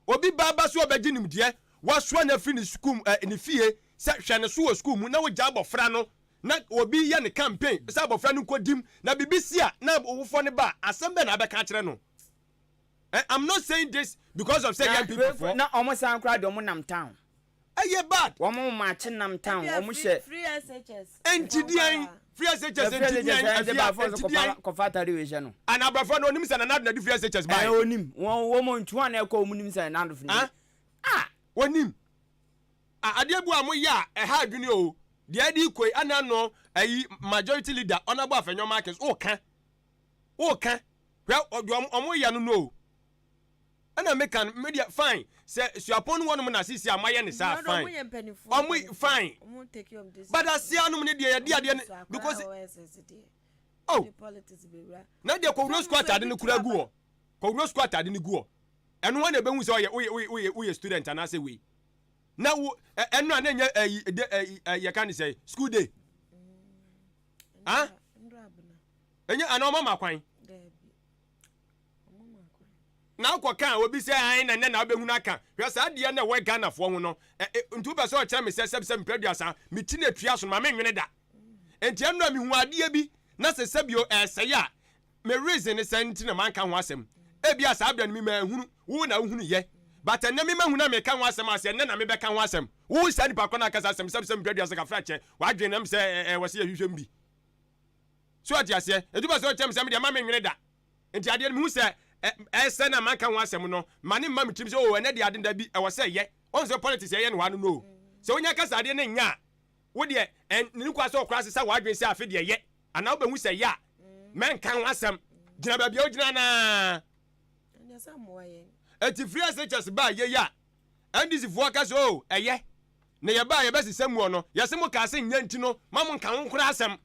Speaker 1: Obi ba ba so ɔbɛgye nimdeɛ, woasoa no afiri ne sukuu mu, ɛ, ne fie sɛ hwɛ no so wɔ sukuu mu na wogya abɔfra no na obi yɛ ne campaign sɛ abɔfra no nkɔdim na biribi si a na ɔwofoɔ no ba a, asɛm bɛn na abɛka akyerɛ no? Eh, I'm not saying this because of sɛ
Speaker 13: Na
Speaker 1: yɛ NPP foɔ.
Speaker 13: na wɔn san koraa deɛ wɔn nam town.
Speaker 1: Ɛyɛ bad.
Speaker 13: Wɔn maakye nam town
Speaker 12: Ebia
Speaker 13: wɔn
Speaker 12: free
Speaker 13: hyɛ.
Speaker 12: free SHS.
Speaker 1: Enti deɛn? Free SHS
Speaker 13: Free
Speaker 1: enti
Speaker 13: SHS
Speaker 1: deɛn?
Speaker 13: ɛnde
Speaker 1: Afia,
Speaker 13: ba afɔ
Speaker 1: enti
Speaker 13: so
Speaker 1: deɛn?
Speaker 13: kɔfa kɔfa atade wei hyɛ no.
Speaker 1: Ana abɔfra no onim sɛ Nana Addo na ɛde free SHS bae?
Speaker 13: Ɛɛ onim wɔn wɔn nti wɔn a na ɛkɔ wɔn nim sɛ Nana Addo
Speaker 1: Ah?
Speaker 13: Ah!
Speaker 1: Onim. Ah, adeɛ bi a moyɛ a ɛha adwene o. Deɛ ɛde rekɔ yi, ana no ayi majority leader Honourable Afenyo Markins, woka. Woka. Hwɛ, deɛ ɔmo yɛ no no o. Ɛna meka no, me deɛ fine, sɛ suapɔn no wɔnom na sisi a moayɛ ne saa fine. Ɔmo fine. But aseɛ anom ne deɛ yɛde adeɛ no because oh na deɛ kɔwuro sukuu ataade no kura gu hɔ. Kɔwuro sukuu ataade no gu hɔ. Ɛno hɔ na ɛbɛhu sɛ ɔyɛ woyɛ woyɛ woyɛ woyɛ student anaasɛ wei. Na wo ɛno a na ɛnyɛ ɛyi de ɛyi yɛka ne sɛ school day. Ah? Ɛnyɛ anaa ɔma ma kwan. Na wokɔ ka a obi sɛ ae na nnɛ na wobɛhunu aka. Hwɛ saa adeɛ no a ɛwɔ Ghanafoɔ ho no. Ɛ, ɛ, nti wopɛ sɛ ɔkyerɛ me sɛ sɛbsɛ mprɛ aduasa, me ti na ɛtua so no, ma menwene da. Nti ɛno a mehu adeɛ bi na sɛ sɛbio ɛresɛe a, me reason ne sɛn nti na manka ho asɛm. Ebia saa berɛ no me manhunu, wo na wohunu yɛ. But ɛnnɛ me mahunu a meka ho asɛm a, sɛ ɛnnɛ na mebɛka ho asɛm. Wo saa nipa korɔ no aka saa asɛm sɛbsɛ mprɛ aduasa kafra kyɛ, w'adwene nam sɛ ɛ, ɛ, ɛwɔ sɛ yɛhwehwɛ mu bi. So ɔte aseɛ? Nti wopɛ sɛ ɔkyerɛ me sɛ me deɛ ma menwene da. Nti adeɛ no mehu sɛ ɛsɛ na manka ho asɛm no, ma ne mma me tirim sɛ oh ɛnɛ deɛ ade no dabi ɛwɔ sɛ ɛyɛ. Wahu sɛ politics ɛyɛ no hɔ ano no o. Sɛ wonya ka sɛ adeɛ no nyɛ a, wo deɛ ɛnni kwan sɛ ɔkora sesa w'adwene sɛ afe deɛ ɛyɛ anaa wobɛhu sɛ ɛyɛ a, mɛnka ho asɛm. Gyina baabi a wogyina no ara. Nti free SHS baa yei a, NDC foɔ ka sɛ oh ɛyɛ. Na yɛbaa yɛbɛsesa muɔ no, yɛse mo kaa sɛ nyɛ nti no ma mo nka ho koraa asɛm.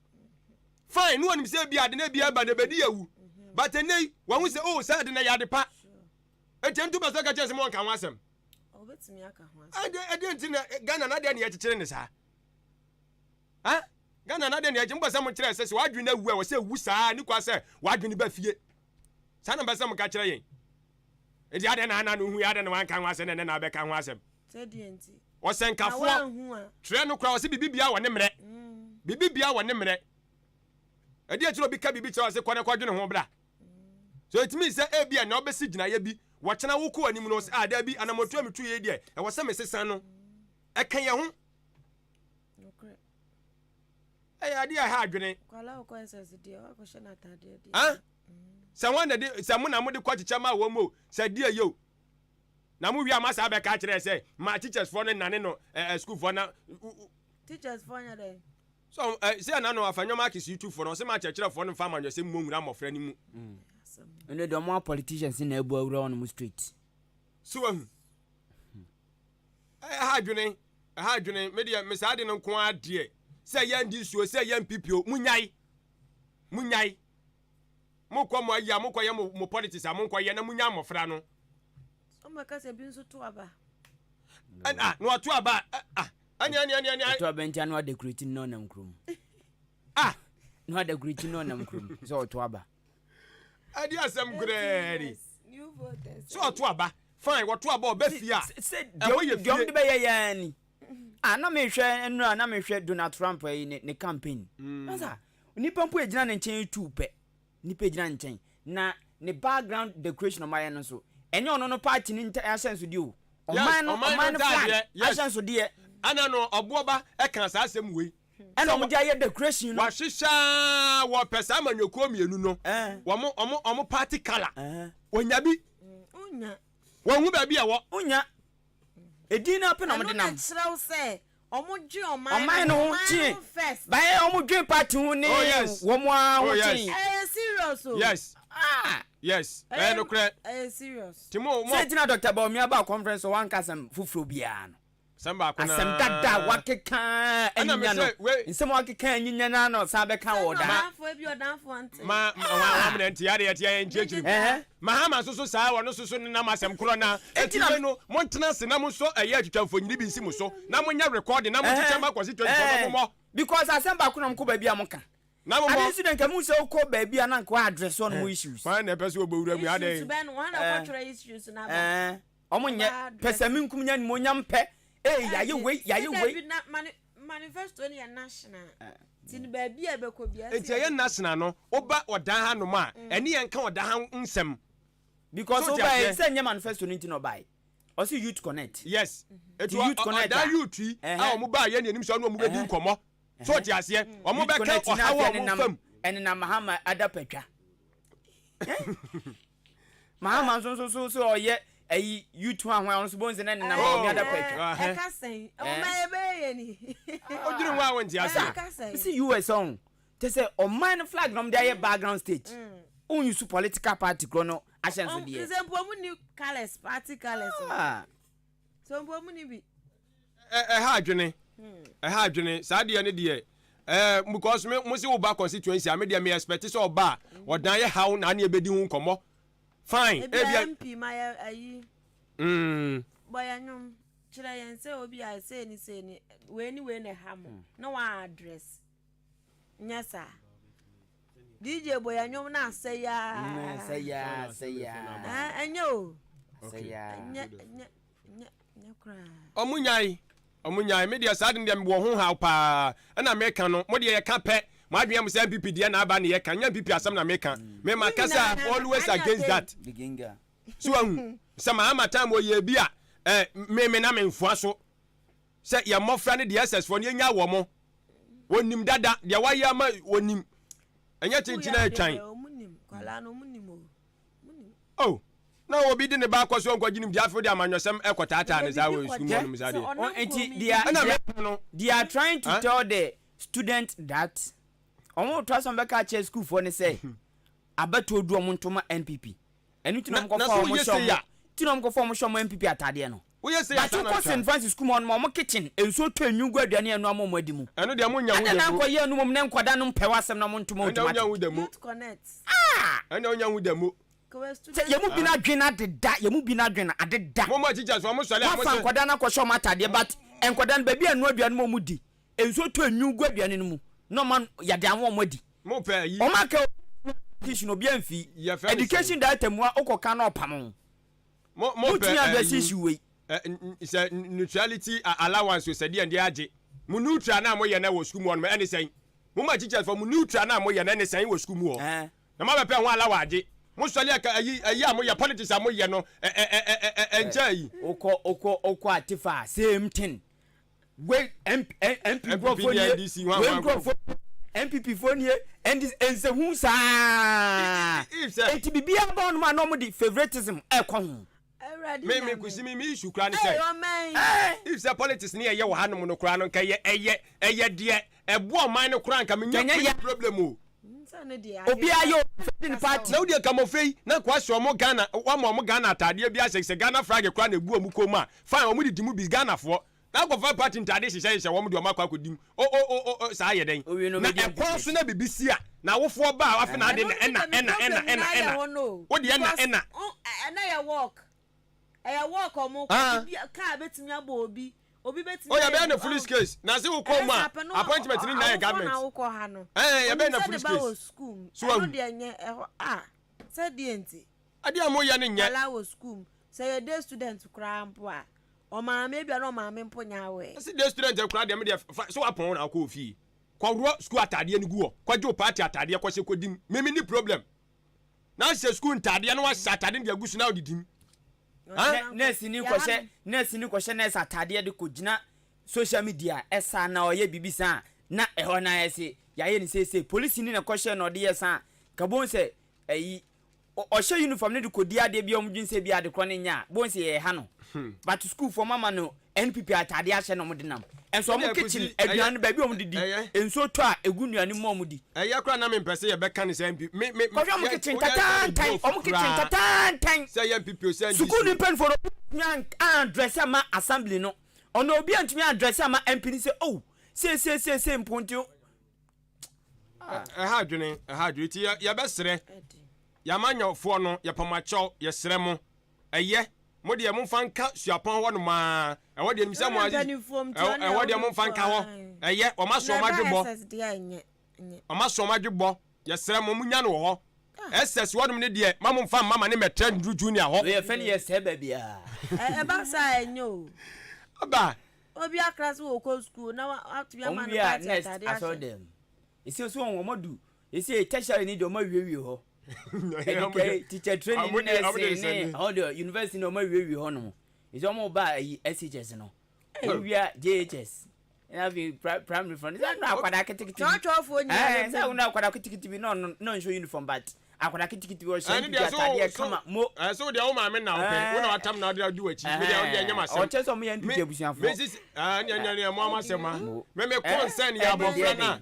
Speaker 1: Fine, ne wɔnim sɛ ebia ade no ebia ɛba no ɛbɛdi awu. But ɛnnɛ yi, wɔahu sɛ oh saa ade no ɛyɛ ade pa. Enti ɛnto bɛ sɛ ɔka kyerɛ sɛ mo nka ho asɛm. Ɛdeɛ ɛdeɛ nti na Ghana na adeɛ na yɛkyekyere ne saa. Ha? Ghana na adeɛ na yɛkyekyere, mopɛ sɛ mo kyerɛ sɛ sɛ w'adwene awu a ɛwɔ sɛ ɛwu saa, ne kwa sɛ w'adwene ba fie. Saa na mpɛ sɛ moka kyerɛ yɛn. Enti adɛn na ana no hu yɛ adɛn na wanka ho asɛm na ɛnɛ na abɛka ho asɛm. Ɔsɛnkafoɔ twerɛ no koraa ɔse biribi biara wɔ ne mmerɛ. Biribi biara wɔ ne mmerɛ. Ɛdeɛ akyerɛ obi ka biribi kyerɛ ɔse kɔ na kɔdwene ho bra. So it means sɛ ebi a na wobɛsi gyinaeɛ bi wɔkyena wokɔ anim no ɔse ah daabi anammɔtu a metu yei deɛ ɛwɔ sɛ mesesa no. Ɛka yɛn ho. Ɛyɛ adeɛ a ɛha adwene. Ah? Sɛ wɔn na de sɛ mo na mo de kɔ kyekyɛ ma wɔn o sɛ deɛ yɛ o. Na mo wie a mo asa abɛka akyerɛ sɛ ma teachers foɔ no nane no ɛɛ school foɔ na.
Speaker 12: Teachers foɔ nyɛ dɛ.
Speaker 1: So ɛ sɛ ɛna no afa nneɛma akisi tu foɔ no ɔsɛ ma akyerɛkyerɛ foɔ no nfa amanyɔsɛm mu nwura mmɔfra no mu.
Speaker 13: Ɛno deɛ ɔmo a politicians na abu awura wɔn mo straight.
Speaker 1: So wahu. Ɛha adwene ɛha adwene me deɛ me saa de no nko ara deɛ sɛ yɛn di nsuo sɛ yɛn pipio mo nyae mo nyae. Mokɔ mo ayi a mokɔ yɛ mo mo politics a monkɔ yɛ na munya mmɔfra no.
Speaker 12: Ɔmo ɛka sɛ bi nso to aba.
Speaker 1: Ɛna na wato aba a ɛne ɛne ɛne ɛne.
Speaker 13: Ɔto aba nti ano adekureti no na ɔnam kurom.
Speaker 1: Ah.
Speaker 13: Na adekureti no ɔnam kurom sɛ ɔto aba.
Speaker 1: Ɛde asɛm koraa ni. Sɛ ɔto aba fine wɔto aba ɔbɛ fie a.
Speaker 13: Sɛ deɛ yɛ fie. Deɛ ɔmo de bɛyɛ yɛn ni. Ah na mehwɛ nnura na mehwɛ Donald Trump yi ne ne campaign. Mm. Nipa mpo egyina ne nkyɛn tu pɛ. Nipa egyina ne nkyɛn. Na ne background decoration ɔmo ayɛ no nso, ɛnyɛ ɔno no party no nta ahyɛnsodeɛ o. Ɔman no ɔman no flag ahyɛnsodeɛ.
Speaker 1: Ɛna no ɔboɔba ɛka saa asɛm wei.
Speaker 13: Ɛna ɔmo de ayɛ decoration no.
Speaker 1: Wahyehyɛ aa wɔpɛ saa amanyɔkuo mmienu no wɔn wɔn wɔn party colour. Onya bi. Wɔnhu baabi ɛwɔ.
Speaker 13: Onya. Edin no ara pɛ na ɔmo de nam.
Speaker 12: Ɛno na kyerɛ wo sɛ Ɔmo dwen ɔman
Speaker 13: Ɔman no ho kyen. Bayɛ ɔmo dwen party ho ne
Speaker 1: Oh yes.
Speaker 13: wɔn ara ho
Speaker 1: Oh yes.
Speaker 13: kyen.
Speaker 12: Ɛyɛ serious o.
Speaker 1: Yes.
Speaker 13: Ah.
Speaker 1: Yes. Ɛyɛ nokorɛ.
Speaker 12: Ɛyɛ serious.
Speaker 1: Ti mo mo.
Speaker 13: Sɛ nti na Doctor Bawumia baa conference hɔ wanka asɛm foforɔ biara no.
Speaker 1: Asɛm baako naa.
Speaker 13: Asɛm dada a wakeka
Speaker 1: Ɛna me
Speaker 13: anyinya no.
Speaker 1: sɛ wei.
Speaker 13: Nsɛm a wakeka anyinya no ara na ɔsan bɛka wɔ
Speaker 12: Sɛ
Speaker 13: daa.
Speaker 12: ɔdanfoɔ ebi ɔdanfoɔ nte.
Speaker 1: Ma ma wa wa na nti adeɛ yɛte yɛn nkyerɛkyerɛ mu.
Speaker 13: Ɛhɛ.
Speaker 1: Mahama nso so saa ɔno nso so nenam asɛm korɔ na
Speaker 13: Enti
Speaker 1: eti
Speaker 13: na
Speaker 1: wei no montena ase na monsɔ ɛyɛ atwitwa mfonyini bi nsi mo so na monyɛ recording na monkyekyɛ
Speaker 13: Ɛhɛn
Speaker 1: mma Kwasi 24 na
Speaker 13: ɛɛ
Speaker 1: mommɔ
Speaker 13: because asɛm baako na mokɔ baabi a moka.
Speaker 1: na
Speaker 13: Ade
Speaker 1: mommɔ.
Speaker 13: nso deɛ nka mehu sɛ wokɔ baabi a na nka wa address wɔn mo issues.
Speaker 1: Hwan na ɛpɛ sɛ ɔbɔ wura mu yi
Speaker 12: Issues
Speaker 1: adɛn?
Speaker 12: bɛn no wɔn na
Speaker 13: Ɛɛ
Speaker 12: kɔtwerɛ issues no aba.
Speaker 13: ɛɛ. Ɔmo nyɛ pɛsɛmenkum nya animuonyam pɛ. Ee yayɛ wei yayɛ wei.
Speaker 12: Manifesto no yɛ national nti no baabi a ɛbɛkɔ biara.
Speaker 1: Nti ɛyɛ national no woba ɔdan ha nom a ɛne yɛn nka ɔdan ha nsɛm.
Speaker 13: Because wobaɛ sɛ nyɛ manifesto no nti na ɔbaɛ ɔse youth connect.
Speaker 1: Yes nti ɔdan youth yi a ɔmo baa yɛ ne anim sɛ ɔne ɔmo bɛdi nkɔmɔ so ɔte aseɛ ɔmo bɛka ɔhaw a ɔmo fam.
Speaker 13: Ɛnenam Mahama adapatwa. Mahama nso nso so so ɔyɛ ɛyi youth ho ahoa ɔno nso bɔn sɛ na nenam
Speaker 1: Oh.
Speaker 13: ɔmi adapa atwa.
Speaker 12: Ɛka sɛn ɔma yɛbɛyɛ yɛ ni.
Speaker 1: Odwiri ho a wonte ase.
Speaker 12: Ɛka sɛn.
Speaker 13: Si US ɔn kyɛ sɛ ɔman no flag na ɔmo de ayɛ background state. Ɔn use political party korɔ no ahyɛnsodeɛ.
Speaker 12: Sɛ mpo ɔmo ni colours party colours.
Speaker 13: Ah.
Speaker 12: So mpo ɔmo ni bi.
Speaker 1: Ɛha adwene ɛha adwene saa deɛ ne deɛ ɛɛ because me mo se wo ba constituency a me deɛ me expect sɛ ɔba a ɔdan yɛ haw na ne ebedi ho nkɔmɔ fine.
Speaker 12: Ebi a MP ma yɛ ayi.
Speaker 1: Mm.
Speaker 12: Bɔ yɛ nwom kyerɛ yɛn sɛ obi a sei ne sei ne wei ne wei na ɛha mo na wa address. Nyɛ saa. DJ bɔ yɛ nwom na asɛ yaa.
Speaker 13: Asɛ yaa asɛ yaa.
Speaker 12: Ɛnyɛ o.
Speaker 13: Asɛ yaa.
Speaker 12: Ɛnyɛ ɛnyɛ ɛnyɛ ɛnyɛ koraa.
Speaker 1: Ɔmo nyae ɔmo nyae me deɛ saa de no deɛ mewɔ ho haw paa ɛna meka no mo deɛ yɛka pɛ mo adwene yɛ mo sɛ NPP deɛ na aba ne yɛka nyɛ NPP asɛm na meka me ma kasa I'm always against that so ahu sɛ Mahama time ɔyɛ bi a eh, me me na memfoa so sɛ yɛn mmɔfra no deɛ SS foɔ no yɛnya wɔ mo wɔnim dada deɛ wayɛ ama wɔnim ɛnyɛ kyenkyen a atwan oh na obi de ne ba akɔ so nkɔgye nim deɛ afei de amanyɔsɛm ɛkɔtaataa ne saa wɔ sukuu mu ɔnom saa deɛ
Speaker 13: nti they are,
Speaker 1: ɛna mɛka no
Speaker 13: they are trying to tell the student that wɔn to asɔn bɛka akyerɛ sukuufoɔ ne sɛ abatoɔ du wɔn ntoma NPP Ɛno nti na
Speaker 1: Na
Speaker 13: wɔkɔfa
Speaker 1: na sɛ
Speaker 13: wɔn
Speaker 1: woyɛ
Speaker 13: hyɛ
Speaker 1: sei
Speaker 13: wɔn
Speaker 1: a.
Speaker 13: nti na wɔkɔfa wɔn hyɛ wɔn NPP ataadeɛ no.
Speaker 1: Woyɛ sei a
Speaker 13: But
Speaker 1: saa na
Speaker 13: wokɔ
Speaker 1: atwa.
Speaker 13: St. Francis sukuu mu hɔ nom a wɔn kitchen nsuo tɔ enwi gu aduane a ɛnoa ma wɔn adi mu.
Speaker 1: Ɛno deɛ mo nnya ho
Speaker 13: Adɛn na
Speaker 1: da mu.
Speaker 13: ankɔyɛ ɛno mmom na nkwadaa no mpɛ w'asɛm na wɔn ntoma
Speaker 1: Ɛnna wonya
Speaker 13: automatic.
Speaker 1: ho da mu.
Speaker 12: Youth connect.
Speaker 13: Ah!
Speaker 1: Ɛnna wonya ho da mu.
Speaker 12: Kɔwɛ
Speaker 13: Sɛ
Speaker 12: student.
Speaker 13: yɛn mu bi no adwene adeda, yɛn mu bi no adwene adeda.
Speaker 1: Mo mo teachers wɔn sɔre a mo
Speaker 13: Moafa
Speaker 1: se.
Speaker 13: nkwadaa no akɔhyɛ wɔn ataadeɛ but nkwadaa no baabi a ɛnoa aduane ma wɔn di, nsuo tɔ enwi gu aduane no mu na wɔn yɛde ama wɔn adi.
Speaker 1: Mo pɛ ayi.
Speaker 13: Wɔn aka education obi anfi.
Speaker 1: Yɛfrɛ no sɛn?
Speaker 13: Education director mua wokɔ kan na ɔpam wo.
Speaker 1: Mo mo pɛ
Speaker 13: Wotumi address
Speaker 1: ayi.
Speaker 13: issue wei.
Speaker 1: Ɛ sɛ neutrality allowance o sɛ deɛ deɛ agye. Mo neutral na mo yɛ na wɔ sukuu mu hɔ nom ɛne sɛn? Mo ma teachers fɔ mo neutral na mo yɛ na ɛne sɛn wɔ sukuu mu hɔ?
Speaker 13: Ɛɛ.
Speaker 1: Na mo abɛpɛ ho allowance agye. Mo sɔle aka ayi ayi a mo yɛ politics a mo yɛ no ɛ ɛ ɛ ɛ ɛ ɛnkyɛ ayi.
Speaker 13: Wokɔ wokɔ wokɔ Atifa a same thing. Wei MP MP nkurɔfoɔ nie wei nkurɔfoɔ NPP foɔ nie NDC nsɛhu saa eti biribiara ba wɔn a na wɔn de favouritism ɛkɔ ho.
Speaker 1: Me me kusi mi mi issue kura ne sɛ if sɛ politics ne yɛyɛ wɔ hanom no kura no nka yɛ ɛyɛ ɛyɛ deɛ ɛboa ɔman no kura nka me nya problem o.
Speaker 13: Obiara yɛ obi ne party.
Speaker 1: Na wodeɛ nka mmɔfra yi na nka wahyɛ ɔmo Ghana wama ɔmo Ghana ataadeɛ bi ahyɛ sɛ Ghana flag koraa na egu ɔmo kɔn mu a fine ɔmo didi mu bi Ghanafoɔ na akɔfa party ntaade hyehyɛ hyehyɛ wɔn de ɔmo akɔ akɔdi mu o o o o saa yɛ dɛn na ɛkwan so na bibi si a na awofoɔ ba a wafe na ade na ɛna ɛna ɛna ɛna ɛna wode ɛna ɛna.
Speaker 12: Ɛna yɛ work ɛyɛ work ɔmo kɔ bi kaa betumi abɔ obi Obi betumi
Speaker 1: Oh,
Speaker 12: ayɛ
Speaker 1: yɛbɛyɛ no
Speaker 12: bi-
Speaker 1: foolish
Speaker 12: oh.
Speaker 1: case. Na se wokɔ mu
Speaker 12: Ɛyɛ
Speaker 1: a,
Speaker 12: saa pɛ na
Speaker 1: appointment no nyinaa yɛ
Speaker 12: awofoɔ
Speaker 1: government.
Speaker 12: na wokɔ ha no.
Speaker 1: Ɛɛ, yɛbɛyɛ
Speaker 12: Onim
Speaker 1: no
Speaker 12: sɛ ne
Speaker 1: foolish
Speaker 12: ba wɔ
Speaker 1: case.
Speaker 12: sukuu mu.
Speaker 1: So
Speaker 12: Ɛno
Speaker 1: wahu.
Speaker 12: deɛ nyɛ ɛhɔ a sɛ deɛ nti.
Speaker 1: Adeɛ a moyɛ no nyɛ.
Speaker 12: Nkwadaa wɔ sukuu mu. Sɛ yɛ day student koraa mpo a, ɔmaame ebia na ɔmaame mpo nyɛ aware.
Speaker 1: Ɛse day student koraa deɛ me deɛ fa sɛ wapɔn wo na wokɔ wɔ fie. Kɔworɔ sukuu ataadeɛ no gu hɔ. Kɔgye wo party ataadeɛ kɔhyɛ kɔdi mu. Me menni problem. Na ahyɛ sukuu ntaadeɛ na wahyɛ ataade no de agu so na wodidi mu.
Speaker 13: Nurse ni kɔhyɛ nurse ni kɔhyɛ nurse ataadeɛ de kɔgyina social media ɛsa na ɔyɛ biribi saa na ɛhɔ na ayɛ se yɛayɛ ne seesei polisi ni na kɔhyɛ na ɔde yɛ saa ka bon sɛ ɛyi ɔhyɛ uniform no de kɔdi adeɛ bi a wɔn dwen sɛ bi ade korɔ ne nya a bon sɛ yɛyɛ ha no but school foɔ mama no NPP ataadeɛ ahyɛ na wɔn de nam nso wɔn kitchen aduane no baabi a wɔn didi nsuo tɔ a egu nnuane mu a wɔn di.
Speaker 1: Ɛyɛ koraa na me mpɛ sɛ yɛbɛka ne sɛ NPP me me
Speaker 13: Kɔhwɛ wɔn kitchen tantaantan wɔn kitchen tantaantan.
Speaker 1: Sɛ yɛ NPP o sɛ NDC.
Speaker 13: Sukuu ni mpanyinfoɔ no obi antumi andrɛse ama assembly no ɔno obi antumi andrɛse ama MP no sɛ oh seeseeseesei mpo nti.
Speaker 1: Ɛha adwene ɛha adwene ti yɛbɛsrɛ yɛamanyɔfoɔ no yɛpamakyɛw yɛsrɛ mo. Ɛyɛ, mo deɛ momfa nka suapɔn hɔ nom ara, ɛhɔ deɛ nim sɛ mo ɛhɔ deɛ momfa nka hɔ, ɛyɛ, wɔn aso wɔn adwebɔ, wɔn aso wɔn adwebɔ, yɛsrɛ mo, monya no wɔ hɔ. SS hɔnom ne deɛ ma mo nfa mma ma ne mɛtrɛ nduru junior hɔ.
Speaker 13: Wei yɛfɛ no yɛ sɛɛ baabiaa.
Speaker 12: Ɛba saa ɛnyɛ o.
Speaker 1: Aba.
Speaker 12: Obi akra sɛ wɔkɔ school na watumi ama
Speaker 13: Wɔn
Speaker 12: no
Speaker 13: wie a
Speaker 12: party
Speaker 13: next
Speaker 12: atade
Speaker 13: asɔre
Speaker 12: ahyɛ.
Speaker 13: dɛm. Esi so wɔn wɔn adu esi tertiary ni deɛ wɔn awiewie hɔ. Ɛdi teacher training nursing ne hɔ deɛ university na wɔn awiewie hɔ nom. Esi wɔn ba ayi SHS no. Wɔn wie a JHS. Ɛna afei primary fɔ no sɛ ɛna akwadaa ketekete bi.
Speaker 12: Twerɛtwerɛfoɔ nyinaa
Speaker 13: Ɛɛ sɛ ɛna akwadaa ketekete bi na ɔno na ɔnhyɛ uniform but akwadaa ketekete bi ɔhyɛ NPP ataadeɛ kama mo.
Speaker 1: Ɛɛ so deɛ wo maame na ɔpɛ wo na watam na ɔde adi w'akyi me deɛ ɔde ɛnyɛ m'asɛm.
Speaker 13: Ɔkyɛ sɛ ɔmo yɛ NPP abusuafoɔ.
Speaker 1: Me sisi ɛɛ ne ɛnyɛ ne mo ama asɛm a me me concern yɛ abɔfra na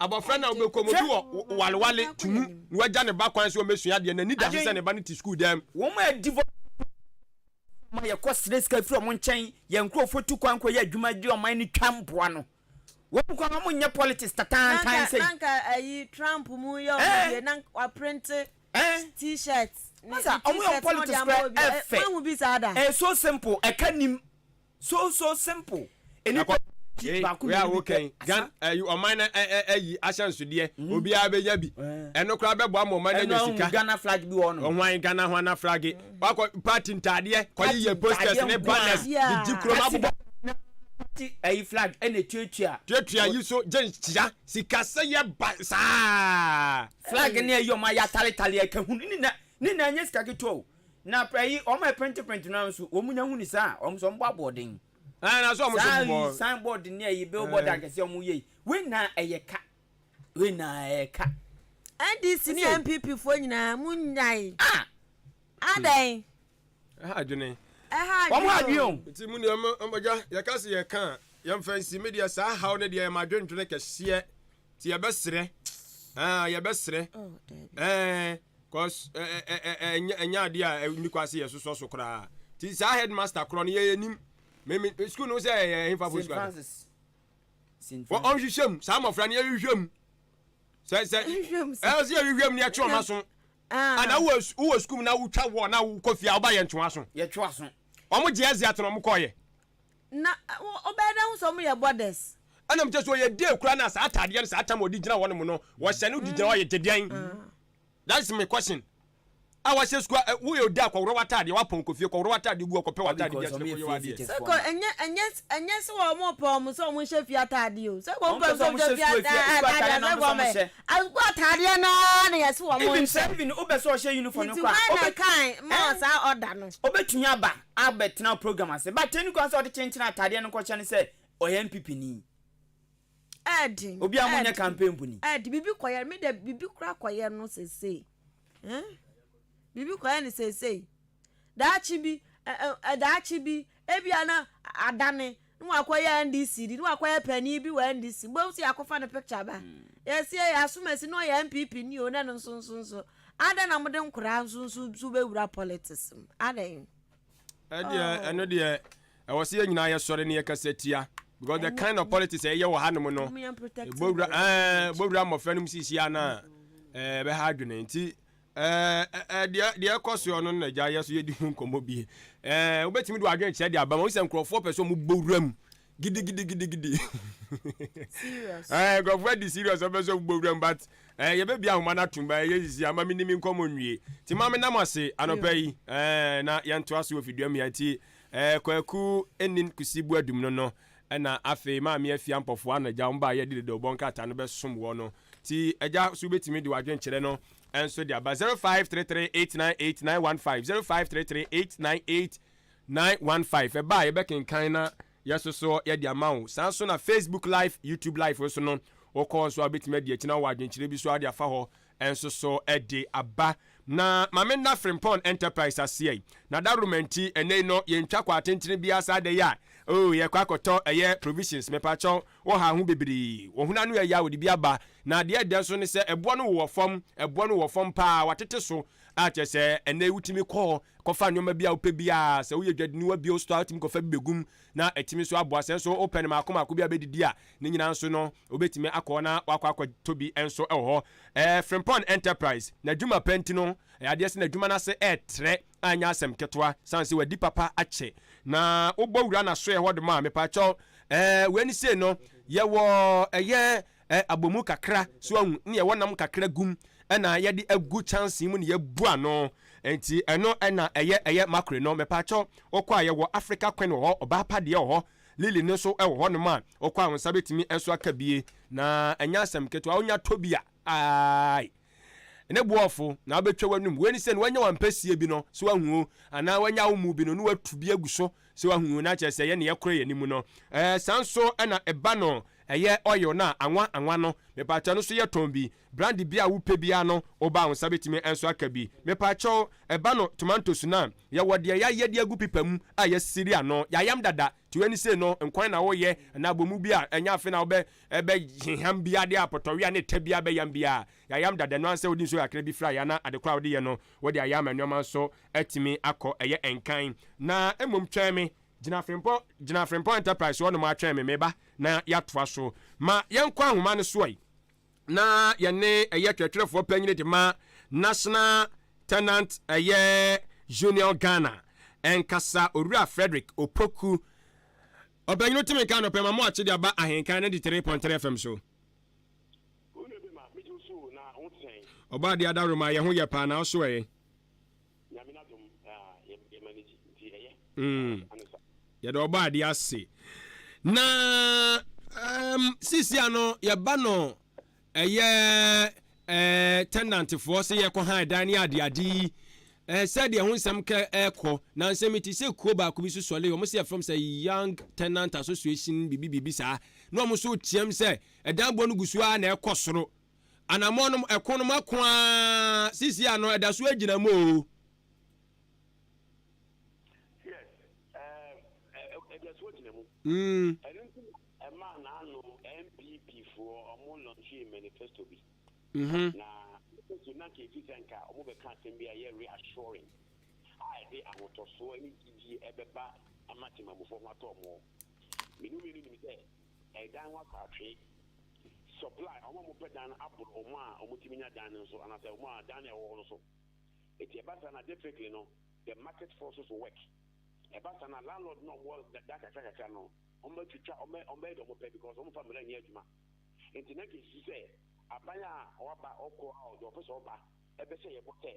Speaker 1: abɔfra na ɔbɛkɔ mu bi wɔ walewale tumu na wagya ne ba kwan so ɔmɛsua adeɛ n'ani da so sɛ ne ba no te sukuu dɛm.
Speaker 13: Wɔn a di ma yɛkɔ srɛ sika firi wɔn nkyɛn, yɛn nkurɔfoɔ tu kwan kɔyɛ adwuma de ɔman no twa mpoa no. Wɔn kwan wɔn nyɛ politics tataantan sɛ.
Speaker 12: Nanka ayi Trump mu yɛ ɔmo deɛ na waprinte t-shirt.
Speaker 13: Masa wɔn yɛ politics kora ɛfɛ.
Speaker 12: Wɔn bi saa da.
Speaker 13: Ɛyɛ so simple ɛka nim so so simple. Nipa
Speaker 1: baako mmienu bi pɛ asa. Ɔman no ayi ahyɛnsodeɛ mm. obiara bɛnya bi ɛno koraa bɛboa ma ɔman no anya sika.
Speaker 13: Ghana flag bi wɔ no.
Speaker 1: Ɔhwan Ghana hwana flag wakɔ party ntaadeɛ kɔyeyɛ posters ne banners de gyi kurom abobɔ.
Speaker 13: Party ayi flag ɛna etuatua.
Speaker 1: Tuatua yi so gye nkyia sika sɛ yɛ ba saa.
Speaker 13: Flag ne ayi ɔmo ayɛ ataretare ɛka hu ne na ne na ɛnyɛ sika ketewa o na ayi ɔmo a ɛprinte printe no nso wɔn nya hu ne saa wɔn nso wɔn bɔ aboɔden.
Speaker 1: Ɛn na so ɔmo so
Speaker 13: Saa
Speaker 1: bobɔ.
Speaker 13: sign board ne ayi billboard akɛseɛ ɔmo yɛ yi wei na ɛyɛ ka wei na ɛyɛ ka.
Speaker 12: NDC ne NPP foɔ nyinaa mo nyae.
Speaker 13: Ah.
Speaker 12: Adɛn.
Speaker 1: Ɛha adwene.
Speaker 12: Ɛha
Speaker 13: adwene. Wɔn ha adwene o.
Speaker 1: Nti mu nea ɔmo gya yɛka se yɛka a yɛmfa nsi me deɛ saa haw no deɛ ɛyɛ m'adwendwene kɛseɛ nti yɛbɛsrɛ ɛɛ yɛbɛsrɛ ɛɛ cause ɛɛ ɛnyɛ ɛnyɛ adeɛ a ɛni kwa se yɛsosɔ so koraa nti saa headmaster korɔ no yɛyɛ nim mimi sukuu no sɛ ɛyɛ hefa fo sukuu
Speaker 13: Francis.
Speaker 1: Wɔ ɔnhwehwɛ mu saa mmɔfra no yɛhwehwɛ mu sɛ sɛ ɛɛ sɛ yɛhwehwɛ mu no yɛtwe wɔn aso ana wowɔ wowɔ sukuu mu na wotwa wɔ na wokɔ fie a woba yɛ ntwe aso
Speaker 13: yɛtwe aso
Speaker 1: wɔn gye ɛze atena wɔn kɔɔyɛ.
Speaker 12: Na wobɛyɛ dɛ hu sɛ wɔn yɛ borders.
Speaker 1: Ɛna mo kyɛ sɛ ɔyɛ dee kura na saa ataadeɛ no saa tam ɔde gyina hɔ nom no wɔhyɛ no de gyina hɔ yɛ gyedeɛn that is my question a wahyɛ sukuu a woyɛ odi a kɔworɔ w'ataadeɛ wapɔn kɔ fie kɔworɔ w'ataadeɛ gu hɔ kɔpɛ w'ataadeɛ bi ahyɛ kɔyɛ w'adeɛ.
Speaker 12: Sɛ kɔ ɛnyɛ ɛnyɛ ɛnyɛ sɛ wɔn pɛ wɔn sɛ wɔn nhyɛ fie ataadeɛ o sɛ wɔn pɛ sɛ wɔn hyɛ fie ataadeɛ sɛ wɔn bɛ sukuu ataadeɛ naa na yɛsi wɔn
Speaker 13: Even
Speaker 12: nhyɛ.
Speaker 13: sɛ even wobɛ sɛ ɔhyɛ uniform no
Speaker 12: Nti
Speaker 13: kɔ a
Speaker 12: wɔn na
Speaker 13: ɔbɛ
Speaker 12: kan ma saa ɔda no.
Speaker 13: Ɔbɛtumi aba abɛtena program ase but ɛni kwan sɛ ɔde kyenkyen ataadeɛ no kɔhyɛ no sɛ ɔyɛ NPP ni.
Speaker 12: Ɛɛden.
Speaker 13: Obi a mo nyɛ campaign mpo ni.
Speaker 12: Ɛɛden bibi kɔyɛ me de bibi kora kɔyɛ no sesei. Eh? Bibi kɔyɛ no sesei. Daakye bi ɛ ɛ daakye bi ebia na adane na wakɔyɛ NDC di na wakɔyɛ panin bi wɔ NDC. Bohu sɛ yɛakɔfa ne picture ba. Yɛsi yɛ asomasi na ɔyɛ NPP ni o na no nso nso nso. Adɛn na mode nkoraa nso nso nso bɛwura politics mu? Adɛn?
Speaker 1: Ɛdeɛ ɛno deɛ ɛwɔ sɛ yɛn nyinaa yɛsɔre ne yɛkasa tia because the kind of politics ɛyɛ wɔ hanom no bowura ɛɛ bowura mmɔfra no mu sisi ana ɛɛ bɛha adwene nti ɛɛ ɛɛ deɛ deɛ ɛkɔ soɔ no na gya yɛ so yɛdi ho nkɔmmɔ bie ɛɛ wobɛtumi de wadwene kyerɛ de aba ma wo sɛ nkurɔfoɔ pɛ sɛ wɔn bowura mu gidigidigidigidi ɛɛ nkurɔfoɔ adi serious ɔbɛ sɛ ɔbɔ wuram but ɛɛ yɛbɛbi ahoma no atom ba ɛyɛ sisi ama mi ni mi nkɔmɔ nwie ti maame nam ase anɔpɛ yi ɛɛ na yɛntoa so wɔ fidua mu yɛn ti ɛɛ kwaku enin kusi bu adum no no ɛna afei maame afia mpɔfoɔ anagya wɔn ba yɛ de dede ɔbɔ nkrataa no bɛsom wɔ no ti ɛgya so wobɛtumi de wadwenkyerɛ no ɛnso de aba 0533898915 0533898915 ɛba a yɛbɛkenkan na Yɛsoso yɛde ama wo. Saa nso na Facebook live, YouTube live nso no, wokɔ nso a wobɛtumi adi akyi na wowɔ adwenkyerɛ bi so a wode afa hɔ nso so de aba. Na ma me nna Frimpong Enterprise aseɛ yi. Na Daruma nti, ɛnnɛ yi no, yɛntwa kɔ atentene biara saa da yi a, oh, yɛkɔ akɔtɔ ɛyɛ provisions. Mepakyɛw, woha ho bebree. Wɔhunu ano ɛyɛ a wɔde bi aba. Na deɛ ɛdɛ nso ne sɛ, ɛboɔ no wowɔ fam, ɛboɔ no wɔ fam paa, wɔatete so a kyerɛ sɛ ɛnnɛ yi wotumi kɔ hɔ kɔfa nneɛma bi a wopɛ biara. Sɛ woyɛ dwadini wabue wo store a, wotumi kɔfa bi bɛgu mu na atumi nso aboa. Sɛ nso wopɛ no mmaako mmaako bi a bɛdidi a, ne nyinaa nso no, wobɛtumi akɔ hɔ na wakɔ akɔtɔ bi nso wɔ hɔ. Ɛɛ Frimpong Enterprise, n'adwuma pa nti no, ɛyɛ adeɛ sɛ n'adwuma no ase ɛretrɛ a ɛnyɛ asɛm ketewa, sane sɛ wadi papa akyɛ. Na wobɔ wura n'asoɛɛ hɔ nom a, mepaakyɛw, ɛɛ wei ne sei no, yɛwɔ ɛyɛ ɛ abomu kakra, so ahu, ne yɛwɔ nam kakra gum. ɛna yɛde agu kyɛnsee mu na yɛabu ano. Nti ɛno ɛna ɛyɛ ɛyɛ mackerel no. Mepaakyɛw, wokɔ a yɛwɔ Africa Queen wɔ hɔ, ɔbaa pa deɛ wɔ hɔ, Lily no nso wɔ hɔnom a wokɔ a wo nsa bɛtumi nso aka bie. Na ɛnyɛ asɛm ketewa, wonya tɔ bi a, aai. Ne boɔfo na wobɛtwa w'anum. Wei ne sɛ no wanya w'ampɛsie bi no, so wahu o, anaa wanya wo mu bi no, na watu bi agu so, so wahu o, na kyerɛ sɛ yɛne yɛkorɛ yɛn anim no. Ɛɛ, saa nso na ɛba no ɛyɛ oil no a, anwa anwa no, mepaakyɛw no nso yɛtɔn bi. Brand bi a wopɛ biara no, woba a wo nsa bɛtumi nso aka bi. Mepaakyɛw, ɛba no tomatoes no a, yɛwɔ deɛ yɛayɛ de agu pipa mu a yɛasiri ano, yɛayam dada, nti wei ne sei no, nkwan na woyɛ anaa abomu bi a, ɛnyɛ afe na wobɛ ɛbɛ heham biara de apɔtɔwea ne ta biara bɛyam biara. Yɛayam dada, ɛno ara ne sɛ wode nsuo kakra bi fra yɛ na ade korɔ a wode yɛ no wode ayɛ ama nnoɔma nso atumi akɔ ɛyɛ nkan. Na mmom twɛn me, gyina Frimpong, gyina Frimpong Enterprise hɔ nom ara twɛn me, meba na yɛatoa so. Ma yɛnkɔ ahoma no so ɛ na yɛne ɛyɛ twerɛtwerɛfoɔ panyini de ma National Tenant ɛyɛ Union Ghana ɛnkasa, Owura Frederick Opoku. Ɔpanyin no tumi nka anɔpɛ ma mo akye de aba Ahenkan 93.3 FM so. Ɔbɔadeɛ adaworoma yɛ ho yɛ paa na wo so ɛ? Mm. Yɛda ɔbɔadeɛ ase. Na um, sisi ano yɛba no Ɛyɛ eh, tenantfoɔ sɛ yɛkɔ han dan ne adeade yi eh, sɛdeɛ ho nsɛm kɛ ɛkɔ na nsɛm ti sɛ kuo baako bi so sɔle wɔn sɛ yɛfrɛ sɛ Young Tenant Association bibi bibi saa na wɔn nso team sɛ ɛdan boɔ no gu so ara na ɛkɔ soro anamɔ no ɛko no mako ara sisi ano ɛda so agyina mu o.
Speaker 14: Yes, ɛda so agyina mu. Ɛno nti Ɛmaa n'ano NPP foɔ ɔmo launchee manifesto bi. Na manifesto no na nka ɛfiri sɛ nka ɔmo bɛka asɛm bi a ɛyɛ reassuring a ɛde ahotɔsoɔ ne gyidie ɛbɛba ama temamufoɔ ho atɔ ɔmo. Me ne wo mmienu nim sɛ ɛdan ho akɔ atwee. Supply, ɔmo a ɔmo pɛ dan no aboro ɔmo a ɔmo tumi nya dan no nso anaasɛ ɔmo a dan no a ɛwɔ hɔ no so. Enti ɛba saa no a definitely no the market forces will work. Ɛba saa no a landlord no a ɔmo wɔ dan kakra kakra no Wɔbɛtwitwa, wɔbɛyɛ deɛ wɔpɛ because wɔmfa mmara nyɛ adwuma. Nti na nka ɛsusu sɛ aban a waba, ɔkɔ a deɛ ɔpɛ sɛ ɔba ɛbɛhyɛ yɛn bɔ sɛ,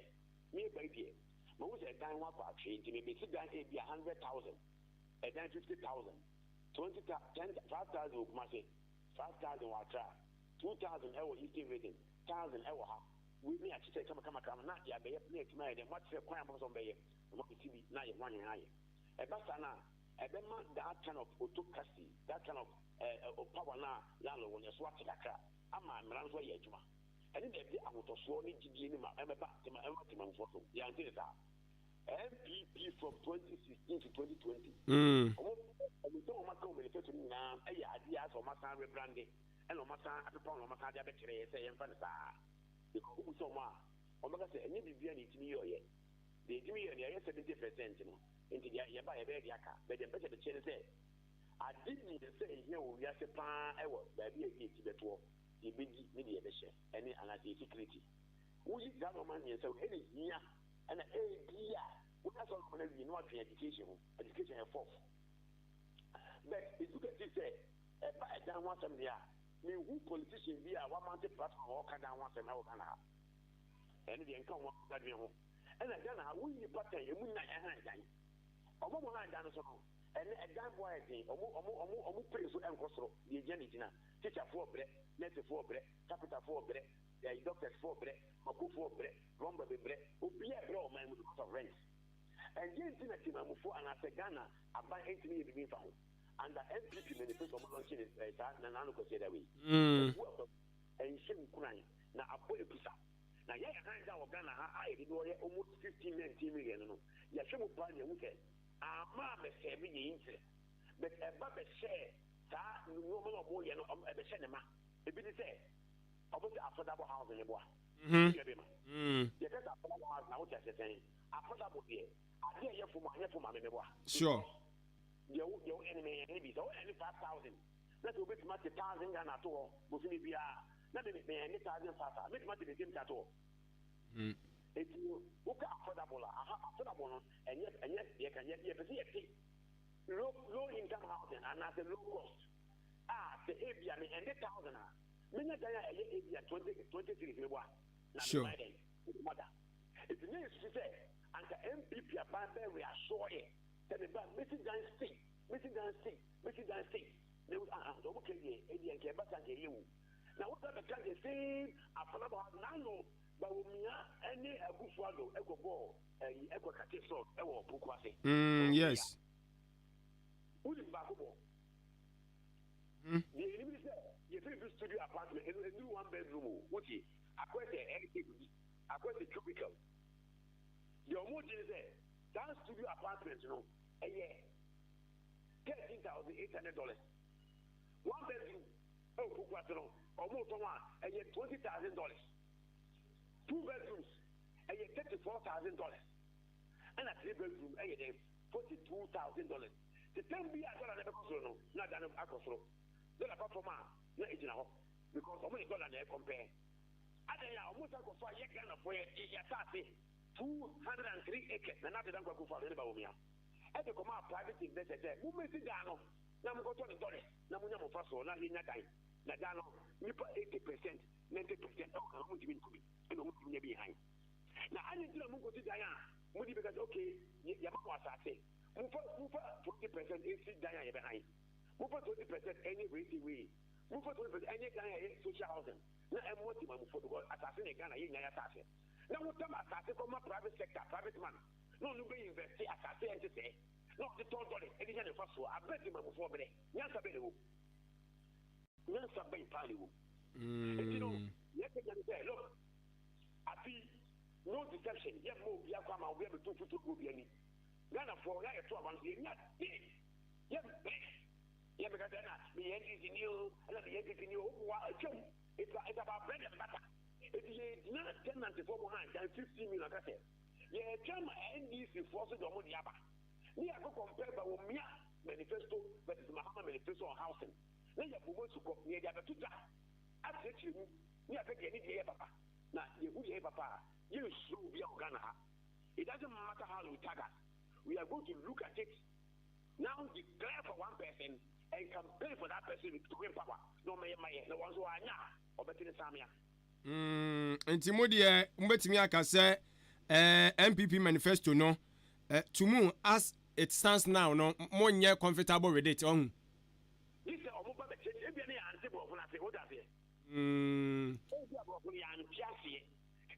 Speaker 14: me ba yi deɛ, mahu sɛ ɛdan ho akɔ atwee nti mebɛsi dan ebia 100,000, ɛdan 50,000, 20, 10, 5,000 wɔ Kumasi, 5,000 wɔ Accra, 2,000 ɛwɔ Eastern Region, 1,000 ɛwɔ ha. Wei ne yɛahyehyɛ kamakamakama na yɛabɛyɛ na yɛatumi ayɛ dɛn, moakyerɛ kwan a mopɛ sɛ mobɛyɛ na moabɛsi bi na ayɛ ho aheha ayɛ. Ɛba saa no a, ɛbɛma that kind of autocracy, that kind of eh, eh, power no a landlord wɔ no ɛso ate kakra ama mmara no nso ayɛ adwuma. Ɛne na ɛde ahotɔsoɔ ne gyidie no ma ɛbɛba tema ɛma temamufoɔ so. Yɛante ne saa. NPP from 2016 to 2020. Ɔmo ɔmo nsɛm a ɔmo aka wɔ manifesto no nyinaa ɛyɛ adeɛ a sɛ ɔmo asan rebrande ɛna ɔmo asan apepa na ɔmo asan de abɛkyerɛ yɛ sɛ yɛmfa no saa. Because wobu sɛ ɔmo a ɔmo bɛka sɛ ɛnyɛ biribiara na ɛtumi yɛ ɔyɛ. Deɛ ɛtumi yɛ no yɛayɛ 70% no. Nti deɛ yɛba a yɛbɛyɛ deɛ aka. But deɛ mepɛ sɛ mekyerɛ ne sɛ, ade mmiɛnsa a ɛhia wɔ wiase pa ara wɔ baabi a yɛde yɛn ti bɛtoɔ, deɛ yɛbɛdi ne deɛ yɛbɛhyɛ, ɛne anaasɛ yɛn security. Woyi saa nnoɔma mmiɛnsa wei ɛna ɛhia, ɛna ebia wonya saa nnoɔma no awie na woadwene education ho. Education yɛ fourth. But it's good to see sɛ ɛba ɛdan ho asɛm deɛ a, menhu politician bi a wamante platform a ɔka dan ho asɛm ɛwɔ Ghana ha. Ɛno deɛ nka wɔn adwene ho. Ɛna Ghana ha woyi nipa tɛn emu nan ɛhan dan. Ɔmo mo han dan no so no ɛnɛ ɛdan bo ayɛ den ɔmo ɔmo ɔmo ɔmo pay so ɛnkɔ soro deɛ egyina na egyina. Teacher foɔ brɛ, nurse foɔ brɛ, carpenter foɔ brɛ, ɛɛ doctors foɔ brɛ, mako foɔ brɛ, plumber bi brɛ, obiaa brɛ wɔ ɔman mu because of rent. Ɛndeɛ nti na temamufoɔ anaasɛ Ghana aban ɛntumi nyɛ biribi nfa ho. Under NPP manifesto ɔmo launch ne ɛɛ saa Nana Ano Kwasiada wei. Ɛbu aba mu, ɛnhyɛ nkuran na abɔ ekusa. Na yɛn han da wɔ Ghana ha a yɛ dodoɔ yɛ almost 15 19 million no, yɛhwɛ mu paa na yɛhu sɛ amma ammɛsɛɛve yɛn interest but ɛba bɛhyɛɛ saa nnoɔma no a wɔyɛ no ɛbɛhyɛ ne ma. Ebi ne sɛ wɔn sɛ affordable housing ne boa. Nua bi ma. Yɛka sɛ affordable housing na wote aseɛ sɛn? Affordable deɛ adeɛ a ɛyɛ fo mu anyɛ fo ma me meboa.
Speaker 1: Sure.
Speaker 14: Deɛ wo deɛ wo ɛne me ɛne bi sɛ wo ɛne 5000 na sɛ wobɛtumi ate 1000 Ghana ato hɔ bosome biara na me me ɛne thousand five a mɛtumi ate the same tattoo hɔ. Eti no woka affordable a aha affordable no ɛnyɛ ɛnyɛ deɛ ka yɛ yɛpɛ sɛ yɛte low low income housing anaasɛ low cost a sɛ ebia me ɛne thousand a menya dan a ɛyɛ ebia 20 20 series meboa. Na me mayɛ dɛn? Mede mu ada. Enti na yɛsusu sɛ anka NPP aban bɛ reassure yɛ sɛ me ba mɛsi dan sei, mɛsi dan sei, mɛsi dan sei. Na ewu ah ah sɛ wɔn ka deɛ ɛdeɛ nka ɛba saa nka ɛyɛ wu. Na wosan bɛka the same Afanaba hɔ n'ano Bawumia ɛne Akufo Addo ɛkɔ bɔɔ ɛyi ɛkɔ kate salt ɛwɔ Pokuase.
Speaker 1: Mm, yes.
Speaker 14: Wonim baako bɔ. Deɛ yɛnim ne sɛ yɛfiri fi studio apartment ɛno ɛnuru one bedroom o wotie akɔyɛ sɛ L shape bi akɔyɛ sɛ cubicle deɛ ɔmo gye ne sɛ saa studio apartment no ɛyɛ $13,800 one bedroom ɛwɔ Pokuase no ɔmo tɔn a ɛyɛ $20,000 two bedrooms ɛyɛ $34,000 ɛna three bedroom ɛyɛ dɛn $42,000. Te tɛm bi a dɔla no bɛkɔ soro no na da no akɔ soro. Dɔla ba fam a na egyina hɔ because ɔmo de dɔla na ɛkɔmpɛɛ. Adɛn a ɔmo san kɔ so a yɛ Ghanafoɔ yɛ yɛ asaase 203 acres Nana Addo Dankwa Akufo Addo ne Bawumia ɛde kɔmaa private investors sɛ mo mmɛsi dan no na mo nkɔtɔ no dollars na mo nya mo mfasoɔ na yɛnya dan na dan no nnipa 80 percent 90 percent ɛwɔ Ghana ɔmo ntumi ntɔ bi ɛna ɔmo ntumi nya bi nhan na adɛn nti na mo nkɔsi dan a mo de bɛka sɛ okay yɛma mo asaase Momfa momfa 20% nsi dan a yɛbɛhan. Momfa 20% nyɛ wei sei wei. Momfa 20% nyɛ dan a ɛyɛ social housing na ɛmmoa temammufoɔ because asase no yɛ Ghana yɛn nyinaa yɛ asase. Na wotam asase kɔma private sector, private man na ɔno bɛ investe asase a ɛnte sɛɛ na ɔde tɔn dollars de nya ne mfasoɔ abrɛ temammufoɔ berɛ. Nyansa bɛn na ɛwɔ mu? Nyansa bɛn paa na ɛwɔ mu? Enti no, nea ɛka nyinaa ne sɛ look, afe yi, no deception, yɛmma obiara kwan ma obiara bɛtu mfuturo gu obi ani. Ghana foɔ yɛ a yɛto aba nso yɛnni ade yɛmpɛ yɛ meka sɛ ɛna meyɛ NDC ni o ɛna meyɛ NPP ni o woboa atwam it's, it's about bread and butter eti yɛgyina tenant foɔ mo han dan 15 million aka sɛ yɛtwa ma NDC foɔ so de ɔmo de aba ne yɛakɔ compare Bawumia manifesto versus Mahama manifesto on housing na yɛabɔ mu asukɔ na yɛde abɛto dwa akyerɛkyerɛ mu ne yɛahwɛ deɛ ne deɛ yɛ papa na yɛhu deɛ yɛ papa a yɛnsuro obi a wɔ Ghana ha. It doesn't matter how you tag us. We are going to look at it now, declare for one person and campaign for that person to win power. No, may may no one so anya obetini samia.
Speaker 1: Nti mo deɛ mobɛtumi aka sɛ NPP manifesto no, to mu as it stands now no, monyɛ comfortable with it ɔhu.
Speaker 14: Yi sɛ ɔmo ba bɛkyerɛkyerɛ ebia ne yɛ ante borɔfo no ase wote aseɛ. Ebi a borɔfo no yɛ ante aseɛ.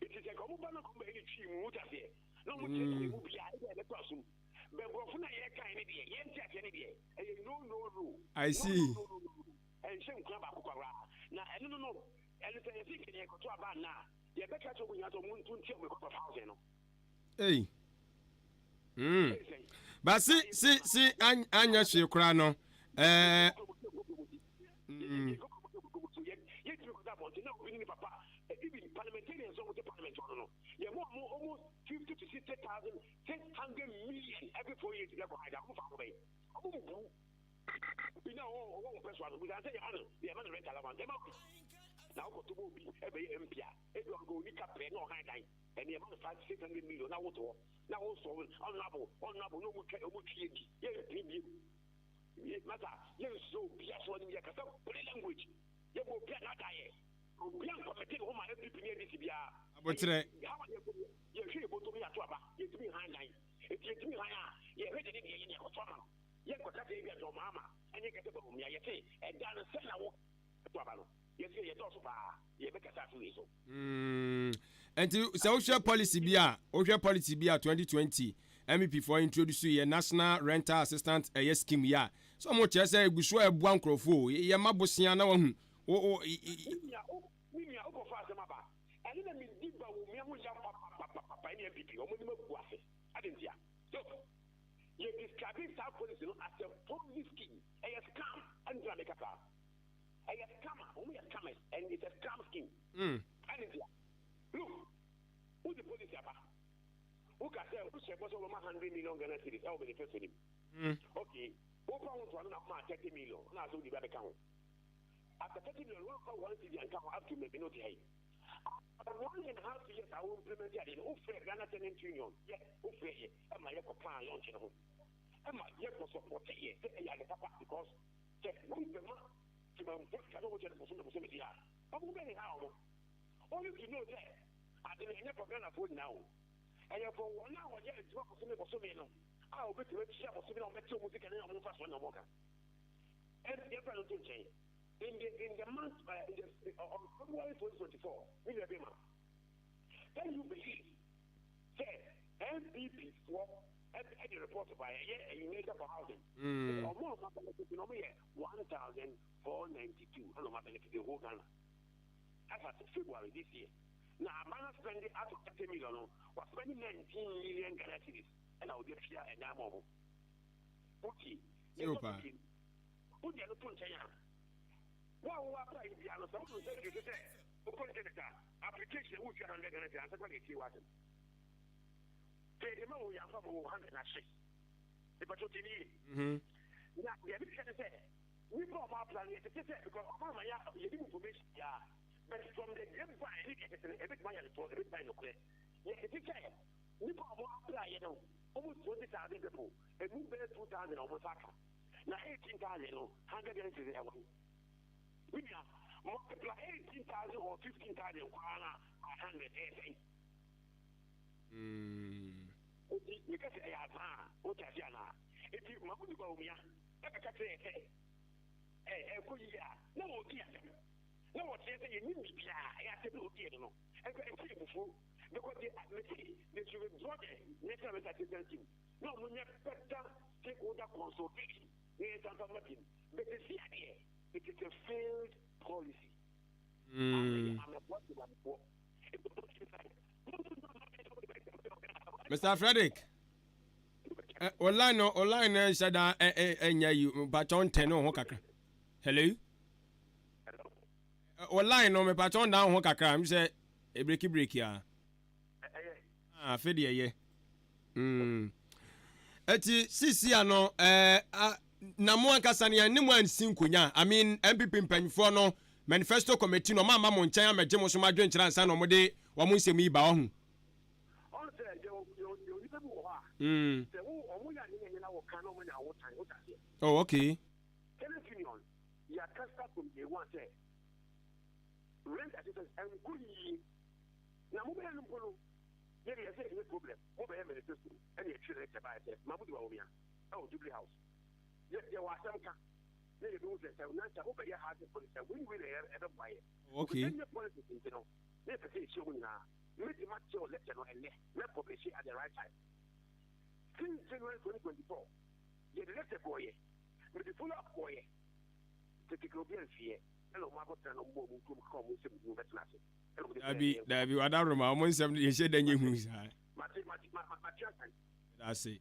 Speaker 14: Eti sɛ nka ɔmo ba na nka ɔmo bɛyɛ ne twi mu wote aseɛ na ɔmo kyerɛkyerɛ mu bia ebi a yɛbɛtɔ asom. Bɛ borɔfo no a yɛkae ne deɛ yɛnte aseɛ ne deɛ ɛyɛ no no no.
Speaker 1: I
Speaker 14: No
Speaker 1: see.
Speaker 14: no no no no no. Ɛnhyɛ nkura baako koraa. Na ɛno no no ɛno sɛ yɛse nka yɛkɔto aba nna a yɛbɛka kyerɛ ɔmo nyinaa sɛ ɔmo nto ntia ɔmo because of housing no.
Speaker 1: Ei.
Speaker 14: Ei sɛn?
Speaker 1: Ba si si si anyɛ hwee koraa no. Ɛɛ.
Speaker 14: Yɛntumi kɔda abɔnten na obi ne ne papa, even parliamentarians a wɔte parliament hɔ no, yɛma wɔn almost 50 to 60 thousand, 600 million every 4 years bi akɔ hide a wɔn fa ho bɛyɛ wɔn mu bu bi na ɔwɔ ɔwɔ wɔn pɛ so ano bisa sɛ yɛma no yɛma no rent allowance yɛma obi na wokɔto bɔ obi ɛbɛyɛ MP a ebi ɔno oni kapɛ na ɔhan dan ɛne yɛma no 5 600 million na wote hɔ na wosɔ honourable honourable na ɔmu twa ɔmu twi edi yɛmpene biem masa yɛnsuro obi aso anim yɛkasa plain language yɛbɔ obi a n'ada yɛ obi a nkɔmɛte ne ho ma NPP ne NDC biara.
Speaker 1: Abotrɛ.
Speaker 14: Hawa yɛ yɛhwɛ yɛ bɔtɔ mu yɛato aba yɛtumi han dan eti yɛtumi han a yɛhwɛ de ne deɛ yɛ ne yɛkɔto ama no yɛnkɔka sɛ ebi atɔ maama ɛne kɛsɛ bɔ omia yɛte ɛda no sɛ na wo to aba no yɛsɛ yɛdɔɔso paa yɛbɛkasa afe wei so.
Speaker 1: Nti sɛ wohwɛ policy bi a wohwɛ policy bi a 2020 NPP foɔ introduce yɛ national rental assistance ɛyɛ scheme yi a sɛ ɔmo kyerɛ sɛ egu so a ɛboa nkurɔfoɔ o yɛma bosea na wahu wo wo
Speaker 14: Me nua wokɔfa asɛm aba ɛne na medi ba wɔ mia ho yam papapapapa ɛne NPP ɔmo anim agu ase ade ntia. Look, yɛ describe saa policy no as a Ponzi scheme, ɛyɛ scam. Ɛne ntina meka saa ɛyɛ scam a ɔmo yɛ scammers and it's a scam scheme. Ɛne ntia, look, wode policy aba woka sɛ wohyɛ bɔ sɛ wobɛma 100 million Ghana cedis ɛwɔ manifesto nim. Okay, wofa ho ntoa no na woma 30 million na asɛ wode bi abɛka ho. After 30 million woamfa 1 cedi anka ho up to maybe not ha yi. After 1.5 years a wo implement ade no wofrɛ Ghana Tenant Union yɛ wofrɛ yɛ ɛma yɛkɔ launch no ho ɛma yɛkɔ support yɛ sɛ ɛyɛ ade papa because sɛ wompɛma timamfo sika sɛ wokyɛ no bosome bosome deɛ a ɔmo bɛheha ɔmo only to know sɛ Ade no ɛnyɛ for Ghanafoɔ nyinaa o. Ɛyɛ for wɔn a wɔyɛ adwuma bosome bosome no a wɔbɛtumi atua bosome na wɔbɛte wɔn sika ne wɔn mfasoɔ na wɔka. Ɛnti yɛmfa no nto nkyɛn. In the in the month uh, in the, uh, on February 2024, me nua bɛma, can you believe sɛ NPP foɔ ɛde report ba ɛyɛ ɛyɛ Minister for Housing. Ɔmo a ɔmo benefit no ɔmo yɛ 1,492 ɛna ɔmo benefit the whole Ghana. As at February this year. Na aban no spend out of 30 million no, wa spend 19 million Ghana cedis ɛna ɔde atua ɛdan ama ɔmo. Wotie?
Speaker 1: Yɛ paa.
Speaker 14: Wode ɛno to nkyɛn a, wo a wowɔ apply biara no, sɛ wode wo nsa sie so sɛ wokɔ internet a, application a wotua 100 Ghana cedis ansa koraa na yɛtie w'asɛm. Sɛ yɛde ma wo yɛamfa ma wo 100 na ahye. Mepakyɛw tie me yie. Na deɛ mehwɛ ne sɛ, nnipa a wɔn apply no yɛtete sɛ because wɔn ama yɛ yɛnim information biara but from the grapevine ne deɛ tete no ebetumi ayɛ notorɔ ebetumi ayɛ nokorɛ. Yɛtete sɛ nnipa a wɔn apply yɛ no almost 20,000 people emu bɛyɛ 2,000 a wɔn nsa aka. Na 18,000 no 100 Ghana cedis ɛwɔ he? Me nua, multiply 18,000 or 15,000 koraa na by 100 ɛyɛ sɛn? Enti meka sɛ ɛyɛ azaa a, wote ase anaa? Enti Mahmoud Bawumia ɛbɛka kyerɛ yɛ sɛ ɛ ɛkɔ yie a, na wɔredi asɛm. Na wɔkyerɛ sɛ yɛnnim biribiara, ɛyɛ asɛm na wɔdiiɛ no no. Ɛnka ɛnkyɛ abufuo because they, mese they should withdraw the National Mental Assistance Team na wɔn nyɛ better stakeholder consultation na yɛn nsa nfa mma bi mu. But sisi adeɛ, it is a failed policy. Amɛboa Temamufoɔ.
Speaker 1: Mr. Frederick, o line no o line no nhyɛ da ɛnyɛ yi mpakyɛw ntɛn ne ho kakra. Hello. O line no mepakyɛw ndan ho kakra m sɛ ebreki breki a. Ah, afe deɛ yɛ. Mm. Eti sisi ano eh, na mo ankasa no yɛne mo ansi nkonya. I mean NPP mpanyinfoɔ no manifesto committee no ɔmo amma mo nkyɛn amɛgye mo so mo adwenkyerɛ ansa na ɔmo de wɔn nsɛm yi ba ɔho.
Speaker 14: Ɔn sɛ yɛ yɛ yɛ onipa bi wɔ hɔ a. Sɛ wo ɔmo yɛ ade na ɛnyɛ na wɔka na ɔmo nya wo tan wote aseɛ.
Speaker 1: Oh okay.
Speaker 14: Tenant union yɛ akasa from day one sɛ rent assistance ɛnkɔ yie na mo bɛyɛ no mpo no yɛ de yɛsɛ yɛ problem mo bɛyɛ manifesto ɛna yɛtwerɛ letter baeɛ sɛ Mahmoud Bawumia ɛwɔ Jubilee House yɛ yɛwɔ asɛm ka na yɛbɛhu sɛ sɛ nansa wobɛyɛ housing policy a wei ne wei na ɛbɛboa yɛ.
Speaker 1: Okay.
Speaker 14: Ɛnyɛ politics nti no na yɛpɛ sɛ yɛhyia mu nyinaa. Mɛdi makyerɛw lecture no ɛnnɛ mɛ publish at the right time. Since January 2024 yɛde lecture kɔɔyɛ, mede follow up kɔɔyɛ. Tete kra obi amfieɛ ɛna ɔmo akɔtena na ɔmo bɔ ɔmo nkurom keka ɔmo nsɛm hunu bɛtena ase ɛna ɔmo de brɛɛ
Speaker 1: Daabi,
Speaker 14: yɛn.
Speaker 1: daabi, wadaworoma, ɔmo nsɛm no yɛnhyɛ da nyɛ hu saa.
Speaker 14: Mate, mate, ma, ma, mate asan.
Speaker 1: Meda ase.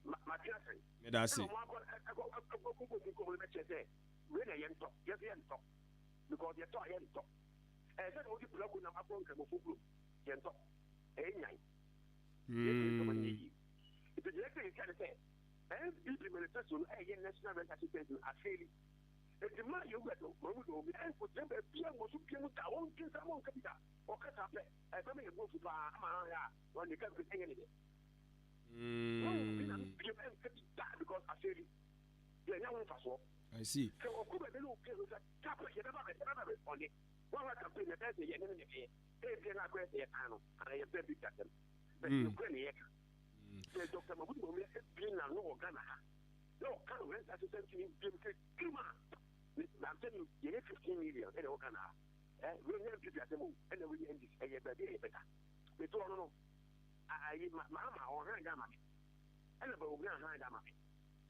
Speaker 14: Ma, mate asan.
Speaker 1: Meda ase.
Speaker 14: Ɛna ɔmo akɔ, ɛkɔ, ɛkɔ, ɛkɔ bɔ ɔmo nkurom no bɛkyerɛ sɛ wei na yɛntɔ, yɛn nso yɛntɔ. Because yɛtɔ a yɛntɔ. Ɛyɛ sɛ na wode prako nam akɔ Nkramofo kurom. Yɛntɔ. Ɛyɛ nyan. Yɛntumi ntɔ ma no nyɛ yie. Nti deɛ ɛsɛ yɛka ne sɛ NPP manifesto no ɛyɛ National Rent Assistance no afeeli. Nti maa yɛwura dɔ Mahmood Bawumia ɛnkɔgyina baabi a mmɔso bia mu da. Ɔntwe nsa ma ɔnka bi da. Ɔka saa pɛ ɛbɛma yɛn bo afu paa ama ahwɛ a wɔn ne campaign ɛnyɛ ne dɛ. Wɔn bi na no biam ɛnka bi da because afeeli. Yɛnya ho mfasoɔ.
Speaker 1: I see.
Speaker 14: Sɛ ɔkɔ baabi na obi nsa tap yɛbɛba bɛ yɛbɛba bɛ ɔne wɔn a campaign na ɛbɛyɛ sɛ yɛne ne ne bɛyɛ ebia na akɔyɛ sɛ yɛtan no anaa yɛpɛ bi dasɛm bɛ nokorɛ ne yɛka sɛ Dr. Mahmoud Bawumia ebie n'ano wɔ Ghana ha na ɔka no rent assistance ne biam sɛ kirim a I'm telling you yɛyɛ 15 million ɛna ɛwɔ Ghana ha ɛ wei nyɛ NPP asɛm o ɛna wei yɛ NDC ɛyɛ baabi a yɛbɛda meto ɔno no ayi maama ɔhan da ma me ɛna Bawumia han da ma me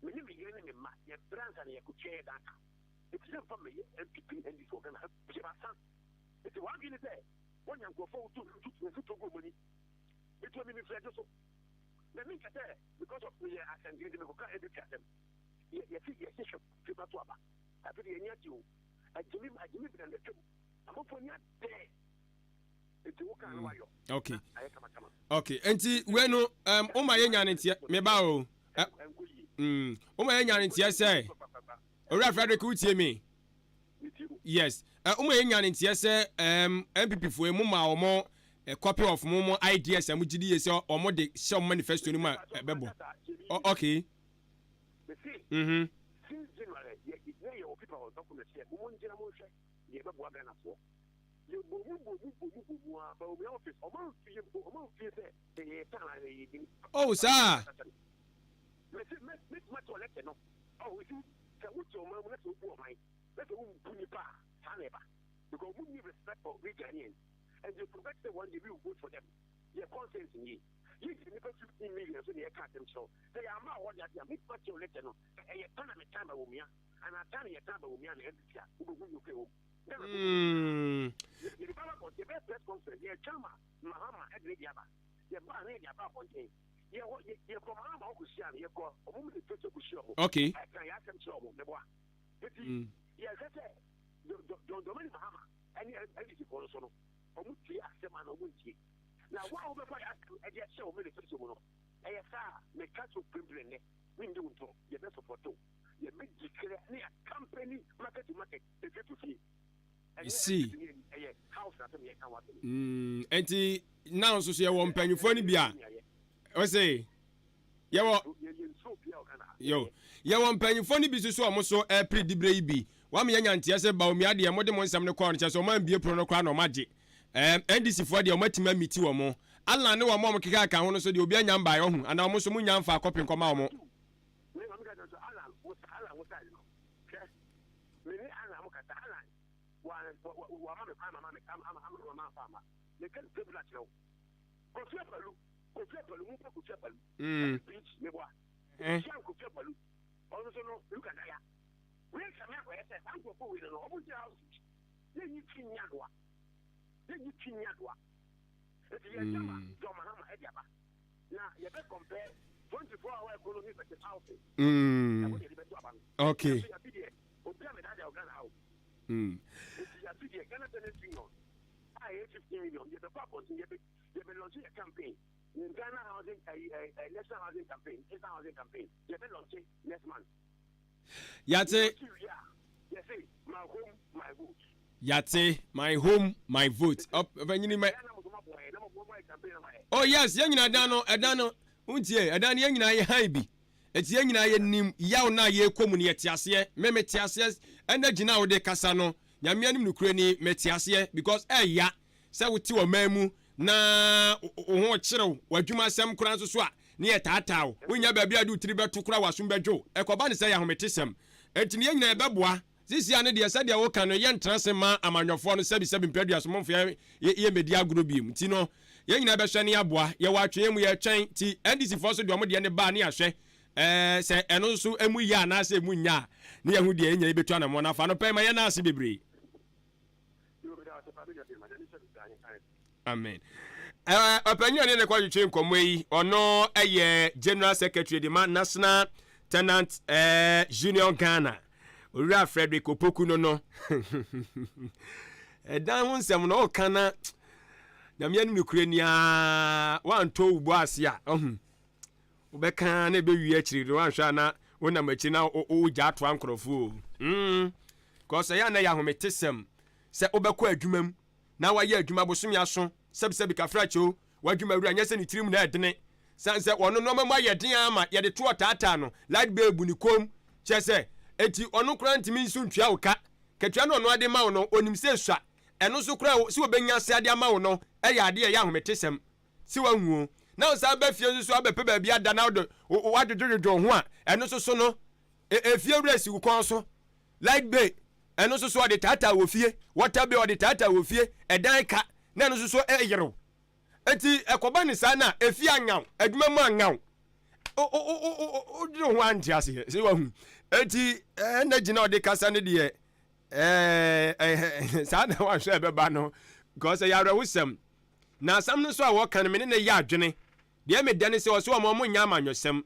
Speaker 14: me ne me yere ne me mma yɛbrɛ ansa na yɛkɔtua yɛ dan ka nti sɛ mfa mɛyɛ NPP ne NDC wɔ Ghana ha biam asa nti w'adwene ne sɛ wɔnya nkurɔfoɔ wotu mfuturo gu wɔn ani metua me mefiri adwo so na menka sɛ because of meyɛ asɛntene nti mekɔka NPP asɛm yɛse yɛse hwɛ fi ba to aba afei de yɛni agye o agyimi agyimi bena na twam amanfoɔ ani adɛ nti woka no wayɔ
Speaker 1: Okay.
Speaker 14: ayɛ kamakama.
Speaker 1: Okay, nti wei no um, woma yɛnya ne nteɛ meba o. Woma yɛnya ne nteɛ sɛ Owura Frederick wotie me? Yes. Woma yɛnya ne nteɛ sɛ um, NPP foɔ mu ma wɔn copy of mo mo ideas a mo gye di yie sɛ wɔn de hyɛ wɔn manifesto no mu a ɛbɛbɔ. Okay.
Speaker 14: Since January, yɛ yɛ wɔ paper wɔ document yɛ mo mo ngyina mo nhwɛ deɛ ɛbɛboa Ghanafoɔ. Yɛbɔ mu bɔ mu bɔ mu bɔ mu ara, Bawumia office, ɔmo amfie mpo, ɔmo amfie sɛ sɛ yɛyɛ tan anaa yɛyɛ gyimi.
Speaker 1: Oh, saa?
Speaker 14: Mese, mɛ, mɛtumi akyerɛw lɛtɛ no. Oh, you see, sɛ wote ɔman mu na sɛ wobu ɔman, na sɛ wombu nnipa a, saa na ɛba. Because ɔmo nni respect for we Ghanaians. And they forget sɛ one day we will vote for them. Yɛ conscience nie. Yɛgyina nnipa 15 million so na yɛka asɛm kyerɛ wo. Sɛ yɛamma wo hɔ de ade a, mɛtumi akyerɛw lɛtɛ no. Sɛ ɛyɛ tan a metan Bawumia, anaa tan a yɛtan Bawumia anaa NPP a, wobɛhu nokorɛ wɔ mu.
Speaker 1: Mm. Okay. Mm. See. Mm, nti now nso so yɛwɔ mpanyinfoɔ no bi a ɔsɛ yɛwɔ yo yɛwɔ mpanyinfoɔ no bi nso so a wɔn so ɛpere dibere yi bi wɔn yɛ nyanteɛ sɛ baomia deɛ wɔde mo nsɛm no kɔɔ no kyɛ sɛ wɔn ambie pono no koraa na wɔn agye ɛɛm ndc foɔ deɛ wɔn atumi amiti wɔn alan ne wɔn a wɔn keka aka ho no so deɛ obi anya mbaeɛ ɔho anaa wɔn nso mo nya nfa akɔpe nkɔma wɔn.
Speaker 14: Me ne Alan mo kasa Alan wa wa wama me kwan ma me ama ama ama ma fa ama me ka table akyerɛ wo Kofi Apalu Kofi Apalu mo pɛ Kofi Apalu mm. Preach me boa eh. Hyia Kofi Apalu ɔno so no look at that wei sɛ me akɔyɛ sɛ saa nkurɔfoɔ wei no no ɔmo gyina house yɛnyi twi nyɛ adoa yɛnyi twi nyɛ adoa eti yɛ gyama mm. John Mahama ɛde aba na yɛbɛ compare 24 hour economy versus housing
Speaker 1: mm. ɛho deɛ de bɛto aba no okay mm. Yate. Yate my home my vote. Ɔpɛnyini mɛ. Oh yes, yɛn nyinaa dan no ɛdan no ntie ɛdan no yɛn nyinaa yɛ han bi. Enti yɛn nyinaa yɛnim yaw no a yɛrekɔ mu no, yɛte aseɛ. Me mete aseɛ, energy no a wode kasa no, Nyame anim nokorɛ ni, mete aseɛ because ɛya sɛ wote ɔman mu na wo ho rekyere wo, w'adwuma asɛm koraa nso so a ne yɛtaataa wo, wonnya baabi a wode wo tiri bɛto koraa w'asom bɛdwo wo, ɛkɔba no sɛ ɛyɛ ahometesɛm. Enti no yɛn nyinaa yɛbɛboa Seesei ara no deɛ, sɛdeɛ woka no, yɛntena ase mma amanyɔfoɔ no sɛbisɛbi mprɛdua so momfa yɛn yɛmmɛdi agorɔ biom. Nti no, yɛn nyinaa bɛhwɛ ne yɛaboa. Yɛwɔ atweɛ mu, yɛretwɛn. Nti NDC foɔ nso deɛ wɔn deɛ no ba a ne yɛahwɛ ɛɛ sɛ ɛno nso ɛmu yɛ anaasɛ ɛmu nyɛ a, ne yɛahu deɛ yɛn nyinaa yɛbɛtu anammɔn no afa. Anɔpa yi ma yɛn nan ase bebree. Amen. Ɔpanyin a ɔne ne kɔtwetwe nkɔmmɔ yi, ɔno yɛ General Secretary de ma National Tenant eh, Union Ghana, Owura Frederick Opoku no no. Ɛdan ho nsɛm no ɔka na nyame anim nokorɛ ni a wantɔ wo bɔ ase a ɔhu wobɛka na ɛbɛwie akyiri no wanhwɛ a na wonam akyiri na wogya atoa nkurɔfoɔ o mm. Kɔsɛ yɛ a na yɛ ahometesɛm sɛ wobɛkɔ adwuma mu na wayɛ adwuma bosome aso, sɛbisɛbi kafrakyɛ o, w'adwuma wura nyɛ sɛ ne tirim na ɛdene, sane sɛ ɔno nnoɔma mu ayɛ den ara ma yɛde toɔ taataa no, light bill bu ne kɔn mu, kyerɛ sɛ enti ɔno koraa ntumi nso ntua wo ka, katua no ɔno ara de ma wo no ɔnim sɛ esua, ɛno nso koraa sɛ ɔbɛnya ase ade ama wo no yɛ adeɛ a ɛyɛ ahometesɛm, sɛ wahu o, na wosan ba fie nso so abɛpɛ baabi ada na wode wadwodwodwo wo ho a, ɛno nso so no efie wura si wo kɔn so. Light bay, ɛno nso so ɔde taataa wɔ fie. Water bay, ɔde taataa wɔ fie. Ɛdan ka, na ɛno nso so ɛyerew. Eti ɛkɔba ne saa na efie anyaw, adwuma mu anyaw. Wodwene ho ante aseɛ sɛ wahu. Eti ɛna gyina ɔde kasa no deɛ ɛɛ saa na wahwɛ ɛbɛba no because ɛyɛ awerɛhosɛm. Na asɛm no nso a wɔka no me ne no yɛ adwene. Deɛ meda ne sɛ ɔsɛ wɔn wɔn nyɛ amanyɔsɛm.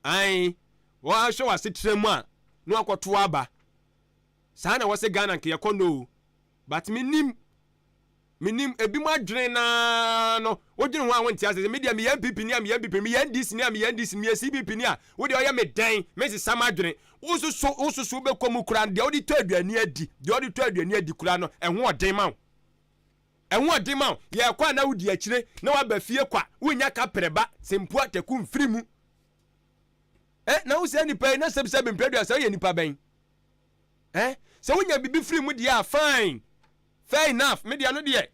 Speaker 1: Ae, wɔahwɛ w'asetra mu a na wakɔto aba. Saa na wɔse Ghana nka yɛkɔ no o. But mennim, mennim, ebinom adwene no ara no, wodwene ho a wonte ase sɛ me deɛ meyɛ NPP ni a meyɛ NPP, meyɛ NDC ni a meyɛ NDC, meyɛ CPP ni a, wo deɛ ɔyɛ me dɛn, mensesa m'adwene. Wososo, wososo wobɛkɔ mu koraa no, deɛ wode tɔ aduane adi, deɛ wode tɔ aduane adi koraa no, ɛho ɔden ma wo. Ɛho ɔden ma wo. Yɛrekɔ a na wodi akyire, na woaba fie kwa, wonnya kaprɛ ba, sempoa, taku mfiri mu. Eh, na wo saa nipa yi na sɛbi sɛbi mpɛ dua sɛ woyɛ nipa bɛn? Eh, sɛ wonya biribi firi mu deɛ a fine. Fair enough, me deɛ no deɛ,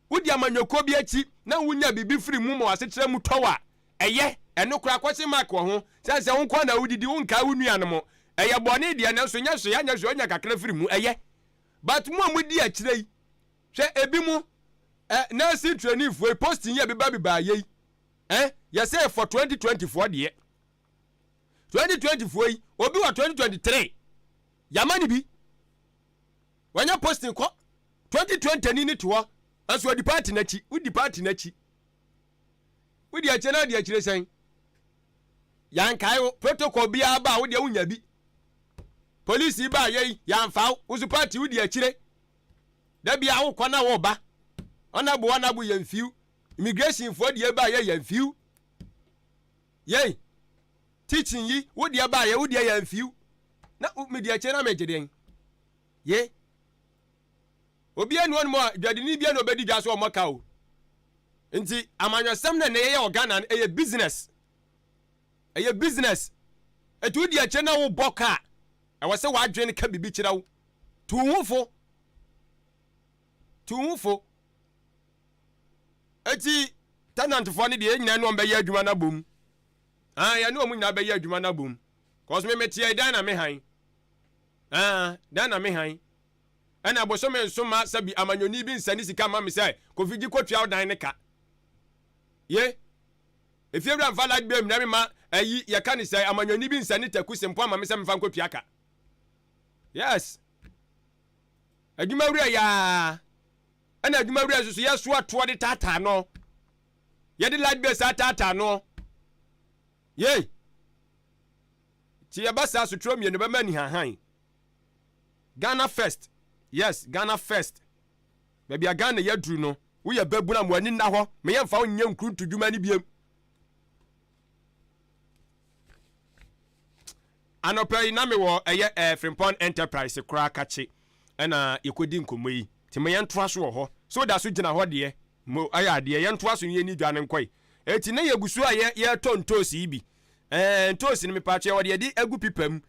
Speaker 1: wodi amanyɔkuo bi akyi na wonya biribi firi mu ma w'asetra mu tɔ wo a, ɛyɛ. Ɛno koraa question mark wɔ ho. Sɛ sɛ wo nko ara na wodidi, wonkae wo nuanom. Ɛyɛ bɔne deɛ, nanso nyɛ hwee, anyɛ hwee, wonya kakra firi mu, ɛyɛ. But mo a modi akyire yi, hwɛ ebi mo, eh, nursing trainee foɔ yi, posting yi a ɛbeba bebaa yei, eh, yɛsɛ for 2020 foɔ deɛ. 2020 foɔ yi, obi wɔ 2023, yɛama no bi. Wanya posting kɔ. 2020 ni ne te hɔ, nso ɔdi party n'akyi, wodi party n'akyi. Wodi akyire na adi akyire sɛn? Yɛankae wo, protocol biara ba a wodeɛ wonya bi. Polisi ba a yɛyi, yɛamfa wo, wo so party wodi akyire. Da biara wokɔ na woba. Ɔnabo ɔnabo yɛmfiw. Immigration foɔ deɛ ba yɛ yɛmfiw. Yei, teaching yi, wo deɛ ba yɛ, wo deɛ yɛmfiw. Na medi akyire na megye deɛn? Ye. Obiara nni hɔnom a dwadini biara na ɔbɛdi dwa so ɔmmɔ ka o. Nti amanyɔsɛm na ɛnɛ yɛyɛ wɔ Ghana no ɛyɛ business. Ɛyɛ business. Ɛti wodi akyire na wobɔ ka a, ɛwɔ sɛ w'adwene ka biribi kyerɛ wo. Tu wo ho fo. Tu wo ho fo. Eti tenantfoɔ no deɛ yɛn nyinaa ne wɔn bɛyɛ adwuma no abom. Ah, yɛne wɔn nyinaa bɛyɛ adwuma no abom. Cause me meteɛ dan na me han. Ah, dan na me han. Ɛna bosome nso ma sɛbi amanyɔni bi nsɛne sika mma me sɛ Kofi gye kɔtua wo dan ne ka. Ye? Efiewura mfa light bill mmrɛ me ma ayi yɛka ne sɛ amanyɔni bi nsɛne taku sempo ama me sɛ memfa nkɔtua ka. Yes. Adwumawura yaa. Ɛna adwumawura nso so yɛsoa toɔ de taataa no. Yɛde light bill saa taataa no. Ye? Ti yɛba saa sotro mmienu bɛma anihahan. Ghana first yes Ghana first baabi a Ghana yɛaduru no woyɛ babunu a mo ani nna hɔ ma yɛmfa wo nyɛ nkuruntu dwuma no biem. Anɔpa yi na mewɔ ɛyɛ eh, Frimpong Enterprise koraa kakye ɛna yɛkɔdi nkɔmmɔ yi nti ma yɛntoa so wɔ hɔ sɛ woda so gyina hɔ deɛ mo ayɛ adeɛ yɛntoa so ne yɛni dwa no nkɔe ɛti na yɛgu so a yɛtɔ ntoosi yi bi ɛɛ ntoosi no mepatwe yɛwɔ deɛ yɛde agu pipa mu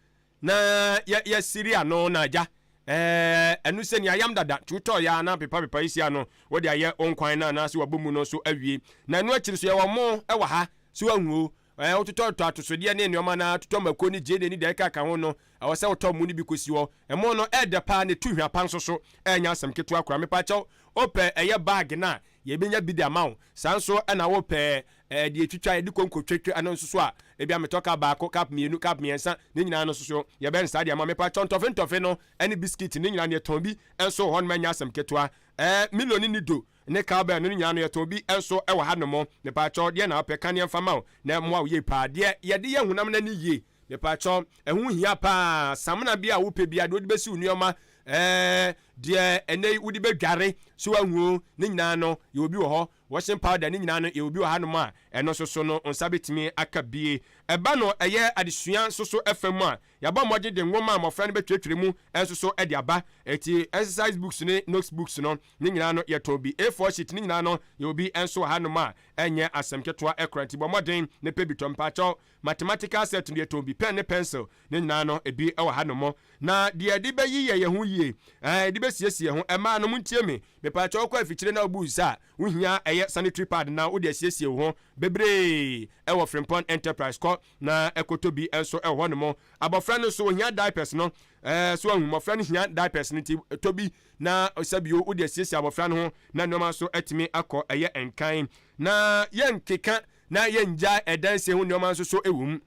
Speaker 1: Na yɛ yɛsiri ano na agya ɛɛ ɛno sɛ nea ayam dada nti wotɔɔ yɛ a na pepa pepa yi si ano wode ayɛ wo nkwan no anaasɛ wabɔ mu no nso awie na ɛno akyiri so yɛwɔ mo ɛwɔ ha so wahu o ɛɛ wototɔ tɔ atosodeɛ ne nneɛma na totɔ mako ne gyeene ne deɛ ɛkeka ho no ɛwɔ sɛ wotɔ mo no bi kɔsi hɔ ɛmo no ɛɛdɛ paa na ɛtu hwa pa nso so ɛnyɛ asɛm ketewa koraa mepa kyɛw wopɛ ɛyɛ bag no a Yɛbɛnya bi de ama wo. Saa nso na wopɛ deɛ ɛtwitwa, yɛde konko twatwa ɛno nso so a, ebia metɔ cup baako, cup mmienu, cup mmiɛnsa, ne nyinaa no nso so yɛbɛn saa de ama wo. Mepakyɛw ntɔfe ntɔfe no ne biscuit ne nyinaa no yɛtɔn bi nso wɔ hɔnom ɛnyɛ asɛm ketewa. Ɛɛ Milo ne Nido ne cowbell no ne nyinaa no yɛtɔn bi nso wɔ hanom. Mepakyɛw deɛ na wopɛ ka ne yɛmfa ma wo na ɛmmoa wo yie paa. Deɛ yɛde yɛ honam no ani yie. Mepakyɛw, ɛho hia paa. Samina bi a wopɛ biara, deɛ wode bɛsi wo nneɛma, ɛɛ, deɛ ɛnnɛ yi wode bɛdware, so wahu o, ne nyinaa no, yɛwɔ bi wɔ hɔ. Washing powder, ne nyinaa no, yɛwɔ bi wɔ hanom a, ɛno nso so no, wo nsa bɛtumi aka bie. Ɛba no ɛyɛ adesua nso so fa mu a, yɛabɔ mmɔden de nwoma a mmɔfra no bɛtwerɛtwerɛ mu nso so de aba. Enti exercise books ne notes books no, ne nyinaa no, yɛtɔn bi. A4 sheet, ne nyinaa no, yɛwɔ bi nso wɔ hanom a ɛnyɛ asɛm ketewa koraa. Nti bɔ mmɔden na pɛ bi tɔ. Mpakyɛw, Mathematical set no yɛtɔn bi, pɛn ne pencil ne nyinaa no ebi wɔ ha nom. Na deɛ yɛde bɛyi yɛ yɛn ho yie, ɛɛ yɛde bɛsiesie yɛn ho. Mmaa no montie me, mepaakyɛw wokɔ afikyire na wobu nsa a, wohia ɛyɛ sanitary pad na wode asiesie wo ho bebree ɛwɔ Frimpong Enterprise kɔ na ɛkɔtɔ bi nso ɛwɔ hɔ nom. Abɔfra no nso ohia diapers no, ɛɛ so wahu, mmɔfra no hia diapers no nti tɔ bi na sɛbio wode asiesie abɔfra no ho na nneɛma nso atumi akɔ ɛyɛ nkan. Na yɛnkeka na yɛngyae ɛdansie ho nneɛma nso so wɔ mu.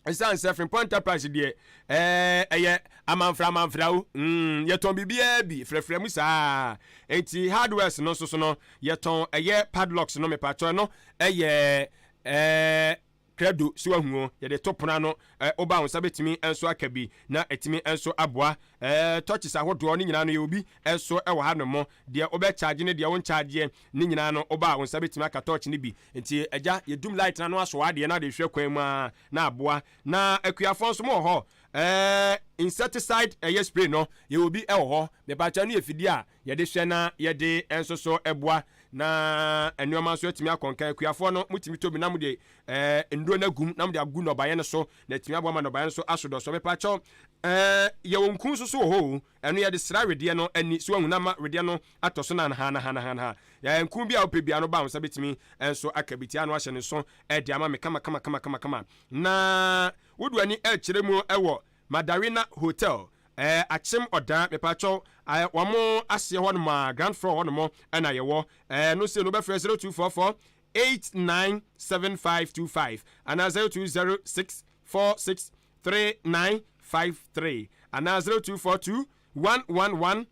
Speaker 1: Ɛsiane sɛ Frimpong Enterprise deɛ ɛɛ ɛyɛ amanfra amanfra o, mm, yɛtɔn biribiara bi frɛfrɛ mu saa. Enti hardwares no nso so no, yɛtɔn ɛyɛ padlocks no mepatwɔ ɛno ɛyɛ ɛɛ krado so wahu o, yɛde to pono ano, ɛ woba wo nsa bɛtumi nso aka bi na ɛtumi nso aboa. Ɛɛ torches ahodoɔ ne nyinaa no yɛwɔ bi nso wɔ ha nom, deɛ wobɛ charge ne deɛ wonkyagyeɛ ne nyinaa no woba a wo nsa bɛtumi aka torch no bi. Nti agya yɛdum light no ano asɔ w'adeɛ na wode hwɛ kwan mu ara na aboa. Na akuafoɔ nso mowɔ hɔ ɛɛ. Insecticide ɛyɛ spray no, yɛwɔ bi wɔ hɔ. Mepakyɛw, no yɛ fidie a yɛde hwɛ na yɛde nso so boa na nneɛma nso atumi akɔ nkan. Akuafoɔ no, motumi tɔ bi na mode ɛɛ nnuro no agum na mode agu nnɔbaeɛ no so na atumi aboa ma nnɔbaeɛ no so aso dɔ so. Mepakyɛw, yɛwɔ nku nso so wɔ hɔ o. Ɛno yɛde sra wedeɛ no ani so ahu na ama wedeɛ no atɔ so nahanahanahanahana. Nku bi a wopɛ bia no ba wo nsa bɛtumi nso aka bi tia no ahyɛ ne nso de ama me kama kama kama kama kama. Na wode w'ani ɛkyerɛ mu ɛwɔ Madarina Hotel, Akyem Ɔdaa, mepakyɛw, wɔn aseɛ hɔ nom a, ground floor hɔ nom ɛna yɛwɔ. No sei no wobɛfrɛ 0244 897525 anaa 0206 46 3953 anaa 0242 111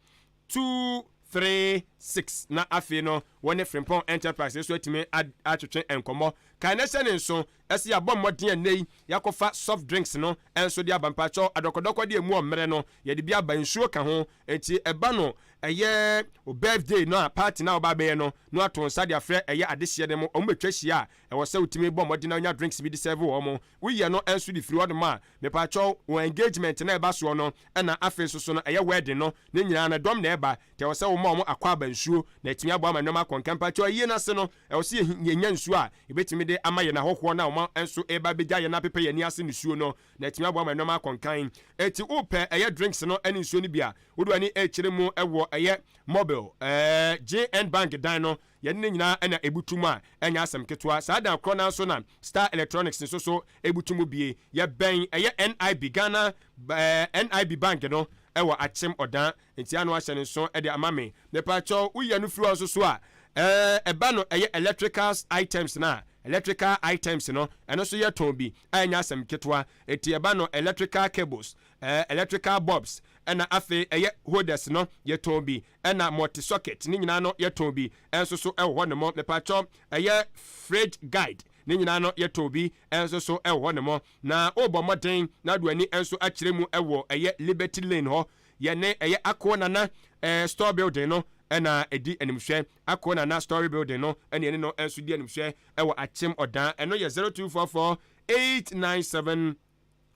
Speaker 1: 236. Na afei no wɔne Frimpong Enterprise nso atumi atwetwe nkɔmmɔ. Kae na hyɛ ne nso ɛsɛ yɛabɔ mmɔden a nnɛ yi yɛakɔfa soft drinks no nso de aba. Mpakyɛw, adɔkɔdɔkɔ de emu ɔmmerɛ no yɛde bi aba, nsuo ka ho. Nti ɛba no ɛyɛ o birthday no a, party na ɔba abɛyɛ no na wato nsa de afrɛ ɛyɛ adehyeɛ no mu, ɔmo bɛtwa hyia a, ɛwɔ sɛ wotumi bɔ mmɔden na wonya drinks bi de serve wɔn mo. Woyɛ no nso de firi hɔnom a, mepakyɛw, wɔn engagement na ɛba soɔ no, ɛna afei nso so no ɛyɛ wedding no ne nyinaa no, dɔm na ɛba nti ɛwɔ sɛ woma wɔn akɔ aba nsuo na ɛtumi aboa ma nneɛma akɔ nka. Mpakyɛw, ayie no ase no, ɛwɔ sɛ yɛnya nsuo a yɛbɛtumi de ama yɛn ahɔhoɔ no a wɔn nso ɛba bɛgya yɛn apepɛ yɛn ani ase nsuo no na ɛtumi aboa ma nneɛma akɔ nkan. Eti wopɛ ɛyɛ drinks no ne nsuo no bi a, wode w'ani ɛkyerɛ mu ɛwɔ ɛyɛ Mobile JN Bank dan no, yɛne ne nyinaa ɛna ebutu mu a ɛnyɛ asɛm ketewa. Saa dan korɔ naa nso na Star Electronics nso so ebutu mu bie. Yɛbɛn ɛyɛ NIB Ghana, NIB Bank no ɛwɔ Akyem Ɔdan. Nti ano ahyɛ ne nso ɛde ama me. Mepakyɛw, woyɛ no firi hɔ nso so a, ɛba no ɛyɛ electrical items na electrical items no, ɛno nso yɛ tɔn bi a ɛnyɛ asɛm ketewa. Eti ɛba no electrical cables, electrical bulbs, ɛna afei ɛyɛ holders no yɛtɔn bi, ɛna multi socket ne nyinaa no yɛtɔn bi ɛnso so ɛwɔ hɔ nom. Mepakyɛw, ɛyɛ fridge guide ne nyinaa no yɛtɔn bi ɛnso so ɛwɔ hɔ nom. Na ɔrebɔ mmɔden na do ani nso akyerɛ mu ɛwɔ ɛyɛ Liberty Lane hɔ, yɛne ɛyɛ Ako Nana store building no ɛna ɛdi animhwɛ. Ako Nana story building no ɛne ɛne no nso di animhwɛ ɛwɔ Akyem Ɔdan. Ɛno yɛ 0244 897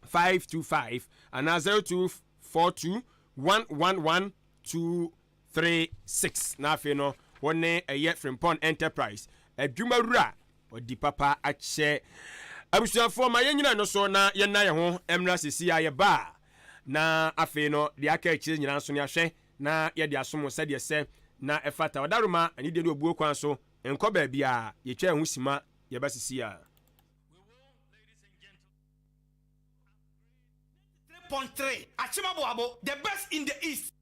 Speaker 1: 525 anaa 0242 111 236. Na afei no wɔne ɛyɛ Frimpong Enterprise adwumawura ɔdi papa akyɛ. Abusuafoɔ, ma yɛnyina no so na yɛnna yɛn ho mmra sisi a yɛba a, na afei no deɛ aka akyire nyinaa nso ne ahwɛ na yɛde asom sɛdeɛ sɛ na ɛfata. Ɔdaroma anidie ne obuo kwan so, nkɔ baabi a yɛtwa ɛho sima, yɛba sisi a.
Speaker 10: 3.3 Akyem Aboabo, the best in the East.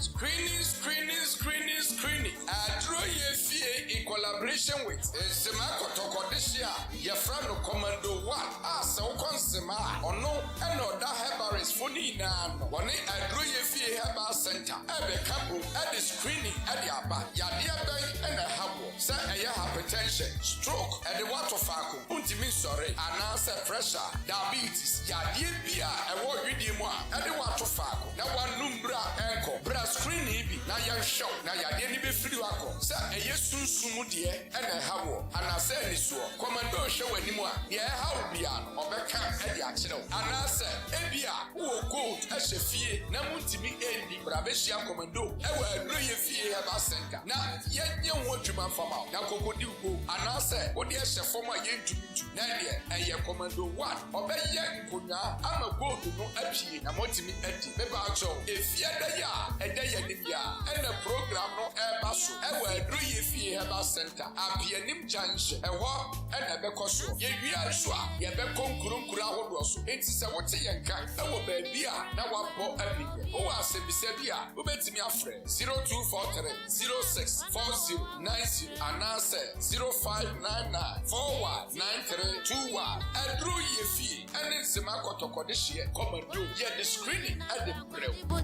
Speaker 15: Screening, screening, screening, screening. Aduro Yɛ Fie in collaboration with Nsema Kɔtɔkɔdehye a yɛfrɛ no Commando One a sɛ wokɔ Nsema a, ɔno ɛna ɔda herbalist fo ne nyinaa no. Wɔne Aduro Yɛ Fie Herbal Center ɛbɛka bom ɛde screening ɛde aba. Yadeɛ bɛn ɛna ɛha woɔ? Sɛ ɛyɛ hypertension, stroke, ɛde woato faako, wontumi nsɔre, anaasɛ pressure, diabetes, yadeɛ bi a ɛwɔ wedie mu a ɛde woato faako na woanum bra ɛnkɔ. Bra screening bi na yɛnhwɛ wo na yadeɛ no bɛfiri wo akɔ. Sɛ ɛyɛ sunsum mu deɛ ɛna ɛha woɔ anaasɛ anisoɔ, Commando hwɛ w'anim a, deɛ ɛha wo biara no ɔbɛka ɛde akyerɛ wo. Anaasɛ ebi a wowɔ gold ɛhyɛ fie na montumi ɛnni, bra bɛhyia Commando ɛwɔ Aduruyɛ Fie Herbal Center na yɛnyɛ ho adwuma mfama wo na kɔkɔdi wo gold, anaasɛ wode ɛhyɛ fam a yɛntumi ntu na ɛdeɛ ɛyɛ Commando One ɔbɛyɛ nkonnwa ama gold no apue na moatumi adi. Mepakyɛw, efie da yi a ɛda yɛn anim yi a ɛna program no ɛreba so ɛwɔ Aduruyɛ Fie Herbal Center, Apianim Junction, ɛhɔ ɛna ɛbɛkɔ soɔ. Yɛwie nso a, yɛbɛkɔ nkuro nkuro ahodoɔ so. Enti sɛ wote yɛn nka ɛwɔ baabi a na wabɔ apiniɛ, wowɔ asɛmmisa bi a, wobɛtumi afrɛ 0243 06 40 90 anaasɛ 0599 41 9321. Aduro Yɛ Fie ɛne Nsema Kɔtɔkɔde hyeɛ Commando yɛde screening ɛde brɛ wo.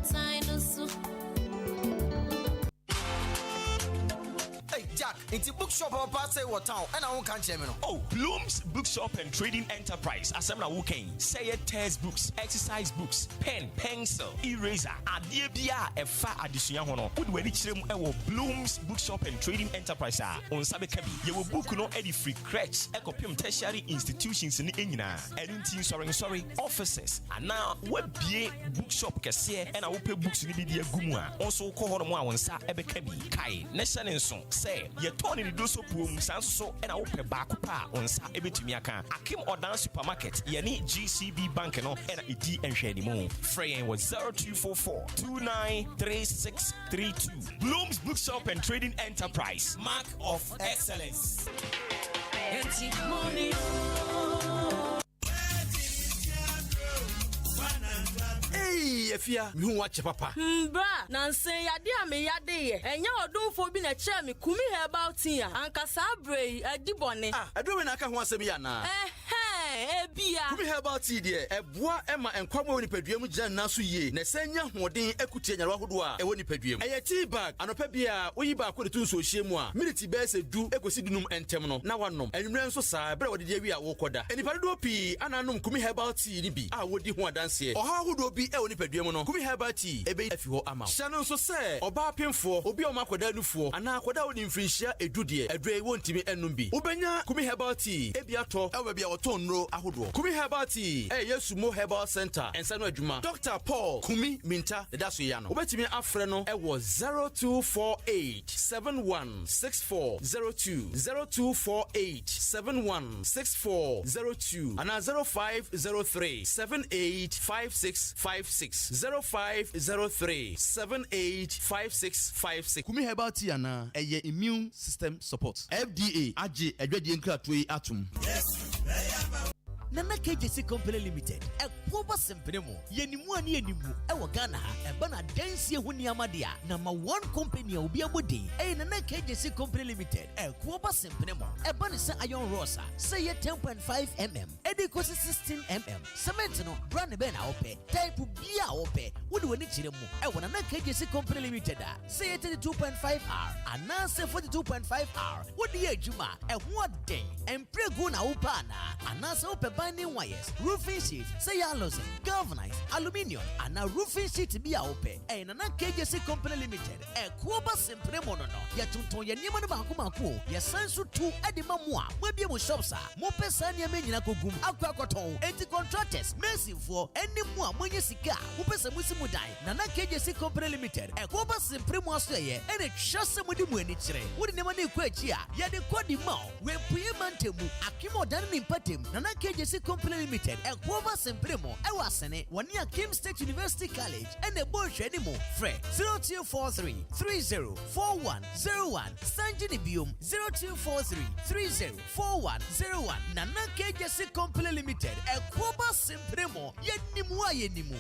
Speaker 10: Hey, Jack.
Speaker 16: Nti bookshop a papa sɛ wɔ town ɛna wonka nkyerɛ me no.
Speaker 17: Oh, Blooms Bookshop and Trading Enterprise asɛm na woka yi. Sɛ ɛyɛ text books, exercise books, pen, pencil, eraser, adeɛ biara a ɛfa adesua ho no, wode w'ani kyerɛ mu wɔ Blooms Bookshop and Trading Enterprise a, wo nsa bɛka bi. Yɛwɔ book no de firi crèche kɔpem tertiary institutions no nyinaa. Ɛno nti nsɔrensɔre, offices, anaa woabue bookshop kɛseɛ na wopɛ books no bi de agu mu a, wo nso wokɔ hɔnom a wo nsa bɛka bi. Kae na hyɛ no nso sɛ yɛtɔn no nidoso puo mu, saa nso so na wopɛ baako pɛ a wo nsa bɛtumi aka. Akim Odan Supermarket, yɛne GCB Bank no na ɛdi nhwɛanimu. Frɛ yɛn wɔ 0244 293632. Blooms Bookshop and Trading Enterprise, mark of excellence.
Speaker 16: Eii Afia, mehu wo akyɛ papa.
Speaker 18: Hmm bra, nansa yi ade a me yade yɛ, ɛnyɛ ɔdomfoɔ bi na ɛkyerɛɛ me Kumi herbal tea a, anka saa berɛ yi adi bɔne.
Speaker 16: Ah, aduro wei na aka ho asɛm yi anaa?
Speaker 18: Ɛhɛn, ebia.
Speaker 16: Kumi herbal tea deɛ, ɛboa ma nkwa mu a ɛwɔ nipadua mu gyina ne nan so yie na ɛsan nya ahoɔden ko tia nyarewa ahodoɔ a ɛwɔ nipadua mu. Ɛyɛ tea bag, anɔpa biara woyi baako de to nsuohyeɛ mu a, miniti bɛyɛ sɛ du kɔsi dunum ntɛm no na woanom. Anwummerɛ nso saa, berɛ a wadidi awie a worekɔda. Nnipa dodoɔ pii ana anom Kumi herbal tea no bi a wɔdi ho adanseɛ. Ɔhaw ahodoɔ bi wɔ nipadua mu no, Kumi herbal tea bɛyi afi hɔ ama wo. Hyɛ no nso sɛ ɔbaa pemfoɔ, obi a ɔma akwadaa nufoɔ, anaa akwadaa a ɔdi mfirinhyia edu deɛ, aduro yi wɔntumi nnom bi. Wobɛnya Kumi herbal tea bi atɔ wɔ baabi a wɔtɔn nnuro ahodoɔ. Kumi herbal tea yɛ Yesu Mo Herbal Centre nsa ano adwuma. Dɔkta Paul Kumi Minta na ɛda so yi ano. Wobɛtumi afrɛ no wɔ 0248 71 6402, 0248 71 6402 anaa 0503 78 5656, 0503 78 5656.
Speaker 19: Kumi Herbal Tea anaa? Ɛyɛ immune system support. FDA agye adwadie nkratoɔ yi atom.
Speaker 20: Nana KJC Company Limited, ɛkuo ba sempene mu, yɛnim a ne yɛnim mu ɛwɔ Ghana ha, ɛba no adansie ho nneɛma deɛ a, number one company a obi abɔ din ɛyɛ Nana KJC Company Limited, ɛkuo ba sempene mu, ɛba no sɛ iron rods a, sɛ ɛyɛ 10.5 mm ɛde kɔsi 16 mm, cement no brand bɛn na wopɛ, type biara a wopɛ, wode w'ani kyerɛ mu ɛwɔ Nana KJC Company Limited a, Sɛ ɛyɛ 32.5R anaasɛ 42.5R, wode yɛ adwuma a, ɛho aden. Mprɛgu na wopɛ anaa? Anaasɛ wopɛ binding wires, roofing sheet, sɛ ɛyɛ aluzinc, galvanized, aluminium, anaa roofing sheet bi a wopɛ, ɛyɛ Nana KJC Company Limited, Ɛkuo ba Sempene mu no no. Yɛtontɔn yɛn nneɛma no baako baako o, yɛsan nso tu de ma mo a moabue mo shops a mopɛ saa nneɛma yi nyinaa kɔgum akɔ akɔtɔn. Enti contractors, masonfoɔ, ɛne mo a moanya sika a mopɛ sɛ mosi mo dan, Nana KJC Company Limited, ɛko ba sempere mu asoɛeɛ ɛna ɛtwa sɛ mode mo ani kyerɛ. Wode nneɛma no rekɔ akyi a, yɛde kɔ de ma wo. Wɔ Apueɛ Mantam mu, Akim Ɔda ne ne mpɔtam, Nana KJC Company Limited, ɛko ba sempere mu, ɛwɔ Asene, wɔne Akim State University College ɛna ɛbɔ nhwɛanimu. Frɛ 0243 30 4101, san gye no biom, 0243 30 4101. Nana KJC Company Limited, ɛko ba sempere mu, yɛnim wo a yɛnim wo.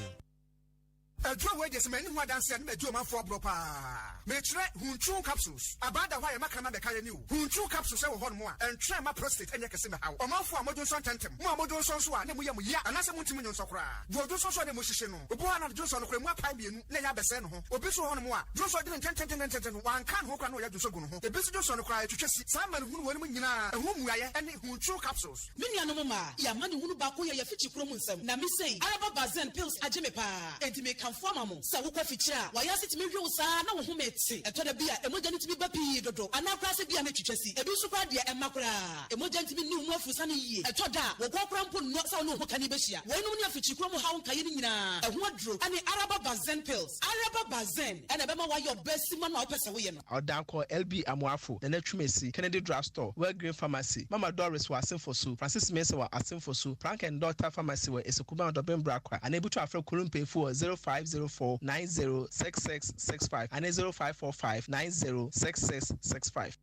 Speaker 21: Aduro wei deɛ sɛ manni ho adanseɛ a ne madi ɔmanfoɔ aborɔ paa. Mekyerɛ Huntru capsules. Abaa da hɔ a yɛma kraman bɛka yɛn ni o. Huntru capsules wɔ hɔnom a ɛntwɛn mma prostate nyɛ kɛse mmɛhaw ɔmanfoɔ a modwonsɔ ntɛmntɛm. Mo a modwonsɔ nso a na emu yɛ mo ya anaasɛ montumi nnwonsɔ koraa. Deɛ ɔdwonsɔ nso a na emu hyehye no. Obi wɔ hɔ a na dwonsɔ no koraa emu apae mmienu na ɛyɛ abɛsɛe ne ho. Obi nso wɔ hɔnom a dwonsɔ de no ntɛntɛntɛntɛntɛm no wanka ne ho koraa na ɔyɛ dwonsɔ gu ne ho. Ebi nso dwonsɔ no koraa ɛtwitwa si. Saa amanehunu weinom nyinaa ɛho mmuaeɛ ne Huntru capsules.
Speaker 22: Me nuanom mmaa, yɛn amanehunu baako yɛ yɛn afikyikurom nsɛm. Na me sei, Araba Bazen pills agye me paa, enti mekamfo ama mo. Sɛ wokɔ afikyire a, w'ayaase tumi hwe wo saa na wo home te. Ɛtɔ da bi a, mogya no tumi ba pii dodo, anaa koraa sɛ bi a na ɛtwitwa si. Ebi nso koraa deɛ, ɛmma koraa. Mogya ntumi nni wo mu afurusane yie. Ɛtɔ da a, wo kɔn koraa mpo nnɔ sɛ wo ne wo hokani bɛhyia. Weinom ne afikyikurom haw nkaeɛ no nyinaa, ɛho aduro ne Araba Bazen pills. Araba Bazen na ɛbɛma woayɛ ɔbaa simma no a wopɛ sɛ woyɛ no.
Speaker 23: Ɔdankɔ, LB Amoafo, Nana Twumasi, Kennedy Drug Store, Well Green Pharmacy, Mama Doris wɔ Asemfosu, Francis Mensah wɔ Asemfosu, Frank and Daughter Pharmacy wɔ Esekuban Ɔdɔben Brakwa, anaa ebutu afrɛ Kuru Mpanyinfo wɔ 0504 90 6665 anaa 0545 90 6665.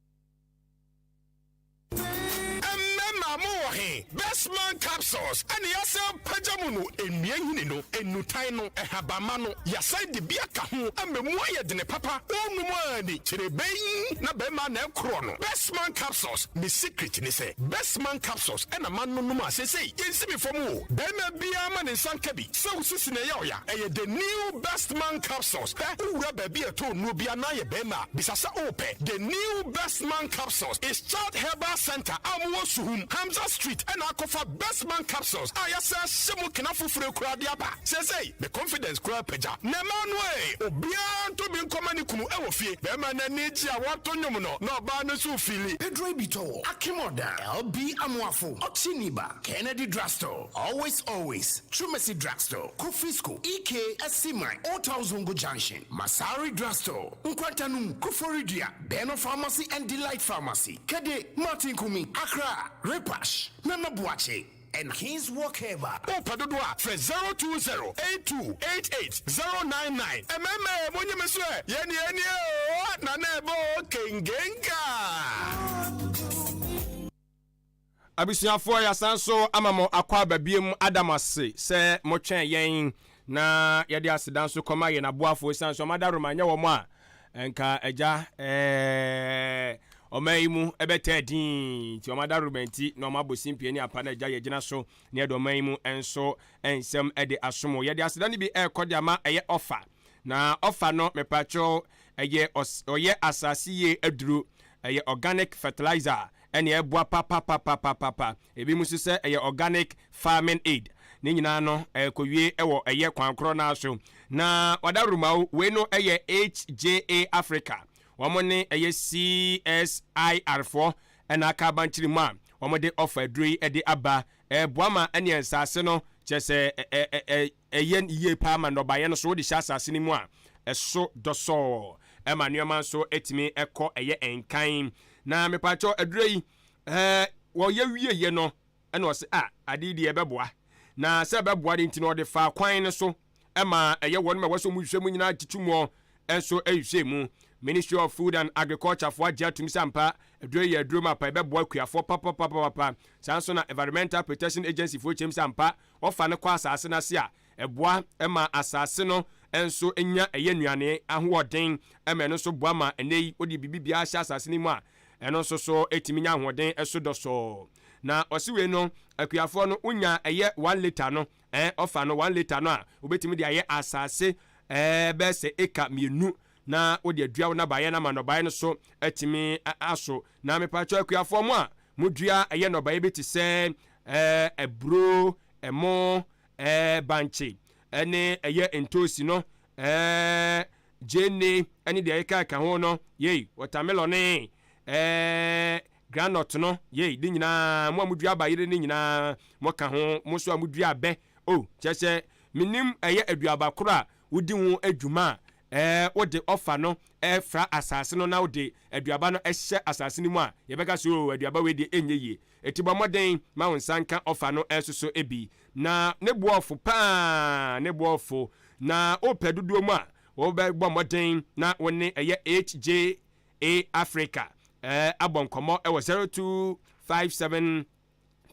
Speaker 1: Mmarima!
Speaker 3: Mmarima, mowɔ he? Bestman Capsules ɛna yɛasan apagya mu no, nnua nhini no, nnutan no, nhabamma no, yɛasan de bi aka ho ama mu ayɛ dene papa. Wonom a ni kyerebɛn na bɛrima na ɛkorɔ no. Bestman Capsules, me secret ne sɛ, Bestman Capsules ɛna manonom a seesei yɛnsi me fam o. Barima biara ma ne nsa nka bi. Sɛ wo sisi na ɛyɛ wo ya, ɛyɛ The New Bestman Capsules. Hwɛ, wowura baabi a ɛtɔ nnuro biara na ayɛ barima a, bisa sɛ wopɛ The New Bestman Capsules. Is Child Herbal Centre a wɔwɔ Suhum, Hamza Street na akɔfa Bestman Capsules a yɛasan ahyɛ mu kena foforɔ koraa de aba. Seesei, me confidence koraa apagya. Na mmaa no ee, obiara ntɔ bi nkɔma ne kunu wɔ fie. Barima no ani gye a wato nnwom no, na ɔbaa no nso refeeli.
Speaker 4: Pedro Ibitɔwɔ, Akim Oda, LB Amoafo, Okyeniba, Kennedy Drugstore, Always Always, Twumasi Drugstore, Kofisco, EK Asiman, Old Town Zongo Junction, Masari Drugstore, Nkwantanum, Koforidua, Beno Pharmacy and Delight Pharmacy, Kede, Martin Kumi, Accra, Repash, Nana Boakye, and Kings Walk Herbal.
Speaker 3: Wopɛ dodoɔ a, frɛ 020 82 88 099. Mmarima ee, monyi me so ɛ! Yɛn nie yɛn nie oo, Nana Ɛbɔ oo, Kengenka!
Speaker 1: Abusuafoɔ yɛasan so ama mo akwaaba biom ada mo ase sɛ motwɛn yɛn na yɛde aseda nso kɔma yɛn aboafoɔ ɛsiane sɛ wɔn adaworoma nyɛ wɔn a nka agya ɛɛ ɔman yi mu ɛbɛtaa din nti wɔn adaworoma nti na wɔn abɔ simpie ne apa na agya yɛgyina so na yɛde ɔman yi mu nso nsɛm de asom yɛde aseda no bi ɛrekɔ de ama ɛyɛ ɔfa na ɔfa no mepatwo ɛyɛ ɔyɛ asase yie aduro ɛyɛ organic fertilizer ɛne ɛboa papapapapapa. Ebinom nso sɛ ɛyɛ organic farming aid. Ne nyinaa no ɛkɔwie wɔ ɛyɛ kwan korɔ no ara so. Na Wadarumawo, wei no ɛyɛ HJA Africa. Wɔn ne ɛyɛ CSIR foɔ ɛna aka abankyere mu a wɔn de ɔfa aduro yi ɛde aba. Ɛboa ma ɛneɛ nsaase no kyerɛ sɛ ɛyɛ yie paa ma nnɔbaeɛ no so wode hyɛ asase no mu a ɛso dɔsɔɔ. Ɛma nneɛma nso ɛtumi ɛkɔ ɛyɛ nkan. Na mepakyɛw aduro yi ɛɛ wɔyɛ wieɛ no ɛna ɔse ah ade yi deɛ ɛbɛboa na sɛ ɛbɛboa no nti no ɔde faa kwan no so ɛma ɛyɛ wɔn ma ɛwɔ sɛ wɔn hwehwɛ mu nyinaa tete mu nso ɛhwehwɛ mu. Ministry of Food and Agriculture foɔ agye atum sɛ ampa aduro yi yɛ aduro mapa ɛbɛboa akuafoɔ papapapapa. Saa nso na Environmental Protection Agency foɔ kyerɛ mu sɛ ampa wɔfa no kɔ asase no ase a Ɛboa ma asase no nso nya ɛyɛ nnuane ahoɔden ma ɛno nso boa ma ɛnnɛ yi wode biribi biara hyɛ asase no mu a, ɛno nso so ɛtumi nya ahoɔden ɛso dɔsɔɔ. Na ɔse wei no akuafoɔ no wonya ɛyɛ one litre no ɛɛ ɔfa no one litre no a wobɛtumi de ayɛ asase ɛɛ bɛyɛ sɛ eka mmienu na wode adua wo nnɔbaeɛ no ama nnɔbaeɛ no so atumi aso. Na mepakyɛw akuafoɔ mo a modua ɛyɛ nnɔbaeɛ bi te sɛ ɛɛ aburo, ɛmo, ɛɛ bankye ne ɛyɛ ntoosi no, ɛɛ gyeene ne deɛ ɛkeka ho no, yei, wɔtamelɔne, ɛɛ groundnut no, yei, ne nyinaa, mo a modua abayere ne nyinaa, moka ho, mo nso a modua abɛ, o, kyerɛ sɛ, menim ɛyɛ aduaba koro a wodi ho adwuma a, ɛɛ wode ɔfa no fra asase no na wode aduaba no hyɛ asase no mu a, yɛbɛka sɛ, o, aduaba wei deɛ ɛnyɛ yie. Enti bɔ mmɔden ma wo nsa nka ɔfa no nso so bi. Na ne bo ɔfo paa, ne bo ɔfo. Na wopɛ dodoɔ mu a, wobɛbɔ mmɔden na wo ne ɛyɛ HJA Africa abɔ nkɔmmɔ wɔ 0257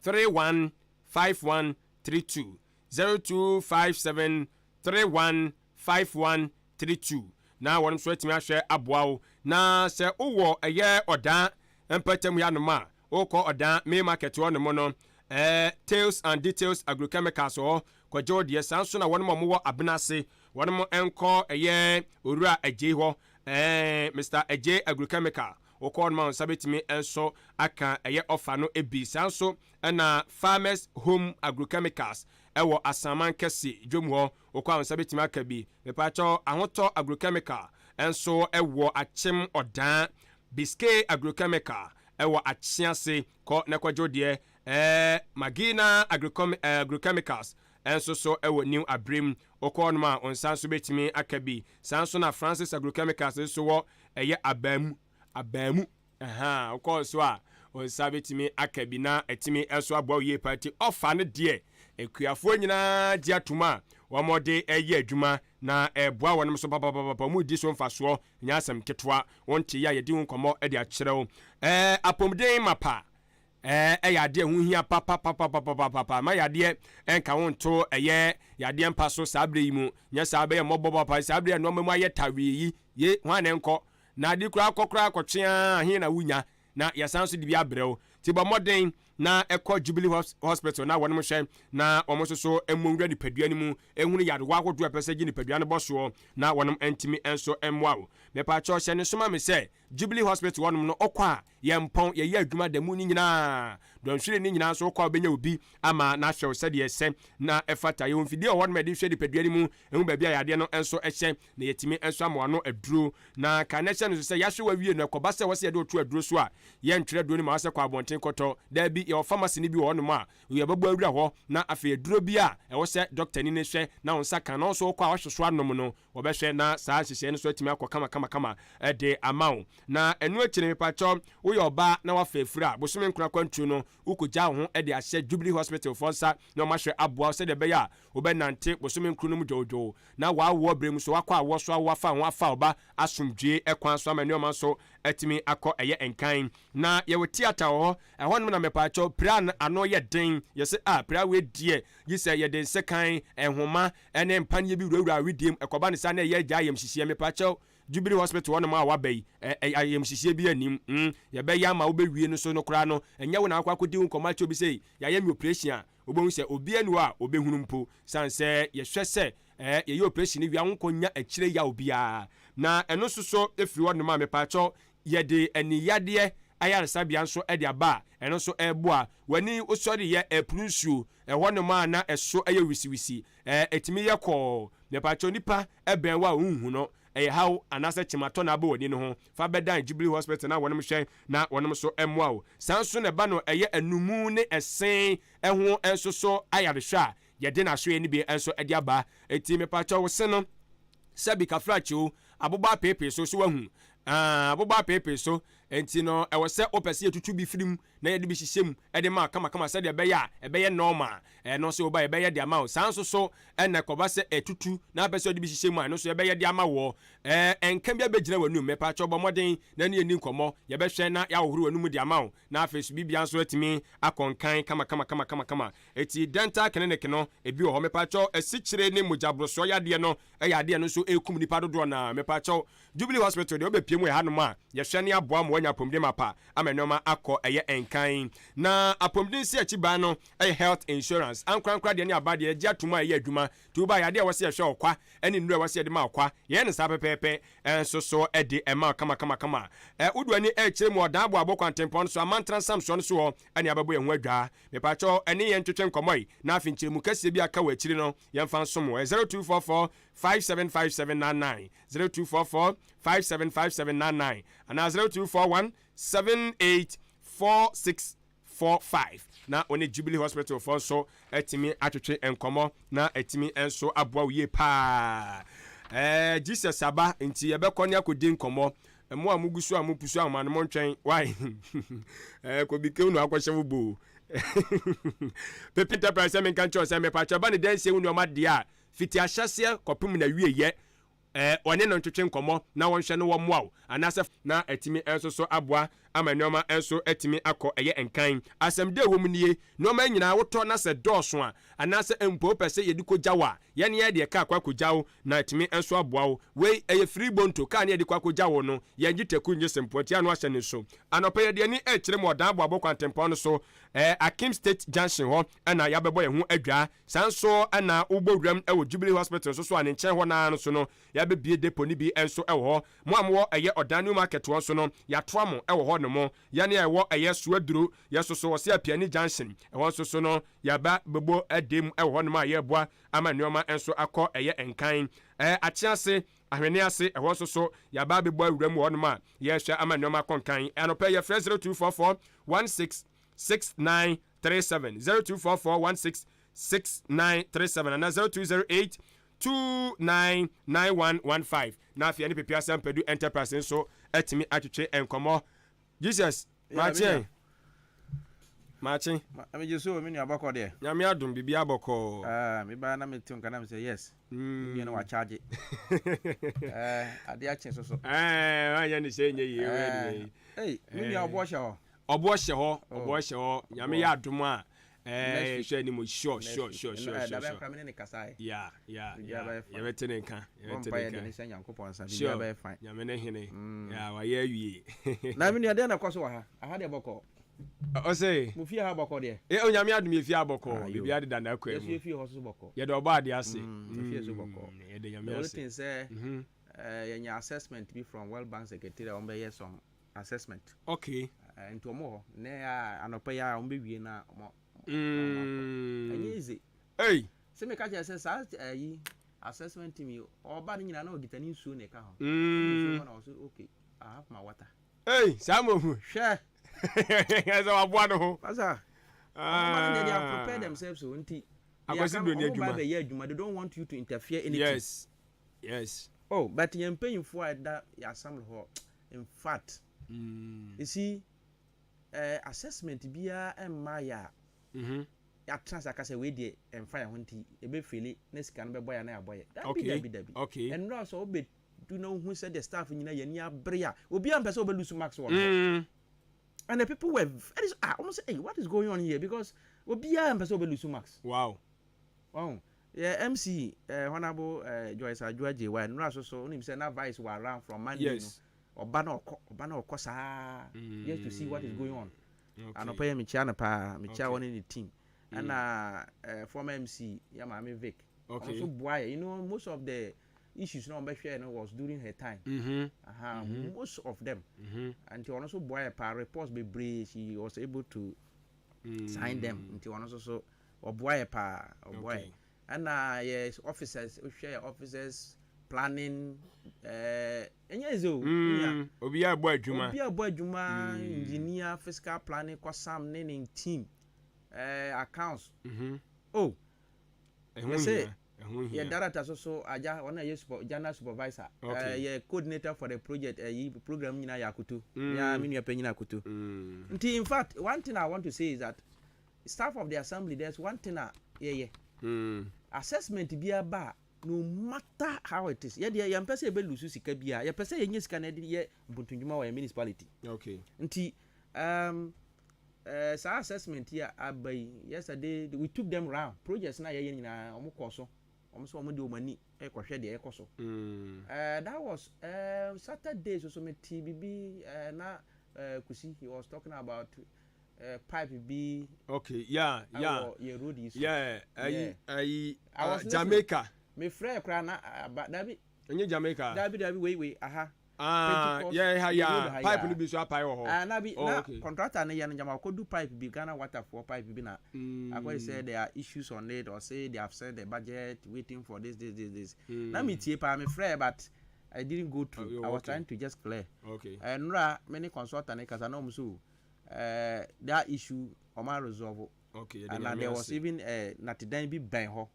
Speaker 1: 31 5132, 0257 31 5132, na wɔn nso atumi ahwɛ aboa wo. Na sɛ wowɔ ɛyɛ ɔdaa mpɔtam yi anom a, Wokɔ ɔdan main market hɔ nom no, eh, Tales and Details Agrochemicals wɔ hɔ, kɔgye wo deɛ. Saa nso na wɔnom a wɔwɔ Abena ase, wɔnom nkɔ ɛyɛ Owura Agyei hɔ, eh, Mister Agyei Agrochemical. Wokɔ hɔ nom a wo nsa bɛtumi nso aka ɛyɛ offer no bi. Saa nso na Farmers Home Agrochemicals ɛwɔ Asaman Kɛse dwom hɔ, wokɔ a wo nsa bɛtumi aka bi. Mepaakyɛw, Ahotɔ Agrochemical nso ɛwɔ Akyem Ɔdan, Biscay Agrochemical Ɛwɔ Akyease, kɔ na kɔgye wo deɛ. Ɛɛ Magina Agricom Agrochemicals nso so wɔ New Abirem. Wokɔ hɔnom a, wo nsa nso bɛtumi aka bi. Saa nso na Francis Agrochemicals nso wɔ ɛyɛ Abaamu, Abaamu, ɛhaa, wokɔ nso a, wo nsa bɛtumi aka bi na atumi nso aboa wo yie paa. Nti ɔfa no deɛ, akuafoɔ nyinaa gye atom a wɔde reyɛ adwuma na ɛreboa wɔn nso papapapa, wɔredi so mfasoɔ. Nyɛ asɛm ketewa. Wo nte yɛ a yɛdi ho nkɔmmɔ de akyerɛ wo. Ɛɛ apɔmuden mapa. Ɛyɛ adeɛ a ɛho hia papapapapapapa. Mma yadeɛ nka wo nto ɛyɛ yadeɛ mpa so saa berɛ yi mu. Nyɛ saa bɛyɛ mmɔbɔ papa. Saa berɛ a nnoɔma mu ayɛ tawee yi, ye, hwan na ɛnkɔ? Na ade koraa kɔ koraa kɔtwe ara, he na wonya? Na yɛsan nso de bi abrɛ wo. Nti bɔ mmɔden na kɔ Jubilee Hospital na wɔnom hwɛ na wɔn nso so mmɔ nwura nipadua no mu, nhunu yarewa ahodoɔ a ɛpɛ sɛ gye nipadua no bɔ soɔ na wɔnom ntumi nso mmoa wo. Mepaakyɛw hyɛ ne nso ma me sɛ Jubilee Hospital hɔnom no wokɔ a yɛmpɔn, yɛyɛ adwuma da mu no nyinaa, dɔnhwere no nyinaa nso wokɔ a wobɛnya obi ama no ahwɛ wo sɛdeɛ ɛsɛ na ɛfata. Yɛwɔ mfidie wɔ hɔnom a yɛde hwɛ nipadua no mu, ɛhu baabi a yadeɛ no nso hyɛ na yɛtumi nso ama wano aduro. Na ka na hyɛ no nso sɛ yɛahwɛ wo awie no ɛkɔba sɛ ɛwɔ sɛ yɛde wo to aduro so a, yɛntwerɛ aduro no ma wo sɛ kɔ abɔnten kɔtɔ. Daabi, yɛwɔ pharmacy no bi wɔ hɔnom a yɛbɛbɔ awura hɔ na afei aduro bi a ɛwɔ sɛ dɔktani no hwɛ na wo nsa ka na wo nso wokɔ a wahwɛ so anom no, Wɔbɛhwɛ na saa nhyehyɛe no nso atumi akɔ kamakamakama de ama wo. Na ɛno akyi no, mepakyɛw, woyɛ ɔbaa na woafa afuru a, bosome nkron akwantuo no, wokɔgyaa wo ho de ahyɛ Jubilee Hospital foɔ nsa na wɔahwɛ aboa wo sɛdeɛ ɛbɛyɛ a wobɛnante bosome nkron no mu dwoodwoo. Na w'awoɔ berɛ mu nso, woakɔ awoɔ so awo afa wo ho afa wo ba asomdwoeɛ kwan so ama nneɛma nso atumi akɔ ɛyɛ nkan. Na yɛwɔ theatre wɔ hɔ, ɛhɔnom na mepakyɛw, pira a ano yɛ den, yɛse ah, pira wei deɛ, gye sɛ yɛde nsekan, nhoma, ne mpaneɛ bi wurawura wedeɛ mu, ɛkɔba no saa na ɛyɛ agya ayamhyehyeɛ, mepakyɛw, Jubilee Hospital hɔ nom a waba yi, ɛ, ɛ, ayamhyehyeɛ biara nnim, mm, yɛbɛyɛ ama wobɛwie no so no koraa no, ɛnyɛ wo na wakɔ akɔdi wo nkɔmmɔ akyerɛ obi sɛ yɛayɛ me operation a, wobɛhu sɛ obiara nni hɔ a ɔbɛhunu mpo, sane sɛ yɛhwɛ sɛ, ɛ, yɛyɛ operation no wie a wonkɔ nya akyire yaw biara, na ɛno nso so firi hɔ nom a, mepakyɛw, yɛde aniyadeɛ ayaresabea nso de aba a, ɛno nso ɛreboa, w'ani wosɔreyɛ ɛrepuru nsuo, ɛhɔ nom a na ɛso yɛ wisiwisi, Ɛɛ ɛtumi yɛ kɔɔ. Mepakyɛw nipa bɛn wo a wonhu no, ɛyɛ haw anaasɛ kyematɔ na abɔ w'ani no ho, fa bɛdan Jubilee Hospital na wɔnom hwɛ na wɔnom nso mmoa wo. Saa nso na ɛba no ɛyɛ anumu ne ɛsen ho nso so ayarehwɛ a yɛde n'asoɛɛ no bi nso de aba. Enti mepakyɛw wo se no sɛbi kafrakye o, abobɔ apeepee so, so wahu? Aah abobɔ apeepee so, enti no ɛwɔ sɛ wopɛ sɛ yɛtutu bi firi mu na yɛde bi hyehyɛ mu de ma wo kamakama sɛdeɛ ɛbɛyɛ a ɛbɛyɛ normal. Ɛno nso woba yɛbɛyɛ de ama wo. Saa nso so na ɛkɔba sɛ ɛtutu na wopɛ sɛ wode bi hyehyɛ mu a, ɛno nso yɛbɛyɛ de ama woɔ. Ɛɛ nka bi abɛgyina w'anum, mepaakyɛw bɔ mmɔden na ne yɛnni nkɔmmɔ. Yɛbɛhwɛ na yɛahohoro w'anum de ama wo na afei nso biribiara nso atumi akɔ nkan kamakamakamakama. Enti dental clinic no, ebi wɔ hɔ. Mepaakyɛw asikyire ne mogyaborosoɔ yadeɛ no yɛ adeɛ a ɛno nso ɛrekum nnipa dodoɔ no ara. Mepaakyɛw Jubilee Hospital deɛ wobɛpue mu wɔ hanom a, yɛhwɛ ne aboa ma woanya apɔmuden mapa ama nneɛma akɔ ɛyɛ nkan. Na apɔmuden si akyi ban no yɛ health insurance. Ankorankora deɛ ne aba deɛ yɛgye atom a ɛyɛ adwuma. Nti woba a, yɛ adeɛ a ɛwɔ sɛ yɛhwɛ wo kwa ne nnuro a ɛwɔ sɛ yɛde ma wo kwa. Yɛyɛ no saa pɛpɛɛpɛ nso so de ma wo kamakamakama. Wode w'ani rekyerɛ mu wɔ Ɔdan Aboabo kwantempɔn no so, Amantra nsamsoɔ no so hɔ ne abɛbɔ yɛn ho adwaa. Mepaakyɛw ɛne yɛn ntwetwe nkɔmmɔ yi na afei nkyerɛmu kɛseɛ bi a aka wɔ akyiri no yɛmfa nsom wo. Ɛyɛ 0244 575799, 0244 575799 anaa 0241 784645 na wo ne Jubilee Hospital foɔ nso atumi atwetwe nkɔmmɔ na atumi nso aboa wo yie paa. Ɛɛ Jesus aba nti yɛbɛkɔ ne akɔdi nkɔmmɔ. Mo a mugu so a mopusu ahoma no montwɛn why ɛɛ kɔbi kew no akɔhyɛ wo boo. Pepe Enterprise sɛ menka nkyerɛ sɛ mepakyɛ ba ne dansie wo nneɛma deɛ a fiti ahyɛseɛ kɔpem na wieyɛ Ɛ, wɔne no ntwetwe nkɔmmɔ na wɔnhwɛ no wɔmmoa wo, anaasɛ. Na atumi nso so aboa ama nneɛma nso atumi akɔ ɛyɛ nkan. Asɛm da ɛwɔ mu nie, nneɛma yi nyinaa wotɔ na sɛ ɛdɔɔso a, anaasɛ mpo wopɛ sɛ yɛde kɔgya wo a, yɛn yɛn deɛ kaa kɔ akɔgya wo na atumi nso aboa wo. Wei, ɛyɛ free bonto, kaa ne yɛde kɔ akɔgya wo no, yɛngye taku nnye sempoa, nti ano ahyɛ ne nso. Anɔpa yɛde ani rekyerɛ mu Ɔdan Aboabo kwantempɔn no so, ɛ, Akim State Junction hɔ na yɛabɛbɔ yɛn ho adwaa. Saa nso na wobɔ wuram wɔ Jubilee Hospital nso so a ne nkyɛn hɔ no ara nso no, yɛabɛbue depot no bi nso wɔ hɔ. Mo a mowɔ ɛyɛ Ɔdan New Market hɔ nso no, yɛatoa mo wɔ hɔ nom. Yɛn a ɛwɔ ɛyɛ Suaduro, yɛn nso so, Ɔse Apiani Junction, ɛhɔ nso so no, yɛaba bɛbɔ dam wɔ hɔ nom a yɛreboa ama nneɛma nso akɔ ɛyɛ nkan. Ɛɛ Akyease, Ahwene ase, ɛhɔ nso so, yɛaba abɛbɔ awuram wɔ hɔ nom a yɛrehwɛ ama nneɛma akɔ nkan. Anɔpa yi, yɛfrɛ 0244 16 6937, 0244 16 6937 anaa 0208 299115 na afei ɛne Pepe Asampadu Enterprise nso atumi atwetwe nkɔmmɔ. Jesus, maakye ɛ. Maakye.
Speaker 5: Megye so me nua bɔkɔ deɛ.
Speaker 1: Nyame adom biribiara bɔkɔɔ.
Speaker 5: Ah, me ba na me te nka na me sɛ yes. Mm. Me nua no wa charge. Eh, ade akye so so.
Speaker 1: Eh, wanyɛ ne sɛ nyɛ yie.
Speaker 5: Eh, hey, me nua ɔbɔ hyɛ hɔ.
Speaker 1: Ɔboɔ hyɛ hɔ, ɔboɔ hyɛ hɔ. Nyame yɛ adom a, ɛɛ hwɛ anim sure sure sure sure sure sure. Yeah yeah yeah. Yɛbɛte ne nka, yɛbɛte ne nka. Sure. Nyame ne hene. Yeah, wayɛ awie.
Speaker 5: Na me nua deɛ na ɛkɔ so wɔ ha? Aha deɛ bɔkɔɔ.
Speaker 1: Ɔse.
Speaker 5: Mo fie ha bɔkɔɔ deɛ?
Speaker 1: Eh, Onyame adom yɛ fie ha bɔkɔɔ. Biribiara deda n'akwan mu.
Speaker 5: Yɛso yɛ fie hɔ so bɔkɔɔ.
Speaker 1: Yɛda ɔbɔ adeɛ ase.
Speaker 5: Yɛ fie so bɔkɔɔ.
Speaker 1: Yɛda Nyame
Speaker 5: The only
Speaker 1: ase.
Speaker 5: thing sɛ, yɛnya assessment bi from World Bank Secretariat, wɔn bɛyɛ some assessment.
Speaker 1: Okay.
Speaker 5: Nti wɔn wɔ hɔ. Nɛ a anɔpa yi a wɔn bɛwie na wɔn akɔ. Ɛnyɛ easy.
Speaker 1: Hey.
Speaker 5: Sɛ meka kyerɛ sɛ saa ayi assessment team yi ɔba ne nyinaa na ɔgita ne nsuo na ɛka ho. Nsuo hɔ na ɔso okay, I have my water.
Speaker 1: Hey, saa mo hu.
Speaker 5: Hwɛ.
Speaker 1: Sɛ waboa ne ho.
Speaker 5: Pasa. Ɔmo ba ne they have prepared themselves so nti.
Speaker 1: Akwasi Broni
Speaker 5: Ɔmo ba
Speaker 1: adwuma.
Speaker 5: bɛyɛ adwuma, they don't want you to interfere anything.
Speaker 1: Yes.
Speaker 5: Oh, but yɛn mpanyinfoɔ a ɛda yɛ assembly hɔ, in fact, you see, assessment biara ɛmma yɛ a yɛatena ase aka sɛ wei deɛ ɛmfa yɛn ho nti ebe fail ne sika no bɛbɔ yɛ na yɛabɔ yɛ. Dabi, dabi, dabi. Ɛnura sɛ wobɛdu na wohu sɛ the staff nyinaa yɛn ani abere a obiara mpɛ sɛ wobɛ lose marks wɔ no hɔ. And the people were very, ah, almost say, hey, what is going on here? Because obiara mpɛ sɛ wobɛ lose marks. Oh, yeah, MC, Honorable Joyce Adwoa J.Y. Nnura so so, onim sɛ na vice were around from Monday. No. Ɔba na ɔkɔ, ɔba na ɔkɔ saa, just to see what is going on. Anɔpa yɛ mekyia no paa, mekyia wɔne ne team. Ɛna former MC, yɛ maame Vic. Ɔno nso boa yɛ. Most of the issues na ɔbɛhwɛ no was during her time. Most of them. Nti ɔno nso boa yɛ paa, reports bebree, she was able to sign them. Nti ɔno nso so ɔboa yɛ paa, ɔboa yɛ. Ɛna yɛ officers, wohwɛ yɛ officers planning, ɛnyɛ easy o.
Speaker 1: Obiara bɔ adwuma.
Speaker 5: Obiara bɔ adwuma, engineer, physical planning, kɔsam ne ne team, accounts. Oh.
Speaker 1: Ɛho
Speaker 5: Yɛ sɛ
Speaker 1: hia. Ɛho hia.
Speaker 5: yɛ director so so agya ɔno yɛ super general supervisor. Yɛ coordinator for the project, ɛyi program nyinaa yɛ Akoto. Ya mi nua panyin Akoto. Nti in fact, one thing I want to say is that staff of the assembly, there's one thing a yɛyɛ. Assessment bi aba a, no matter how it is, yɛ deɛ yɛmpɛ sɛ yɛbɛ lose sika bi a, yɛpɛ sɛ yɛnyɛ sika na yɛde yɛ mpuntundwuma wɔ yɛ municipality. Nti saa assessment yi a aba yi, yesterday we took them round projects na yɛyɛ nyinaa, ɔmo kɔ so, ɔmo sɛ ɔmo de ɔmo ani ɛkɔhwɛ deɛ ɛkɔ so. That was Saturday so so me ti bibi na Kusi, he was talking about pipe bi. Ɛwɔ yɛ road yi so.
Speaker 1: Yeah, ayi ayi
Speaker 5: I was listening.
Speaker 1: Jamaica.
Speaker 5: Me frɛ koraa na aba dabi.
Speaker 1: Ɛnyɛ Jamaica.
Speaker 5: Dabi, dabi, wei wei aha.
Speaker 1: Ah,
Speaker 5: Pentecost
Speaker 1: yeah,
Speaker 5: road ha
Speaker 1: pipe
Speaker 5: yi
Speaker 1: no bi nso apae wɔ hɔ.
Speaker 5: Ah, na bi
Speaker 1: Oh,
Speaker 5: na contractor ne yɛ no jama ɔkɔdu pipe bi, Ghana Water foɔ pipe bi na akɔyɛ sɛ there are issues on it or say they have sent the budget waiting for this, this, this, this. Na mi tie paa, mi frɛ but I didn't go through.
Speaker 1: Oh,
Speaker 5: I was trying to just clear. Nnura me ne consultant ne kasa na ɔmo so that issue ɔmo resolve.
Speaker 1: Okay, yɛde
Speaker 5: And
Speaker 1: Nyame
Speaker 5: there was
Speaker 1: ase.
Speaker 5: even natedan bi bɛn hɔ.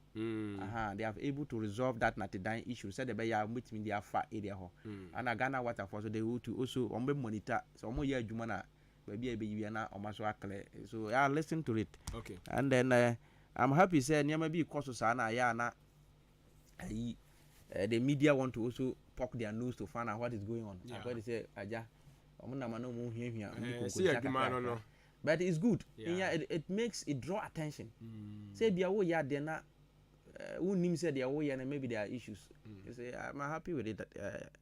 Speaker 5: Aha, they have able to resolve that natedan issue sɛ de bɛyɛ a wɔbɛtumi de afa area hɔ. Ana Ghana Water foɔ so they will to also wɔn bɛ monitor sɛ wɔn yɛ adwuma na baabi a ɛbɛyi wia na wɔn aso aclear. So yeah, listen to it. And then I'm happy sɛ nneɛma bi kɔ so saa na ayɛ a na ayi the media want to also poke their nose to find out what is going on. Akɔyɛ de sɛ agya wɔn nam ano wɔn hiahia wɔn de
Speaker 1: Eh,
Speaker 5: konkonsa
Speaker 1: sɛ yɛ adwuma
Speaker 5: kakra
Speaker 1: no no.
Speaker 5: kakra. But it's good.
Speaker 1: Yeah.
Speaker 5: It makes it draw attention. Sɛ bia woyɛ adeɛ na wonnim sɛ deɛ woyɛ no maybe there are issues. You say I'm happy with it.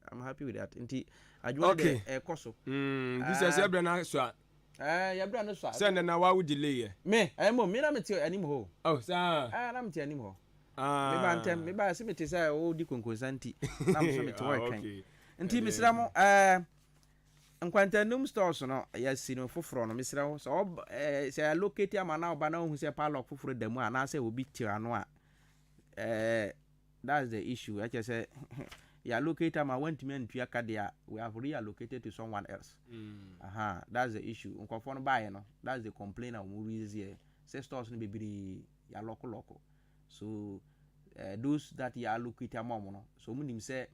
Speaker 5: I'm happy with that. Nti adwuma deɛ ɛkɔ so.
Speaker 1: Bi sɛ sɛ ɛbrɛ no so a.
Speaker 5: Yɛbrɛ no so a.
Speaker 1: Sɛ nnɛ na wawo delay yɛ.
Speaker 5: Me ɛyɛ mo me na mete anim hɔ.
Speaker 1: Oh, saa.
Speaker 5: Ah, na mete anim hɔ.
Speaker 1: Ah.
Speaker 5: Meba ntɛm, meba sɛ mete sɛ wodi konkonsa nti na mo so mete hɔ
Speaker 1: Ah,
Speaker 5: retwɛn. Nti mesrɛ mo, nkwantanum stores no yɛasi no foforɔ no, mesrɛ wo sɛ sɛ allocate ama na ɔba na wohu sɛ padlock foforɔ da mu a anaasɛ obi te ano a, that's the issue. Ɛkyɛ sɛ yɛ allocate ama wantumi antua ka deɛ a, we have reallocated to someone else. Aha, that's the issue. Nkɔfoɔ no baeɛ no, that's the complaint a wɔn raise yɛ sɛ stores no bebree yɛalɔkolɔko. So those that yɛ allocate ama wɔn no so wɔn nim sɛ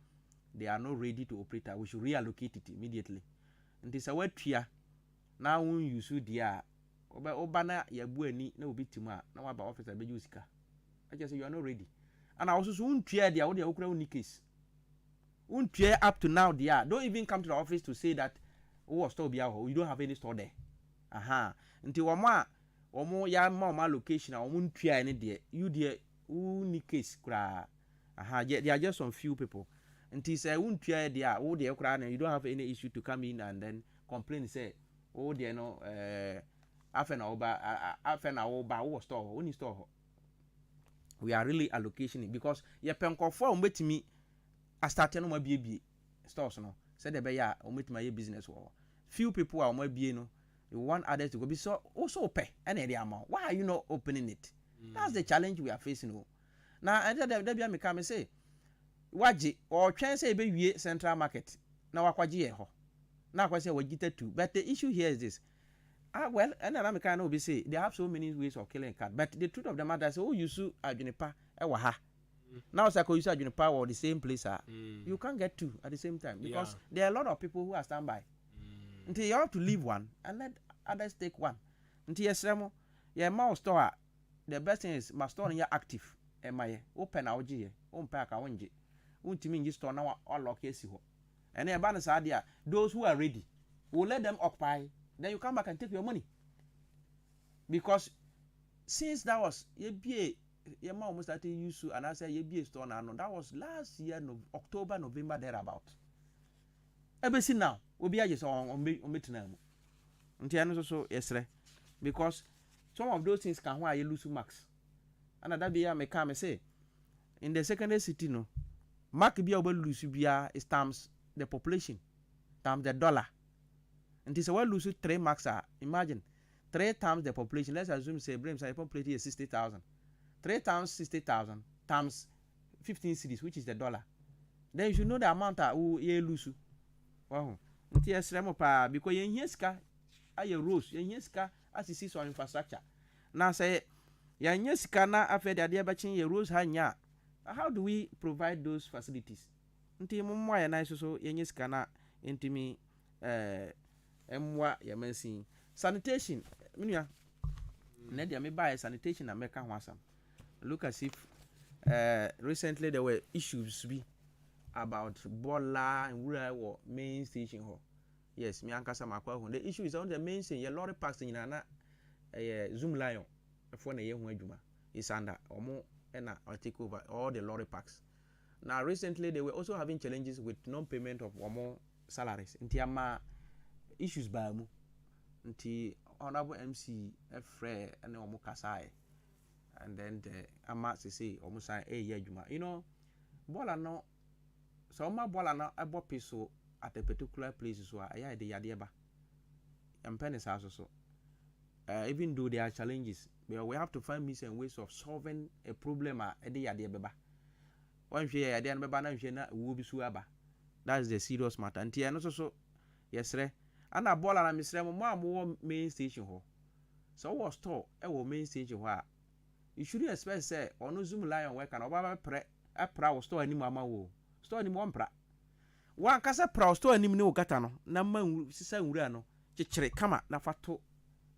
Speaker 5: they are not ready to operate a, we should reallocate it immediately. Nti sɛ watua na wɔn use deɛ a ɔbɛ ɔba na yɛbu ani na obi te mu a na waba office abɛgye wo sika, ɛkyɛ sɛ you are not ready. Ana wɔso so wontua deɛ a wodeɛ wokura wonni case, wontua up to now deɛ a, don't even come to the office to say that wowɔ store bi hɔ. You don't have any store there. Ahaa nti wɔn a wɔn yɛama wɔn allocation a wɔn ntuaeɛ no deɛ, you deɛ wonni case koraa. Ahaa they are just some few people. Nti sɛ wontuaeɛ deɛ a, wo deɛ koraa no you don't have any issue to come in and then complain sɛ wo deɛ no ɛɛ afɛ na woba afɛ na woba wowɔ store hɔ, wonni store hɔ. We are really allocation it because yɛpɛ nkurɔfoɔ a wɔbɛtumi astarte no wɔn abiebie stores no sɛdeɛ ɛbɛyɛ a wɔbɛtumi ayɛ business wɔ hɔ. Few people a wɔn abie no, you want others to go bi sɛ wo so wopɛ ɛna ɛde ama wo, why are you not opening it? That's the challenge we are facing o. Na ɛsɛ dɛ da bia meka me se wagye ɔretwɛn sɛ yɛbɛwie central market na wakwagye yɛ hɔ na akɔ sɛ wagye tatu, but the issue here is this. Ah well, ɛna na meka na obi se they have so many ways of killing a cat, but the truth of the matter sɛ wo use adwene pa ɛwɔ ha na wo sɛ akɔ use adwene pa wɔ the same place a, you can't get two at the same time because there are a lot of people who are stand by. Nti you have to leave one and let others take one. Nti yɛsrɛ mo, yɛma wo store a, the best thing is ma store no yɛ active ɛma yɛ. Wopɛ na wogye yɛ, wompɛ a ka wongye. Wontumi ngye store na wa lock asi hɔ. Ɛnna ɛba no saa deɛ a, those who are ready, we will let them occupy, then you come back and take your money. Because since that was yɛbie yɛma wɔn start use anaasɛ yɛbie store no ano, that was last year no, October, November thereabout. Ɛbɛsi now, obi agye sɛ ɔmbɛtena mu. Nti ɛno nso so yɛsrɛ because some of those things ka ho a yɛ lose marks. Ɛna da bi a meka me say in the secondary city no, mark bi a wobɛ lose biara is times the population times the dollar. Nti sɛ wa lose three marks a, imagine three times the population. Let's assume say Brem sɛ population yɛ 60,000. Three times 60,000 times 15 cedis, which is the dollar. Then you should know the amount a wo yɛ lose. Wahu? Nti yɛsrɛ mo paa because yɛnhia sika ayɛ roads, yɛnhia sika asisi some infrastructure. Na sɛ yɛnyɛ sika na afei de adeɛ bɛkye yɛ roads ha nya a, how do we provide those facilities? Nti mo mmoa yɛn nan so so yɛnyɛ sika na ntumi mmoa yɛn mansin. Sanitation, me nua, nnɛ deɛ mebaeɛ sanitation na mɛka ho asɛm. Look as if recently there were issues bi about bɔɔla nwura wɔ main station hɔ. Yes, me ankasa makɔ ahu. The issue is on the main station, yɛ lorry parks nyinaa na ɛyɛ Zoom Lion ɛfoɔ na ɛyɛ ho adwuma. It's under ɔmo ɛna take over all the lorry parks. Now recently they were also having challenges with non-payment of ɔmo salaries. Nti ama issues baa mu. Nti honourable MC ɛfrɛ ɛne ɔmo kasaeɛ and then the ama sese ɔmo san ɛyɛ adwuma. Bɔɔla no sɛ ɔma bɔɔla no ɛbɔ pe so at a particular place so a, ɛyɛ a ɛde yadeɛ ba. Mpɛ ne saa so so. Even though there are challenges, but we have to find means and ways of solving a problem a ɛde yadeɛ bɛba. Wɔnhwɛ yɛ yadeɛ no bɛba na nhwɛ na owuo bi so aba. That's the serious matter. Nti ɛno nso so yɛsrɛ. Ana bɔɔla na mesrɛ mo, mo a mowɔ main station hɔ. Sɛ wowɔ store ɛwɔ main station hɔ a, you shouldn't expect sɛ ɔno Zoom Lion worker na ɔba bɛprɛ ɛpra wo store anim ama wo. Store anim wɔmpra. Wankasa pra wo store anim ne wo gutter no na ma nwura sisa nwura no kyekyere kama na fa to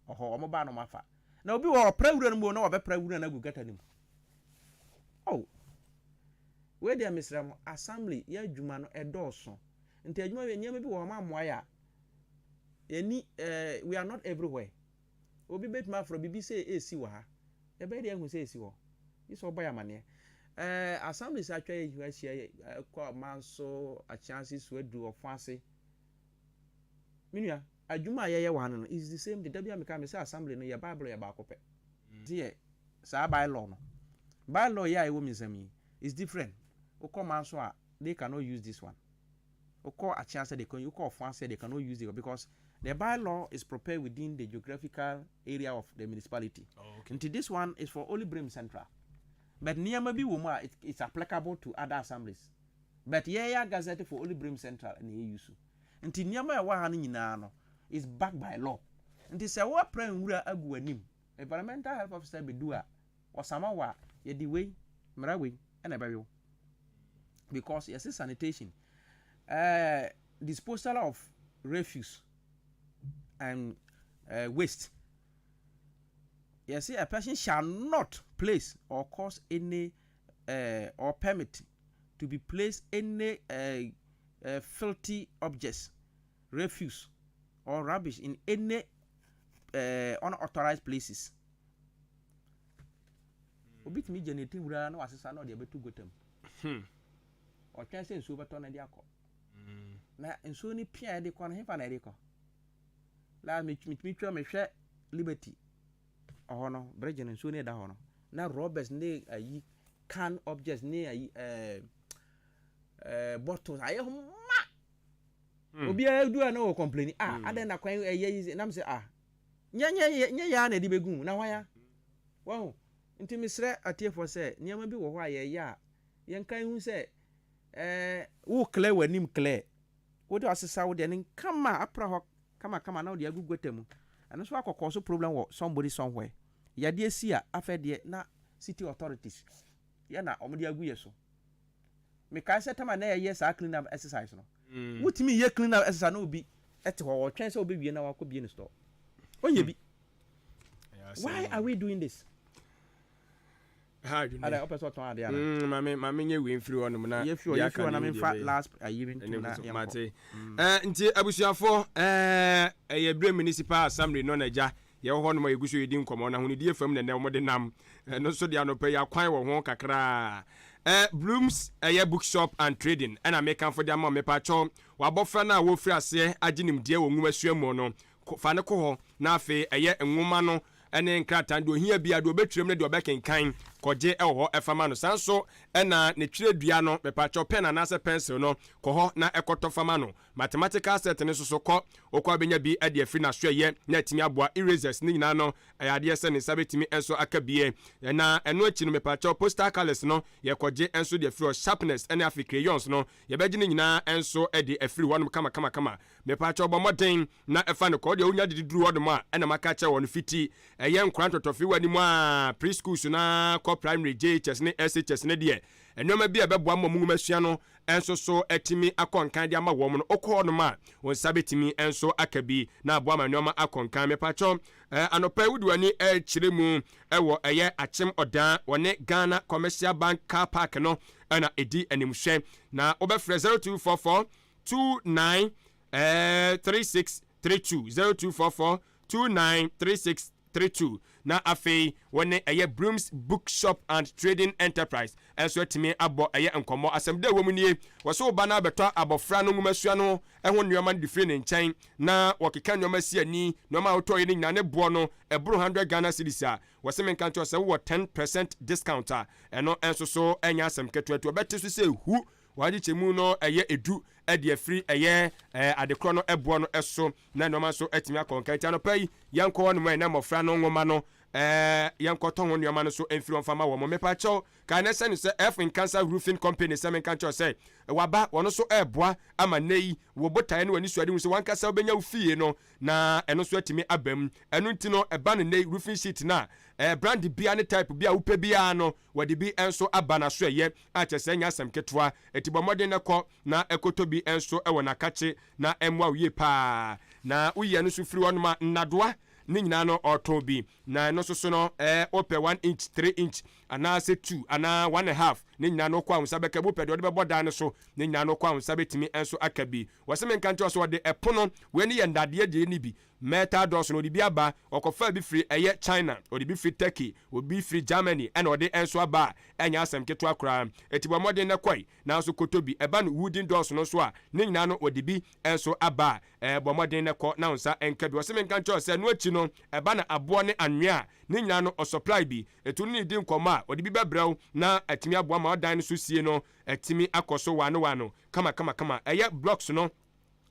Speaker 5: ɔhɔ ɔmo ba no ma fa. Na obi wɔ ɔpra nwura no mu na wɔbɛpra nwura no agu gutter no mu. Oh. Wei deɛ mesrɛ mo, assembly yɛ adwuma no ɛdɔɔso. Nti adwuma bi nneɛma bi wɔ hɔ ma mmoa yɛ a yɛni we are not everywhere. Obi bɛtumi afrɛ biribi sɛ esi wɔ ha. Yɛbɛyɛ deɛ ehu sɛ esi hɔ. Yi sɛ ɔbɔ yɛ amaneɛ. Assemblies atwa yɛ ho ahyia kɔ Manso, Akyease, Suaduru, Ɔfo Me nua, adwuma a yɛyɛ wɔ ha no is the same thing. Da bi a meka me sɛ assembly no yɛ Bible yɛ baako pɛ. Nti yɛ saa bylaw no. Bylaw yi a ɛwɔ mi nsam yi is different. Wokɔ Manso a, they cannot use this one. Wokɔ Akyease they can, wokɔ Ɔfo ase they cannot use it because the bylaw is prepared within the geographical area of the municipality.
Speaker 6: Oh, okay.
Speaker 5: Nti this one is for only Brem Central. But nneɛma bi wɔ mu a it's applicable to other assemblies. But yɛyɛ gazette for only Brem Central na yɛ use. Nti nneɛma a ɛwɔ ha no nyinaa no is backed by law. Nti sɛ wɔapra nwura agu w'anim, environmental health officer bɛdu a, ɔsama wɔ a, yɛde wei, mmara wei ɛna ɛbɛwe wo. Because yɛse sanitation, disposal of refuse and waste. Yɛse a person shall not place or cause any or permit to be placed any filthy objects, refuse or rubbish in any eh, unauthorized places. Obi tumi gye ne ti wura na wasesa na ɔde abɛto gota mu. Ɔtwɛn sɛ nsuo bɛtɔ na ɛde akɔ. Na nsuo no pia a ɛde kɔ no, hefa na ɛde kɔ? La metumi twa mehwɛ Liberty ɔhɔ no, bridge no nsuo no ɛda hɔ no, na robbers ne ayi can objects ne ayi ɛɛ eh, ɛɛ bottles ayɛ ho ma. Obiara du a na ɔwɔ complain ah adɛn na kwan ɛyɛ yi nam sɛ ah nyɛ nyɛ nyɛ yɛ a na ɛde bɛgu mu na hwan a wahu. Nti mesrɛ atiefoɔ sɛ nneɛma bi wɔ hɔ a yɛyɛ a yɛnka nhu sɛ ɛɛ wo clear w'anim clear wode asesa wo deɛ no kama apra hɔ kamakama na wode agu gutter mu. Ɛno nso akɔ cause problem wɔ somebody somewhere. Yadeɛ si a afei deɛ na city authorities yɛ na wɔde agu yɛ so. Mekae sɛ tama na yɛyɛ saa clean up exercise no. Wotumi yɛ clean up exercise na obi te hɔ ɔtwɛn sɛ wobɛwie na wakɔ bie ne store. Ɔnyɛ bi. Why are we doing this?
Speaker 1: Ha adwene.
Speaker 5: Ada wopɛ sɛ ɔtɔn adeɛ ana?
Speaker 1: Maame maame nyɛ wei mfiri hɔnom na
Speaker 5: Yɛ fi hɔ, yɛ fi hɔ na memfa last ayi bi ntom na yɛnkɔ.
Speaker 1: Mate. Nti abusuafoɔ, ɛyɛ Bire Municipal Assembly no na agya yɛwɔ hɔnom a yɛgu so yɛdi nkɔmmɔ na ahonidie fam na ɛnɛ wɔde nam. Ɛno nso deɛ anɔpa yi akwan wɔ ho kakraa. Blooms ɛyɛ bookshop and trading ɛna mekamfo de ama wo. Mepakyɛw, w'abɔfra no a wɔrefiri aseɛ agye nimdeɛ wɔ nwomasua mu no, fa no kɔ hɔ na afei ɛyɛ nwoma no ne nkrataa no, deɛ ɔhia biara, deɛ ɔbɛtwerɛ mu ne deɛ ɔbɛkenkan, kɔgye wɔ hɔ fa ma no. Saa nso na ne twerɛdua no, mepakyɛw, pen anaasɛ pencil no, kɔ hɔ na kɔtɔ fa ma no. Mathematical set no nso so, kɔ, wokɔ a wobɛnya bi de afiri n'asoɛeɛ na atumi aboa. Erasers ne nyinaa no, ɛyɛ adeɛ sɛ ne nsa bɛtumi nso aka bi. Na ɛno akyi no, mepakyɛw, postal colours no, yɛkɔgye nso de afiri hɔ. Sharpeners ne afei crayons no, yɛbɛgye ne nyinaa nso de afiri hɔnom kamakamakama. Mepakyɛw bɔ mmɔden na fa no kɔ. Wo deɛ wonya de duru hɔnom a, ɛna maka akyerɛ wɔn fiti ɛyɛ nkora ntɔtɔfe wɔ anim a pre schools no ara kɔ primary, JHS ne SHS no deɛ nneɛma bi a ɛbɛboa ma wɔn nwomasua no nso so atumi akɔ nkan de ama wɔn no, wokɔ hɔnom a wo nsa bɛtumi nso aka bi na aboa ma nneɛma akɔ nkan. Mepakyɛw anɔpa yi wode w'ani rekyerɛ mu wɔ ɛyɛ Akyem Ɔdaa wɔne Ghana Commercial Bank car park no na ɛdi animhwɛ na wobɛfrɛ 0244 29 36 32 0244 29 36 32 na afei wɔne ɛyɛ Brooms Bookshop and Trading Enterprise nso atumi abɔ ɛyɛ nkɔmmɔ. Asɛm da ɛwɔ mu nie, wɔsɛ wo ba no abɛtɔ abɔfra no nwomasua no ho nneɛma no de firi ne nkyɛn na wɔkeka nneɛma si ani, nneɛma a wotɔeɛ no nyinaa ne boɔ no ɛboro 100 Ghana cedis a, wɔse menka nkyerɛ wo sɛ wowɔ 10% discount a, ɛno nso so ɛnyɛ asɛm ketewa nti wɔbɛte so sɛ hu. Wɔn nkyekyɛmu no yɛ edu de afiri ɛyɛ adekorɔ no boɔ no so na nnoɔma nso atumi akɔ nkan. Nti anɔpa yi yɛnkɔ hɔ nom na mmɔfra no nwoma no yɛnkɔtɔ ho nnoɔma no nso mfiri hɔ mfa ma wɔn. Mepakyɛw kae na sɛne sɛ F Nkansa Roofing Company sɛ menka nkyerɛ wo sɛ waba wɔn nso ɛreboa ama nnɛ yi wo botaeɛ ne w'anisuadehu sɛ w'ankasa wobɛnya wo fie no na ɛno nso atumi aba mu. Ɛno nti no ɛba no nnɛ yi roofing sheet no a brand biara ne type biara a wopɛ biara no Wɔde bi nso aba n'asoɛeɛ a kyerɛ sɛ ɛnyɛ asɛm ketewa. Enti bɔ mmɔden na kɔ na kɔtɔ bi nso wɔ n'akakye na ɛmmoa wo yie pa ara. Na woyi ɛno nso firi hɔnom a, nnadoa ne nyinaa no ɔretɔn bi. Na ɛno nso so no, wopɛ one inch, three inch anaasɛ two anaa one and half ne nyinaa no wokɔ a wo nsa bɛka bi. Wopɛ deɛ wode bɛbɔ dan no so ne nyinaa no wokɔ a wo nsa bɛtumi nso aka bi. Wɔse menka nkyerɛ wo sɛ wɔde ɛpono, wei no yɛ nnadeɛ deɛ no bi, Metal dɔɔso no ɔde bi aba, ɔkɔfaa bi firi ɛyɛ China, ɔde bi firi Turkey, obi firi Germany ɛna ɔde nso aba a ɛnyɛ asɛm ketewa koraa. Enti bɔ mmɔden na kɔe nanso kɔtɔ bi. Ɛba no wooden doors no nso a, ne nyinaa no ɔde bi nso aba a bɔ mmɔden na kɔ na wo nsa nka bi. Ɔse menka nkyerɛ wo sɛ ɛno akyi no ɛba no aboɔ ne anwea a, ne nyinaa no ɔsupply bi. Enti wo ne no di nkɔmmɔ a, ɔde bi bɛbrɛ wo na atumi aboa ma wo dan no so sie no atumi akɔ so waano waano kama kama kama. Ɛyɛ blocks no.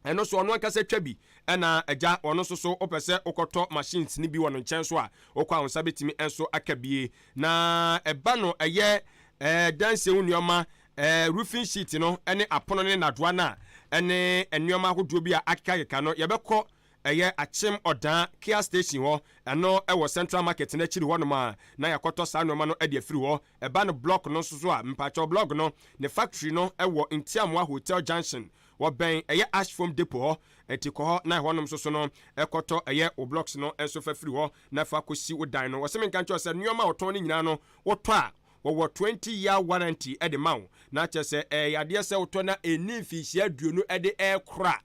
Speaker 1: Ɛno nso ɔno ankasa twa bi. Ɛna agya ɔno nso so wopɛ sɛ wokɔtɔ machines no bi wɔ no nkyɛn so a, wokɔ a wo nsa bɛtumi nso aka bie. Na ɛba no ɛyɛ ɛɛ dansie ho nneɛma, ɛɛ roofing sheet no ne apono ne nnadoa no a ɛne nneɛma ahodoɔ bi a akekakeka no, yɛbɛkɔ ɛyɛ Akyem Ɔdaa Kia Station hɔ, ɛno ɛwɔ Central Market no akyiri hɔnom a, na yɛakɔtɔ saa nneɛma no de afiri hɔ. Ɛba no block no nso so a, mpakyɛw block no ne factory no ɛwɔ Ntiamoa Hotel Junction Wɔbɛn ɛyɛ Ash Foam Depot hɔ, nti kɔ hɔ na ɛhɔnom nso so no kɔtɔ ɛyɛ wo blocks no nso fa firi hɔ na fa kɔsi wo dan no. Wɔse menka nkyerɛ wo sɛ nnoɔma a wɔtɔn no nyinaa no wotɔ a wɔwɔ 20 year warranty de ma wo, na kyerɛ sɛ ɛyɛ adeɛ sɛ wotɔ na ɛnni mfinhyia aduonu de rekora.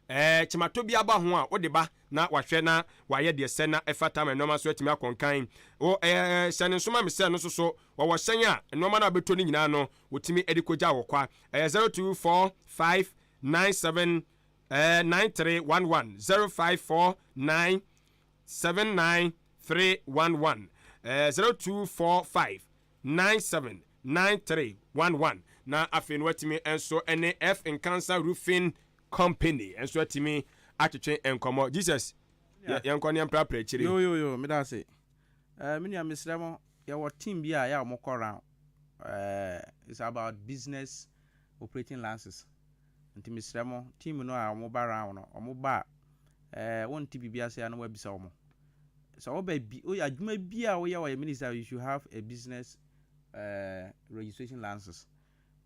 Speaker 1: Ɛɛ, kyematɔ bi aba ho a, wode ba na wahwɛ na wayɛ deɛ sɛ na ɛfata ama nnoɔma nso atumi akɔ nkan. Wo, ɛɛ, hyɛ ne nso ma me sɛ no nso so wɔwɔ hyɛn a nnoɔma no a wobɛtɔ no nyinaa no wɔtumi de kɔgya wɔ kwa. Ɛyɛ 0245 97 ɛɛ 9311, 0549 79 311, ɛɛ 0245 97 9311. Na afei no watumi nso ne F Nkansa Roofing Company nso atumi atwetwe nkɔmmɔ. Jesus, yɛnkɔ ne yɛmprapra akyire.
Speaker 5: Yo yo yo, meda ase. Eh, me nua mesrɛ mo, yɛwɔ team bi a yɛ a wɔkɔ round. Eh, it's about business operating licenses. Nti mesrɛ mo, team no a wɔba round no, wɔba a, eh, wonte biribi ase a na wɔabisa wɔn. Sɛ woba bi, woyɛ adwuma bi a woyɛ wɔ yɛ ministry, you should have a business eh, registration license.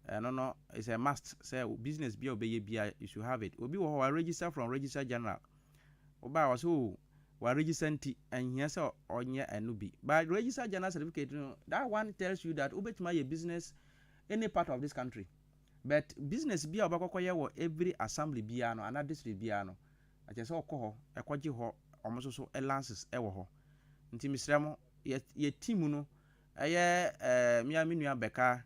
Speaker 5: Ɛno no, it's a must sɛ business bi a wobɛyɛ bia, you should have it. Obi wɔ hɔ wa register from Registrar General. Woba a wɔsɛ o, wa register nti, ɛnhia sɛ ɔnyɛ ɛno bi. But Registrar General certificate no, that one tells you that wobɛtumi ayɛ business any part of this country. But business bi a wobɛkɔkɔyɛ wɔ every assembly biara no, anaa district biara no, ɛkyerɛ sɛ ɔkɔ hɔ, ɛkɔgye hɔ, ɔmo nso so licenses ɛwɔ hɔ. Nti mesrɛ mo, yɛ team no, ɛyɛ mmea me nua bɛka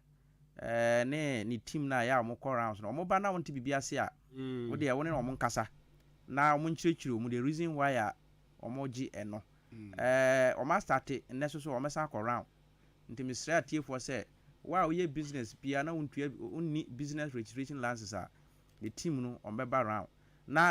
Speaker 5: ne ne team no a ɛyɛ a wɔn kɔ rounds no, wɔn ba na wɔn te biribi ase a, wo deɛ wo ne wɔn nkasa na wɔn nkyerɛkyerɛ wɔn the reason why a wɔn gye ɛno. Wɔn astart nnɛ so so wɔn bɛsan akɔ round. Nti mesrɛ atiefoɔ sɛ wo a woyɛ business biara na wontua wonni business registration license a, the team no wɔn bɛba round na.